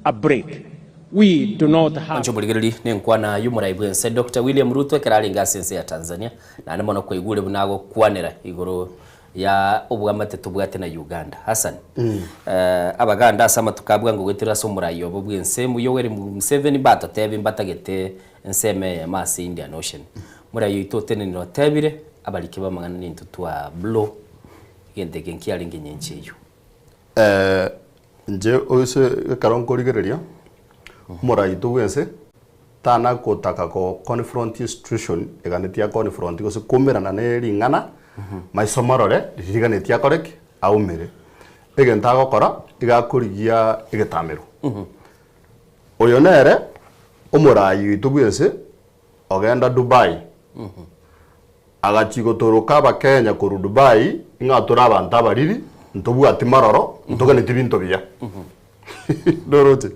a break. We do not have Onche omorigereri nenkwana y'omorai bw'ense Doctor William Ruto ekero arenge ase ense ya Tanzania, naende mono kwaigure buna agokwanera igoro ya obwamate tobwate na Uganda. Hassan, eh, Abaganda ase amatuko a bwango goetera ase omorai obo bw'ense Yoweri Museveni mbatotebie mbatagete ensemo eyemo ase Indian Ocean. Morai oito otenenire otebire, abariki b'amang'ana nintwe twa blow egento eke nkiarenge nyencho eyio. Eh, inche ase ekero nkorigereria, omorai oito bwense, tana gotaka go confront situation eganetie a confront gose koumerana ne ring'ana, maiso marore riria riganetie akore ki? Aumere. Egento agokora, iga akorigia egetamero. Oyo nere omorai oito bwense ogenda Dubai, agachia gotoroka abakenya korwa Dubai ng'a tore abanto abariri, ntobwati maroro, ntoganeti binto biya. Noroche?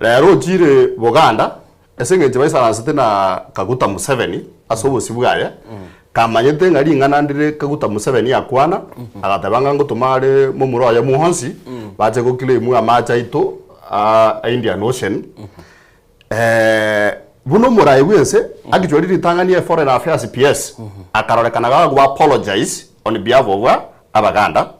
Rero ochire Buganda, ase eng'encho baisaransete na Kaguta Museveni ase obosio bwaye, kamanyete ng'a ring'ana ndire Kaguta Museveni akwana, agateba ng'a ngotoma are momura oye Muhonsi, bache go claim amache aito a Indian Ocean, Buna omorai bw'ense agichwa ritang'ani e Foreign Affairs PS akarorekana gago apologize on behalf of Abaganda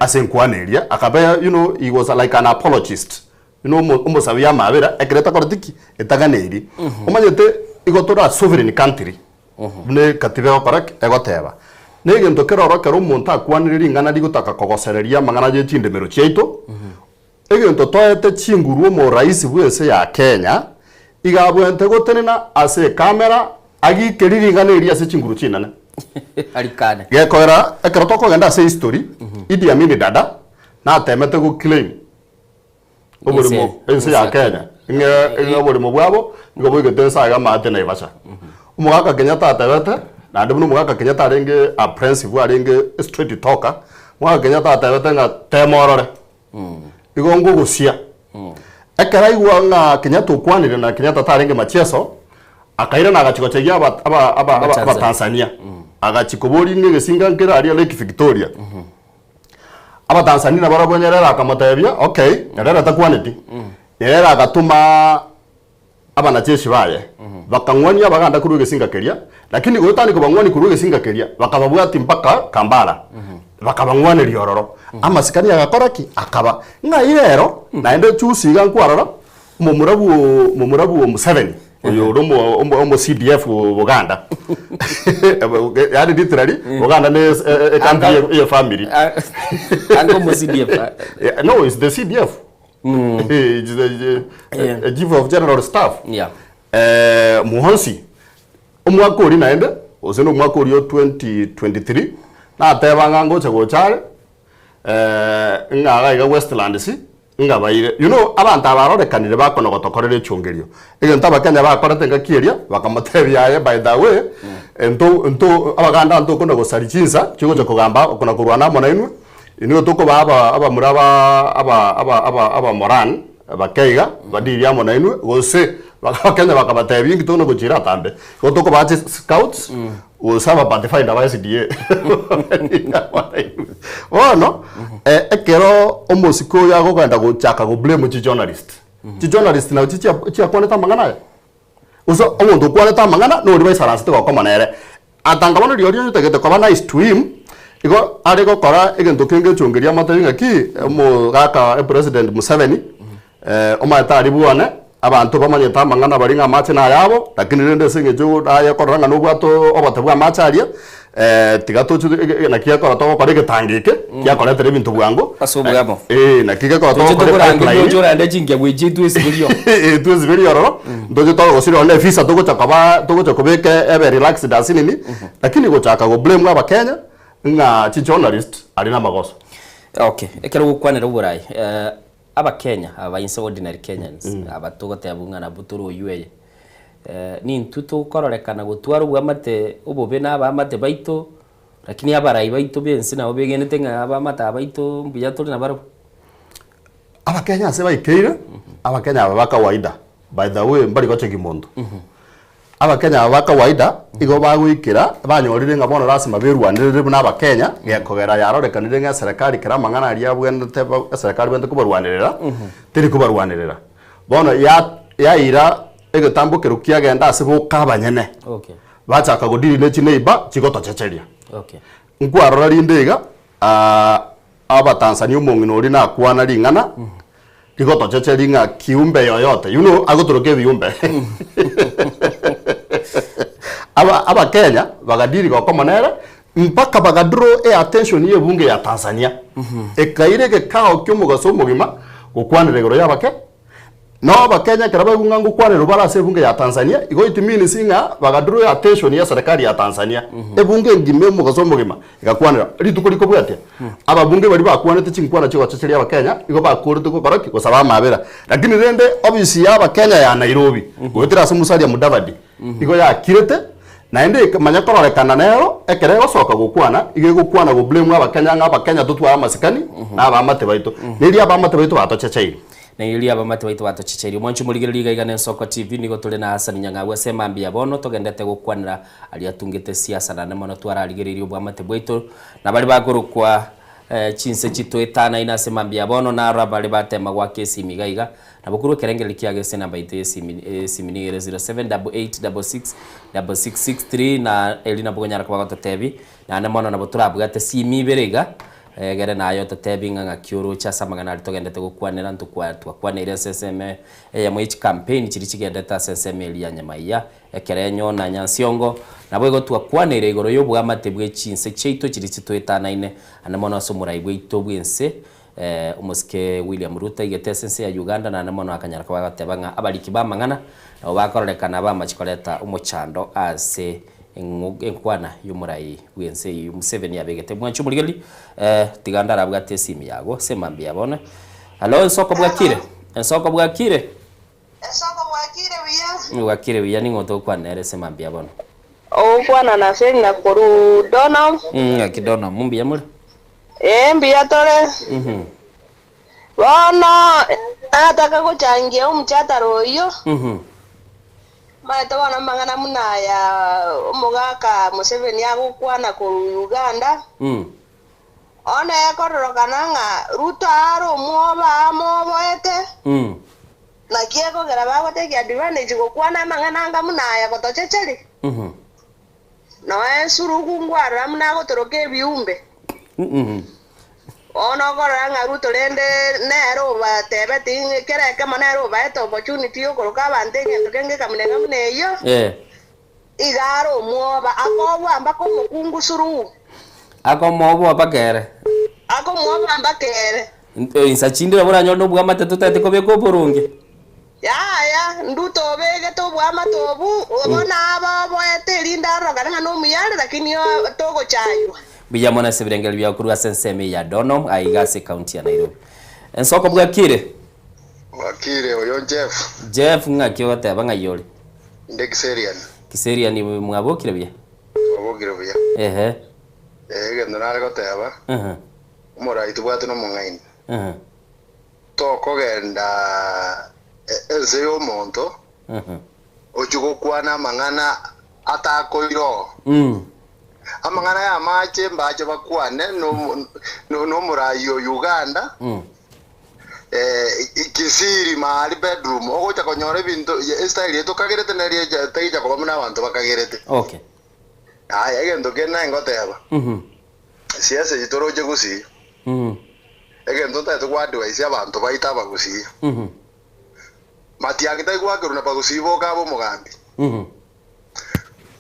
ase enkwana eria akaba you know he was like an apologist you know omosabi amabera ekero etakoreti ki? Etaganeiri. Omanyete igo tore a sovereign country buna ekatiba egokora ki? Egoteba. Na egento kere oro ekero omonto akwanire ring'ana rigotaka kogosereria amang'ana ye chindemero chiaito Egento toete chinguru omoraisi bw'ense ya Kenya iga abwenerete gotenena ase ekamera agikerie ring'ana eri ase chinguru chinene. Arikane. Gekoera ekero tokogenda ase history, Idi Amin Dada natemete go claim oboremo ense ya Kenya ng'a ng'a oboremo bwabo nigo boigete ense aiga amaate Naivasha. Omogaka Kenyatta atebete, naende buna omogaka Kenyatta arenge apprehensive arenge straight talker, omogaka Kenyatta atebete ng'a tema orore. Igo ngogosia. Ekero aigwa ng'a Kenyatta okwanire na Kenyatta tarenge machieso, akairana agachia gochegia aba- aba- aba- aba- Abatanzania. Agachia koboria ng'a egesinga nkere aria Lake Victoria. Abatanzania nabarabwo Nyerere akamotebia, okay, Nyerere takwaneti. Nyerere agatoma abanajeshi baye, bakang'wania abaganda korwa egesinga keria, lakini goetania kobang'wania korwa egesinga keria, bakababwatia mpaka Kampala, bakabang'waneria ororo. Amasikani agakora ki? Akaba. Ng'ai rero, naende juzi iga nkwarora, omomura bwo omomura bwo Museveni, oyo ore omo omo omo CDF Buganda, yaani literally, Buganda ne e- e- ecountry ye ye family. Anga omo CDF. No, it's the CDF. Eh, chief of general staff Yeah. eh, Muhonsi omwaka oria naende gose na omwaka oria o 2023 nateba ng'a ngocha gocha are eh, ng'a iga iga Westlands ng'a baire you know abanto aba barorekanire bakona gotokorera echongerio egento abakenya bakorete engaki eria bakamotebia aye by the way nto nto abaganda ntokona gosaria chinsa chigocha kogamba kona korwana amo nainwe. Nigo tokobaa aba abamura aba aba aba aba abamoran bake iga, badirie amo nainwe, gose Abakenya bakabatebia inki tokona gochiira atambe. Igo tokobaa chi scouts, gose aba pathfinder ba SDA badirie amo nainwe. Bono, ekero omosike oyo akogenda gochaka go blame chi journalist, chi journalist nabo chia chiakwanete amang'ana aya? Gose omonto okwanete amang'ana noria baisaransete gokoma nere. Atanga bono rirorio oyotagete koba nice to him, igo are gokora egento kenge echongeria amotebi ng'aki, omogaka epresident Museveni, omanyete aria bwane, abanto bamanyete amang'ana baria ng'a amache nayabo, lakini rende ase eng'encho naye korora ng'a nobwate obote bwa amache aria, tiga toche naki gekora togokora egetango eke, giakoretera ebinto bwango. Ase obwamo. Eh, naki gekora Toche togokora tokorangeria epipeline. oche orande chinkiago echi twesiberie oo. Eh, twesiberie ororo, ntoche togosira ororo na efisa togocha koba togocha kobeka ebe relaxed asinini, lakini gochaka go blame abakenya ng'a chijournalist aria namagoso. Okay, ekero ogokwanera oborai, abakenya aba inse ordinary Kenyans, aba togoteba ng'a nabwo tore oywo eye, nintwe tokororekana gotwara obwamate obobe na abaamate baito, lakini abarai baito b'ense nabo begenete ng'a abaamate aba baito mbuya tore nabarabwo. Abakenya ase baikeire, abakenya aba ba kawaida, by the way mbari gochekia monto. Abakenya aba ba kawaida igo bagoikera banyorire ng'a bono lasima berwanerere buna abakenya, gekogera yarorekanire ng'a eserekari kera amang'ana aria abwenerete ba eserekari ebwenerete kobarwanerera, teri kobarwanerera. Bono ya yaira egetambo keria kiagenda ase boka abanyene, Okay. bachaka godeal ne chineighbour chigotochecheria. Okay. Nkwarora rinde iga, Abatanzania omong'ina oria nakwana ring'ana rigotochecheria ng'a kiumbe yoyote, you know agotoroka ebiumbe. Aba Abakenya bagadili gokoma nere mpaka bagadraw eattention ye ebunge ya Tanzania. Ekaira egekao kia omogaso omogima gokwanera igoro ya abake No abakenya ekero baigwa ng'a ngokwanerwa bare ase ebunge ya Tanzania, igo it means ng'a bagadraw attention ya serikali ya Tanzania. Ebunge engima omogaso omogima egakwanera. Rituko rikobwatia, ababunge baria bakwanete chinkwana chigochecheria abakenya, igo bakorete gokora ki? Gosaba amabera. Lakini rende ofisi ya abakenya ya Nairobi, goetera ase Musalia Mudavadi, igo yakirete, naende ekamanya kororekana nero, ekero egosoka gokwana, igo egokwana go blame abakenya ng'a abakenya totware amasikani, na abaamate baito. Neria abaamate baito batochecheire. Na erio abamate baito batochicherie. Mwanche omorigereria iga iga n'Ensoko TV, nigo tore na Hassan Nyang'au ase emambia ya bono, togendete gokwanera aria atungete siasa naende mono twararigereirie obwamate bwaito na baria bakorokwa chinse chitoetanaine ase emambia ya bono, naro abare batema goaka esimi iga iga, nabo korwa ekerengererio kiago ase enamba yaito y'esimi esimi nigo ere 0788666663 na erio nabo okonyara koba gototebi naende mono nabo torabwate simi ibere iga. Egere naye ototebi ng'a ng'aki oroche ase amang'ana aria togendete gokwanera, ntokwa twakwaneire ase ensemo eyemo ye chikampeni chiria chigendete ase ensemo eria ya Nyamaiya, Ekerenyo na Nyansiongo. Naboigo twakwaneire igoro y'oboamate bwe chinse chiaito chiria chitoetanaine, ande mono ase omorai bwaito bw'ense, omosike William Ruto aigete ase ense ya Uganda, naende mono akanyara koba agoteba ng'a abariki b'amang'ana nabo bakororekana bamache koreta omochando ase enkwana y'omorai bw'ense eyio Museveni abegete. Mwanche omorigereria, eh, tiga ndarabwate esimi yago ase mambia bono. Hallo, ensoko bwakire? Ensoko bwakire? Ensoko bwakire buya? Bwakire buya, ning'o togokwana nere ase mambia bono? Ogokwana na Selina korwa Donholm. Ng'aki Donholm, mbuya more? Ee, mbuya tore. Bono nataka gochangia omochatara oyio. Omanyete bono amang'ana buna aya omogaka Museveni agokwana korwa Uganda, bono ekororokana ng'a Ruto are omwoba amoboete, naki ekogera bagotake advantage gokwana amang'ana anga buna aya gotochecheria. Nonya ensuruku nkwarora buna agotoroka ebiumbe. Bono okorora ng'a Ruto rende nere obatebeti ng'a kera ekemo nere obaete opportunity yokoroka abanto egento kenge ekamuna buna eyio, iga are omwoba, akobua mpaka omokungu Suluhu. Akomwoboa mpaka ere. Akomwoboa mpaka ere. Insa chinde nabo oranyore nobwamate totagete kobeka oboronge. Yaya, Nduto obegete oboamate obu, bono abe oboete erinde arorokane ng'a nomuya are, lakini togochaywa. Mbuya mono ase ebirengererio biao korwa ase ensemo eye ya Donholm aiga ase ekaunti ya Nairobi. Ensoko bwakire? Bwakire, oyo Jeff. Jeff ng'aki ogoteba ng'ai ore? Inde Kiserian. Kiserian mwabokire buya? Twabokire buya. Ehe. Egento nare goteba. Ehe. Omorai tobwate nomong'aini. Tokogenda ense y'omonto ochie gokwana amang'ana atakoira oo. Amang'ana y'amache mbache bakwane nomorai o Uganda, Kisii mahali bedroom, ogocha konyora ebinto estyle eye tokagerete neri tegicha koba buna abanto bakagerete. Okay. Aya egento kende naye ngoteba, siasa eyi toroche gusii, egento ntagete go advise abanto baito abagusii, Matiang'i tari goakerwa na bagusii boka abe omogambi.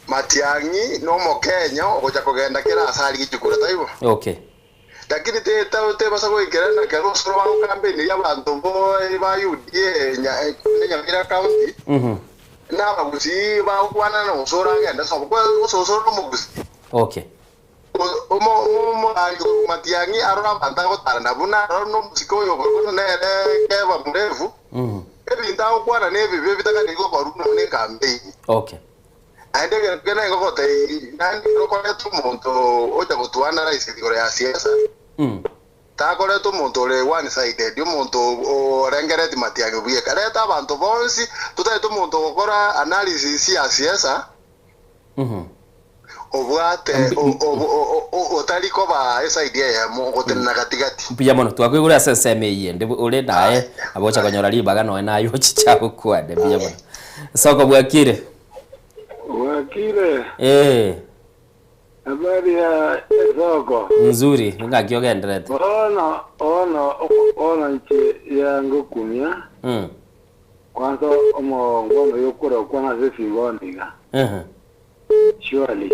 Matiang'i nomokenya ogocha kogenda kera ase arigie chikura, taibo? Okay. Lakini tebasa goikerana ekero osoro bagokampeiniria abanto ba UDA Nyamira County, na abagusii bagokwana na osoro agende sobo. Gose osoro nomogusii. Okay. Omorari korwa Matiang'i arore abanto agotara nabwo, na arore nomosike oyo okorokwa nere Keba Murefu, ebinto agokwana nebibe bitaganiri gokorwa nonya nekampeini. Okay. Naende egento keria naye ngogotebia, naende ekero okoreta omonto ocha gotuanalyse igoro ya siasa, takoreta omonto ore one sided, omonto orengereti matiang'i bweka. Reta abanto bonsi, totaete omonto ogokora analysis ya siasa, obwate otari koba eside eyemo, ogotenena gati gati. Mbuya mono, twakoigure ase ensemo eyio ende ore naye nabo ocha konyora ribaga nonya naye ochiche agokwane. Mbuya mono. Soko bwakire? Bwakire. Ee. Habari ya esoko? Nzuri, ng'aki ogenderete? Bono, bono, bono inche yangokumia. Kwanza omongo oyo okorokwa ase esiboni iga. Surely,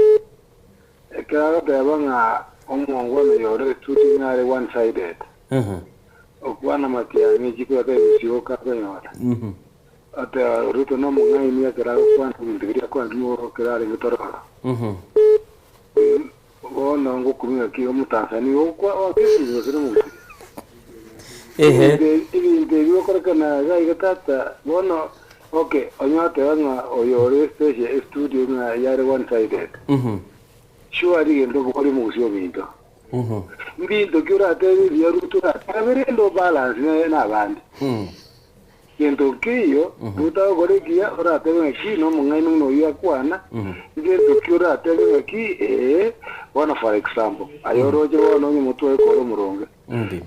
ekero agoteba ng'a omongo oyo ore estudio ng'a are one sided, okwana matiang'i chikoreta ebisioka akonyora. Oteba Ruto nomong'aini ekero agokwana ebinto biria akwanire nigo ekero arenge tororo. Bono ngokumia ng'aki omotanzania ogokwa oakesire gose nomogusii. Ehe. Ebinto ebi bigokorekana iga iga tata bono okay onye oteba ng'a oyo ore especially estudio ng'a yare one sided surely egento okobori omogusii ominto mbinto ki oratebe ebiya Ruto oratebe rende obalance na abande. Gento nkeiyo Ruto agokora ekiya oratebe ng'aki nomong'aini buna oyio akwana, ngento ki oratebe ng'aki ee, bono for example, aye oroche bono onye omotwe oye kore omoronge,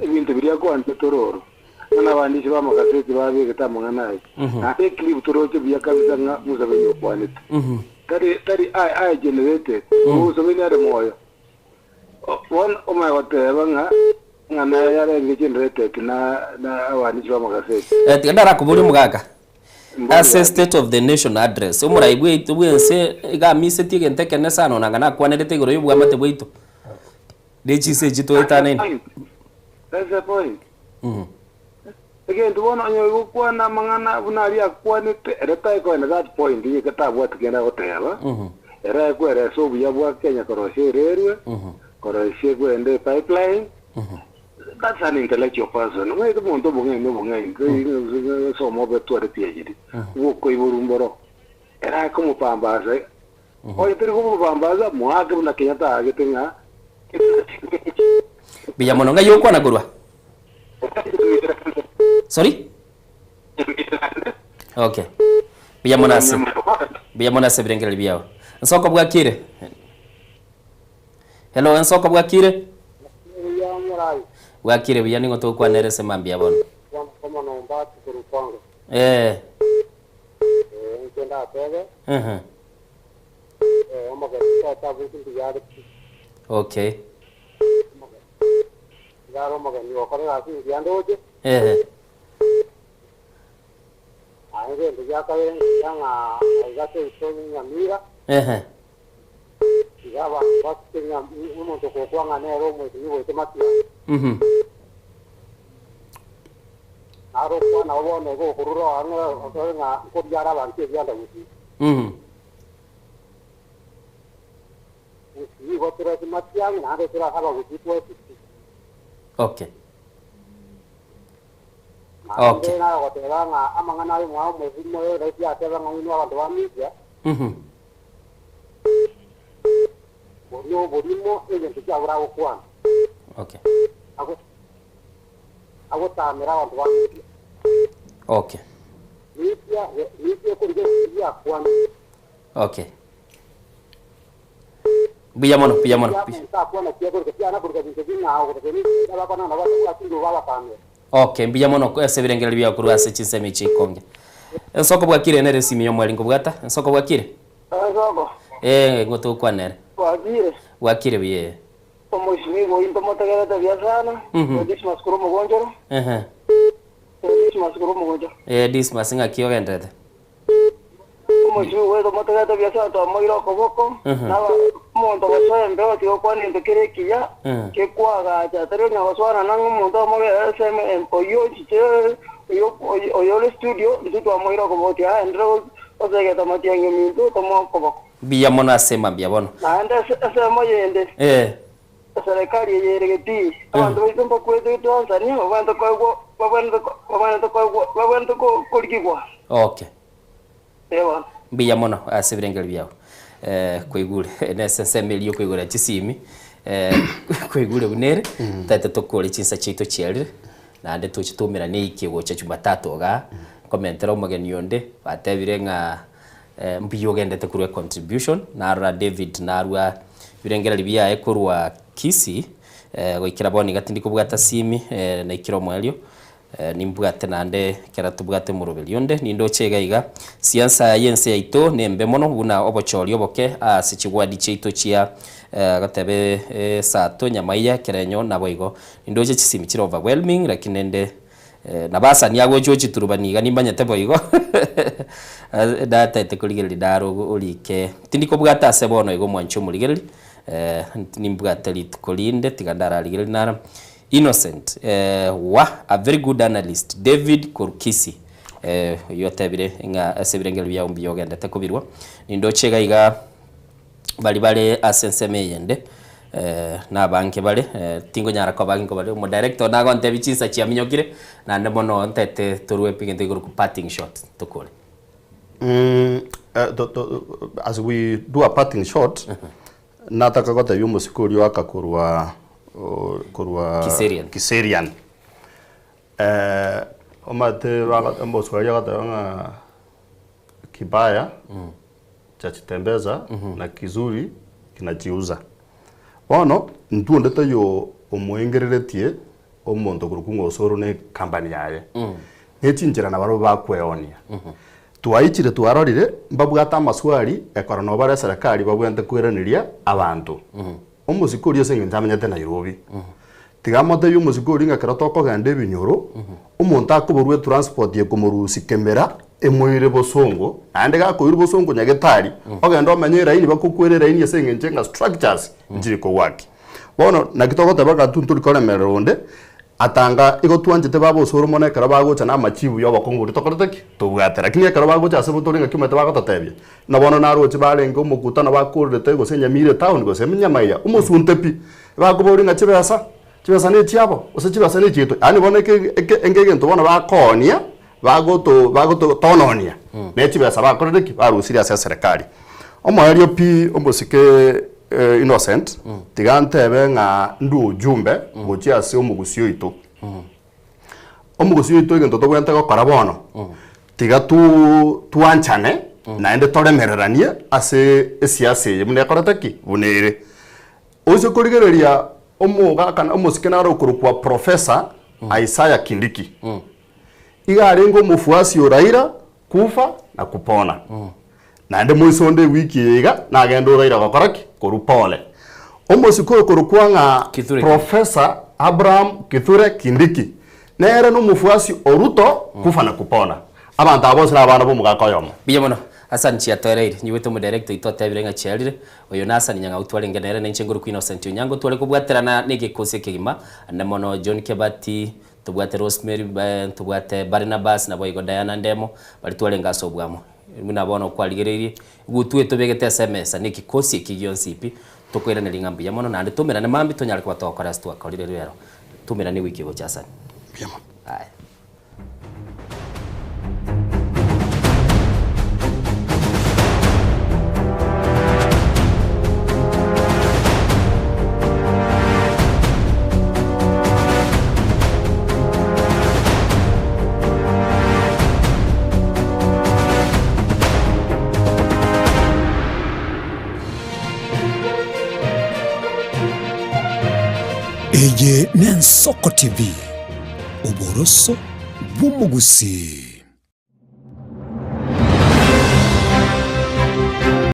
ebinto biria akwanete tororo, ng'a nabaandichi b'amakaseti babegete amang'ana aye, naende eclip toroche buya kabisa ng'a Museveni okwanete. Tari tari aye generated, Museveni are moyo. Bono omanye goteba ng'a ng'a naye yarenge generated na na abaandichi b'amagaseti. Eh, tiga ndarakoborie omogaka. Ase state of the nation address, omorai bwaito bwense iga amisetie egento ekenene sana onanga nakwanerete igoro y'obwamate bwaito. Ne chinse echi toetanaine. That's the point. Egento bono onye gokwana amang'ana buna aria akwanete, ere taikoenda that point geke tabwati kende agoteba, ere aekweresa obuya bwa Kenya korosia ererwe, korosia ekwende epipeline, that's an intellectual person. Omanyete omonto obong'aini obong'aini, soma obe otware PhD, bwokoiborwa mboro, ere akomopambasa, onye tari komopambasa, moake buna Kenyatta aagete ng'a Mbuya mono. Ng'ai okwana korwa? Sorry? Okay. Mbuya mono ase. Mbuya mono ase ebirengererio biao. Ensoko bwakire? Hello, ensoko bwakire? Bwakire buya ning'o togokwanera ase mambia bono? Eh. Okay. Iga are omogeni gokora egasi engiya ndoche. Ehe. Naende egento gia kabere nkiya ng'a aiga seito Nyamira. Ehe. Iga abanto basike ng'a omonto okokwa ng'a nere omoetenyi goeta matiang'i. Naro okwana nabo bono iga okorura oo ang'e otore ng'a nkoria are abanto ebianda gusii. Gusii igo tore ase matiang'i naende tore ase abagusii twensi pi. Okay. Naende Okay. nare goteba ng'a amang'ana aye omwao omobimo oyo Raisi ateba ng'a inwe abanto ba media, boria oborimo egento kiabura agokwana. Okay. Agotaamera abanto ba Media. Okay. Media, Media ekorigereria ebi akwanire. Okay. Mbuya mono, mbuya mono. Ekiagera omonto akwana tiakorika, tiana korika binto bing'ao, gose keri abakwana nabo batabwati nguru babataamere. Okay, mbuya mono ase ebirengererio biao korwa ase chinsemo echi chikonge. Ensoko bwakire nere esimi y'omweri nkobwata. Ensoko bwakire? Ensoko. Eh, ng'o togokwana ere? Bwakire. Bwakire buya ee. Omoisimigwa ointo motegerete buya sana, Mhm. Dismas korwa omogonchoro. Ehe. Dismas korwa omogonchoro. Eh, Dismas ng'aki ogenderete? Omoisimigwa oito motegerete buya sana twamoire okoboko, Mhm. na omonto gosoa embeo tiga okwana egento kere ekiya, Mhm. kekwagacha, tari onya gosoanana ng'a omonto amogere eseme em- oyio ochiche oyio oyo oyo ore studio, intwe twamoire okoboko tiga aenderere go- gosegeta matiang'i ominto tomoe okoboko. Mbuya mono ase mambia bono. Naende ase ensemo yende, Eh. eserekari eye ere getii, abanto baito mbakwete Tanzania babwenerete koegwa babwenerete babwenerete koegwa babwenerete ko- korigigwa. Okay. Ee bono. Mbuya mono ase ebirengererio biao. Eh, kwaigure nese ensemo eria yokoigora chisimi eh, kwaigure buna ere totagete tokore chinsa chiaito chiarire naende toche toumerane eiki egocha jumatatu igaa nkomentera omogeni onde batebire ng'a Mbuya ogendete korwa econtribution, narora David narua ebirengererio biaye korwa Kisii goikera bono iga tindi kobwata simi naikire omoerio nimbwate naende ekero tobwate omoroberi onde nindoche iga iga siasa y'ense yaito nembe mono buna obochori oboke ase chigwadi chiaito chia goteba esato nyamaiya ekerenyo naboigo nindoche chisimi chire overwhelming lakini rende Nabo asani agocha ochiturubani iga nimanyete boigo nataete korigereria naro orike tindi kobwata ase bono igo omwanchi omorigereria nimbwate rituko rinde tiga ndararigereria naro Innocent wah a very good analyst David korwa Kisii oyio otebire ng'a ase ebirengererio biao mbuya ogendete kobirwa nindoche iga iga. Baria bare ase ensemo eyende, nabange bare, tingonyara koba nkobare, omodirector one agontebia chinsa chiaminyokire, naende mono ntete torwe pi egento gekorokwa parting shot tokore. As we do a parting shot, nataka gotebia omosike oria oaka korwa korwa Kiserian. Kiserian. Omanyete bago omoswahili agoteba ng'a kibaya chachitembeza na kizuri kinachiuza. Bono intwe onde taiyo omoengereretie omonto korokwa ng'a osoro ne ecompany yaye, ne chinchera nabarabwo bakweonia. Twaichire twarorire mbabwate amaswali ekero nabo bare eserekari babwenerete koiraneria abanto. Omosike oria ase eng'encho amenyete Nairobi, tiga amotebie omosike oria ng'a ekero tokogenda ebinyoro, omonto akoborwa etransport ekomorusia kemera emoire bosongo, naende gakoirwa bosongo nyagetari, ogende omenye eraini bakokwera eraini ase eng'encho ng'a structures nchiri kogwaki. Bono naki togoteba ng'a intwe ntori koremerera onde, Atanga igo twanchete babe osoro mono ekero bagocha namachibu y'obokong'u boria tokorete ki? Tobwate. Lakini ekero bagocha ase tore ng'aki omanyete bagototebia? Ng'a bono naroche barenge omokutano bakorerete gose Nyamira etown gose Nyamaiya, omosunte pi. Bakoboria ng'a chibesa, chibesa nechiabo gose chibesa nechiaito. Yaani bono eke eke enga egento bono bakoonia, bagoto bagoto tononia ne chibesa bakorire ki? Barusirie ase eserekari. Omoerio pi omosike Innocent, tiga ntebe ng'a ndue ujumbe gochia ase omogusii oito. Omogusii oito egento tobwenerete gokora bono, tiga tu twanchane naende toremereranie ase esiasa eye buna ekorete ki? Buna ere. Ose korigereria omogaka omosike naro okorokwa Professor Isaiah Kindiki, iga arenge omofuasi o Raila kufa na kupona. Naende moise onde ewiki eye iga nagende oraira gokora ki? Korwa pole. Omosike okorokwa ng'a Kithure Professor Abraham Kithure Kindiki nere nomofuasi o Ruto kufa na kupona. Abanto aba bonsi nabana b'omogaka oyomo. Mbuya mono. Hassan chiatoereire. Nyigwete omodirector oito otebire ng'a chiarire. Oyo na Hassan Nyang'au twarenge nere na inche nkorokwa Innocent Onyango tware kobwaterana na egekosi ekegima ande mono John Kebati, tobwate Rosemary, tobwate Barnabas naboigo Diana Ndemo baria twarenge ase obwamo. Buna bono kwarigereirie, gutwa etobegete ase emesa na ekikosi eki gionsi pi, tokoiraneria ng'a mbuya mono, naende toumerane mambia tonyare koba togokora ase twakorire rero. Toumerane ewiki egocha asante. Mbuya mono. Aye. Eye n'Ensoko TV, oboroso bw'omogusii.